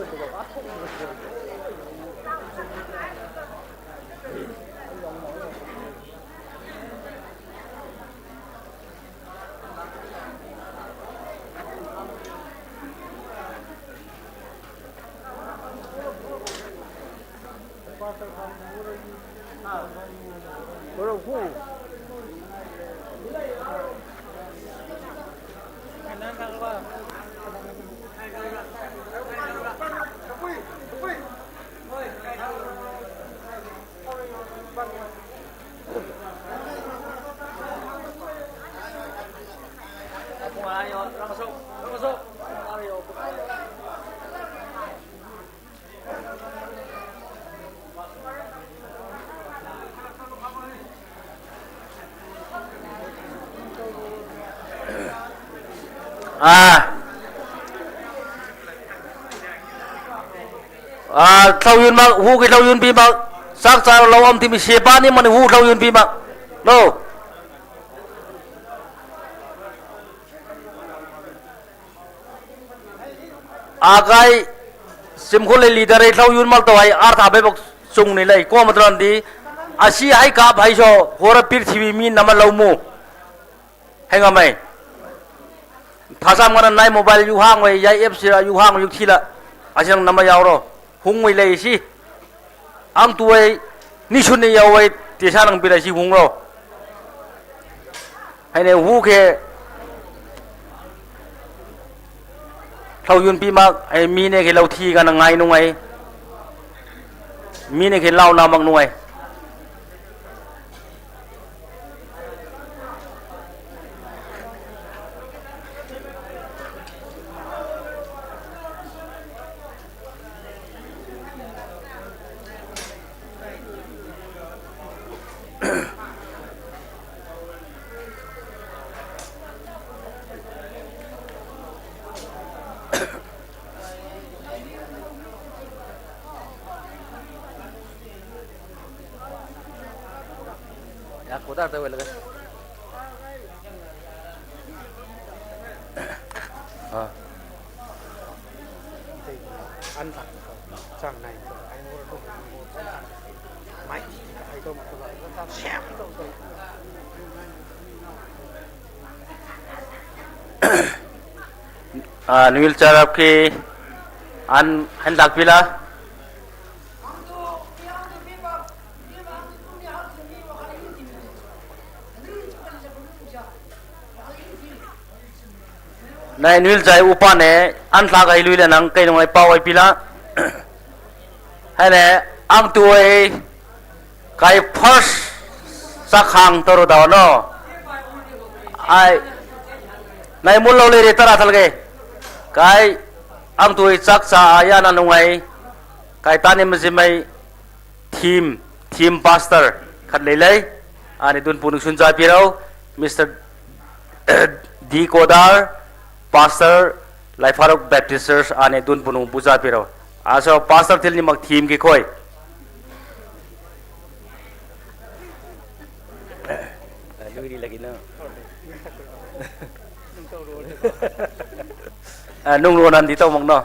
Ah. Ah, thau yun ma, hu ki thau yun pi ma, ꯆꯥꯛ ꯆꯥꯔꯣ ꯂꯧ ꯑꯝ ꯊꯤꯃꯤ ꯁꯦꯄꯥꯅꯤ money ꯍꯨ ꯂꯧ ꯌꯨꯟ ꯄꯤꯃ꯫ ꯂꯣ꯫ ꯑꯥꯒꯥꯏ ꯆꯤꯝꯈꯣꯜ ꯂꯩ leader ꯂꯧ ꯌꯨꯟ ꯃꯜ ꯇꯧ ꯍꯥꯏ R ꯊꯥꯕꯩ ꯕꯛ ꯆꯨꯡꯅꯤ ꯂꯩ ꯀꯣ ꯃꯇ꯭ꯔꯟꯗꯤ ꯑꯁꯤ ꯍꯥꯏ ꯀꯥꯞ ꯍꯥꯏꯁꯣ ꯍꯣꯔ ꯄꯤꯔꯊꯤꯕꯤ ꯃꯤ ꯅꯃ ꯂꯧꯃꯨ꯫ ꯍꯦꯡꯉꯝꯃꯩ꯫ ꯊꯥꯁꯥꯝ ꯉꯅ ꯅꯥꯏ ꯃꯣꯕꯥꯏꯜ ꯌꯨ ꯍꯥꯡꯉꯣꯏ, ꯌꯥꯏ ꯑꯦꯞꯁꯤꯔ ꯌꯨ ꯍꯥꯡꯉꯣꯏ, ꯌꯨ ꯊꯤꯂ꯫ ꯑꯁꯤ ꯅꯪ ꯅꯝꯕ ꯌꯥꯎꯔꯣ꯫ ꯍꯨꯡꯉꯣꯏ ꯂꯩꯁꯤ꯫ ꯑꯪ ꯇꯨꯋꯩ, ꯅꯤꯁꯨꯟꯅ ꯌꯥꯎꯋꯩ, ꯇꯦꯁꯥ ꯅꯪ ꯄꯤꯔꯛꯏꯁꯤ ꯍꯨꯡꯉꯣ꯫ ꯍꯥꯏꯅ ꯍꯨꯈꯦ꯫ ꯊꯧ ꯌꯣꯟꯕꯤꯃꯛ ꯑꯩ ꯃꯤꯅꯦ ꯈꯩ ꯂꯧꯊꯤꯒꯅ ꯉꯥꯏ ꯅꯨꯡꯉꯥꯏ꯫ ꯃꯤꯅꯦ ꯈꯩ ꯂꯥꯎ ꯅꯥꯃꯛ ꯅꯨꯡꯉꯥꯏ꯫ ꯌꯥ ꯀꯣꯗꯥꯔꯗ ꯑꯣꯏꯂꯒ꯫ ꯑꯥ꯫ ꯑ, ꯅꯨꯃꯤꯠ ꯆꯔꯞꯀꯤ ꯑꯟ ꯍꯟ ꯂꯥꯛꯄꯤꯂꯥ? ꯅꯥꯏ ꯅꯨꯏꯜ ꯆꯥꯏ ꯎꯄꯥꯅꯦ, ꯑꯟ ꯊꯥꯛ ꯍꯩ ꯂꯨꯏꯂꯦ ꯅꯪ ꯀꯩꯅꯣꯉꯥꯏ ꯄꯥꯎ ꯍꯩ ꯄꯤꯂꯥ? ꯍꯥꯏꯅꯦ, ꯑꯪ ꯇꯨ ꯍꯩ, ꯀꯥꯏ ꯐꯥꯔꯁ ꯆꯥꯛꯈꯥꯡ ꯇꯧꯔꯨꯗꯥꯎꯅꯣ? ꯑꯥꯏ, ꯅꯥꯏ ꯃꯨꯜ ꯂꯧ ꯂꯩꯔꯦ ꯇꯔꯥ ꯊꯜꯒꯦ꯫ ꯀꯥꯏ ꯑꯪ ꯇꯨ ꯍꯩ ꯆꯥꯛ ꯆꯥ ꯌꯥꯅ ꯅꯨꯡꯉꯥꯏ꯫ ꯀꯥꯏ ꯇꯥꯅꯤ ꯃꯁꯤ ꯃꯩ꯫ Theme, theme pastor ꯈꯠ ꯂꯩ ꯂꯩ꯫ ꯑꯅꯤ ꯗꯨꯟ ꯄꯨꯅꯨ ꯁꯨꯟ ꯆꯥ ꯄꯤꯔꯧ꯫ Mister D Kodar, pastor, Laifarok Baptist Church, ꯑꯅꯤ ꯗꯨꯟ ꯄꯨꯅꯨ ꯄꯨꯖꯥ ꯄꯤꯔꯧ꯫ ꯑꯁꯣ pastor ꯊꯤꯜ ꯅꯤꯃꯛ theme ꯀꯤ ꯈꯣꯏ꯫ Juri lagi no. Ah, nung ruanan di tau mang no.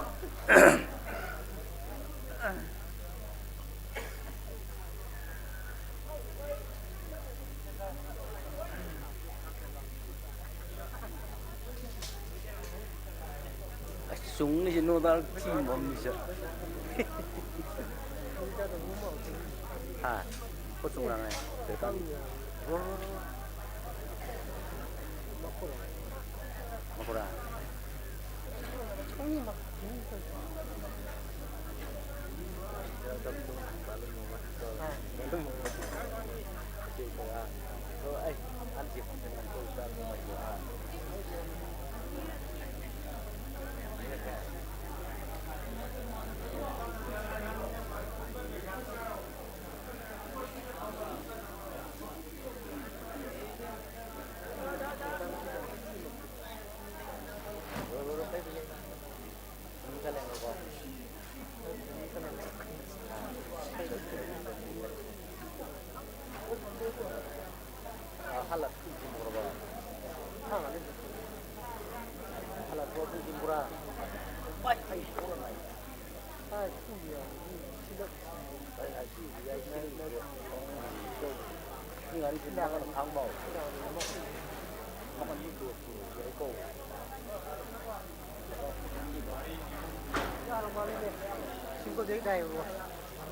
Ai, sung ni si no dal chi mom ni sa. Ha, ko sung lang ai. Makura.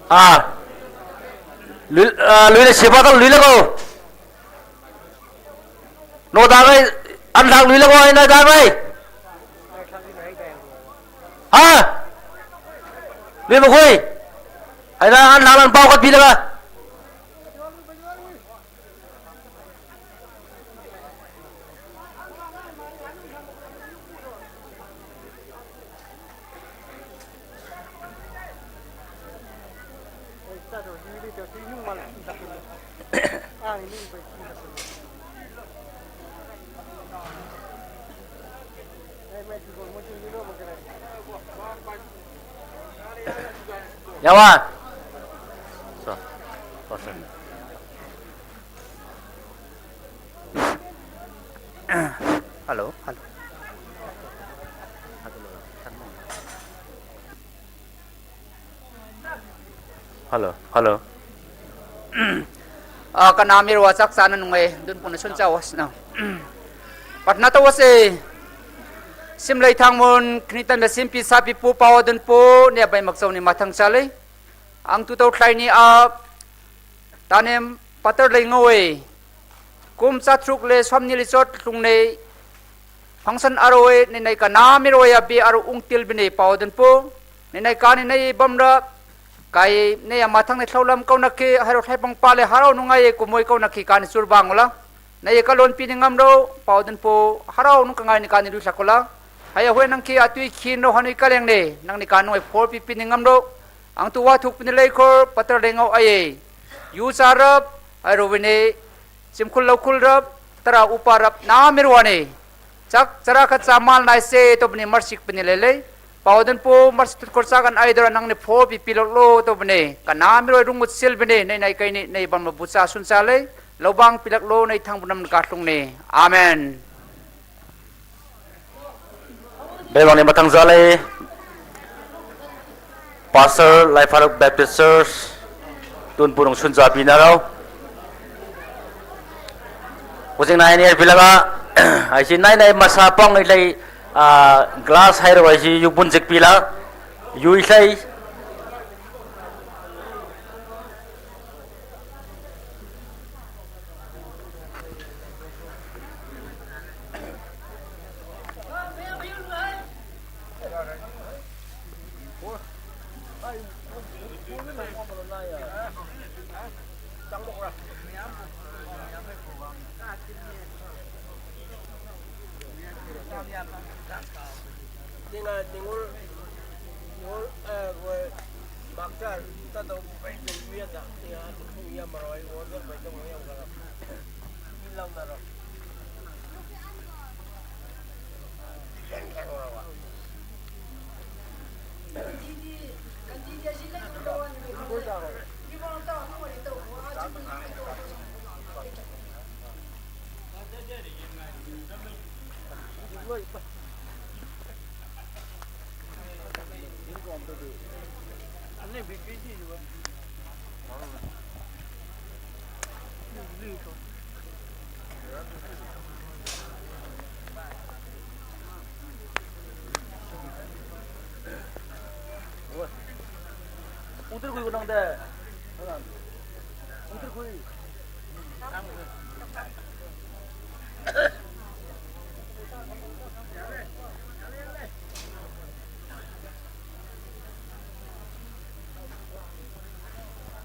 Ha. Lui, ah, lui le siapa tau lui le ko. No dangai, an thak lui le ko, ai na dangai. Ha. Lui ma khui. Ai na an thak lan pau kat pi le ka. Yawa. So, so, so. Hello, hello. Hello, hello. Ah, kanami rua chak chana nungai, dun puna sun chawas na. Patna tawase. Simlei thangmun, knitan da simpi sapi pu pawa dun pu, ne bai makchau ni mathang chalei. Ang tu tau thlai ni a, tanem patar lei ngawei. Kum chatruk le som ni li chot tlung nei. Function aroi, nei nei kanami roi a bi aro ung til bini pawa dun pu. Nei nei kani nei bamra. Kai nei a mathang nei thlaulam kau nakhi, hairo thlai pang pa le harau nungai kumoi kau nakhi kani chur bang ula. Nei ka lon pi ni ngam ro, pawa dun pu, harau nung ka ngai ni kani lui thlak ula. Hai a hue nang khi a tui khin ro hanui ka leng ne, nang ni ka nungai phor pi pi ni ngam ro. Ang tu wa thuk pi ni lei khor, patar lei ngau ai. Yu cha rap, ai ro vine, chim khul lau khul rap, tara upa rap, na mi rua ne. Chak, chara khat cha mal nai se, to bini marsik pi ni lei lei. Pawa dun pu, marsik tut khor chak an ai dora nang ni phor pi pi lok lo, to bini. Kanami roi rung ut sil bini, nei nei kai ni, nei bam lo bu cha sun cha lei. Lobang pilak lo nei thang bunam ka tlung ne. Amen. Bebang ni mathang zalei. Pastor Laifaruk Baptist Church. Tun purung sun za pi na rau. Kusing nai ni pilaga. Ai si nai nai masa pong ilai, ah, glass hai rau ai si yubun jik pila. Yu ilai. Tinga, tingul, tingul, eh, gue, baksa, kita tahu, gue, gue, ya, tak, ya, ya, meroi, gue, gue, gue, gue, gue, gue, gue, gue, gue, gue,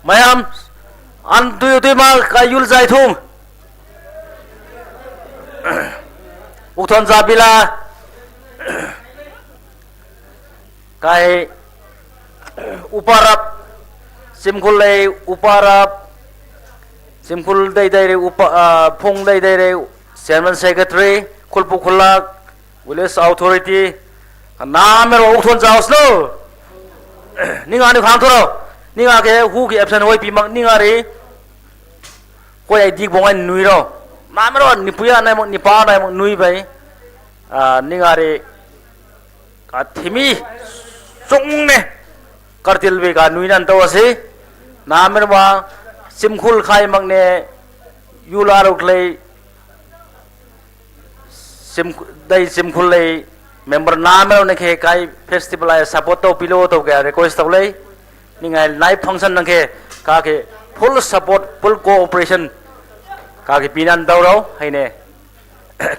ꯃꯌꯥꯝ, ꯑꯟ ꯇꯨꯌꯨ ꯇꯨꯏꯃ ꯀꯥ ꯌꯨꯜ ꯖꯥꯏ ꯊꯨꯝ꯫ ꯎꯛꯊꯣꯟ ꯖꯥꯕꯤꯂꯥ꯫ ꯀꯥꯏ ꯎꯄꯥꯔꯞ, ꯆꯤꯝꯈꯨꯜ ꯂꯩ ꯎꯄꯥꯔꯞ, ꯆꯤꯝꯈꯨꯜ ꯗꯩꯗꯩꯔꯦ ꯎꯄꯥ-, ꯑ, ꯐꯨꯡ ꯗꯩꯗꯩꯔꯦ chairman secretary, ꯈꯨꯜꯄꯨ ꯈꯨꯜꯂꯥꯛ, village authority, ꯅꯥꯃꯦꯔꯣ ꯎꯛꯊꯣꯟ ꯆꯥꯎꯁꯂꯣ꯫ ꯅꯤꯡꯉꯥꯅꯤ ꯈꯥꯡꯊꯣꯔꯣ꯫ ꯅꯤꯡꯉꯥꯒꯦ ꯍꯨꯒꯤ absent ꯍꯣꯏ ꯄꯤꯃꯛ ꯅꯤꯡꯉꯥꯔꯤ꯫ ꯀꯣꯏ ꯑꯩꯗꯤ ꯕꯣꯡꯉꯥꯏ ꯅꯨꯏꯔꯣ꯫ ꯅꯥꯃꯦꯔꯣ ꯅꯤꯄꯨꯌꯥ ꯅꯥꯏꯃꯛ ꯅꯤꯄꯥ ꯅꯥꯏꯃꯛ ꯅꯨꯏꯕꯩ꯫ ꯑ, ꯅꯤꯡꯉꯥꯔꯤ꯫ ꯀꯥꯊꯤꯃꯤ ꯆꯨꯡꯅꯦ꯫ ꯀꯥꯔꯇꯤꯜ ꯕꯦꯒꯥ ꯅꯨꯏꯅ ꯇꯧ ꯑꯁꯤ꯫ ꯅꯥꯃꯦꯔꯃ ꯆꯤꯝꯈꯨꯜ ꯈꯥꯏꯃꯛꯅꯦ꯫ ꯌꯨ ꯂꯥꯔꯨꯛ ꯂꯩ꯫ ꯆꯤꯝ-, ꯗꯩ ꯆꯤꯝꯈꯨꯜ ꯂꯩ꯫ Member ꯅꯥꯃꯦꯔꯣꯅꯦ ꯈꯦ ꯀꯥꯏ festival ꯑꯥꯏ support ꯇꯧ ꯄꯤꯂꯣ ꯇꯧ ꯀꯌꯥ request ꯇꯧ ꯂꯩ꯫ ꯅꯤꯡꯉꯥꯏ ꯂꯥꯏ function ꯅꯪ ꯈꯦ ꯀꯥ ꯈꯦ full support, full cooperation ꯀꯥ ꯈꯦ ꯄꯤꯅ ꯇꯧꯔꯣ ꯍꯩꯅꯦ꯫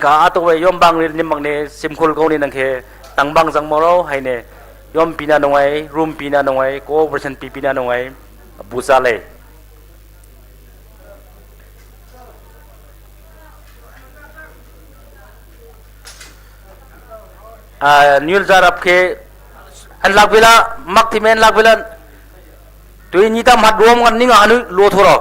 ꯀꯥ ꯑꯇꯣꯞꯄ ꯌꯣꯝ ꯕꯥꯡ ꯅꯤꯃꯛꯅꯦ, ꯁꯤꯝꯈꯨꯜ ꯀꯧꯅꯤ ꯅꯪꯈꯦ, ꯇꯪꯕꯥꯡ ꯆꯪꯃꯔꯣ ꯍꯥꯏꯅꯦ, ꯌꯣꯝ ꯄꯤꯅ ꯅꯨꯡꯉꯥꯏ, ꯔꯨꯝ ꯄꯤꯅ ꯅꯨꯡꯉꯥꯏ, cooperation ꯄꯤ ꯄꯤꯅ ꯅꯨꯡꯉꯥꯏ, ꯕꯨꯆꯥ ꯂꯩ꯫ ꯑ, ꯅꯤꯜ ꯖꯥꯔꯞꯈꯦ, ꯑꯟ ꯂꯥꯛꯄꯤꯂ, ꯃꯛ ꯊꯤꯃꯦꯟ ꯂꯥꯛꯄꯤꯂ, ꯇꯨꯏ ꯅꯤꯇ ꯃꯠ ꯔꯣꯝ ꯉꯟ ꯅꯤꯡ ꯑꯅꯨ ꯂꯣꯊꯣꯔꯣ꯫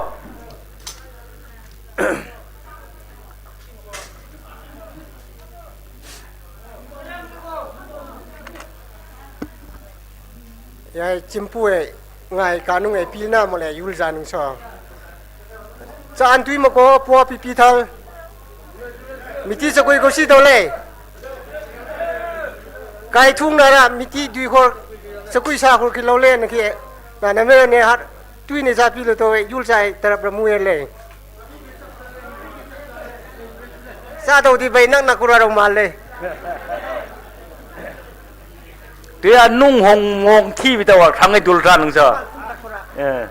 ꯌꯥꯏ, ꯆꯤꯝꯄꯨ ꯑꯦ, ꯉꯥꯏ ꯀꯥꯅꯨꯡ ꯑꯦ, ꯄꯤꯅ ꯃꯣꯂꯦ, ꯌꯨꯜ ꯖꯥꯅꯨꯡ ꯁꯣ꯫ ꯆꯥꯟ ꯇꯨꯏ ꯃꯀꯣ, ꯄꯣ ꯄꯤ ꯄꯤ ꯊꯜ꯫ ꯃꯤꯇꯤ ꯆꯀꯣꯏ ꯀꯣꯁꯤ ꯇꯧ ꯂꯩ꯫ ꯀꯥꯏ ꯊꯨꯡꯅꯔ ꯃꯤꯇꯤ ꯗꯨꯏꯈꯣꯔ ꯆꯀꯨꯏ ꯁꯥꯈꯣꯔ ꯈꯤ ꯂꯧꯂꯦꯅ ꯈꯤ ꯅꯥꯅꯃꯦꯅꯦ ꯍꯥꯠ ꯇꯨꯏꯅꯦ ꯆꯥꯄꯤ ꯂꯣ ꯇꯧꯋꯦ ꯌꯨꯜ ꯆꯥꯏ ꯇꯔꯞ ꯔꯃꯨ ꯌꯦ ꯂꯩ꯫ ꯆꯥꯗꯧꯗꯤ ꯕꯩ ꯅꯛ ꯅꯛꯀꯨꯔꯥꯔꯧ ꯃꯥꯜꯂꯦ꯫ ꯇꯨꯌꯥ ꯅꯨꯡ ꯍꯣꯡ ꯃꯣꯡ ꯊꯤꯕꯤ ꯇꯧꯋ ꯈꯪꯉꯩ ꯗꯨꯜ ꯇ꯭ꯔꯥ ꯅꯨꯡꯁꯥ꯫ ꯑꯦ꯫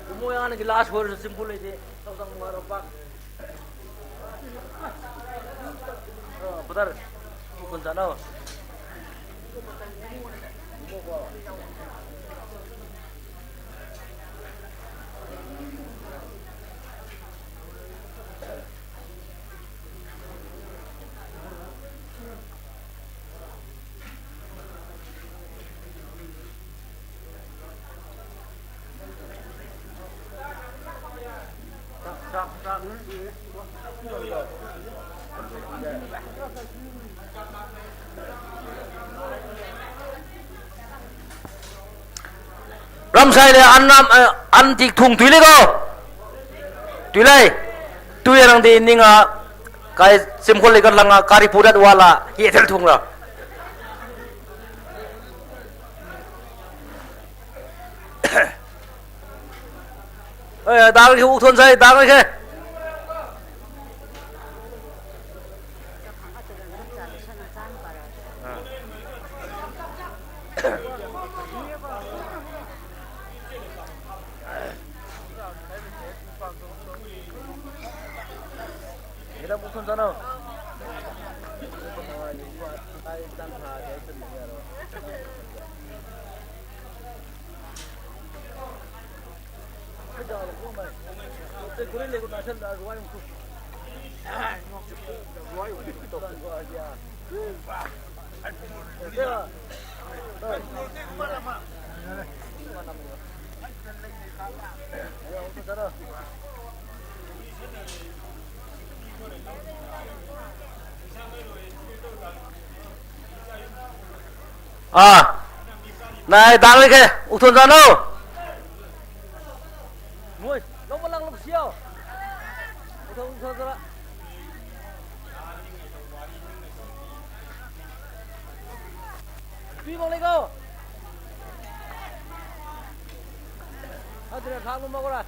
Kumoy ang naglaas ko sa simple ito. Tapos ang mga ropak. Putar. Kung saan ako. Ramsai le an ram, eh, an tik thung tui le ko. Tui lai. Tui rang di ninga kai sim khol le kan langa kari pudat wala ye thel thung la. Ê, đang cái u thôn xây, đang cái kia. ꯑꯥ, ꯅꯥꯏ ꯇꯥꯡꯂꯤꯈꯦ, ꯎꯊꯣꯟ ꯆꯥꯅꯧ꯫ ꯃꯣꯏ ꯂꯧꯕ ꯂꯥꯛꯂꯨꯁꯤꯌꯣ꯫ ꯎꯊꯣꯟ, ꯎꯊꯣꯟ ꯆꯥꯅ꯫ ꯇꯨꯏ ꯃꯣꯂꯩꯀꯣ꯫ ꯑꯗꯨꯅ ꯈꯥꯛꯂꯨ ꯃꯒꯣꯔꯥ꯫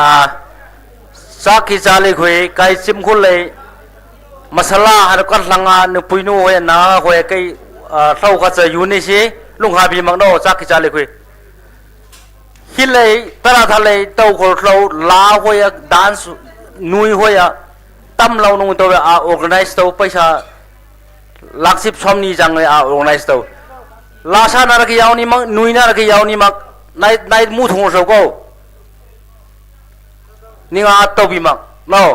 ꯑꯥ, ꯆꯥꯛꯀꯤ ꯆꯥꯂꯤ ꯈꯣꯏ ꯀꯥꯏ chime ꯈꯨꯜ ꯂꯩ꯫ ꯃꯁꯥꯂꯥ ꯍꯥꯏꯔ ꯀꯠ ꯂꯪꯉꯥ ꯅꯨꯄꯤꯅꯨ ꯍꯣꯏ ꯅꯍꯥ ꯍꯣꯏ ꯀꯩ ꯊꯧ ꯈꯠꯆ ꯌꯨꯅꯤꯁꯤ ꯂꯨꯡꯍꯥꯕꯤ ꯃꯛꯅꯣ ꯆꯥꯛꯀꯤ ꯆꯥ ꯂꯩꯈꯨꯏ꯫ ꯍꯤꯜꯂꯩ ꯇꯔꯥ ꯊꯜꯂꯩ ꯇꯧ ꯈꯣꯔ ꯊꯧ ꯂꯥ ꯍꯣꯏꯌ ꯗꯥꯟꯁ ꯅꯨꯏ ꯍꯣꯏꯌ ꯇꯝ ꯂꯧ ꯅꯨꯡ ꯇꯧꯋꯦ ꯑꯥ ꯑꯣꯔꯒꯅꯥꯏꯁ ꯇꯧ ꯄꯩꯁꯥ ꯂꯥꯛꯁꯤꯞ ꯁꯣꯝꯅꯤ ꯆꯪꯉꯦ ꯑꯥ ꯑꯣꯔꯒꯅꯥꯏꯁ ꯇꯧ꯫ ꯂꯥ ꯁꯥꯟꯅꯔꯒ ꯌꯥꯎꯅꯤꯃꯛ ꯅꯨꯏꯅꯔꯒ ꯌꯥꯎꯅꯤꯃꯛ ꯅꯥꯏꯠ ꯅꯥꯏꯠ ꯃꯨ ꯊꯣꯡꯉꯁꯨ ꯀꯣ꯫ ꯅꯤꯡꯉꯥ ꯇꯧꯕꯤꯃꯛ ꯂꯥꯛꯑꯣ꯫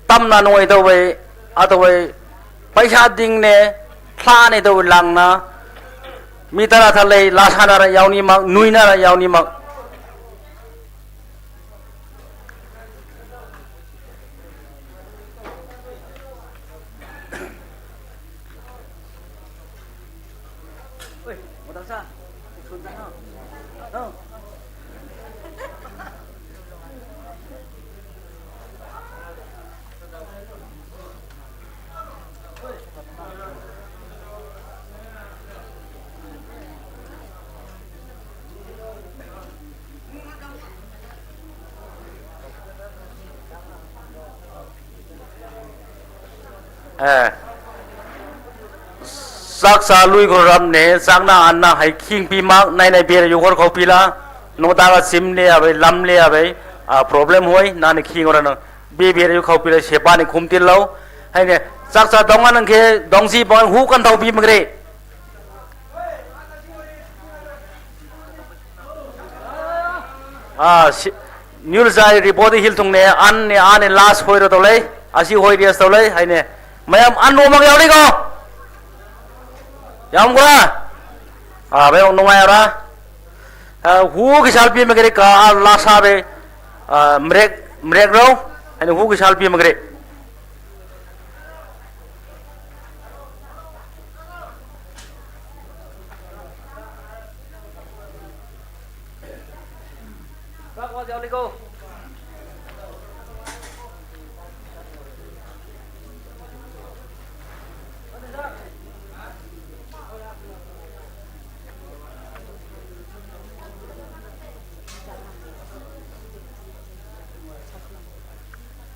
ꯇꯝꯅ ꯅꯣꯏ ꯇꯧꯕꯩ ꯑꯇꯧꯕꯩ ꯄꯩꯁꯥ ꯗꯤꯡꯅꯦ ꯊꯥꯅꯦ ꯇꯧꯕ ꯂꯥꯡꯅ ꯃꯤ ꯇꯔꯥ ꯊꯜꯂꯩ ꯂꯥ ꯁꯥꯟꯅꯔ ꯌꯥꯎꯅꯤꯃꯛ ꯅꯨꯏꯅꯔ ꯌꯥꯎꯅꯤꯃꯛ꯫ ꯑꯦ꯫ ꯆꯥꯛ ꯆꯥ ꯂꯨꯏꯈ꯭ꯔꯣ ꯔꯝꯅꯦ, ꯆꯥꯛꯅ ꯑꯟꯅ ꯍꯩ ꯈꯤꯡ ꯄꯤ ꯃꯥꯛ ꯅꯥꯏ ꯅꯥꯏ ꯕꯦꯔ ꯌꯨꯈꯣꯔ ꯈꯧ ꯄꯤꯂꯥ, ꯅꯣꯡꯇꯥꯒ ꯆꯤꯝ ꯂꯦ ꯑꯕꯩ, ꯂꯝ ꯂꯦ ꯑꯕꯩ, ꯑ, problem ꯍꯣꯏ, ꯅꯥꯅ ꯈꯤꯡꯉꯣꯔ ꯅꯪ ꯕꯦ ꯕꯦꯔ ꯌꯨ ꯈꯧ ꯄꯤꯂꯥ, ꯁꯦꯄꯥꯅꯤ ꯈꯨꯝ ꯇꯤꯜꯂꯧ, ꯍꯩꯅꯦ, ꯆꯥꯛ ꯆꯥ ꯗꯣꯡꯉ ꯅꯪ ꯈꯦ, ꯗꯣꯡꯁꯤ ꯕꯣꯏ ꯍꯨ ꯀꯟ ꯊꯧ ꯄꯤ ꯃꯒ꯭ꯔꯦ꯫ ꯑꯥ, ꯁꯤ, ꯅ꯭ꯌꯨ ꯂꯤꯆꯥꯏ ꯔꯤꯄꯣꯔꯠꯇ ꯍꯤꯜ ꯊꯨꯡꯅꯦ, ꯑꯟꯅꯦ, ꯑꯥꯅꯦ, ꯂꯥꯁ ꯍꯣꯏꯔ ꯇꯧ ꯂꯩ, ꯑꯁꯤ ꯍꯣꯏ ꯔꯦꯁ ꯇꯧ ꯂꯩ, ꯍꯥꯏꯅꯦ꯫ ꯃꯌꯥꯝ ꯑꯟ ꯅꯣꯡꯃꯒ ꯌꯥꯎꯔꯤꯀꯣ? ꯌꯥꯎꯔꯝꯒ꯭ꯔꯥ? ꯑꯥ, ꯃꯌꯥꯝ ꯅꯨꯡꯉꯥꯏꯔ? ꯑꯥ, ꯍꯨꯒꯤ ꯁꯥꯜ ꯄꯤ ꯃꯒꯔꯦ ꯀꯥ, ꯑꯥ, ꯂꯥꯁ ꯍꯥꯕꯦ, ꯑꯥ, ꯃ꯭ꯔꯦꯛ, ꯃ꯭ꯔꯦꯛ ꯔꯧ, ꯍꯥꯏꯅ ꯍꯨꯒꯤ ꯁꯥꯜ ꯄꯤ ꯃꯒꯔꯦ꯫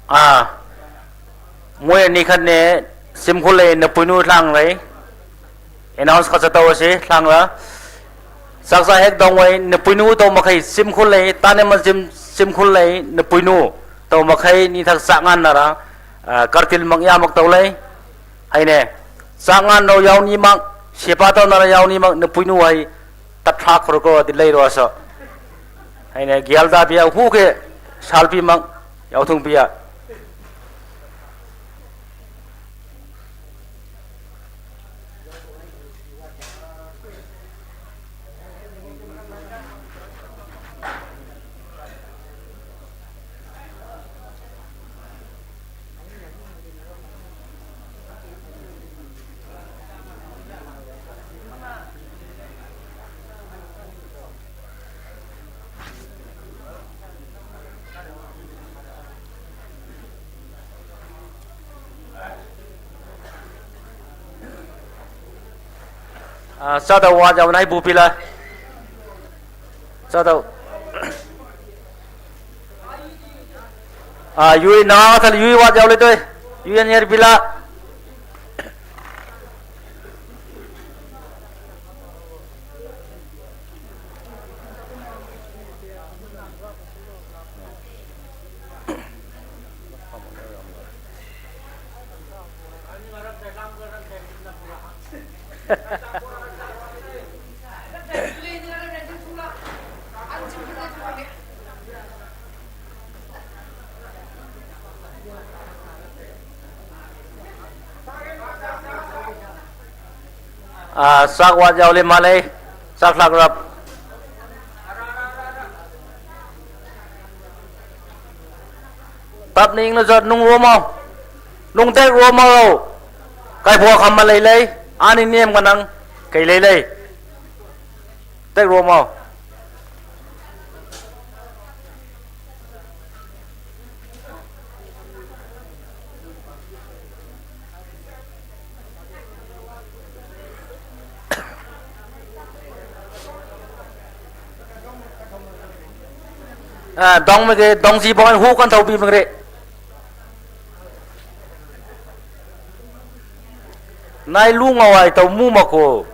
ꯑꯥ꯫ ꯃꯣꯏ ꯑꯅꯤ ꯈꯟꯅꯦ, ꯁꯤꯝꯈꯨꯜ ꯂꯩ, ꯅꯄꯨꯏꯅꯨ ꯂꯥꯡ ꯂꯩ꯫ Announce ꯈꯔ ꯆꯠꯇꯧꯔꯁꯤ, ꯂꯥꯡꯂ꯫ ꯆꯥꯛ ꯆꯥ ꯍꯦꯛ ꯇꯧꯉꯩ, ꯅꯄꯨꯏꯅꯨ ꯇꯧ ꯃꯈꯩ, ꯁꯤꯝꯈꯨꯜ ꯂꯩ, ꯇꯥꯅꯦꯃꯜ ꯁꯤꯝ-, ꯁꯤꯝꯈꯨꯜ ꯂꯩ, ꯅꯄꯨꯏꯅꯨ ꯇꯧ ꯃꯈꯩ, ꯅꯤꯊꯛ ꯆꯥꯛ ꯉꯥꯟꯅꯔ, ꯑ, ꯀꯔꯇꯤꯜ ꯃꯛ ꯌꯥꯝꯃꯛ ꯇꯧ ꯂꯩ꯫ ꯍꯥꯏꯅꯦ, ꯆꯥꯛ ꯉꯥꯟꯅꯧ ꯌꯥꯎꯅꯤꯃꯛ, ꯁꯦꯄꯥ ꯇꯧꯅꯔ ꯌꯥꯎꯅꯤꯃꯛ, ꯅꯄꯨꯏꯅꯨ ꯍꯩ, ꯇꯠꯊꯥ ꯈꯨꯔꯀꯣ ꯑꯗꯤ ꯂꯩꯔꯣ ꯑꯁꯣ꯫ ꯍꯥꯏꯅꯦ, ꯒ꯭ꯌꯥꯜ ꯇꯥꯕꯤꯌ, ꯍꯨꯈꯦ, ꯁꯥꯜꯄꯤꯃꯛ, ꯌꯥꯎꯊꯨꯡ ꯄꯤꯌ꯫ ꯑ, ꯆꯥꯗꯧ ꯋꯥ ꯌꯥꯎꯅ ꯑꯩꯕꯨ ꯄꯤꯂ꯫ ꯆꯥꯗꯧ꯫ ꯑ, ꯌꯨꯏ ꯅꯥ ꯊꯜ ꯌꯨꯏ ꯋꯥ ꯌꯥꯎ ꯂꯩꯇꯣꯏ꯫ ꯌꯨꯏ ꯑꯅꯤ ꯍꯦꯔ ꯄꯤꯂ꯫ ꯑꯥ, ꯆꯥꯛ ꯋꯥꯠ ꯌꯥꯎꯂꯦ ꯃꯥꯜꯂꯦ꯫ ꯆꯥꯛ ꯂꯥꯛꯂꯞ꯫ ꯇꯞꯅ ꯏꯪꯅ ꯆꯠ, ꯅꯨꯡ ꯔꯣꯝꯃꯣ꯫ ꯅꯨꯡ ꯇꯦꯛ ꯔꯣꯝꯃꯣ꯫ ꯀꯥꯏꯕꯣꯛ ꯑꯃ ꯂꯩ ꯂꯩ꯫ ꯑꯥꯅꯤ ꯅꯦꯝꯒ ꯅꯪ ꯀꯩ ꯂꯩ ꯂꯩ꯫ ꯇꯦꯛ ꯔꯣꯝꯃꯣ꯫ ꯑ, ꯗꯣꯡ ꯃꯒꯦ, ꯗꯣꯡꯖꯤ ꯕꯣꯟ ꯍꯨ ꯀꯟ ꯊꯧꯕꯤ ꯃꯒ꯭ꯔꯦ꯫ Nai lu ngawai tau mu mako.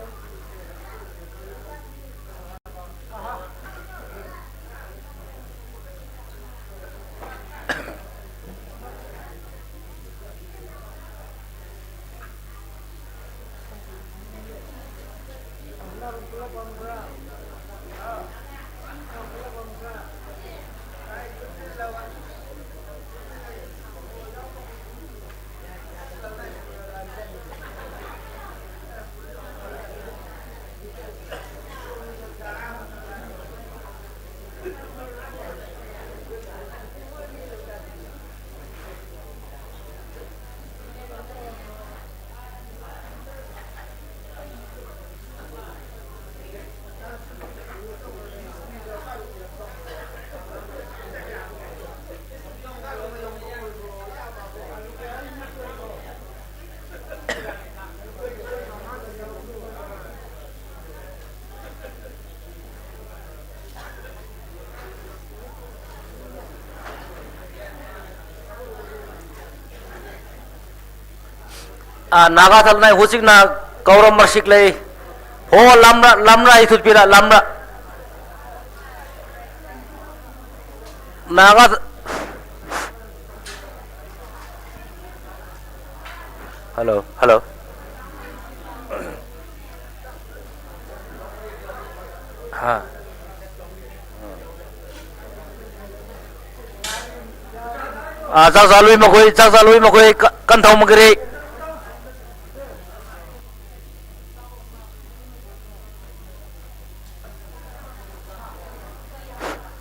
A, naga thalnai huchikna kauram marsik lei. Ho lamra, lamra ithut pila, lamra. Naga th-, hello, hello. Ha. A, chak chalui makhui, chak chalui makhui, ka-, kan thau magiri.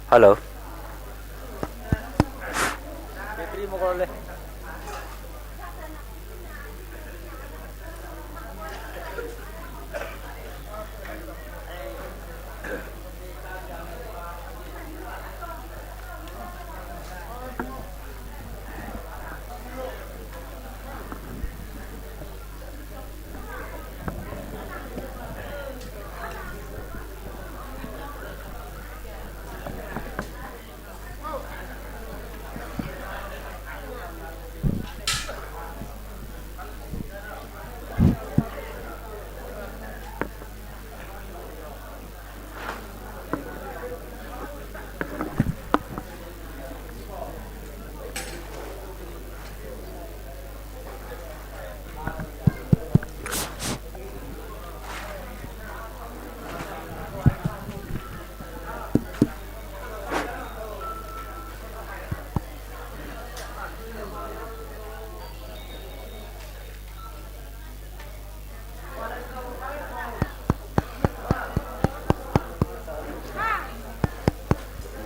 Hello.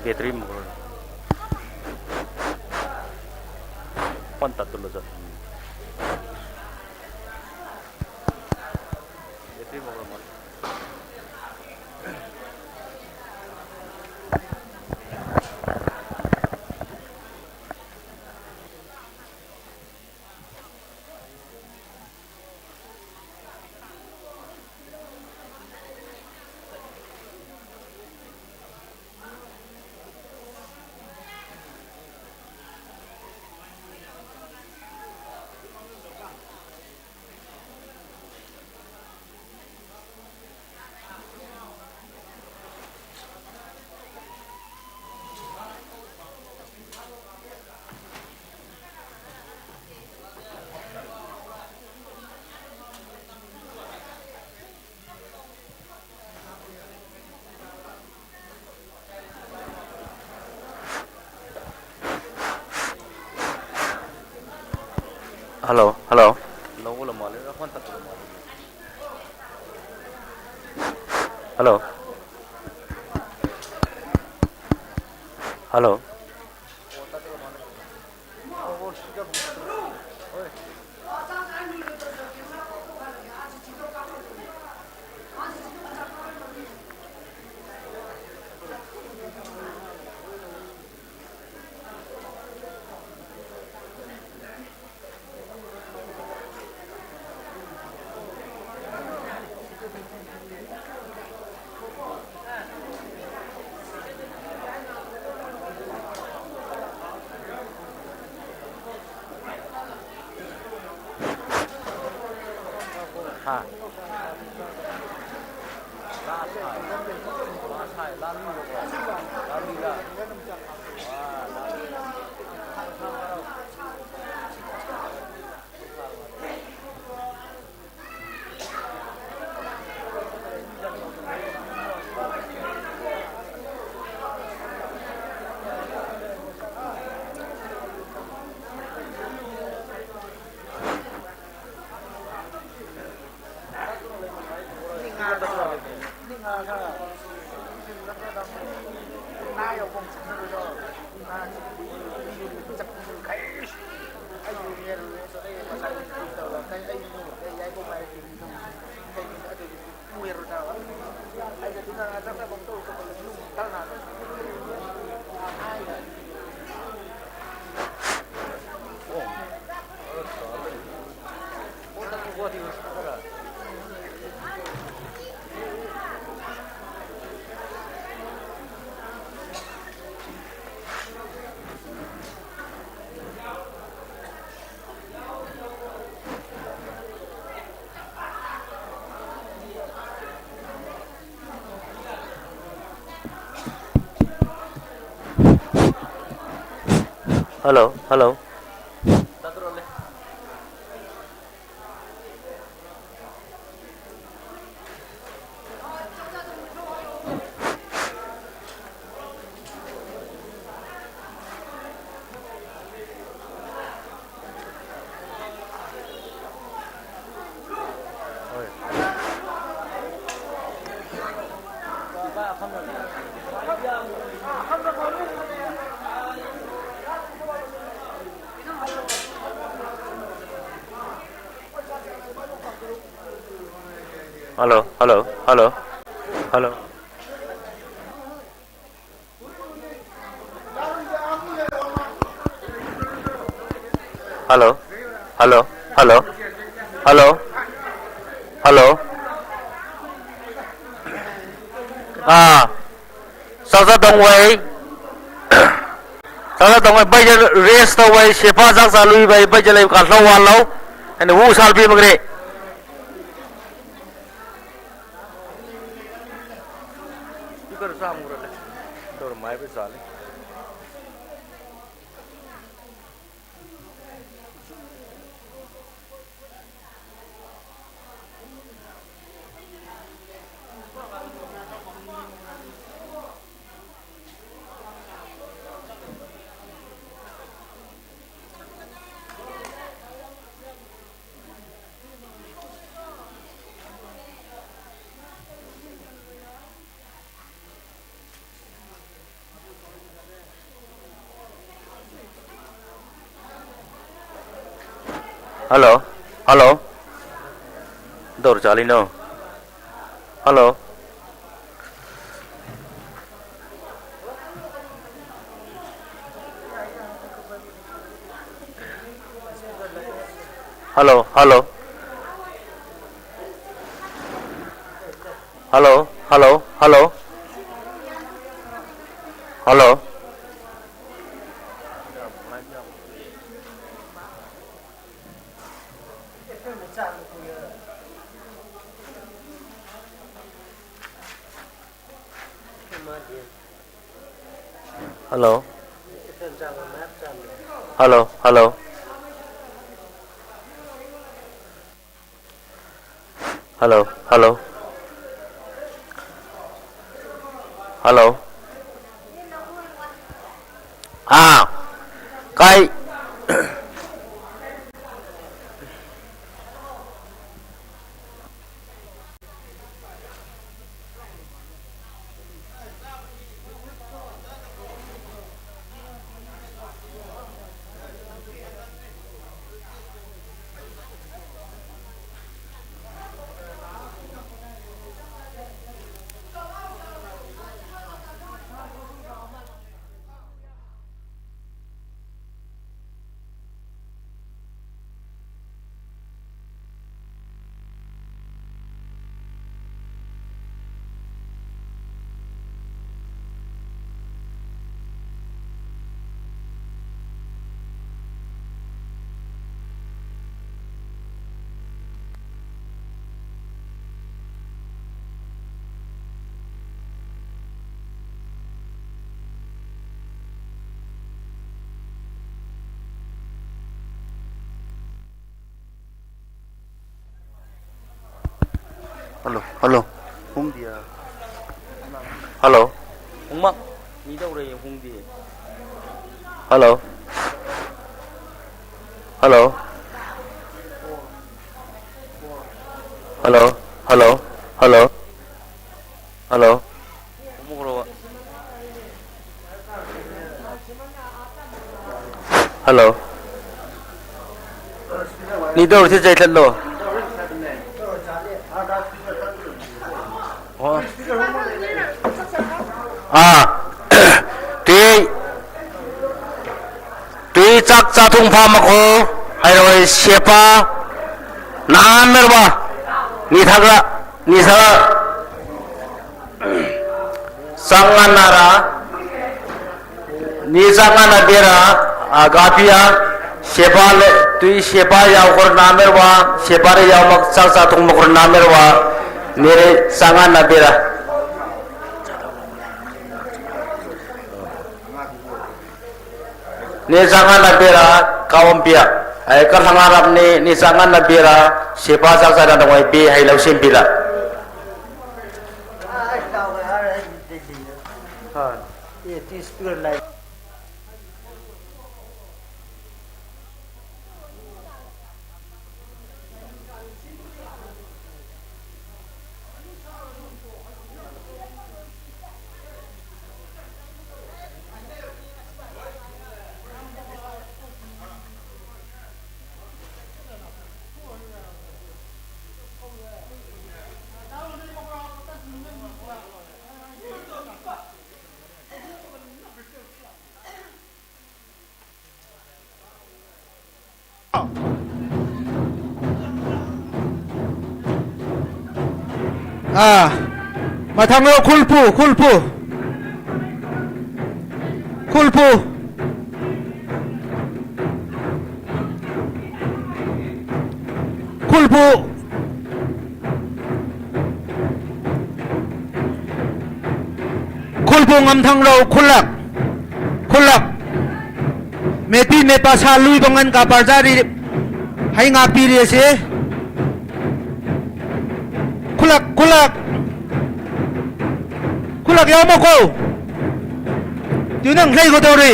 Battery ꯃꯈꯣꯜ꯫ Phone ꯇꯠꯇꯨꯂ ꯆꯠ꯫ Battery ꯃꯈꯣꯜ꯫ Hello, hello. Hello. Hello. ꯍꯥ? ꯂꯥ ꯁꯥꯏ꯫ ꯂꯥ ꯁꯥꯏ꯫ ꯂꯥ ꯂꯨꯏꯕꯀꯣ꯫ ꯂꯥ ꯂꯨꯏꯔꯥ? ꯋꯥ, ꯂꯥ ꯂꯨꯏ꯫ Hello, hello. Hello, hello, hello, hello. Hello, hello, hello, hello, hello. ꯑꯥ, ꯆꯥꯛ ꯆꯥ ꯇꯧꯕ ꯑꯩ꯫ ꯆꯥꯛ ꯆꯥ ꯇꯧꯕ ꯑꯩ, ꯕꯩꯖ rest ꯇꯧꯕ ꯑꯩ, ꯁꯦꯐꯥ ꯆꯥꯛ ꯆꯥ ꯂꯨꯏꯕ ꯑꯩ, ꯕꯩꯖ ꯂꯩꯕ ꯀꯥꯟ ꯂꯧ ꯋꯥ ꯂꯧ꯫ ꯑꯩꯅ ꯎ ꯁꯥꯜ ꯄꯤꯕ ꯒ꯭ꯔꯦ꯫ ꯍꯜꯂꯣ꯫ ꯍꯜꯂꯣ꯫ ꯀꯩꯗꯧꯔ ꯆꯥꯠꯂꯤꯅꯣ? Hello. Hello. Hello. Hello. Hello. Hello. Hello. Hello. Hello. Hello. Hello. Hello. Hello. ꯑꯥ꯫ ꯀꯥꯏ꯫ ꯍꯜꯂꯣ꯫ ꯍꯜꯂꯣ꯫ ꯍꯜꯂꯣ꯫ ꯍꯣꯡꯃꯛ꯫ ꯃꯤ ꯇꯧꯔꯦ ꯍꯣꯡꯗꯦ꯫ Hello. Hello. Hello. Hello. Hello. Hello. Hello. ꯅꯤꯗꯧꯔꯁꯤ ꯆꯩꯊꯠꯂꯣ꯫ ꯑꯣ꯫ ꯑꯥ꯫ ꯇꯨꯏ, ꯇꯨꯏ ꯆꯥꯛ ꯆꯥꯊꯣꯡ ꯐꯥꯃꯈꯣ ꯍꯥꯏꯔꯣꯏ ꯁꯦꯄꯥ ꯅꯥꯃꯦꯔꯕ ꯅꯤꯊꯒ ꯅꯤꯊꯒ ꯆꯥꯡ ꯉꯟꯅꯔ ꯅꯤ ꯆꯥꯡ ꯉꯟꯅ ꯕꯦꯔ ꯑꯒꯥꯄꯤꯌꯥ ꯁꯦꯄꯥ ꯂꯦ ꯇꯨꯏ ꯁꯦꯄꯥ ꯌꯥꯎꯈ꯭ꯔ ꯅꯥꯃꯦꯔꯕ ꯁꯦꯄꯥꯔ ꯌꯥꯎꯃꯛ ꯆꯥꯛ ꯆꯥꯊꯣꯡ ꯃꯈ꯭ꯔ ꯅꯥꯃꯦꯔꯕ ꯅꯦꯔꯦ ꯆꯥꯡ ꯉꯟꯅ ꯕꯦꯔ ꯅꯦ ꯆꯥꯡ ꯉꯟꯅ ꯕꯦꯔ ꯀꯥꯋꯝ ꯄꯤꯌꯥ꯫ ꯑꯩ ꯀꯔ ꯍꯪꯉꯥꯔꯕꯅꯤ ꯅꯦ ꯆꯥꯡ ꯉꯟꯅ ꯕꯦꯔ ꯁꯦꯄꯥ ꯆꯥꯛ ꯆꯥꯅ ꯅꯨꯡꯉꯥꯏ ꯕꯤ ꯍꯩ ꯂꯧꯁꯤꯟ ꯕꯤꯔ꯫ ꯑꯥ, ꯃꯊꯪꯗ ꯈꯨꯜꯄꯨ, ꯈꯨꯜꯄꯨ, ꯈꯨꯜꯄꯨ, ꯈꯨꯜꯄꯨ꯫ ꯈꯨꯜꯕꯨ ꯉꯝꯊꯪꯔꯧ ꯈꯨꯜꯂꯛ, ꯈꯨꯜꯂꯛ꯫ ꯃꯦꯄꯤ ꯃꯦꯄꯥ ꯁꯥ ꯂꯨꯏ ꯇꯣꯉꯥꯟ ꯀꯥ ꯄꯥꯔꯖꯥꯔꯤ ꯍꯩ ꯉꯥꯛꯄꯤꯔꯤ ꯑꯁꯤ꯫ ꯈꯨꯜꯂꯛ, ꯈꯨꯜꯂꯛ꯫ ꯈꯨꯜꯂꯛ ꯌꯥꯎꯃꯀꯣ꯫ ꯇꯨ ꯅꯪ ꯂꯩꯒꯗꯧꯔꯤ꯫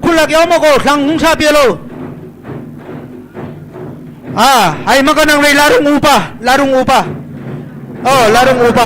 ꯈꯨꯜꯂꯛ ꯌꯥꯎꯃꯀꯣ, ꯁꯪ ꯍꯨꯡꯁꯥ ꯄꯦꯜꯂꯣ꯫ ꯑꯥ, ꯍꯩ ꯃꯀ ꯅꯪ ꯂꯩ ꯂꯥꯔꯨꯡ ꯎꯄꯥ, ꯂꯥꯔꯨꯡ ꯎꯄꯥ꯫ ꯑꯣ, ꯂꯥꯔꯨꯡ ꯎꯄꯥ꯫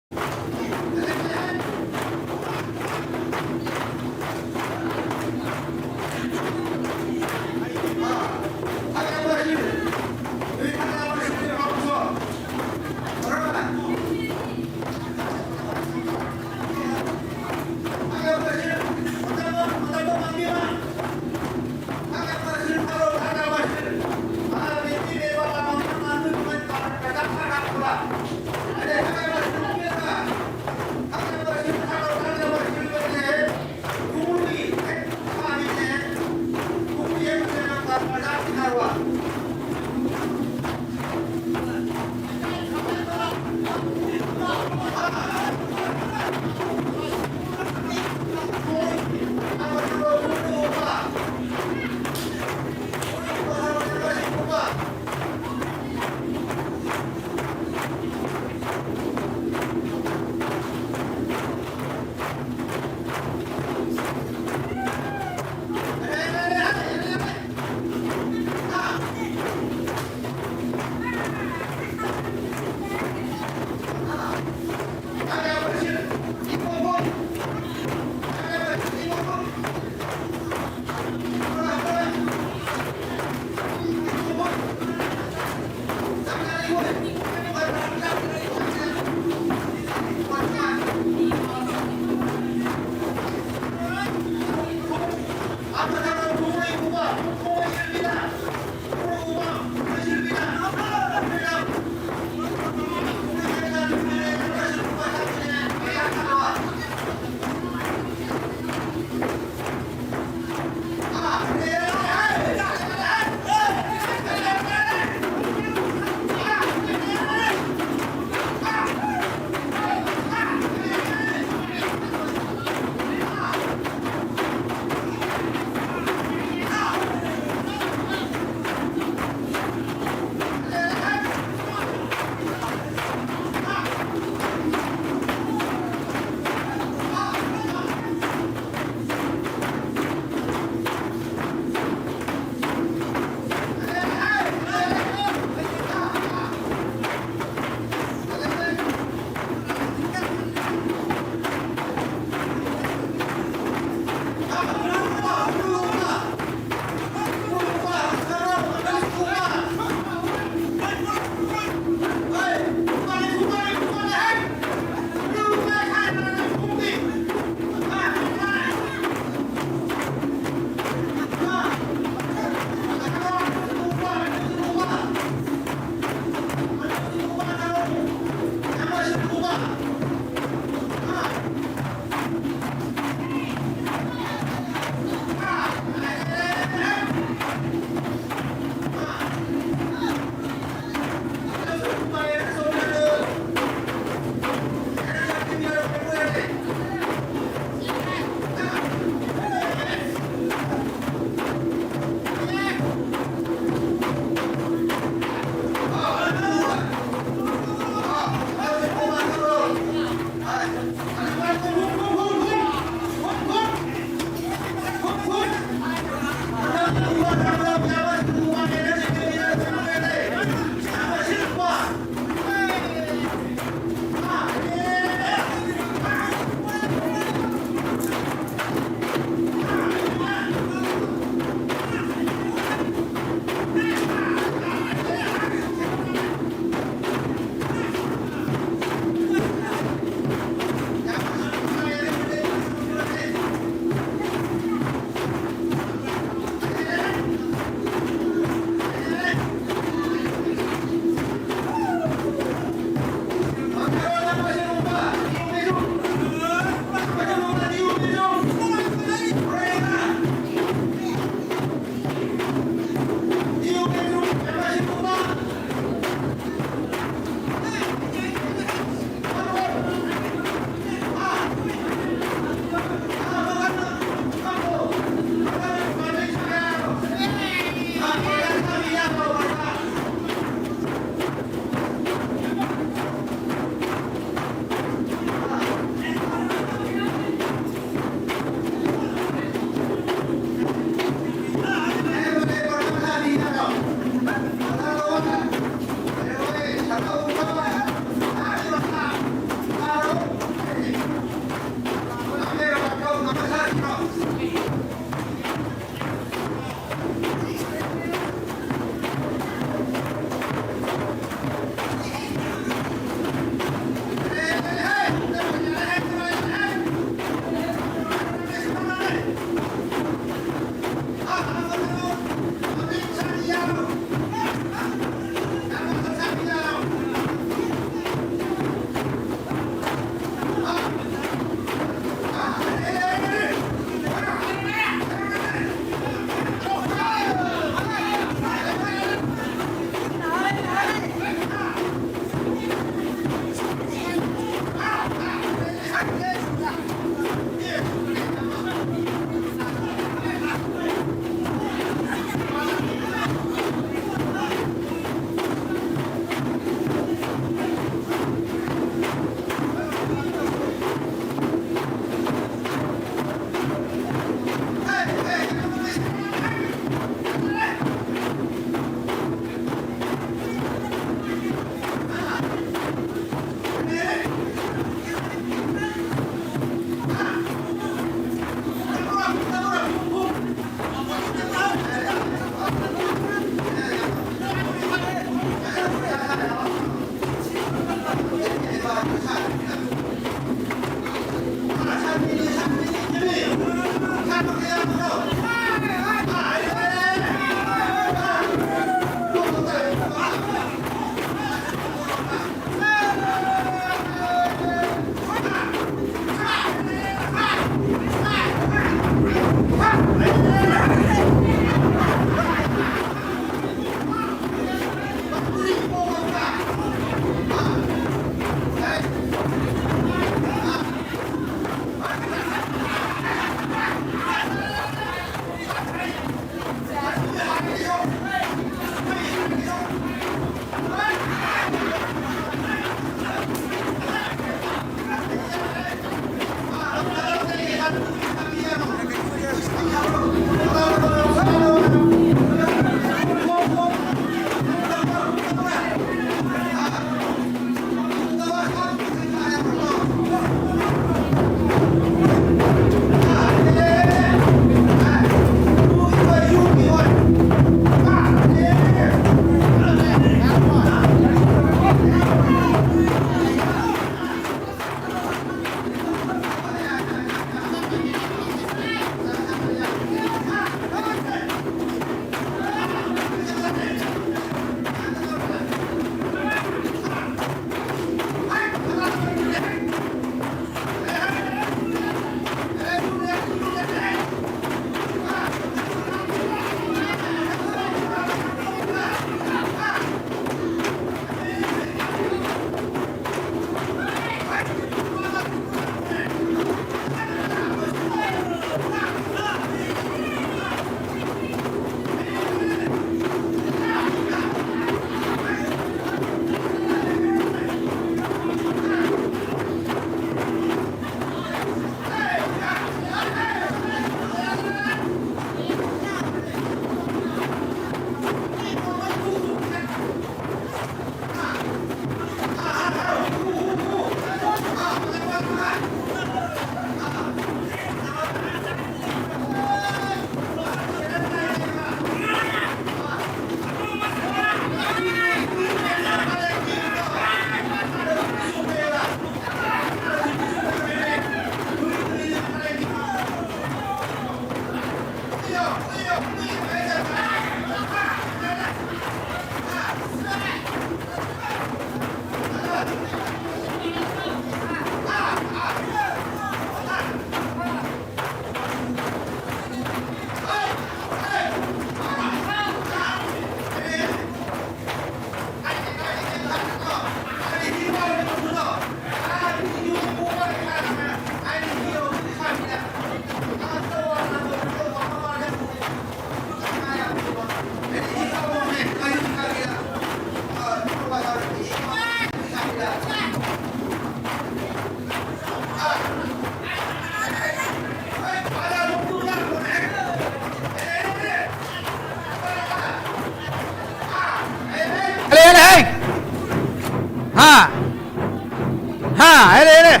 ꯍꯥ, ꯍꯥꯏꯔꯦ, ꯍꯥꯏꯔꯦ꯫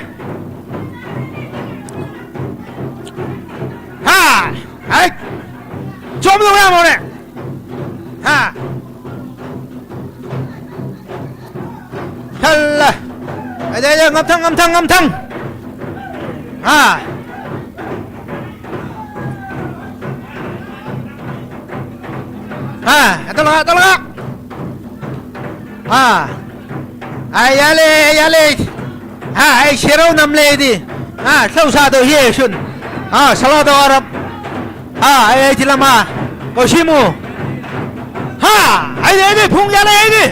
ꯍꯥ, ꯍꯥꯏ꯫ ꯆꯣꯞꯅ ꯌꯥꯝ ꯍꯧꯔꯦ꯫ ꯍꯥ꯫ ꯍꯜꯂ꯫ ꯑꯗꯩ, ꯑꯗꯩ, ꯉꯝꯊꯪ, ꯉꯝꯊꯪ, ꯉꯝꯊꯪ꯫ ꯍꯥ꯫ ꯍꯥ, ꯇꯧꯔꯒ, ꯇꯧꯔꯒ꯫ ꯍꯥ꯫ ꯑꯥ, ꯌꯥꯂꯦ, ꯌꯥꯂꯦ꯫ ꯍꯥ, ꯑꯩ ꯁꯦꯔꯧ ꯅꯝꯂꯦ ꯑꯩꯗꯤ꯫ ꯍꯥ, ꯁꯧ ꯁꯥꯗꯣ ꯍꯦ ꯁꯨꯟ꯫ ꯍꯥ, ꯁꯂꯥꯗꯣ ꯑꯔꯞ꯫ ꯍꯥ, ꯑꯩ, ꯑꯩ ꯊꯤꯂꯝꯃ꯫ ꯀꯧꯁꯤꯃꯨ꯫ ꯍꯥ, ꯑꯩꯗꯤ, ꯑꯩꯗꯤ ꯐꯨꯡ ꯌꯥꯂꯦ ꯑꯩꯗꯤ꯫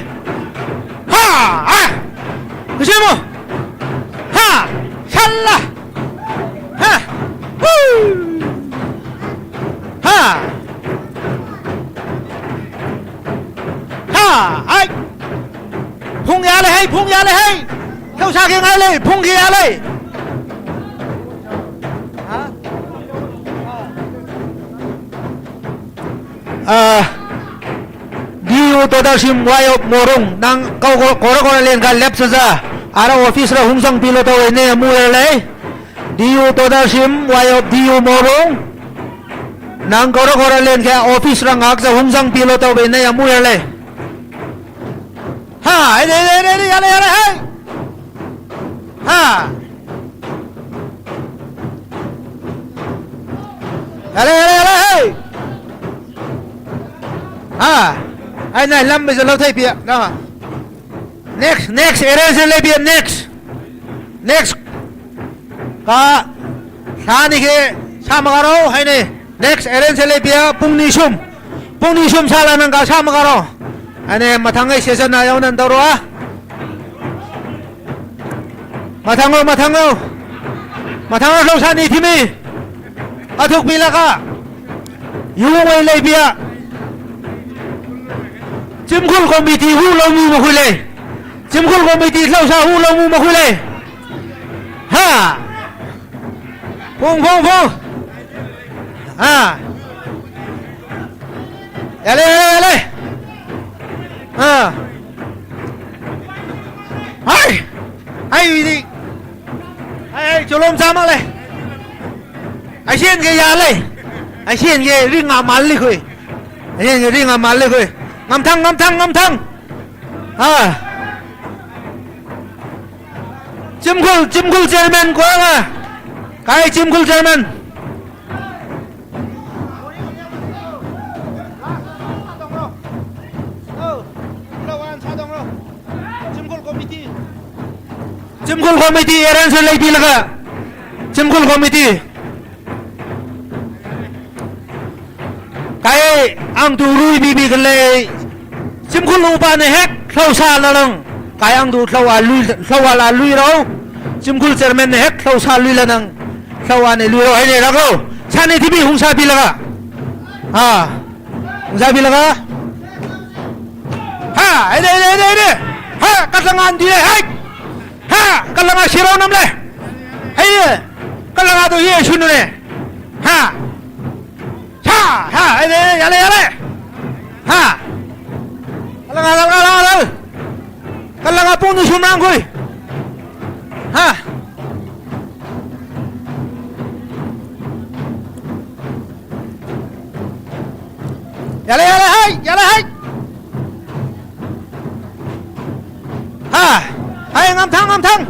ꯍꯥ, ꯑꯥ꯫ ꯀꯧꯁꯤꯃꯨ꯫ ꯍꯥ, ꯁꯜꯂꯥ꯫ ꯍꯥ꯫ ꯍꯨ! ꯍꯥ! ꯍꯥ! ꯑꯩ! ꯄꯨꯡ ꯌꯥꯜꯂꯦ ꯍꯩ! ꯄꯨꯡ ꯌꯥꯜꯂꯦ ꯍꯩ! ꯊꯧ ꯁꯥꯒꯦ ꯉꯥꯏ ꯂꯩ! ꯄꯨꯡ ꯀꯌꯥ ꯌꯥꯜꯂꯦ? ꯑꯥ, ꯗꯤ ꯌꯨ ꯇꯣꯗꯔꯁꯤꯝ ꯋꯥꯏ ꯑꯣꯐ ꯃꯣꯔꯨꯡ, ꯅꯪ ꯀꯧ-, ꯀꯧꯔ ꯀꯧꯔ ꯂꯦꯟꯒ ꯂꯦꯞ ꯆꯠꯖ꯫ ꯑꯥꯔ ꯑꯣꯐꯤꯁꯔ ꯍꯨꯝꯁꯪ ꯄꯤꯂꯣ ꯇꯧꯋꯦꯅꯦ, ꯑꯃꯨ ꯂꯩ꯫ ꯗꯤ ꯌꯨ ꯇꯣꯗꯔꯁꯤꯝ ꯋꯥꯏ ꯑꯣꯐ ꯗꯤ ꯌꯨ ꯃꯣꯔꯨꯡ, ꯅꯪ ꯀꯧꯔ ꯀꯧꯔ ꯂꯦꯟꯒ ꯑꯣꯐꯤꯁꯔ ꯉꯥꯛ ꯆꯍꯨꯝꯁꯪ ꯄꯤꯂꯣ ꯇꯧꯋꯦꯅꯦ, ꯑꯃꯨ ꯂꯩ꯫ ꯍꯥ, ꯑꯩ, ꯑꯩ, ꯑꯩ, ꯑꯩ, ꯌꯥꯔꯦ, ꯌꯥꯔꯦ, ꯍꯩ! ꯍꯥ! ꯌꯥꯔꯦ, ꯌꯥꯔꯦ, ꯌꯥꯔꯦ, ꯍꯩ! ꯍꯥ! ꯑꯩꯅ ꯂꯝꯕꯤꯁꯦ ꯂꯧꯊꯩ ꯄꯤꯌꯥ, ꯅꯪ꯫ Next, next, arrange ꯂꯩꯕꯤꯌ, next. Next. ꯀ ꯁꯥꯅꯤꯒꯤ ꯁꯥꯃꯒꯥꯔꯣ ꯍꯥꯏꯅꯦ꯫ Next, arrange ꯂꯩꯕꯤꯌ, ꯄꯨꯡꯅꯤ ꯁꯨꯝ꯫ ꯄꯨꯡꯅꯤ ꯁꯨꯝ ꯁꯥꯂ ꯅꯪ ꯀ ꯁꯥꯃꯒꯥꯔꯣ꯫ ꯑꯅꯦ ꯃꯊꯪ ꯑꯩ session ꯅ ꯌꯥꯎꯅ ꯇꯧꯔꯣ꯫ ꯃꯊꯪ ꯂꯧ, ꯃꯊꯪ ꯂꯧ꯫ ꯃꯊꯪ ꯂꯧ ꯁꯥꯅꯤ ꯊꯤꯃꯤ꯫ ꯑꯊꯣꯛꯄꯤꯂꯒ꯫ ꯌꯨꯝ ꯑꯣꯏ ꯂꯩꯕꯤꯌ꯫ ꯆꯤꯝꯈꯨꯜ ꯀꯣꯃꯤꯇꯤ ꯍꯨ ꯂꯧꯃꯤ ꯃꯈꯣꯏ ꯂꯩ꯫ ꯆꯤꯝꯈꯨꯜ ꯀꯣꯃꯤꯇꯤ ꯂꯧꯁꯥ ꯍꯨ ꯂꯧꯃꯤ ꯃꯈꯣꯏ ꯂꯩ꯫ ꯍꯥ? ꯐꯣꯡ, ꯐꯣꯡ, ꯐꯣꯡ꯫ ꯍꯥ? ꯌꯥꯂꯦ, ꯌꯥꯂꯦ, ꯌꯥꯂꯦ꯫ ꯍꯥ? ꯍꯥꯏ! ꯑꯩꯗꯤ ꯑꯩ ꯑꯩ ꯆꯣꯂꯣꯝ ꯆꯥꯃꯛꯂꯦ꯫ ꯑꯩꯁꯦꯟꯒꯦ ꯌꯥꯜꯂꯦ꯫ ꯑꯩꯁꯦꯟꯒꯦ ꯔꯤꯡ ꯑꯃ ꯃꯥꯜꯂꯤꯈꯣꯏ꯫ ꯑꯩꯁꯦꯟꯒꯦ ꯔꯤꯡ ꯑꯃ ꯃꯥꯜꯂꯤꯈꯣꯏ꯫ ꯉꯝꯊꯪ ꯉꯝꯊꯪ ꯉꯝꯊꯪ꯫ ꯑꯥ꯫ ꯆꯤꯝꯈꯨꯜ ꯆꯤꯝꯈꯨꯜ ꯆꯤꯌꯔꯃꯦꯟ ꯀꯣꯏꯔꯒ꯫ ꯀꯥꯏ ꯆꯤꯝꯈꯨꯜ ꯆꯤꯌꯔꯃꯦꯟ꯫ ꯆꯤꯝꯈꯨꯜ ꯀꯣꯃꯤꯇꯤ ꯑꯦꯔꯦꯟꯖ ꯂꯩꯕꯤꯔꯒ ꯆꯤꯝꯈꯨꯜ ꯀꯣꯃꯤꯇꯤ ꯀꯥꯏ ꯑꯪ ꯇꯨ ꯔꯨꯏ ꯕꯤꯕꯤ ꯂꯩ ꯆꯤꯝꯈꯨꯜ ꯎꯄꯥꯅ ꯍꯦꯛ ꯊꯧꯁꯥ ꯂꯔꯪ ꯀꯥꯏ ꯑꯪ ꯇꯨ ꯊꯧꯋꯥ ꯂꯨꯏ ꯊꯧꯋꯥ ꯂꯨꯏꯔꯣ ꯆꯤꯝꯈꯨꯜ ꯆꯤꯌꯔꯃꯦꯟꯅ ꯍꯦꯛ ꯊꯧꯁꯥ ꯂꯨꯏ ꯂꯅꯪ ꯊꯧꯋꯥꯅ ꯂꯨꯏꯔꯣ ꯍꯥꯏꯅ ꯔꯥꯒꯣ ꯁꯥꯅꯦ ꯊꯤꯕꯤ ꯍꯨꯡꯁꯥ ꯄꯤꯂꯒ ꯑꯥ ꯍꯨꯡꯁꯥ ꯄꯤꯂꯒ ꯍꯥ ꯍꯥꯏꯗꯦ ꯍꯥꯏꯗꯦ ꯍꯥꯏꯗꯦ ꯍꯥꯏꯗꯦ ꯍꯥ ꯀꯠꯂꯉꯥꯟ ꯗꯤꯔꯦ ꯍꯥꯏ ꯍꯥ ꯀꯜꯂꯉꯥ ꯁꯤꯔꯣ ꯅꯝꯂꯦ ꯍꯩꯌꯦ ꯀꯜꯂꯉꯥꯗꯣ ꯌꯦ ꯁꯨꯅꯨꯅꯦ ꯍꯥ ꯁꯥ ꯍꯥ ꯍꯩꯗꯦ ꯌꯥꯂꯦ ꯌꯥꯂꯦ ꯍꯥ ꯀꯜꯂꯉꯥ ꯀꯜꯂꯉꯥ ꯀꯜꯂꯉꯥ ꯀꯜꯂꯉꯥ ꯄꯨꯡꯗꯨ ꯁꯨꯝꯔꯥꯡꯈꯨꯏ ꯍꯥ ꯌꯥꯂꯦ ꯌꯥꯂꯦ ꯍꯩ ꯌꯥꯂꯦ ꯍꯩ ꯍꯥ ꯍꯩ ꯉꯝꯊꯪ ꯉꯝꯊꯪ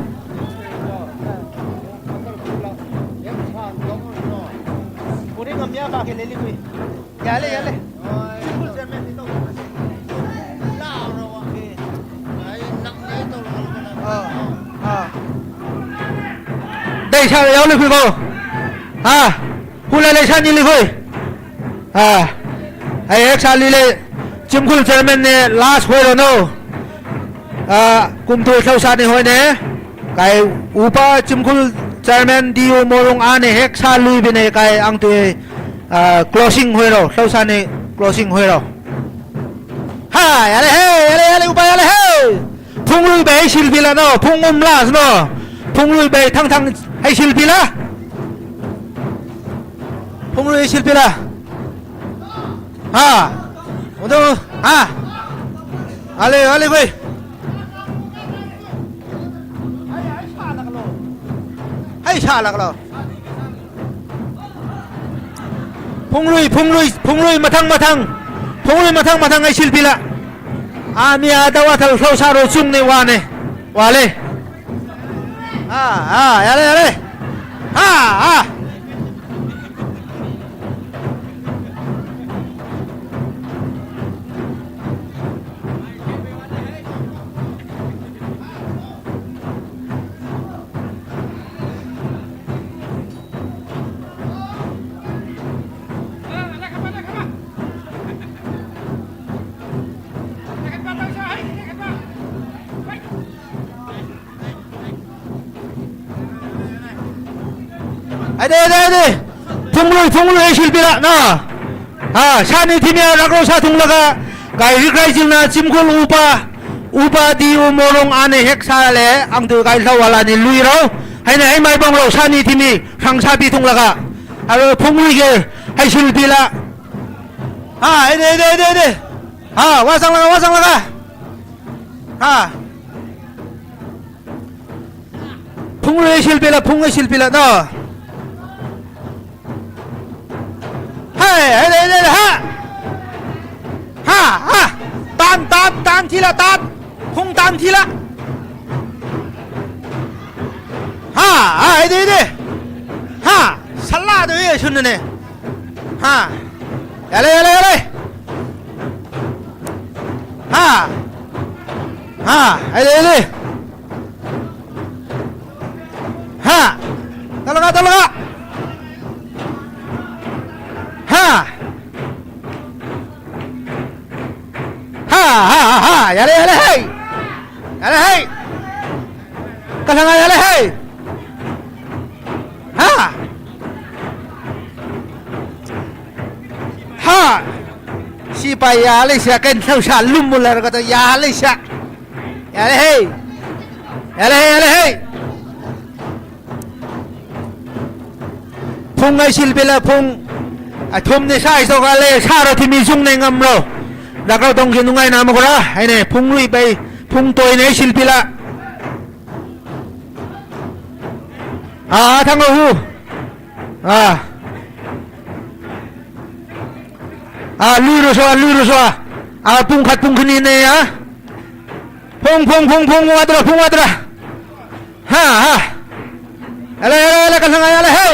ꯌꯥꯂꯦ ꯌꯥꯂꯦ ꯗꯩ ꯁꯥ ꯌꯥꯎ ꯂꯩꯈꯣꯏꯀꯣ ꯍꯥ ꯍꯨꯂ ꯂꯩ ꯁꯥꯅꯤ ꯂꯩꯈꯣꯏ ꯑ ꯑꯩ ꯍꯦꯛ ꯁꯥ ꯂꯨꯏ ꯂꯩ ꯆꯤꯡꯈꯨꯜ ꯆꯤꯌꯔꯃꯦꯟꯅꯦ ꯂꯥꯁ ꯍꯣꯏꯔꯣꯅꯣ ꯑ ꯀꯨꯝꯊꯣꯏ ꯊꯧꯁꯥꯅꯤ ꯍꯣꯏꯅꯦ ꯀꯥꯏ ꯎꯄꯥ ꯆꯤꯡꯈꯨꯜ ꯆꯤꯌꯔꯃꯦꯟ ꯗꯤ ꯌꯨ ꯃꯣꯔꯣꯡ ꯑꯥꯅꯦ ꯍꯦꯛ ꯁꯥ ꯂꯨꯏꯕꯤꯅꯦ ꯀꯥꯏ ꯑꯪꯇꯨꯏ ꯑ ꯀ꯭ꯂꯣꯁꯤꯡ ꯍꯣꯏꯔꯣ ꯊꯧꯁꯥꯅꯤ ꯀ꯭ꯂꯣꯁꯤꯡ ꯍꯣꯏꯔꯣ ꯍꯥ ꯌꯥꯔꯦ ꯍꯦ ꯌꯥꯔꯦ ꯌꯥꯔꯦ ꯎꯄꯥ ꯌꯥꯔꯦ ꯍꯦ ꯐꯨꯡꯂꯨꯏꯕ ꯍꯩ ꯁꯤꯜꯕꯤꯂꯅꯣ ꯐꯨꯡ ꯎꯝ ꯂꯥꯁꯅꯣ ꯐꯨꯡꯂꯨꯏꯕ ꯍꯩ ꯊꯪ ꯊꯪ ꯍꯩ ꯁꯤꯜꯕꯤꯂ ꯐꯨꯡꯂꯨꯏ ꯍꯩ ꯁꯤꯜꯕꯤꯂ ꯍꯥ ꯎꯗꯣ ꯍꯥ ꯑꯂꯦ ꯑꯂꯦ ꯀꯣꯏ ꯁꯥꯂꯛꯂꯣ꯫ ꯐꯨꯡꯂꯨꯏ, ꯐꯨꯡꯂꯨꯏ, ꯐꯨꯡꯂꯨꯏ ꯃꯊꯪ ꯃꯊꯪ꯫ ꯐꯨꯡꯂꯨꯏ ꯃꯊꯪ ꯃꯊꯪ ꯑꯩ ꯁꯤꯜꯄꯤꯂ꯫ ꯑꯥ, ꯃꯤ ꯑꯥꯗ ꯋꯥꯊꯜ ꯁꯧ ꯁꯥꯔꯣ ꯆꯨꯝꯅꯦ ꯋꯥꯅꯦ꯫ ꯋꯥꯂꯦ꯫ ꯑꯥ, ꯑꯥ, ꯌꯥꯔꯦ, ꯌꯥꯔꯦ꯫ ꯑꯥ, ꯑꯥ꯫ ꯑꯗꯦ, ꯑꯗꯦ, ꯑꯗꯦ꯫ ꯊꯨꯡꯂꯣꯏ, ꯊꯨꯡꯂꯣꯏ, ꯁꯤꯜꯄꯤꯔꯥ, ꯅ꯫ ꯑ, ꯁꯥꯅꯤ ꯊꯤꯃꯤ ꯔꯒ꯭ꯔꯣ ꯁꯥ ꯊꯨꯡꯂꯒ, ꯒꯥꯏ ꯔꯤꯛ ꯔꯥꯏꯖꯤꯡꯅ ꯆꯤꯝꯒꯨꯜ ꯎꯄꯥ, ꯎꯄꯥ ꯗꯤ ꯎ ꯃꯣꯔꯣꯡ ꯑꯥꯅ ꯍꯦꯛ ꯁꯥꯔ ꯂꯩ, ꯑꯪꯗꯨ ꯒꯥꯏ ꯂꯧꯋꯥꯂꯥꯅꯤ ꯂꯨꯏꯔꯣ, ꯍꯥꯏꯅ ꯍꯩ ꯃꯥꯏ ꯕꯪꯂꯣ ꯁꯥꯅꯤ ꯊꯤꯃꯤ, ꯁꯪ ꯁꯥꯕꯤ ꯊꯨꯡꯂꯒ, ꯑꯗꯣ ꯐꯨꯡꯂꯨꯏꯒꯦ, ꯍꯩ ꯁꯤꯜꯄꯤꯂꯥ꯫ ꯑ, ꯑꯗꯦ, ꯑꯗꯦ, ꯑꯗꯦ, ꯑꯗꯦ꯫ ꯑ, ꯋꯥ ꯆꯪꯂꯒ, ꯋꯥ ꯆꯪꯂꯒ꯫ ꯑ꯫ ꯐꯨꯡꯂꯣꯏ ꯁꯤꯜꯄꯤꯂ, ꯐꯨꯡꯂꯣꯏ ꯁꯤꯜꯄꯤꯂ, ꯅꯣ꯫ ꯍꯦ, ꯍꯦ, ꯍꯦ, ꯍꯦ, ꯍꯦ, ꯍꯥ꯫ ꯍꯥ, ꯍꯥ꯫ ꯇꯥꯟ, ꯇꯥꯟ, ꯇꯥꯟ ꯊꯤꯂ, ꯇꯥꯟ꯫ ꯐꯨꯡ ꯇꯥꯟ ꯊꯤꯂ꯫ ꯍꯥ, ꯍꯥ, ꯍꯦ, ꯍꯦ, ꯍꯦ꯫ ꯍꯥ, ꯁꯜꯂꯥꯗꯣ ꯌꯦ ꯁꯨꯟꯅꯅꯦ꯫ ꯍꯥ꯫ ꯌꯥꯂꯦ, ꯌꯥꯂꯦ, ꯌꯥꯂꯦ꯫ ꯍꯥ꯫ ꯍꯥ, ꯍꯦ, ꯍꯦ, ꯍꯦ꯫ ꯍꯥ! ꯇꯂꯒ, ꯇꯂꯒ! ꯍꯥ! ꯍꯥ, ꯍꯥ, ꯍꯥ, ꯍꯥ! ꯌꯥꯔꯦ, ꯌꯥꯔꯦ, ꯍꯦ! ꯌꯥꯔꯦ, ꯍꯦ! ꯀꯁꯪ ꯌꯥꯔꯦ, ꯍꯦ! ꯍꯥ! ꯍꯥ! ꯁꯤ ꯄꯥꯏ ꯌꯥ ꯂꯩꯁꯦ, ꯀꯩꯅꯣ ꯁꯥ ꯂꯨꯝꯃꯨ ꯂꯩꯔꯒ ꯌꯥ ꯂꯩꯁꯦ꯫ ꯌꯥꯔꯦ ꯍꯦ! ꯌꯥꯔꯦ ꯍꯦ, ꯌꯥꯔꯦ ꯍꯦ! ꯐꯨꯡ ꯑꯩ ꯁꯤꯜꯄꯤꯂ ꯐꯨꯡ꯫ ꯑꯊꯨꯝꯅꯤ ꯁꯥꯏꯁ ꯇꯧꯒ ꯂꯩ, ꯁꯥꯔꯣ ꯊꯤꯃꯤ ꯁꯨꯡꯅꯩ ꯉꯝꯔꯣ꯫ ꯗꯥꯛꯇꯔ ꯇꯣꯡꯁꯤ ꯅꯨꯡꯉꯥꯏꯅ ꯑꯃꯒꯣꯔꯥ? ꯍꯥꯏꯅꯦ, ꯐꯨꯡ ꯂꯨꯏ ꯄꯩ, ꯐꯨꯡ ꯇꯣꯏꯅ ꯑꯩ ꯁꯤꯜꯄꯤꯂ꯫ ꯑꯥ, ꯊꯥꯡꯒꯧ ꯍꯨ꯫ ꯑꯥ꯫ ꯑꯥ, ꯂꯨꯔꯨꯁꯨ, ꯂꯨꯔꯨꯁꯨ꯫ ꯑꯥ, ꯄꯨꯡ ꯈꯠ ꯄꯨꯡ ꯈꯅꯤꯅꯦ, ꯑꯥ꯫ ꯐꯣꯡ, ꯐꯣꯡ, ꯐꯣꯡ, ꯐꯣꯡ, ꯋꯥꯗ꯭ꯔꯥ, ꯐꯣꯡ ꯋꯥꯗ꯭ꯔꯥ꯫ ꯍꯥ, ꯍꯥ꯫ ꯑꯂꯦ, ꯑꯂꯦ, ꯑꯂꯦ, ꯀꯁꯪ ꯑꯂꯦ, ꯍꯦ꯫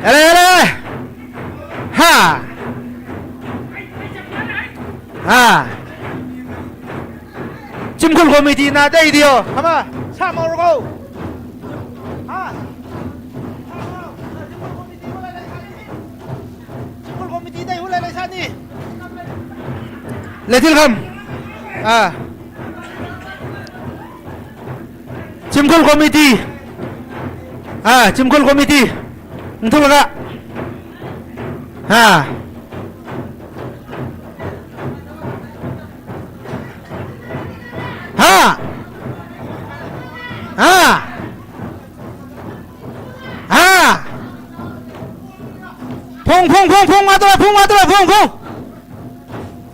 Array, array. ꯍꯥ꯫ ꯍꯥ꯫ ꯆꯤꯡꯈꯨꯜ ꯀꯣꯃꯤꯇꯤꯅ ꯑꯇꯩꯗꯤꯌꯣ꯫ ꯑꯃ, ꯁꯥ ꯃꯧꯔꯒꯧ꯫ ꯍꯥ꯫ ꯆꯤꯡꯈꯨꯜ ꯀꯣꯃꯤꯇꯤꯗ ꯏꯍꯨ ꯂꯩ ꯂꯩꯁꯥꯅꯤ꯫ ꯂꯩꯊꯤꯜ ꯈꯝ꯫ ꯑꯥ꯫ ꯆꯤꯡꯈꯨꯜ ꯀꯣꯃꯤꯇꯤ꯫ ꯑꯥ, ꯆꯤꯡꯈꯨꯜ ꯀꯣꯃꯤꯇꯤ꯫ ꯏꯟꯊꯣꯛꯂꯒ꯫ ꯑꯥ꯫ ꯍꯥ꯫ ꯍꯥ꯫ ꯍꯥ꯫ ꯐꯣꯡ, ꯐꯣꯡ, ꯐꯣꯡ, ꯐꯣꯡ, ꯃꯥꯗꯨꯔ, ꯐꯣꯡ, ꯃꯥꯗꯨꯔ, ꯐꯣꯡ, ꯐꯣꯡ꯫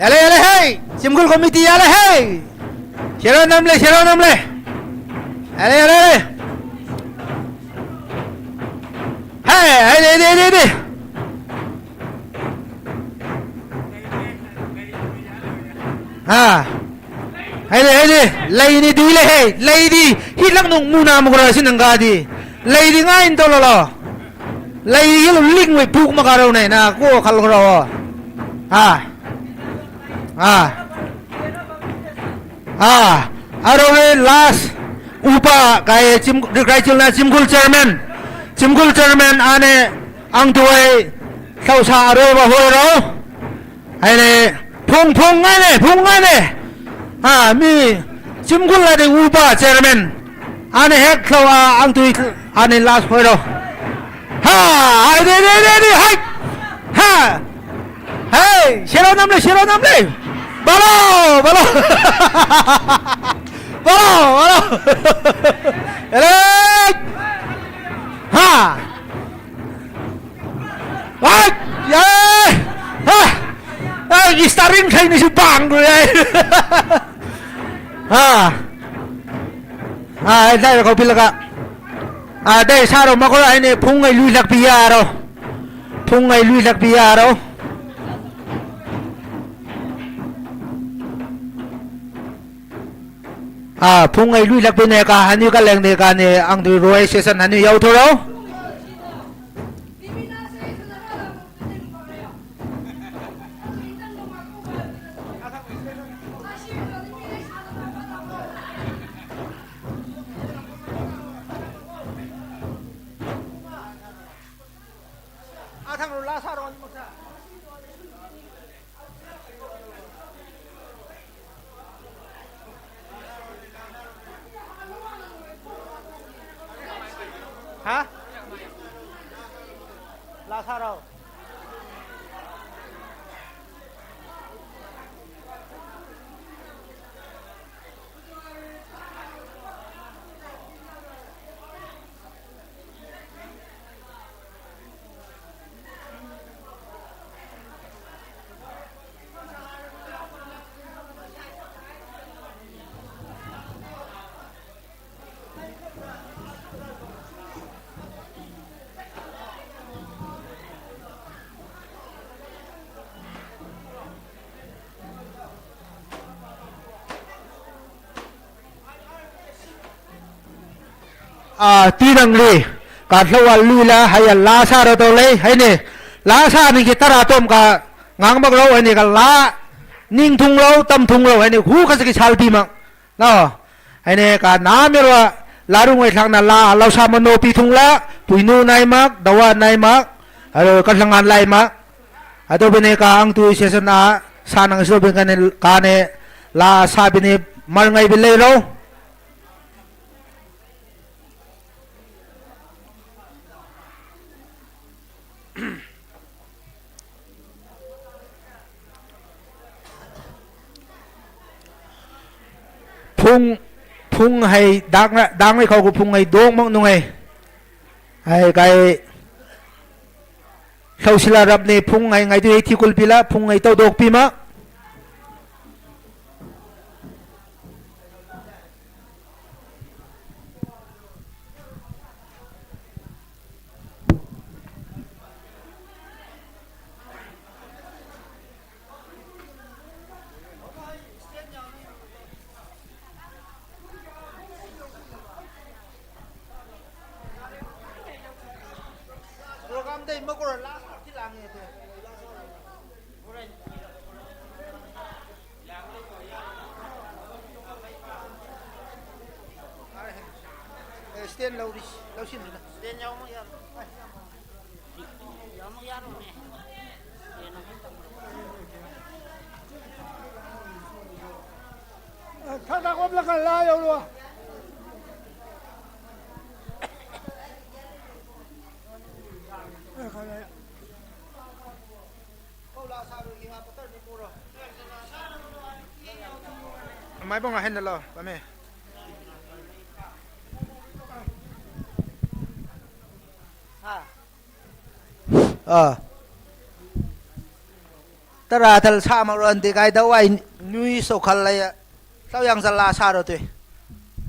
ꯌꯥꯂꯦ, ꯌꯥꯂꯦ, ꯍꯦ! ꯆꯤꯡꯈꯨꯜ ꯀꯣꯃꯤꯇꯤ ꯌꯥꯂꯦ, ꯍꯦ! ꯁꯦꯔꯧ ꯅꯝꯂꯦ, ꯁꯦꯔꯧ ꯅꯝꯂꯦ꯫ ꯌꯥꯂꯦ, ꯌꯥꯂꯦ, ꯌꯥꯂꯦ꯫ ꯍꯦ! ꯍꯩꯗꯦ, ꯍꯩꯗꯦ, ꯍꯩꯗꯦ, ꯍꯩꯗꯦ꯫ ꯑꯥ꯫ ꯍꯩꯗꯦ, ꯍꯩꯗꯦ꯫ ꯂꯩꯅꯤ ꯗꯨꯏ ꯂꯩ, ꯍꯦ! ꯂꯩꯗꯤ ꯍꯤꯠꯂꯛ ꯅꯨꯡ ꯃꯨꯅꯥ ꯃꯨꯒ꯭ꯔꯥ ꯁꯤ ꯅꯪꯒꯥꯗꯤ꯫ ꯂꯩꯗꯤ ꯉꯥꯏꯅ ꯇꯧꯂꯣꯂꯣ꯫ ꯂꯩ ꯌꯦꯜꯂꯨ ꯂꯤꯡ ꯃꯩ ꯄꯨꯛ ꯃꯀꯥꯔꯧꯅꯦ ꯅ ꯀꯣ ꯈꯜꯂꯨꯈ꯭ꯔꯣ꯫ ꯑꯥ꯫ ꯑꯥ꯫ ꯑꯥ꯫ ꯑꯔꯧꯔꯦ last ꯎꯄꯥ ꯀꯥꯏ ꯆꯤꯝ-, ꯔꯤꯀ꯭ꯔꯥꯏ ꯆꯤꯜꯅ ꯆꯤꯝꯈꯨꯜ chairman꯫ ꯆꯤꯝꯈꯨꯜ chairman ꯑꯥꯅꯦ ꯑꯪꯊꯣꯏ ꯁꯧꯁꯥ ꯑꯔꯣꯏꯕ ꯍꯣꯏꯔꯣ꯫ ꯍꯥꯏꯅꯦ, ꯐꯨꯡ ꯐꯨꯡ ꯉꯥꯏꯅꯦ, ꯐꯨꯡ ꯉꯥꯏꯅꯦ꯫ ꯑꯥ, ꯃꯤ ꯆꯤꯝꯒꯨꯜ ꯍꯥꯏꯗꯤ ꯎꯄꯥ chairman꯫ ꯑꯥꯅꯦ ꯍꯦꯛ ꯊꯧ, ꯑꯥ, ꯑꯪꯇꯨꯏ, ꯑꯥꯅꯦ last ꯍꯣꯏꯔꯣ꯫ ꯍꯥ, ꯍꯥꯏꯗꯤ, ꯗꯤ, ꯗꯤ, ꯗꯤ, ꯍꯥꯏ! ꯍꯥ! ꯍꯦ, ꯁꯦꯔꯣ ꯅꯝꯂꯦ, ꯁꯦꯔꯣ ꯅꯝꯂꯦ! ꯕꯥꯂꯣ, ꯕꯥꯂꯣ! ꯕꯥꯂꯣ, ꯕꯥꯂꯣ! ꯑꯦꯂꯦ! ꯍꯥ! ꯍꯥꯏ! ꯌꯥꯏ! ꯍꯥ! ꯑꯩꯒꯤ steering ꯈꯩꯅꯁꯨ ꯄꯥꯡꯈ꯭ꯔꯦ ꯑꯩ꯫ ꯍꯥ! ꯑꯥ, ꯗꯥꯏꯔꯦꯛ ꯀꯧꯕꯤꯜꯂꯒ꯫ ꯑꯥ, ꯗꯥꯏꯔꯦꯛ ꯁꯥꯔꯣ, ꯃꯈꯣꯏ ꯍꯥꯏꯅꯦ, ꯐꯨꯡꯉꯩ ꯂꯨꯏ ꯂꯥꯛꯄꯤ ꯌꯥꯔꯣ꯫ ꯐꯨꯡꯉꯩ ꯂꯨꯏ ꯂꯥꯛꯄꯤ ꯌꯥꯔꯣ꯫ ꯑꯥ, ꯐꯨꯡꯉꯩ ꯂꯨꯏ ꯂꯥꯛꯄꯤꯅꯦ, ꯀꯥ ꯍꯅꯤ ꯀ ꯂꯦꯡꯅꯦ, ꯀꯥꯅꯦ, ꯑꯪꯗꯨ ꯔꯣꯏ ꯁꯦꯁꯟ ꯍꯅꯤ ꯌꯥꯎꯊꯣꯔꯣ꯫ ꯍꯥ? ꯂꯥ ꯁꯥꯔꯣ꯫ ꯑꯥ, ꯇꯤ ꯅꯪꯂꯤ꯫ ꯀꯥꯊꯧꯋꯥ ꯂꯨꯏꯂ ꯍꯌꯥ ꯂꯥ ꯁꯥꯔ ꯇꯧ ꯂꯩ ꯍꯥꯏꯅꯦ꯫ ꯂꯥ ꯁꯥꯅꯤꯒꯤ ꯇꯔꯥ ꯇꯣꯝ ꯀ ꯉꯥꯡꯕꯒ꯭ꯔꯧ ꯍꯥꯏꯅꯦ ꯀ ꯂꯥ ꯅꯤꯡ ꯊꯨꯡꯂꯧ ꯇꯝ ꯊꯨꯡꯂꯧ ꯍꯥꯏꯅꯦ ꯍꯨ ꯈꯖꯤꯛꯀꯤ ꯁꯥꯜ ꯄꯤꯃꯛ꯫ ꯂꯥꯛꯑꯣ꯫ ꯍꯥꯏꯅꯦ ꯀ ꯅꯥꯃꯦꯔꯣ ꯂꯥꯔꯨꯡ ꯑꯣꯏ ꯊꯥꯡꯅ ꯂꯥ ꯂꯧꯁꯥ ꯃꯅꯣ ꯄꯤ ꯊꯨꯡꯂ ꯄꯨꯏꯅꯨ ꯅꯥꯏꯃꯛ ꯗꯋꯥ ꯅꯥꯏꯃꯛ ꯑꯗꯣ ꯀꯠꯂꯉꯥꯟ ꯂꯥꯏꯃꯛ ꯑꯗꯨꯕꯨꯅꯦ ꯀ ꯑꯪ ꯇꯨ ꯁꯦꯁꯟ ꯑ ꯁꯥ ꯅꯪ ꯁꯣꯕꯤꯡ ꯀꯅꯦ ꯀꯥꯅꯦ ꯂꯥ ꯁꯥꯕꯤꯅꯦ ꯃꯔꯉꯩꯕꯤ ꯂꯩꯔꯣ꯫ ꯐꯨꯡ, ꯐꯨꯡ ꯍꯩ, ꯗꯥꯡ, ꯗꯥꯡ ꯂꯩꯈꯥꯎꯒ ꯐꯨꯡ ꯍꯩ, ꯗꯣꯡꯃꯛ ꯅꯨꯡꯉꯥꯏ꯫ ꯍꯥꯏ ꯀꯥꯏ ꯂꯧꯁꯤꯜꯂꯔꯕꯅꯤ, ꯐꯨꯡ ꯍꯩ ꯉꯥꯏꯗꯨ ꯍꯩ ꯊꯤꯀꯨꯜ ꯄꯤꯂ, ꯐꯨꯡ ꯍꯩ ꯇꯧꯗꯣꯛꯄꯤꯃ꯫ ꯃꯀꯣꯔ ꯂꯥꯁ ꯑꯥꯎꯠꯇꯤ ꯂꯥꯡꯉꯦ ꯑꯗꯣ꯫ ꯍꯣꯔꯦꯟ꯫ ꯑꯦ, ꯁ꯭ꯇꯦꯟ ꯂꯧꯔꯤ, ꯂꯧꯁꯤꯟꯗꯨꯅ꯫ ꯁ꯭ꯇꯦꯟ ꯌꯥꯎꯕ ꯌꯥꯔꯣꯏ꯫ ꯌꯥꯎꯕ ꯌꯥꯔꯣꯏꯅꯦ꯫ ꯁ꯭ꯇꯦꯟ ꯑꯃ ꯇꯧꯔꯒ꯫ ꯑꯦ, ꯊꯥꯗꯥ ꯀꯣꯝꯂꯒ ꯂꯥ ꯌꯧꯔꯣ꯫ ꯑꯦ, ꯈꯔ꯫ ꯃꯥꯏꯕꯣꯡ ꯑꯍꯦꯟꯗ ꯂꯥꯛꯑꯣ, ꯄꯥꯝꯃꯦ꯫ ꯍꯥ? ꯑꯥ꯫ ꯇꯔꯥ ꯊꯜ ꯁꯥ ꯃꯔꯣꯟꯗꯤ ꯀꯥꯏꯗ ꯋꯥꯏ ꯅꯨꯏ ꯁꯣꯈꯜ ꯂꯩ꯫ ꯆꯧ ꯌꯥꯡ ꯆꯜꯂꯥ ꯁꯥꯔꯣ ꯇꯨꯏ꯫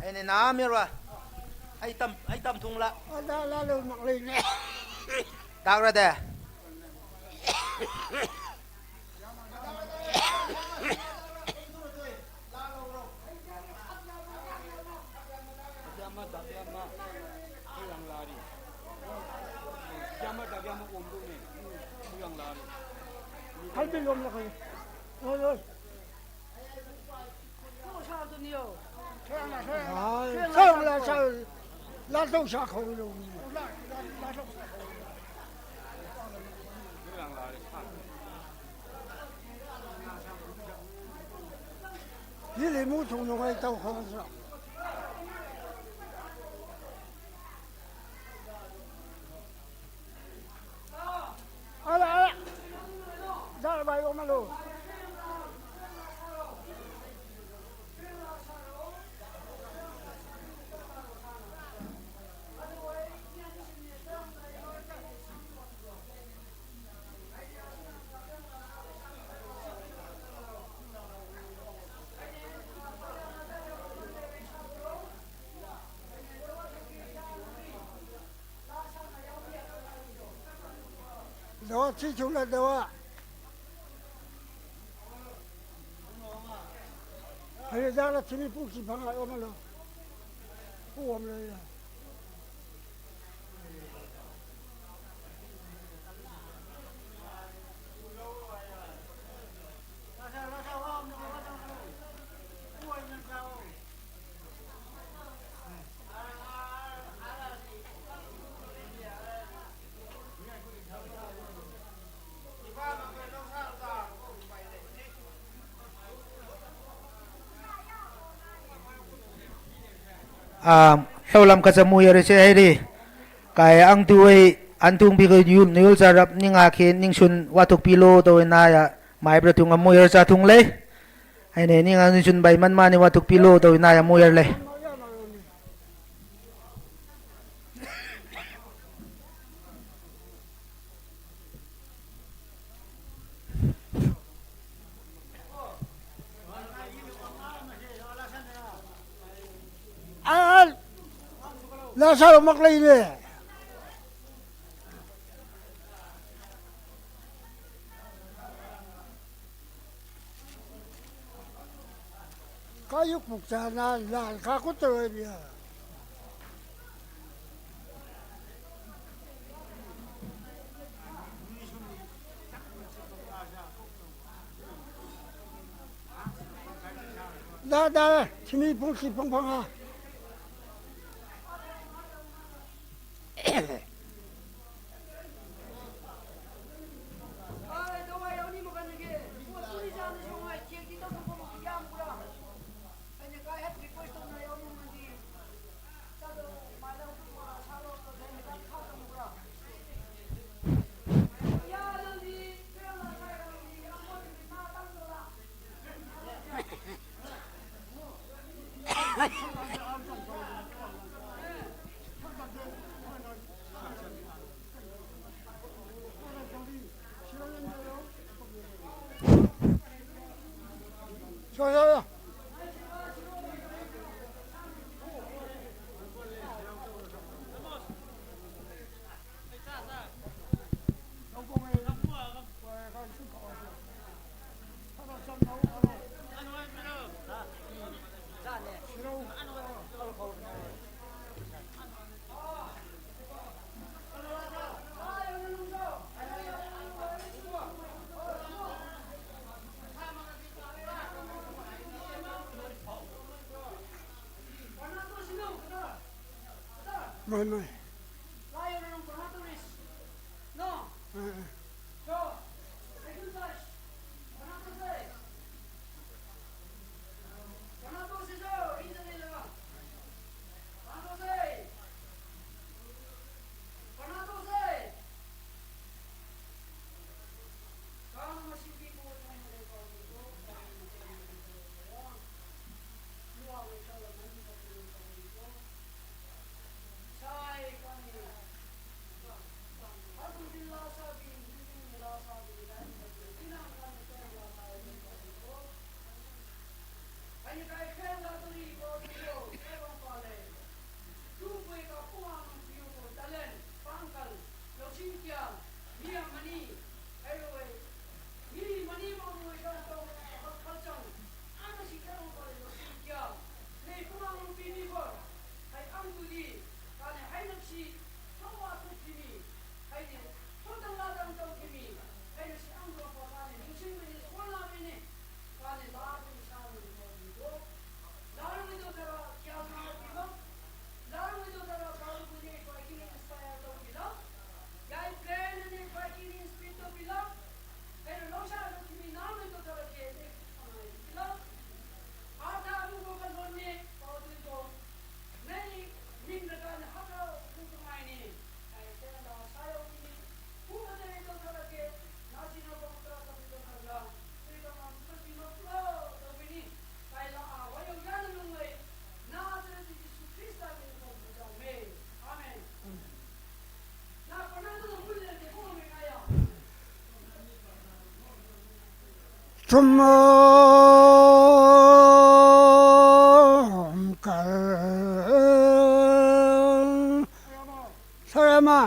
ꯑꯩꯅ ꯅꯥꯝ ꯌꯧꯔꯣ꯫ ꯑꯩ ꯇꯝ-, ꯑꯩ ꯇꯝ ꯊꯨꯡꯂꯥ꯫ ꯑꯗ ꯂꯥꯂꯨ ꯃꯛꯂꯩꯅꯦ꯫ ꯗꯥꯛꯔꯗꯦ꯫ ꯍꯥꯏꯕꯤꯔꯣꯝꯂ ꯈꯪꯉꯦ꯫ ꯍꯣꯏ, ꯍꯣꯏ꯫ ꯁꯥꯎ ꯂꯥ ꯁꯥꯎ꯫ ꯂꯥꯜꯗꯧ ꯁꯥ ꯈꯧꯔꯤꯗꯧ꯫ ꯁꯤ ꯂꯤꯃꯨ ꯊꯣꯡ ꯅꯨꯡꯉꯥꯏ ꯇꯧ ꯈꯣꯡꯁꯨ꯫ ꯑꯂ, ꯑꯂ꯫ ꯖꯥꯔ ꯕꯥꯏ ꯑꯣꯃꯂꯣ꯫ ꯗꯋꯥ ꯊꯤ ꯊꯨꯅ ꯗꯋꯥ꯫ ꯍꯌꯦꯡ ꯖꯥꯠꯂ ꯊꯤꯅꯤ ꯄꯨꯛꯁꯤ ꯐꯪꯉ ꯑꯣꯃꯂꯣ꯫ ꯄꯨ ꯑꯃ ꯂꯩꯔꯦ꯫ A, hlolam kacha muyer che hei ri. Kai ang tu ei, an tung pi ko yul, yul cha rap ni nga khe ning sun wa thuk pi lo to na ya, mai bra tung a muyer cha thung le. Hei ne, ni nga ning sun bai man ma ni wa thuk pi lo to na ya muyer le. A, la sa mak lei le. Ka yuk puk cha na la ka ku to bia. Da, da, chini pung si pung pung ha. Mai, mai. Eh, eh. ꯃꯅꯤ ꯍꯥꯏꯔꯣꯏ꯫ ꯃꯤ money ꯃꯥꯡꯂꯣꯏꯗ ꯇꯧ ꯊꯕꯛ ꯈꯜꯆꯪ꯫ ꯑꯃ ꯁꯤꯈꯔ ꯃꯄꯥꯜ ꯂꯣꯏꯁꯤꯟ ꯀꯌꯥ ꯅꯩ ꯄꯨꯃꯥꯡ ꯄꯤꯕꯤꯕ꯫ ꯍꯥꯏ ꯑꯪꯒꯨꯗꯤ ꯀꯥꯅꯦ ꯍꯥꯏꯅꯛꯁꯤ ꯊꯧꯋꯥ ꯊꯣꯛꯈꯤꯅꯤ꯫ ꯍꯥꯏꯗꯤ ꯊꯣꯛꯇꯪ ꯂꯥꯗꯪ ꯇꯧꯈꯤꯅꯤ꯫ ꯍꯥꯏꯅꯛꯁꯤ ꯑꯪꯒꯨ ꯃꯄꯥꯜ ꯀꯥꯅꯦ ꯅꯤꯡꯁꯤꯡꯕꯅꯤ ꯁꯣꯜꯂꯥꯕꯅꯤ꯫ ꯀꯥꯅꯦ ꯂꯥꯗ ꯏꯁꯥ ꯃꯅꯤ ꯇꯧꯈꯤꯕꯣ꯫ ꯂꯥꯔꯨꯡꯒꯤꯗꯣ ꯈꯔ ꯒ꯭ꯌꯥꯟ ꯇꯥꯕꯤꯔꯣ꯫ ꯂꯥꯔꯨꯡꯒꯤꯗꯣ ꯈꯔ ꯂꯥꯔꯨꯡꯒꯤꯅꯦ ꯈ꯭ꯋꯥꯏꯗꯒꯤ inspire ꯇꯧꯕꯤꯔꯣ꯫ ꯌꯥꯏ plan ꯑꯅꯤ ꯈ꯭ꯋꯥꯏꯗꯒꯤ inspire ꯇꯧꯕꯤꯔꯣ꯫ ꯀꯩꯅꯣ ꯂꯧꯁꯥ ꯂꯧꯈꯤꯕꯤ ꯅꯥꯔꯨꯡꯒꯤꯗꯣ ꯈꯔ ꯒ꯭ꯌꯥꯟ ꯇꯥꯕꯤꯔꯣ꯫ ꯑꯥꯔꯊ ꯑꯔꯨꯕ ꯂꯣꯟꯅꯦ ꯄꯥꯎꯗꯣꯏꯗꯣ꯫ ꯅꯩ ꯃꯤꯡꯗ ꯀꯥꯅꯦ ꯍꯥꯞꯂꯣ ꯈꯨ ꯀꯃꯥꯏꯅꯤ꯫ ꯀꯥꯏ ꯀꯌꯥ ꯂꯥ ꯁꯥ ꯌꯧꯈꯤꯅꯤ꯫ ꯈꯨ ꯐꯖꯔꯦ ꯇꯧꯊꯔꯛꯀꯦ꯫ ꯅꯥꯁꯤꯅ ꯄꯥꯎ ꯇꯔꯥ ꯇꯧꯕꯤꯔꯣ ꯈꯔ꯫ ꯆꯨꯝꯃꯣꯝ ꯀꯜ ꯁꯔꯃ꯫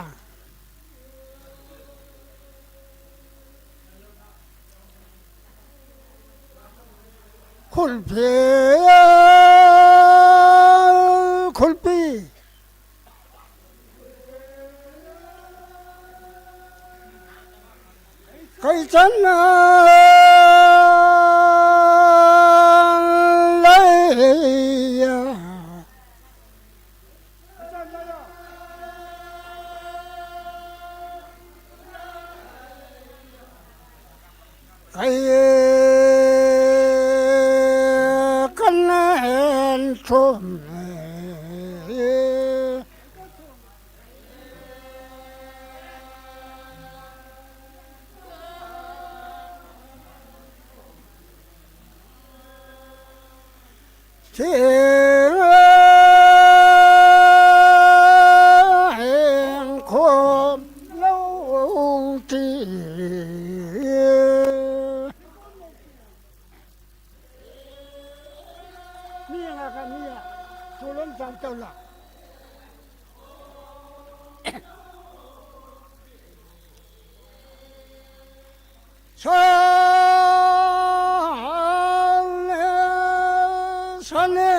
ꯈꯨꯜꯐꯤ ꯈꯨꯜꯄꯤ꯫ ꯀꯩꯆꯟꯅ ꯂꯩꯌꯥ꯫ ꯀꯩ ꯀꯟꯅ ꯊꯣꯝꯃꯦ꯫ ꯆꯦꯡꯈꯣꯝ ꯂꯧ ꯆꯦ꯫ ꯃꯤ ꯉꯥꯛꯀ ꯃꯤ ꯆꯣꯂꯝ ꯆꯥꯝ ꯇꯧꯂ꯫ ꯊꯥꯡ ꯁꯅꯦ꯫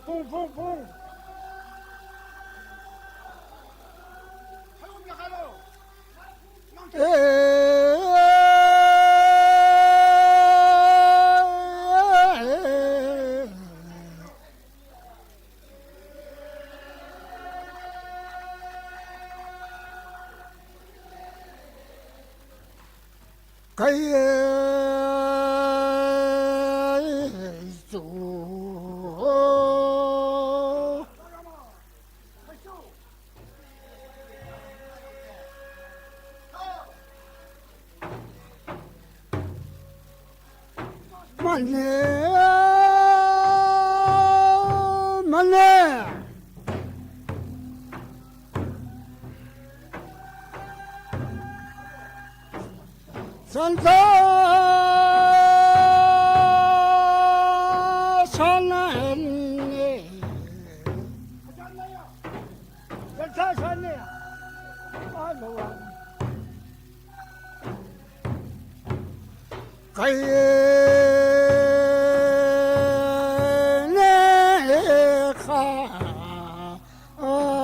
ꯄꯨꯡ, ꯄꯨꯡ, ꯄꯨꯡ꯫ ꯑꯦ꯫ ꯀꯩꯁꯨ ꯃꯅꯦ, ꯃꯅꯦ꯫ ꯁꯟꯁꯥ ꯁꯟ ꯍꯦꯟꯅꯦ꯫ ꯁꯟꯁꯥ ꯁꯟꯅꯦ꯫ ꯑꯥ, ꯂꯧꯔꯥꯡ꯫ ꯀꯩꯅꯦ ꯈꯥ-, ꯑ꯫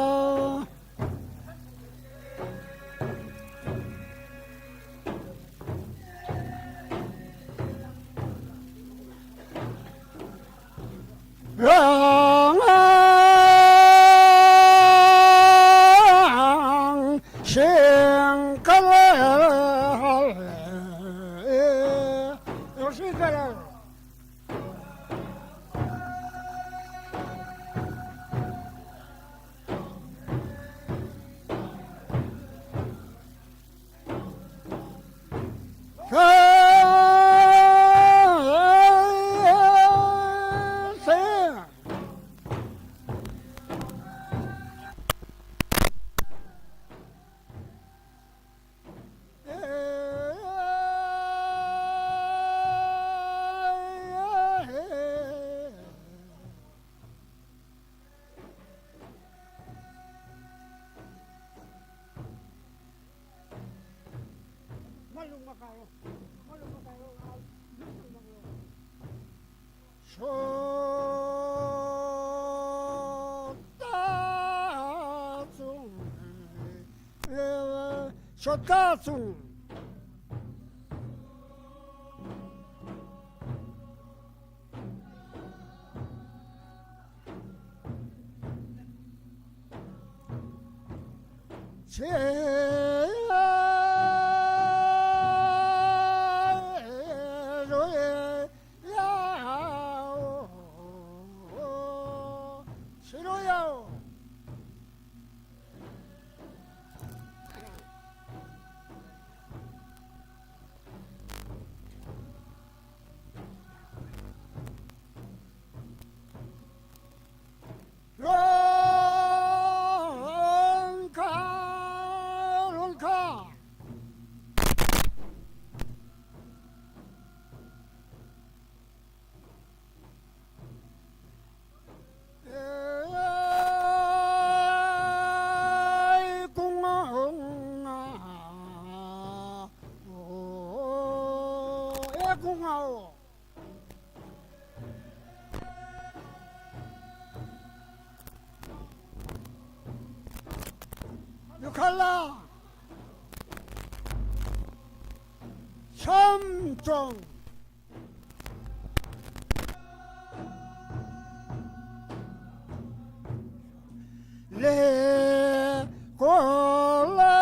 ꯁꯣꯇꯥ ꯆꯨꯡ꯫ ꯁꯣꯇꯥ ꯆꯨꯡ꯫ ꯁꯦ ꯔꯣꯏ ꯌꯥꯎ꯫ ꯁꯤꯔꯣ ꯌꯥꯎ꯫ ꯔꯣꯡꯈꯥ, ꯔꯣꯡꯈꯥ꯫ ꯑꯦ ꯀꯨꯡꯉꯥꯎ꯫ ꯌꯨꯈꯠꯂ꯫ ꯁꯝ ꯆꯣꯡ꯫ ꯂꯦ ꯀꯣꯂ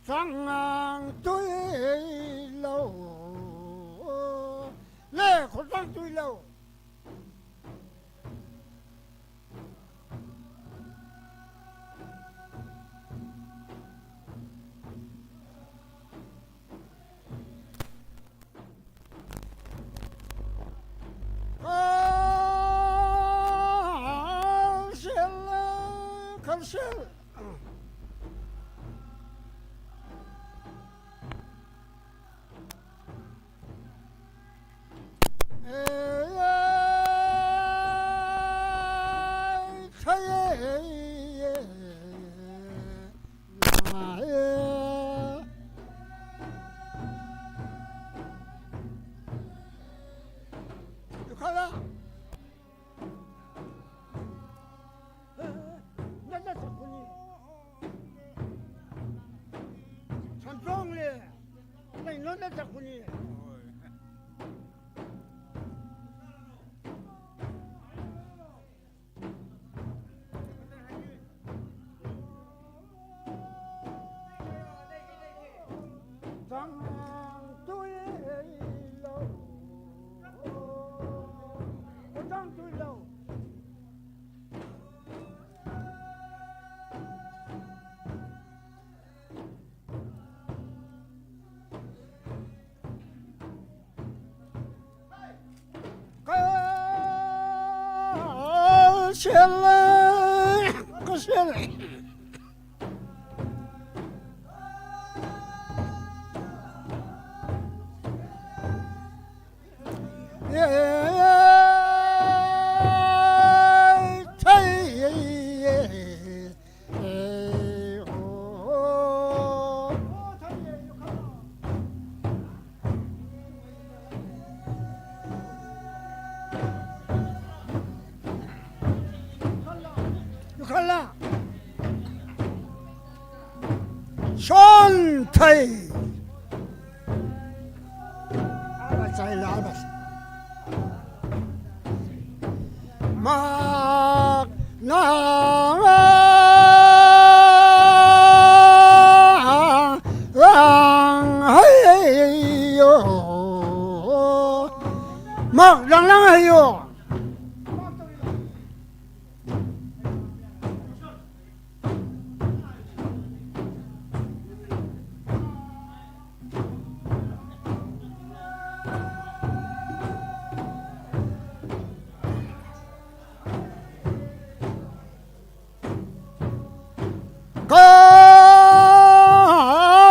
ꯆꯉꯥꯡ ꯇꯨꯏ ꯂꯧ꯫ ꯂꯦ ꯈꯣꯆꯥꯡ ꯇꯨꯏ ꯂꯧ꯫ ꯈꯔꯁꯦꯜ, ꯈꯔꯁꯦꯜ꯫ ꯁꯦꯜꯂꯦ, ꯀꯁꯦꯜꯂꯦ꯫ ꯌꯨꯈꯠꯂ꯫ ꯁꯣꯟꯊꯩ꯫ ꯃꯥꯛ ꯅꯥ ꯍꯩꯌꯣ꯫ ꯃꯥꯛ ꯂꯪ ꯂꯪ ꯍꯩꯌꯣ꯫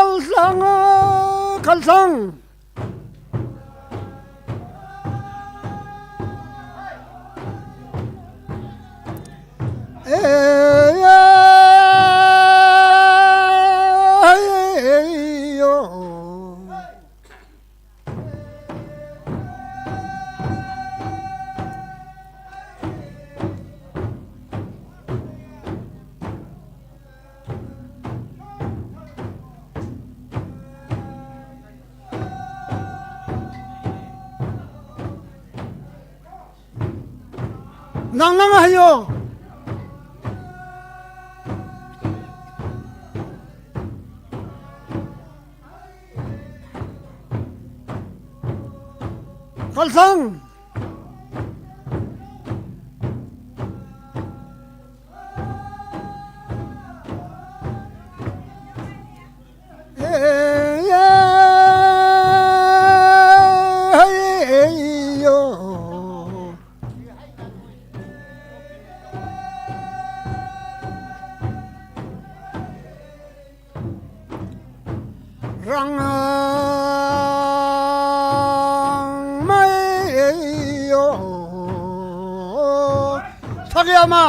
ꯀꯜꯁꯪ, ꯀꯜꯁꯪ꯫ ꯑꯦ, ꯑꯦ, ꯑꯦ, ꯑꯦ, ꯑꯣ꯫ ꯅꯪ ꯅꯪ ꯍꯥꯏꯌꯣ꯫ ꯀꯜꯁꯪ꯫ ꯁꯛ ꯌꯥꯝꯃ꯫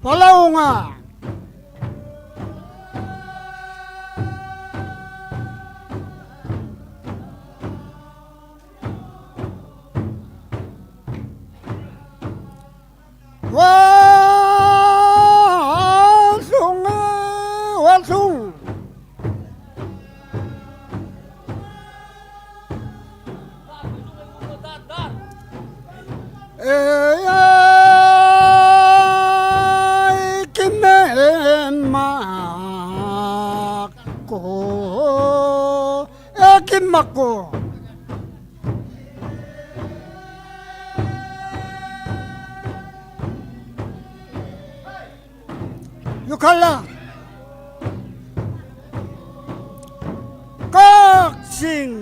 ꯄꯂꯧꯉꯥ꯫ ꯋꯥꯁꯨꯡ, ꯋꯥꯁꯨꯡ꯫ ꯑꯦ, ꯑꯥꯏ, ꯀꯤꯃꯦꯟ ꯃꯥꯀꯣ, ꯑꯦ, ꯀꯤꯃꯥꯀꯣ꯫ ꯌꯨꯈꯠꯂ꯫ ꯀꯛꯆꯤꯡ꯫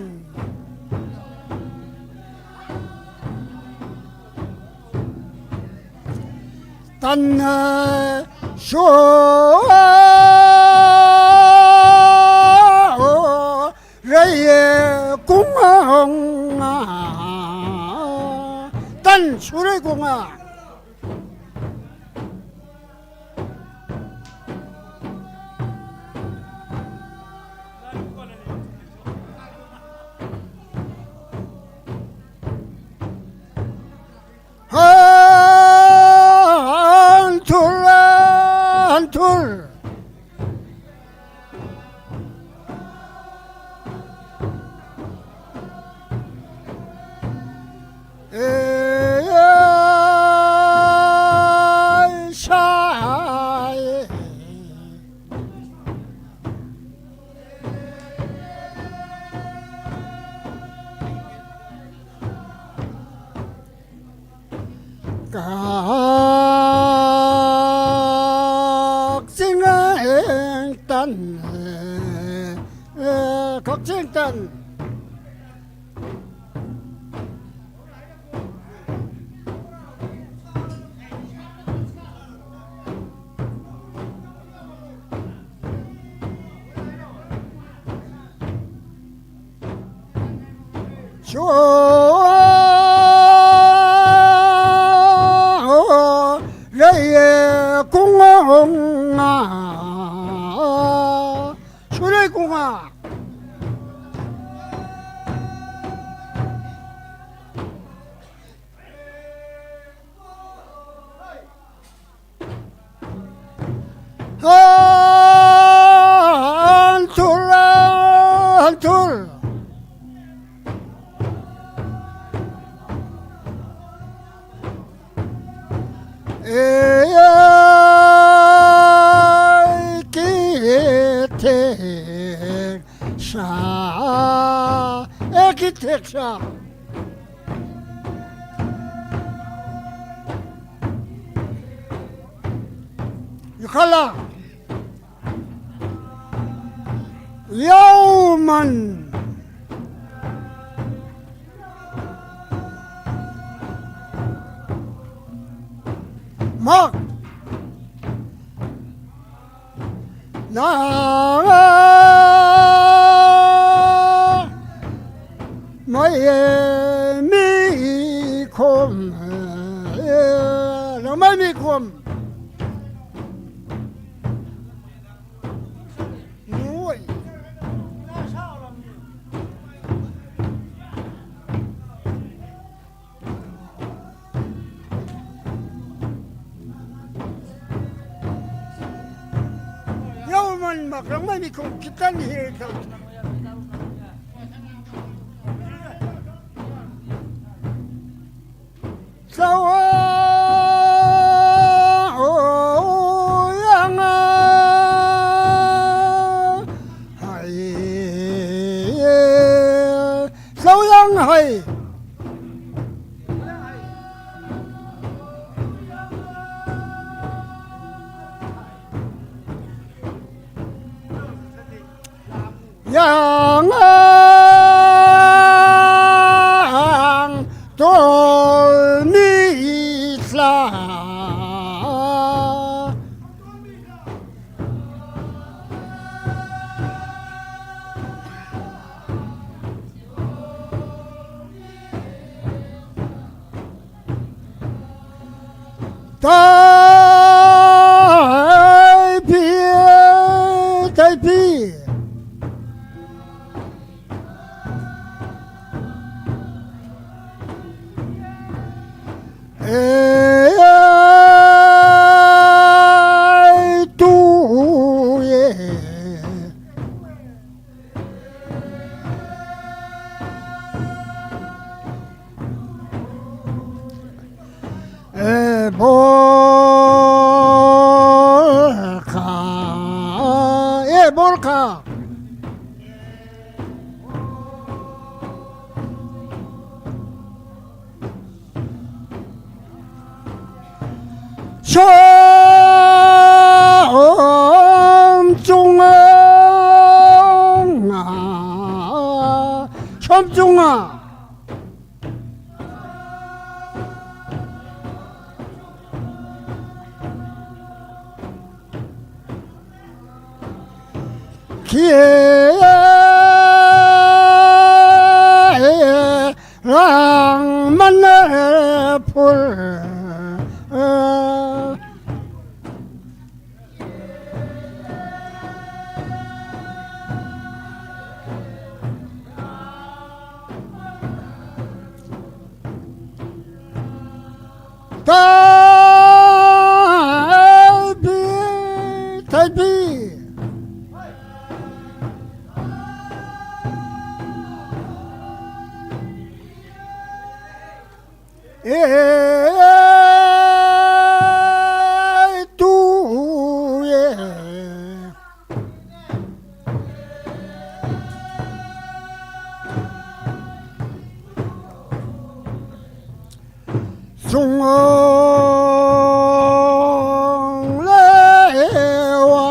ꯇꯟꯅ ꯁꯨꯔꯩꯌꯦ ꯀꯨꯡꯉꯥ꯫ ꯇꯟ ꯁꯨꯔꯩ ꯀꯨꯡꯉꯥ꯫ ꯍꯟꯊꯨꯔ, ꯍꯟꯊꯨꯔ꯫ ꯑꯦ, ꯁꯥꯏ꯫ ꯀꯛꯆꯤꯡ ꯇꯟ, ꯀꯛꯆꯤꯡ ꯇꯟ꯫ Rei kung hong a, surei kung a. An thul, an thul. E ai ki thek sa, e ki thek sa. Yukhala. Yauman. Mak. Na mai mi khom. Na mai mi khom. Nuôi. Yau man mak lang mai mi kong kitan hi kang. Sawa o yang a hai. Sau yang hai. Yang ang tol mi tla. ꯇꯥꯏꯄꯤ, ꯇꯥꯏꯄꯤ꯫ A, two, ꯑꯦ꯫ ꯑꯦ, ꯕꯣꯔ ꯈꯥ, ꯑꯦ, ꯕꯣꯔ ꯈꯥ꯫ ꯁꯣꯝ ꯆꯨꯡꯉꯥ, ꯁꯣꯝ ꯆꯨꯡꯉꯥ꯫ ꯈꯦ ꯔꯥꯡ ꯃꯅꯤꯄꯨꯔ꯫ ꯊꯥꯏꯕꯤ, ꯊꯥꯏꯕꯤ꯫ ꯑꯦ two ꯑꯦ꯫ ꯆꯨꯡꯂꯦꯋꯥ,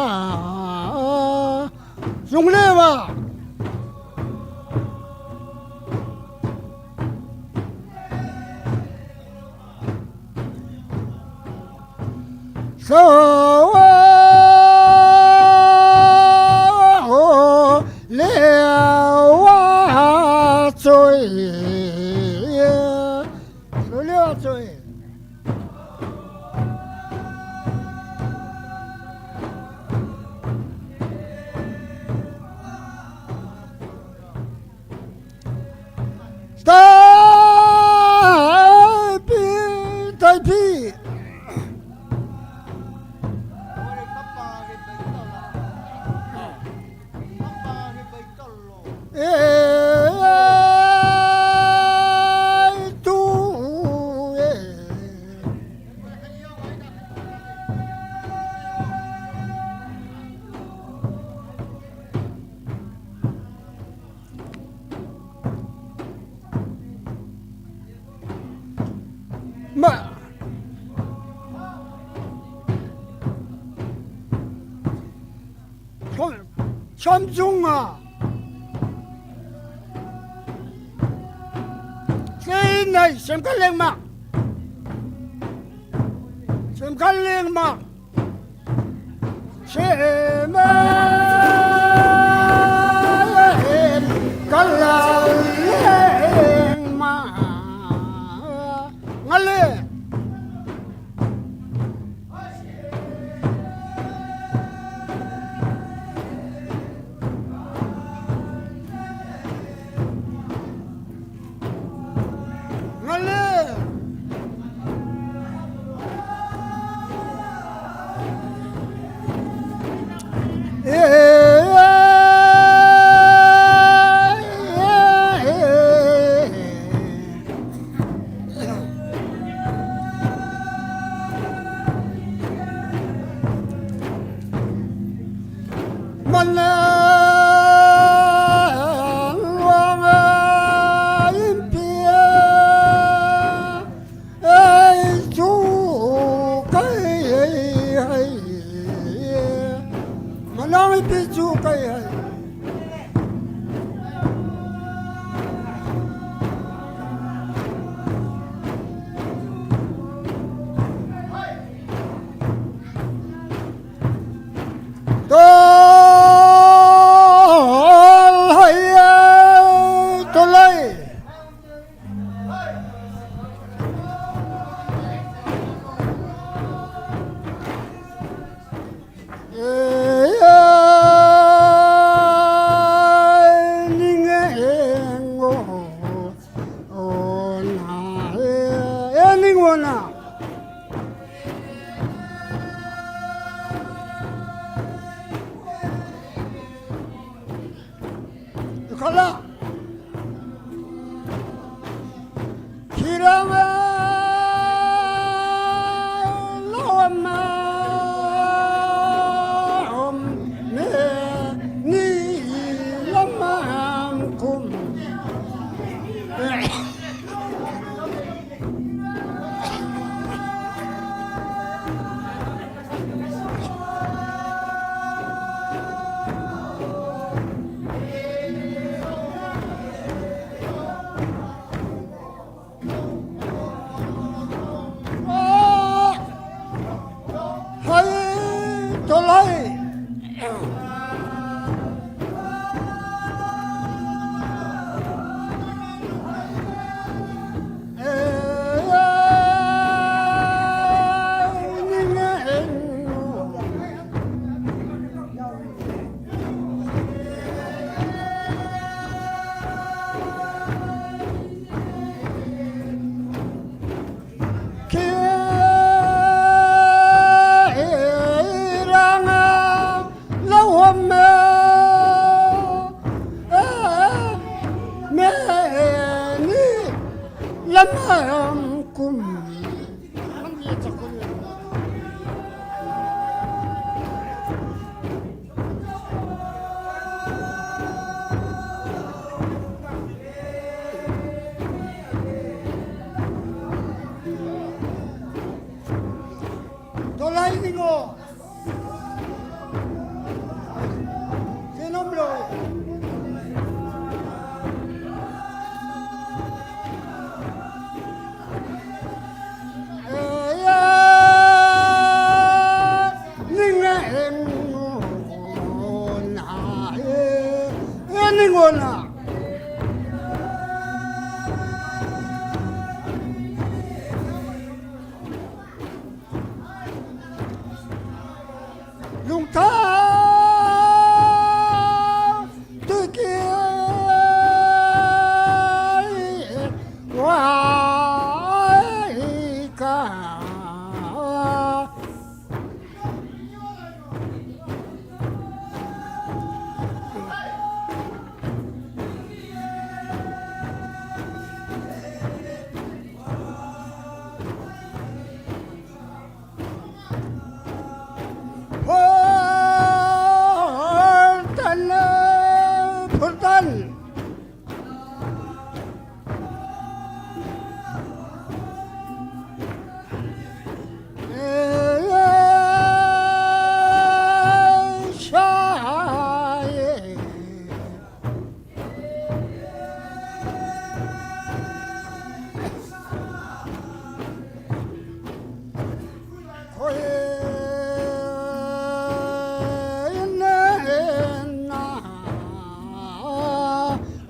ꯆꯨꯡꯂꯦꯋꯥ꯫ ꯁꯣ ꯂꯦꯋꯥ ꯆꯣꯏ꯫ ꯁꯣ ꯂꯦꯋꯥ ꯆꯣꯏ꯫ ꯁꯣꯝ-, ꯁꯣꯝꯖꯨꯡꯉꯣ꯫ ꯁꯤꯅ ꯁꯦꯝꯒꯠꯂꯦꯡꯃ꯫ ꯁꯦꯝꯒꯠꯂꯦꯡꯃ꯫ ꯁꯦꯝꯒꯠꯂꯦꯡꯃ꯫ ꯉꯜꯂꯦ꯫ ꯉꯜꯂꯦ꯫ ꯑꯦ, ꯑꯦ, ꯑꯦ, ꯑꯦ꯫ ꯃꯅꯥ ꯋꯥꯡ ꯏꯝꯄꯤꯌꯥ ꯑꯩꯁꯨ ꯀꯩ ꯍꯩ꯫ ꯃꯅꯥꯎ ꯏꯝꯄꯤꯁꯨ ꯀꯩ ꯍꯩ꯫ ꯇꯣꯜ ꯍꯩꯌꯦ ꯇꯣꯂꯩ꯫ ꯈꯤꯔꯝ ꯂꯥꯎꯃ ꯍꯣꯝ ꯃꯦ ꯅꯤ ꯂꯝꯃ ꯍꯝ ꯀꯨꯝ꯫ ꯂꯧꯍꯣꯝꯃꯦ, ꯑꯦ, ꯃꯦꯅꯤ, ꯂꯃꯥꯔꯝ ꯀꯨꯝ꯫ ꯗꯣꯂꯥꯏ ꯅꯤꯉꯣꯜ꯫ ꯁꯦꯅꯝꯂꯣꯏ꯫ ꯑꯦ, ꯅꯤꯡꯉꯦ ꯅꯤꯉꯣꯜꯅ, ꯑꯦ, ꯅꯤꯉꯣꯜꯅ꯫ ꯂꯨꯡꯊꯥ ꯇꯨꯀꯤ ꯋꯥꯏ ꯀꯥ꯫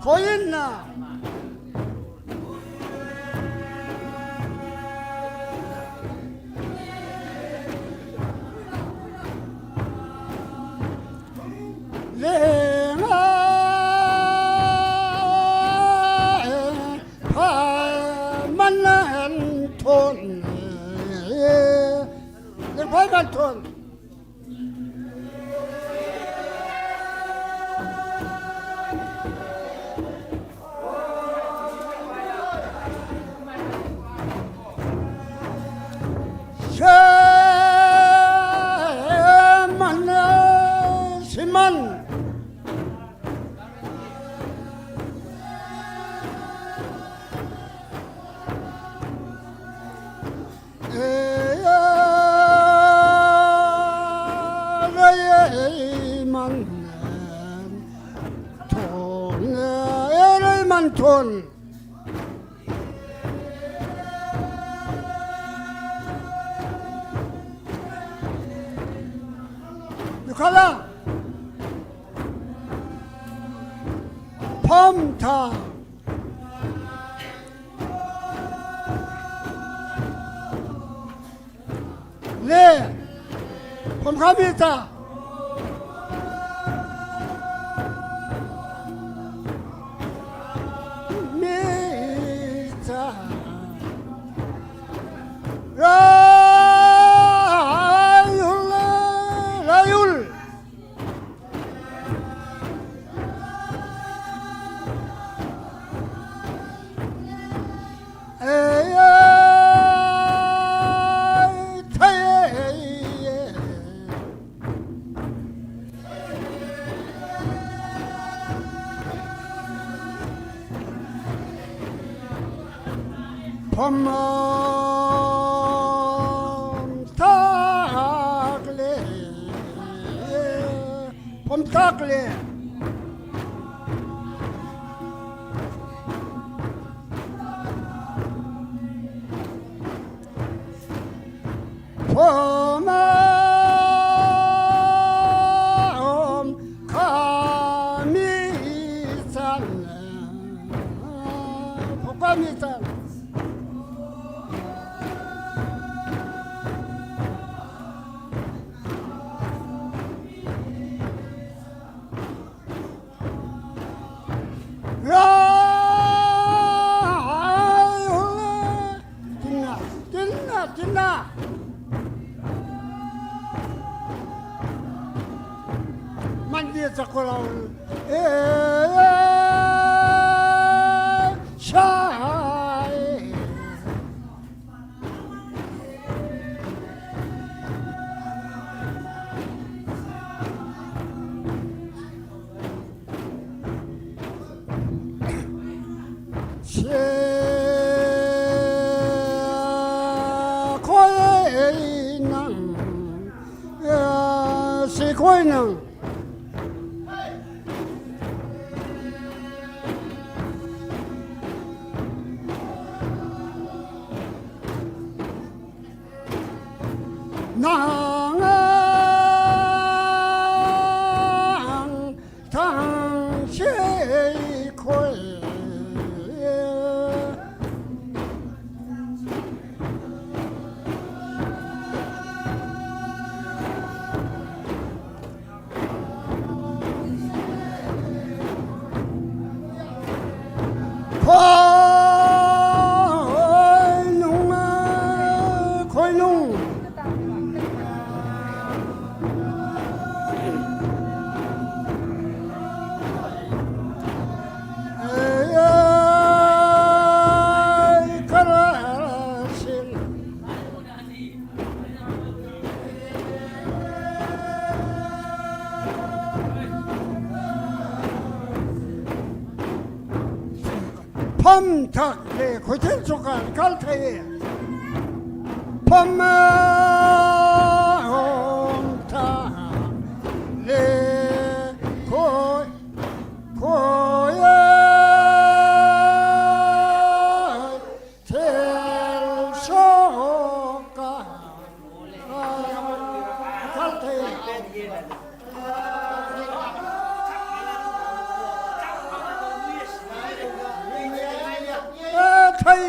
ꯊꯣꯏꯅ꯫ ꯂꯦꯡꯉꯥꯏ ꯐꯃꯟ ꯊꯣꯟ꯫ ꯂꯦꯡꯐꯥꯏ ꯃꯟꯊꯣꯟ꯫ ꯁꯦꯃꯟ, ꯁꯤꯃꯟ꯫ ꯂꯩꯃꯟ ꯊꯣꯟ, ꯂꯩꯃꯟ ꯊꯣꯟ꯫ ꯌꯣꯛꯈꯠꯂ꯫ ꯐꯝ ꯊꯥ꯫ ꯂꯦ꯫ ꯐꯝꯈꯥ ꯃꯤꯇ꯫ ꯃꯤꯇ꯫ ꯔꯥꯌꯨꯜ, ꯔꯥꯌꯨꯜ꯫ ꯐꯝ ꯇꯥꯛꯂꯦ, ꯐꯝ ꯇꯥꯛꯂꯦ꯫ ꯐꯝ ꯈꯥꯃꯤ ꯆꯥꯟ꯫ ꯆꯥꯛꯀꯣꯂꯥꯎ꯫ ꯑꯦ, ꯁꯥꯏ꯫ ꯁꯦ ꯈꯣꯏ ꯅꯪ, ꯑꯦ, ꯁꯤ ꯈꯣꯏ ꯅꯪ꯫ ꯅꯪ ꯊꯥꯡꯁꯤ ꯈꯣꯏ ꯈꯣꯏꯅꯨꯡ, ꯈꯣꯏꯅꯨꯡ꯫ ཕམ་ཐག་ལས་ཁོ་ཐེན་ཚོ་ག་གལ་ཐེ། ཕམ་ཐག་ལས་ཁོ་ཁོ་ཡ། ཐེལ་ཤོ་ཀ་ཁལ་ཐེ། ཨ་ཐེ།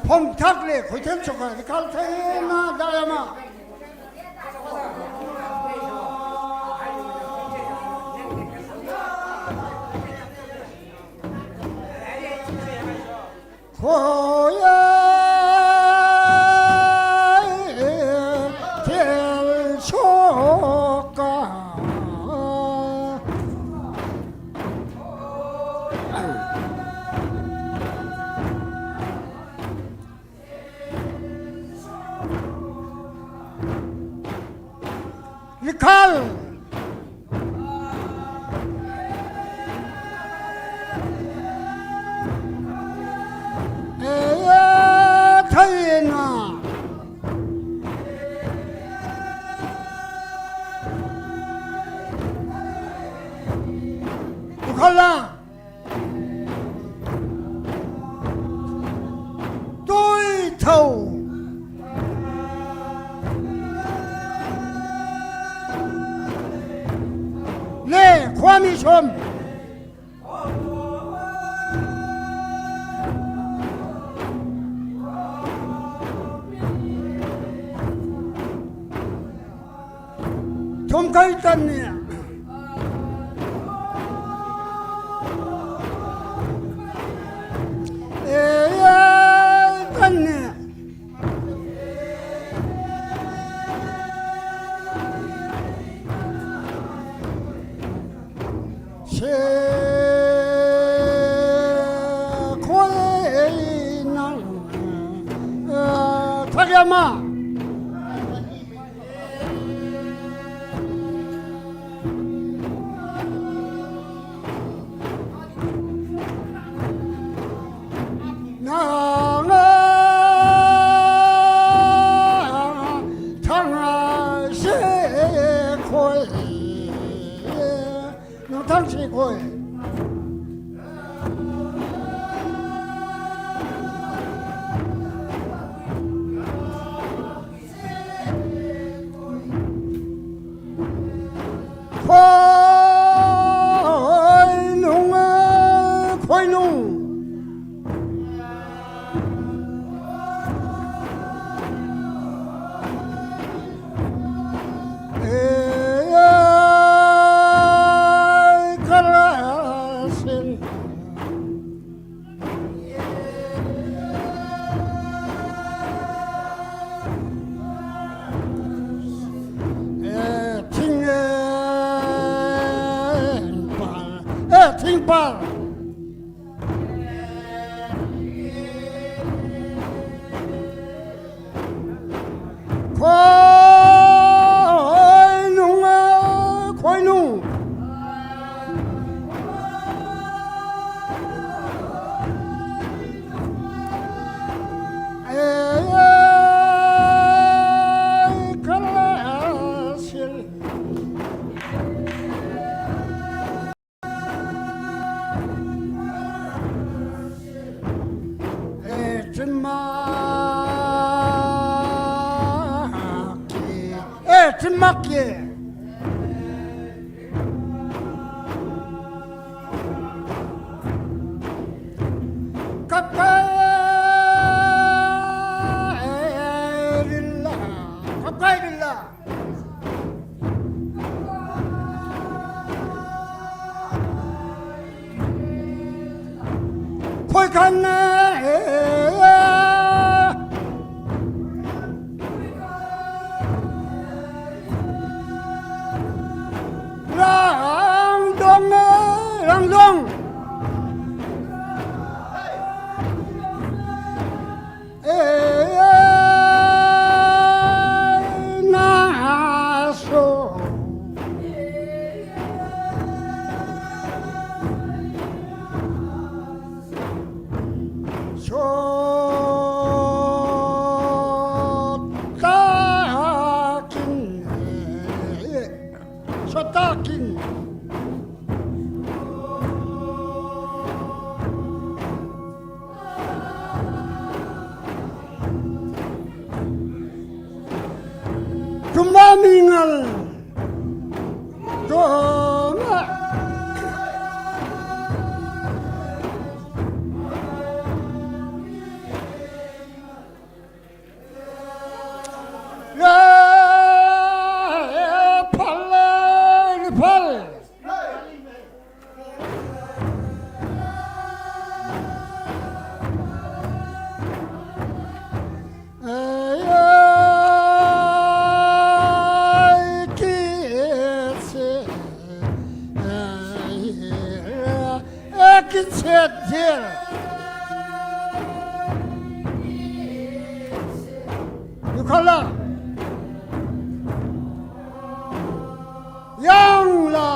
ཕོམ་ཐག་ལས་ཁོ་ཐེན་ཆོ་ག་ཁལ་ཐེ་ན་ད་ཡ་མ། ཁོ་ཡ། ꯈꯜ꯫ ꯑꯦ ꯊꯩꯅ꯫ ꯄꯨꯈꯠꯂ꯫ ꯇꯣꯏꯊꯧ꯫ ꯂꯦ ꯈ꯭ꯋꯥꯃꯤ ꯁꯣꯝ꯫ ꯊꯨꯝꯈꯩ ꯇꯟꯅꯤ꯫ ꯑꯦ ꯇꯟꯅꯤ꯫ ꯁꯦ ꯈꯣꯏ ꯅꯪ ꯊꯒꯦ ꯑꯃ꯫ ꯅꯪ ꯊꯪꯁꯦ ꯈꯣꯏ ꯅꯪ ꯊꯪꯁꯦ ꯈꯣꯏ꯫ Eh, Timaki. Kakairilla, kakairilla. Khoi khan ne. Rangdong, Rangdong. Eh, na so. Sotakin. Sotakin. Tumba mingal. Tumba. Yukhala. Yangla.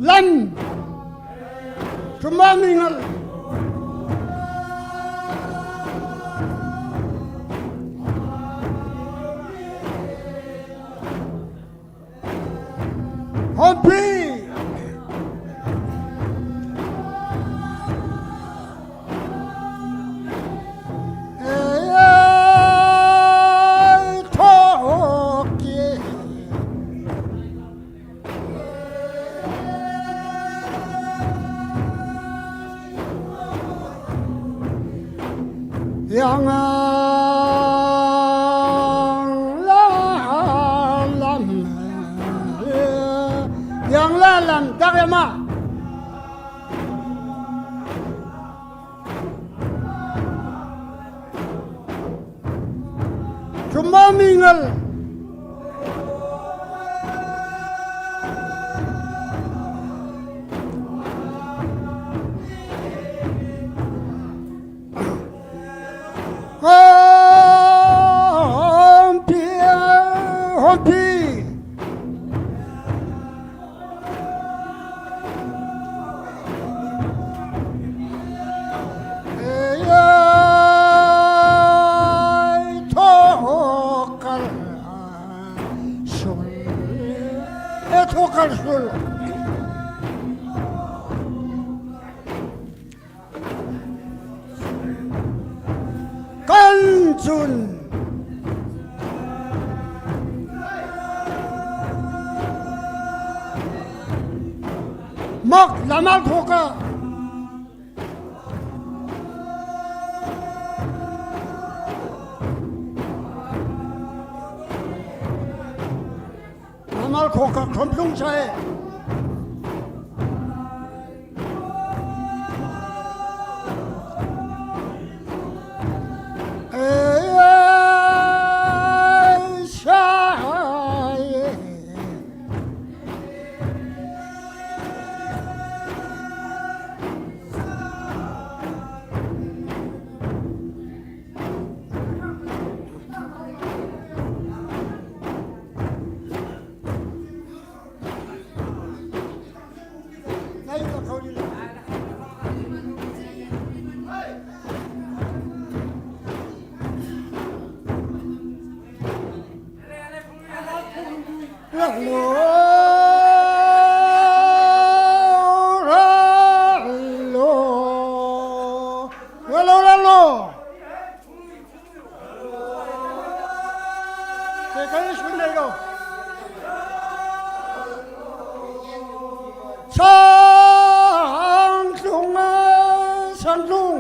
Lam. Tumba mingal. Hompi. ꯌꯥꯡꯂꯥ ꯂꯝ, ꯌꯥꯡꯂꯥ ꯂꯝ ꯇꯥꯛ ꯑꯃ꯫ ꯆꯨꯝꯕ ꯃꯤꯉꯜ꯫ ꯍꯣꯝꯄꯤ, ꯍꯣꯝꯄꯤ꯫ ꯑꯦ, ꯊꯣꯛꯀꯜ ꯁꯨꯜ꯫ ꯑꯦ, ꯊꯣꯛꯀꯜ ꯁꯨꯜ꯫ ꯀꯟꯆꯨꯟ꯫ ꯃꯛ ꯂꯃꯥꯜ ꯈꯣꯀ꯫ ꯂꯃꯥꯜ ꯈꯣꯀ ꯈꯣꯝꯄ꯭ꯂꯨꯡ ꯁꯥꯏ꯫ ꯑꯦ, ꯁꯥꯏ꯫ ꯀꯩ ꯀꯔꯤ ꯁꯨꯝ ꯂꯩꯔꯣ? ꯁꯥꯡ ꯇꯨꯡ, ꯁꯥꯡ ꯇꯨꯡ꯫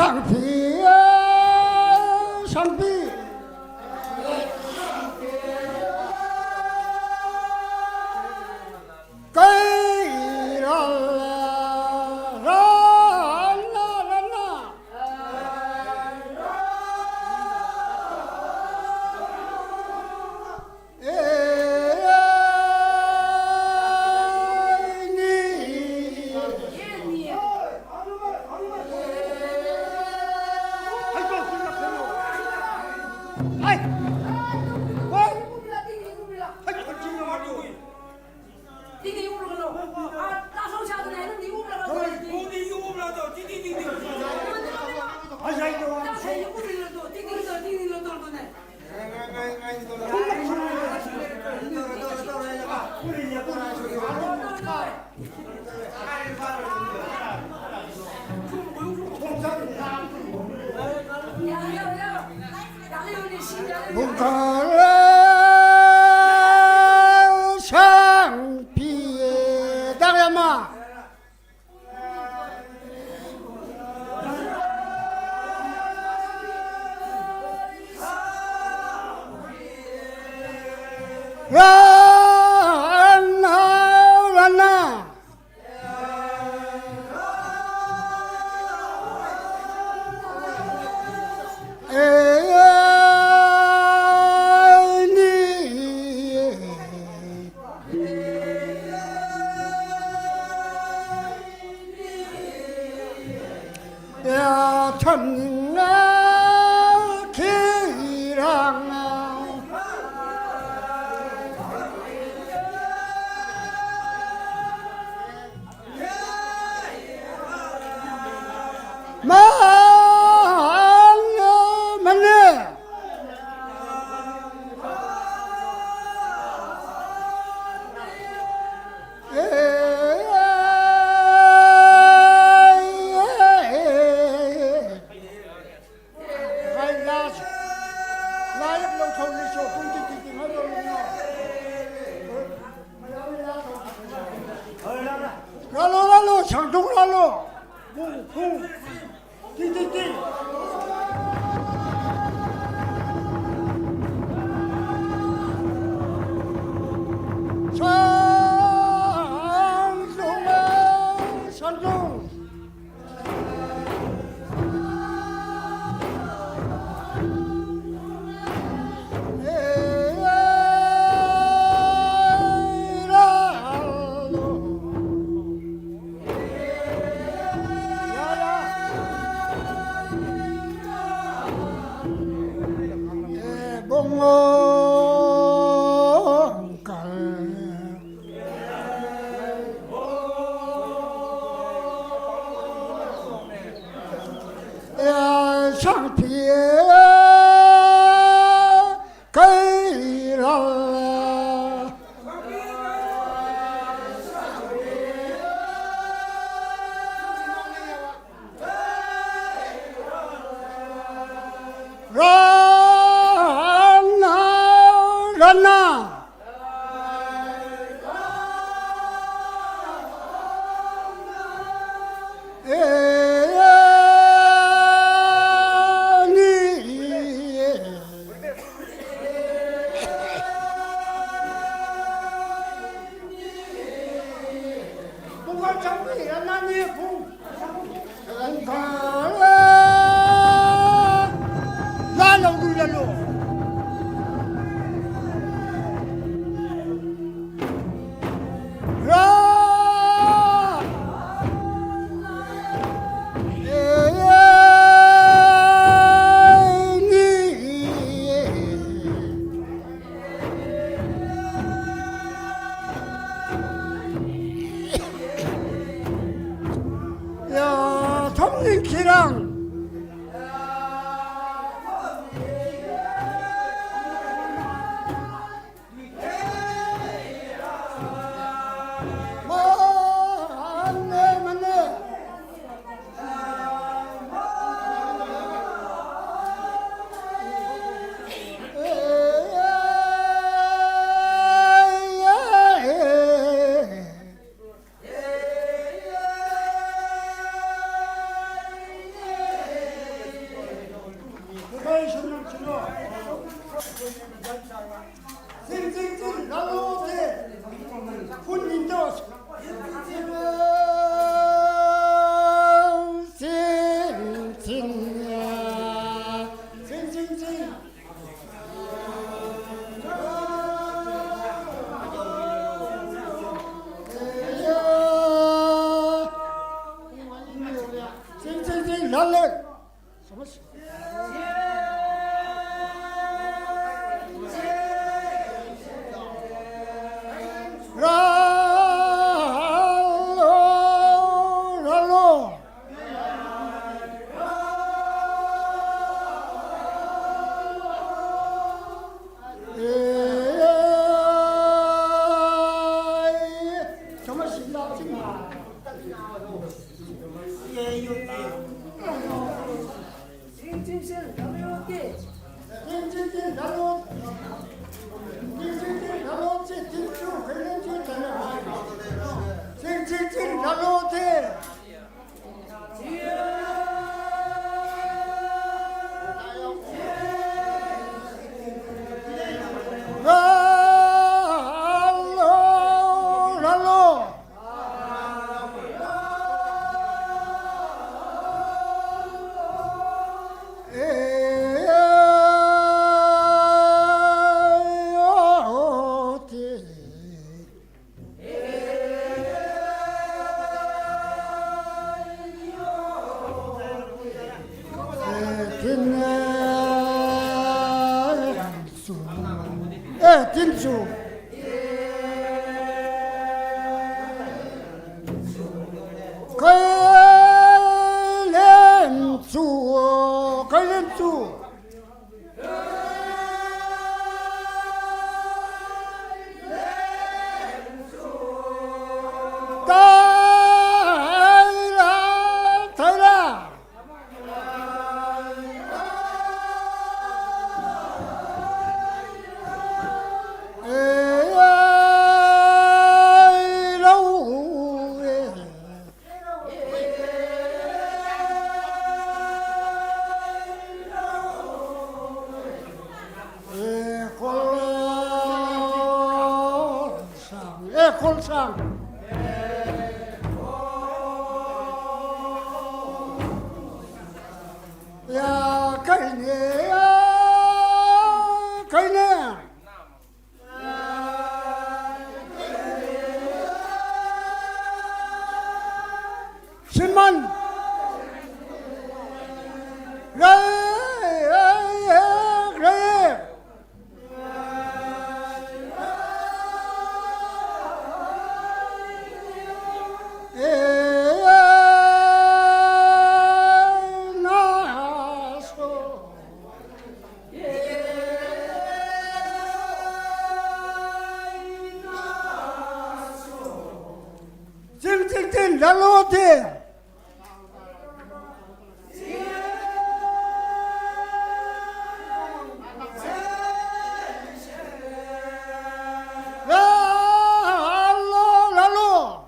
ꯁꯥꯡꯕꯤ, ꯁꯥꯡꯕꯤ꯫ ꯀꯩꯔꯥ, ꯔꯥ, ꯔꯥ, ꯔꯥ꯫ ꯁꯥꯡ ꯄꯤꯌꯦ ꯗꯥꯛ ꯌꯥꯝꯃ꯫ ꯔꯟ ꯍꯥꯎ ꯔꯟꯅ꯫ ꯑꯦ, ꯑꯦ, ꯅꯤ꯫ ꯌꯥꯊꯪꯅ ꯈꯤꯔꯥꯡꯅ꯫ ꯃꯥꯅ ꯃꯅꯦ꯫ ꯂꯥꯜꯂꯣ, ꯂꯥꯜꯂꯣ, ꯁꯥꯡꯗꯣꯛ ꯂꯥꯜꯂꯣ꯫ ꯄꯨꯡ, ꯄꯨꯡ꯫ ꯔꯅ, ꯔꯅ꯫ ꯑꯦ, ꯅꯤ꯫ ꯄꯨꯡ ꯆꯪꯕꯤ, ꯔꯅ ꯅꯤ, ꯄꯨꯡ꯫ ꯌꯥ, ꯊꯝꯅꯤꯡ ꯈꯤꯔꯪ꯫ ꯃꯥꯅꯦ, ꯃꯥꯅꯦ꯫ ढाले। रालो, रालो। ए, समझ Simon. ꯆꯠꯂꯣꯗꯤ꯫ ꯂꯥꯜꯂꯣ, ꯂꯥꯜꯂꯣ꯫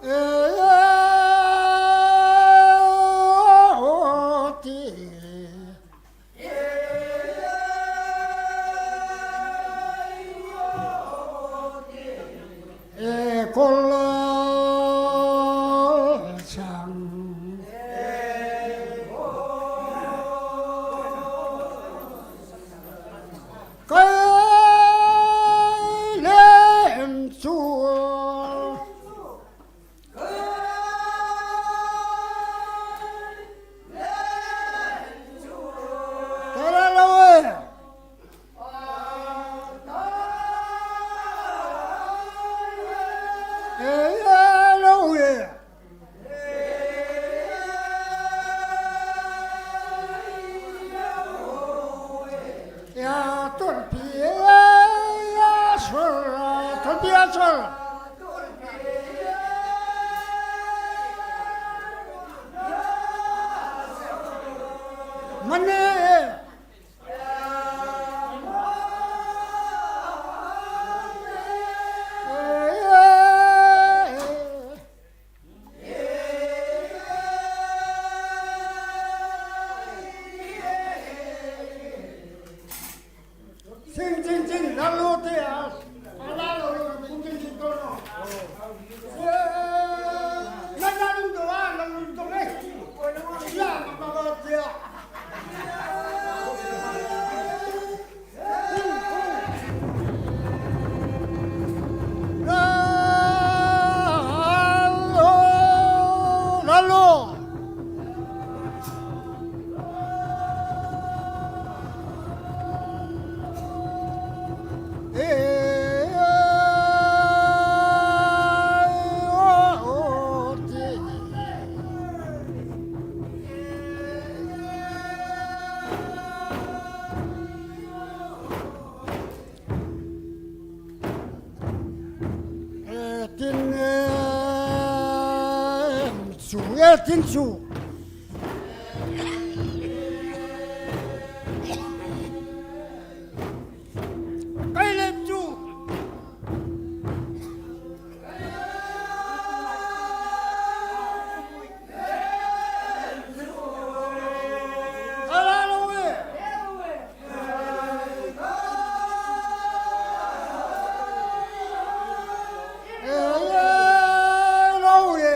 ꯑꯦ, ꯑꯣ, ꯇꯤ꯫ ꯑꯦ, ꯀꯣꯜꯂ ꯁꯪ꯫ ꯀꯩ ꯂꯦꯝ ꯆꯨ꯫ ꯇꯔꯥ ꯂꯧꯋꯦ꯫ ꯑꯦ, ꯂꯧꯋꯦ꯫ ꯌꯥ ꯇꯣꯟꯄꯤ, ꯌꯥ ꯁꯣꯔ, ꯇꯣꯟꯄꯤ ꯌꯥ ꯁꯣꯔ꯫ ꯃꯅꯦ꯫ ꯁꯤꯡ, ꯁꯤꯡ, ꯁꯤꯡ, ꯂꯥꯜꯂꯣ ꯇꯦ, ꯑꯥ, ꯂꯥꯜꯂꯣ, ꯁꯤꯡ, ꯁꯤꯡ, ꯁꯤꯡ, ꯇꯧꯔꯣ꯫ ꯑꯦ, ꯅꯪ ꯂꯥꯜꯂꯨꯗꯣ, ꯑꯥ, ꯂꯥꯜꯂꯨꯗꯣ, ꯑꯦ꯫ ꯌꯥ, ꯃꯃꯥ, ꯃꯃꯥ, ꯇꯦ꯫ ꯂꯥꯜꯂꯣ, ꯂꯥꯜꯂꯣ꯫ ꯑꯦ, ꯇꯤꯟꯁꯨ꯫ ꯀꯩ ꯂꯩꯕꯁꯨ꯫ ꯍꯔꯥ ꯂꯧꯋꯦ꯫ ꯑꯦ, ꯂꯧꯋꯦ꯫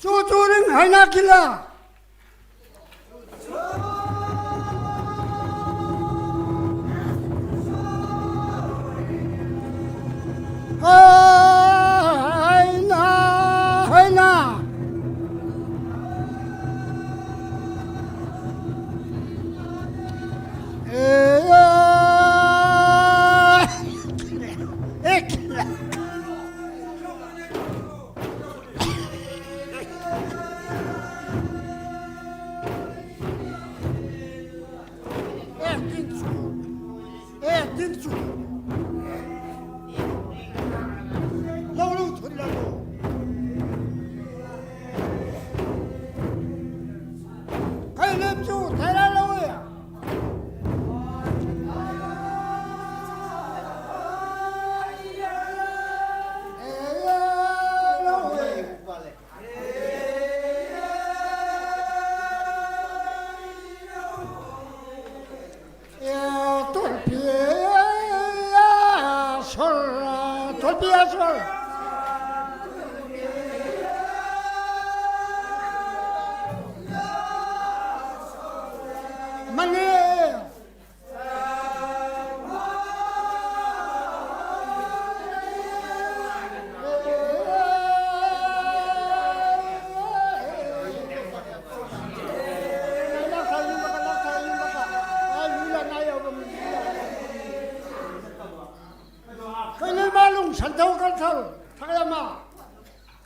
ꯆꯨ ꯆꯨ ꯔꯤꯡ ꯍꯥꯏꯅ ꯈꯤꯂꯥ꯫ ꯍꯥꯏꯅ ꯍꯥꯏꯅ꯫ ꯑꯦ, ꯑꯦ, ꯑꯦ, ꯇꯤꯟꯁꯨ꯫ ꯑꯦ, ꯇꯤꯟꯁꯨ꯫ ꯂꯧꯔꯨ ꯊꯨꯜꯂꯕꯣ? ꯀꯩ ꯂꯦꯞꯁꯨ ꯊꯥꯏꯔ ꯂꯧꯋꯦ꯫ ꯃꯅꯦ꯫ ꯀꯩꯅꯣ ꯃꯥꯂꯨꯡ ꯁꯟꯊꯧ ꯀꯟꯊꯧ ꯊꯥꯏ ꯑꯃ꯫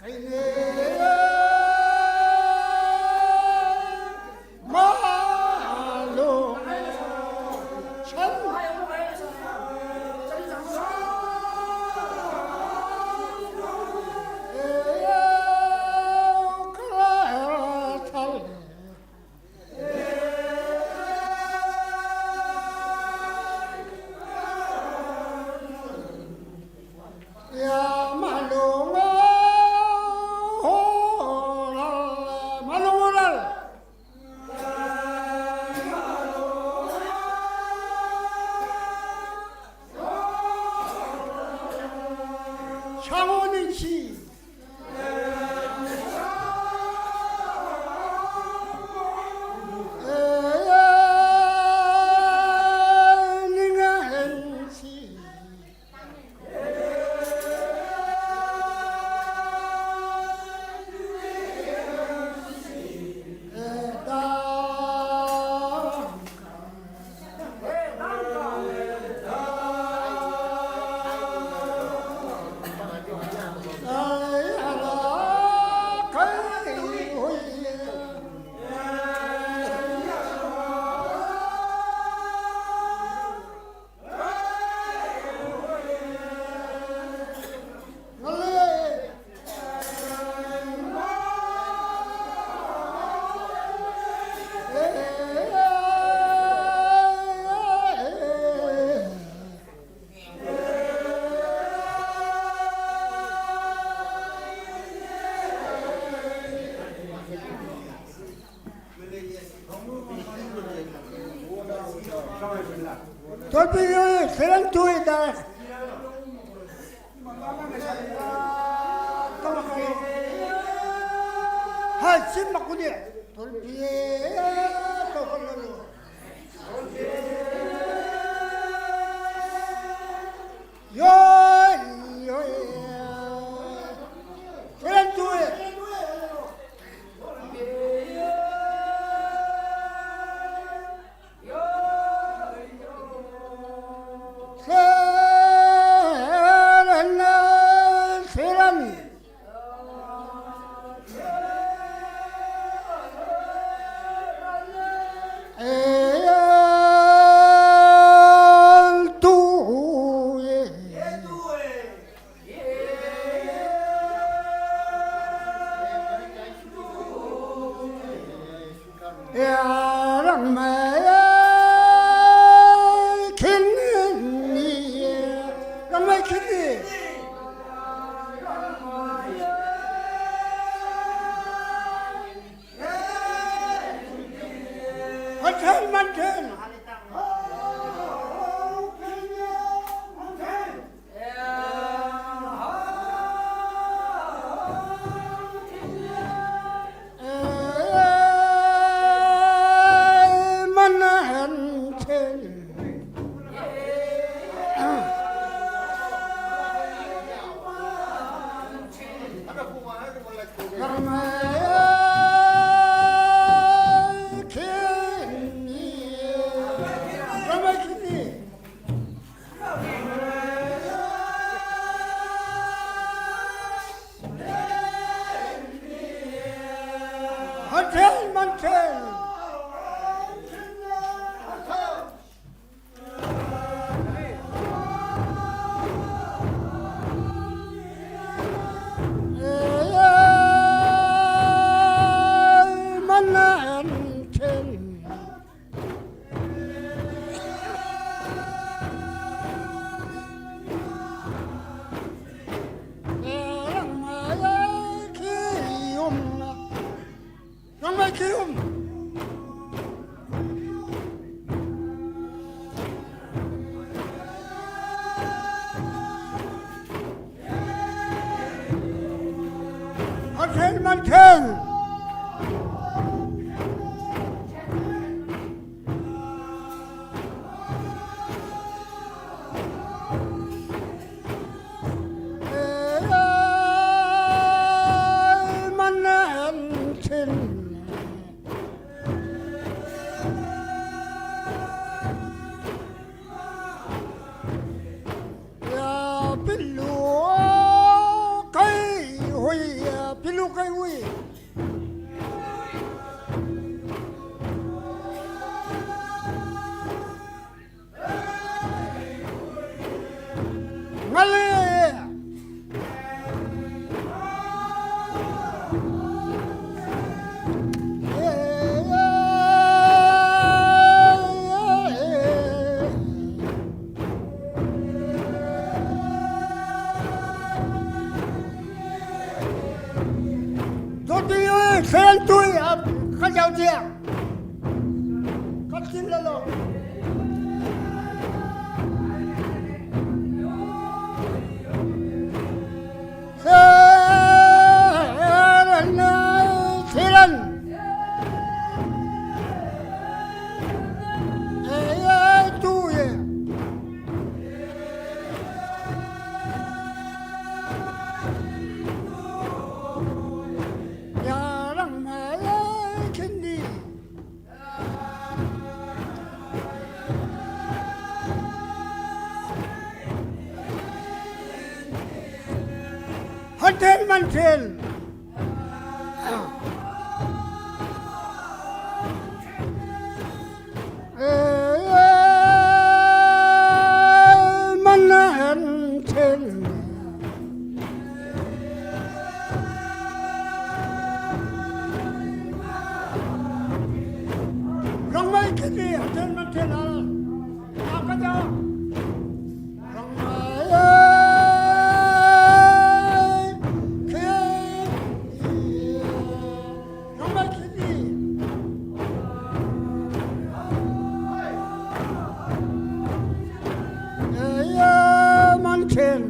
ꯀꯩꯅꯣ ꯃꯥꯂꯨꯡ ꯁꯟ ꯁꯥꯃꯣ ꯅꯤꯡꯁꯤ꯫ ꯇꯣꯄꯤꯛ ꯈꯤꯇꯪ ꯊꯣꯛꯏꯗ꯫ ꯁꯤ ꯃꯈꯨꯅꯤ꯫ ꯊꯣꯜꯄꯤꯌꯦ ꯇꯧꯍꯜꯂꯅꯨ꯫ ꯌꯣꯏ, ꯌꯣꯏ꯫ ꯁꯦꯔꯦꯟ ꯇꯨꯏ꯫ ꯁꯦꯔꯦꯟ, ꯁꯦꯔꯦꯟ꯫ ꯍꯟꯊꯦꯜ ꯃꯟꯊꯦꯜ꯫ ꯍꯟꯊꯦꯜ ꯃꯟꯊꯦꯜ꯫ ꯈꯔ ꯌꯥꯎꯁꯦ꯫ ꯈꯔ ꯆꯤꯜꯂ ꯂꯥꯎ꯫ ꯁꯦꯔꯟ, ꯁꯦꯔꯟ꯫ ꯑꯦ, ꯑꯦ, ꯇꯨꯌꯦ꯫ ꯌꯥꯔꯝꯃꯦ ꯈꯤꯟꯗꯤ꯫ ꯍꯟꯊꯦꯟ ꯃꯟꯊꯦꯟ꯫ ꯃꯟꯊꯦꯟ꯫ ꯔꯣꯡꯃꯩ ꯈꯤꯟꯗꯤ ꯍꯟꯊꯦꯟ ꯃꯟꯊꯦꯟ ꯍꯥꯏꯔ꯫ ꯂꯥꯛꯀꯗ꯫ ꯔꯣꯡꯃꯩ ꯈꯤꯟꯗꯤ꯫ ꯔꯣꯡꯃꯩ ꯈꯤꯟꯗꯤ꯫ ꯑꯦ, ꯃꯟꯊꯦꯟ꯫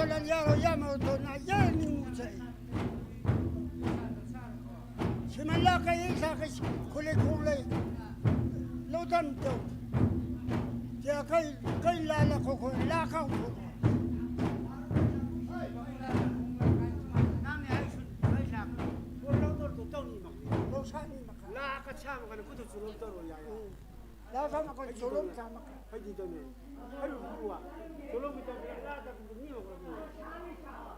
ꯂꯟ ꯌꯥꯔꯣꯏ ꯌꯥꯝꯃ ꯇꯧꯅ ꯌꯥꯔꯅꯤ ꯃꯨꯛ ꯆꯥꯏ꯫ ꯁꯤꯃꯟ ꯂꯥꯛꯀ ꯌꯦꯡ ꯁꯥꯀ ꯈꯨꯂꯦ ꯈꯣꯡꯂꯩ꯫ ꯂꯧꯗꯝ ꯇꯧ꯫ ꯇꯤꯌꯥ ꯀꯩ ꯀꯩ ꯂꯥ ꯂꯥ ꯈꯣ ꯈꯣ ꯂꯥ ꯈꯥꯎ ꯈꯣ꯫ ꯅꯪꯅꯦ ꯍꯥꯏ ꯁꯨꯟ ꯀꯩ ꯂꯥꯛ꯫ ꯄꯣꯠ ꯂꯧꯗꯣꯔꯗꯣ ꯇꯧꯅꯤ ꯃꯈꯜ꯫ ꯂꯧꯁꯥꯅꯤ ꯃꯈꯜ꯫ ꯂꯥꯛꯀ ꯁꯥ ꯃꯈꯜ ꯈꯨꯠꯇ ꯆꯨꯔꯣꯝ ꯇꯧꯔꯣ ꯌꯥꯏ ꯌꯥꯏ꯫ ꯎꯝ꯫ ꯂꯥ ꯁꯥ ꯃꯈꯜ ꯆꯣꯂꯣꯝ ꯁꯥ ꯃꯈꯜ꯫ ꯍꯥꯏꯗꯤ ꯇꯧꯅꯤ꯫ ꯍꯥꯏꯔꯨꯕ ꯋꯥ꯫ ꯆꯣꯂꯣꯝꯒꯤ ꯇꯧꯅꯤ ꯂꯥꯛꯀ ꯃꯤ ꯃꯈꯜ꯫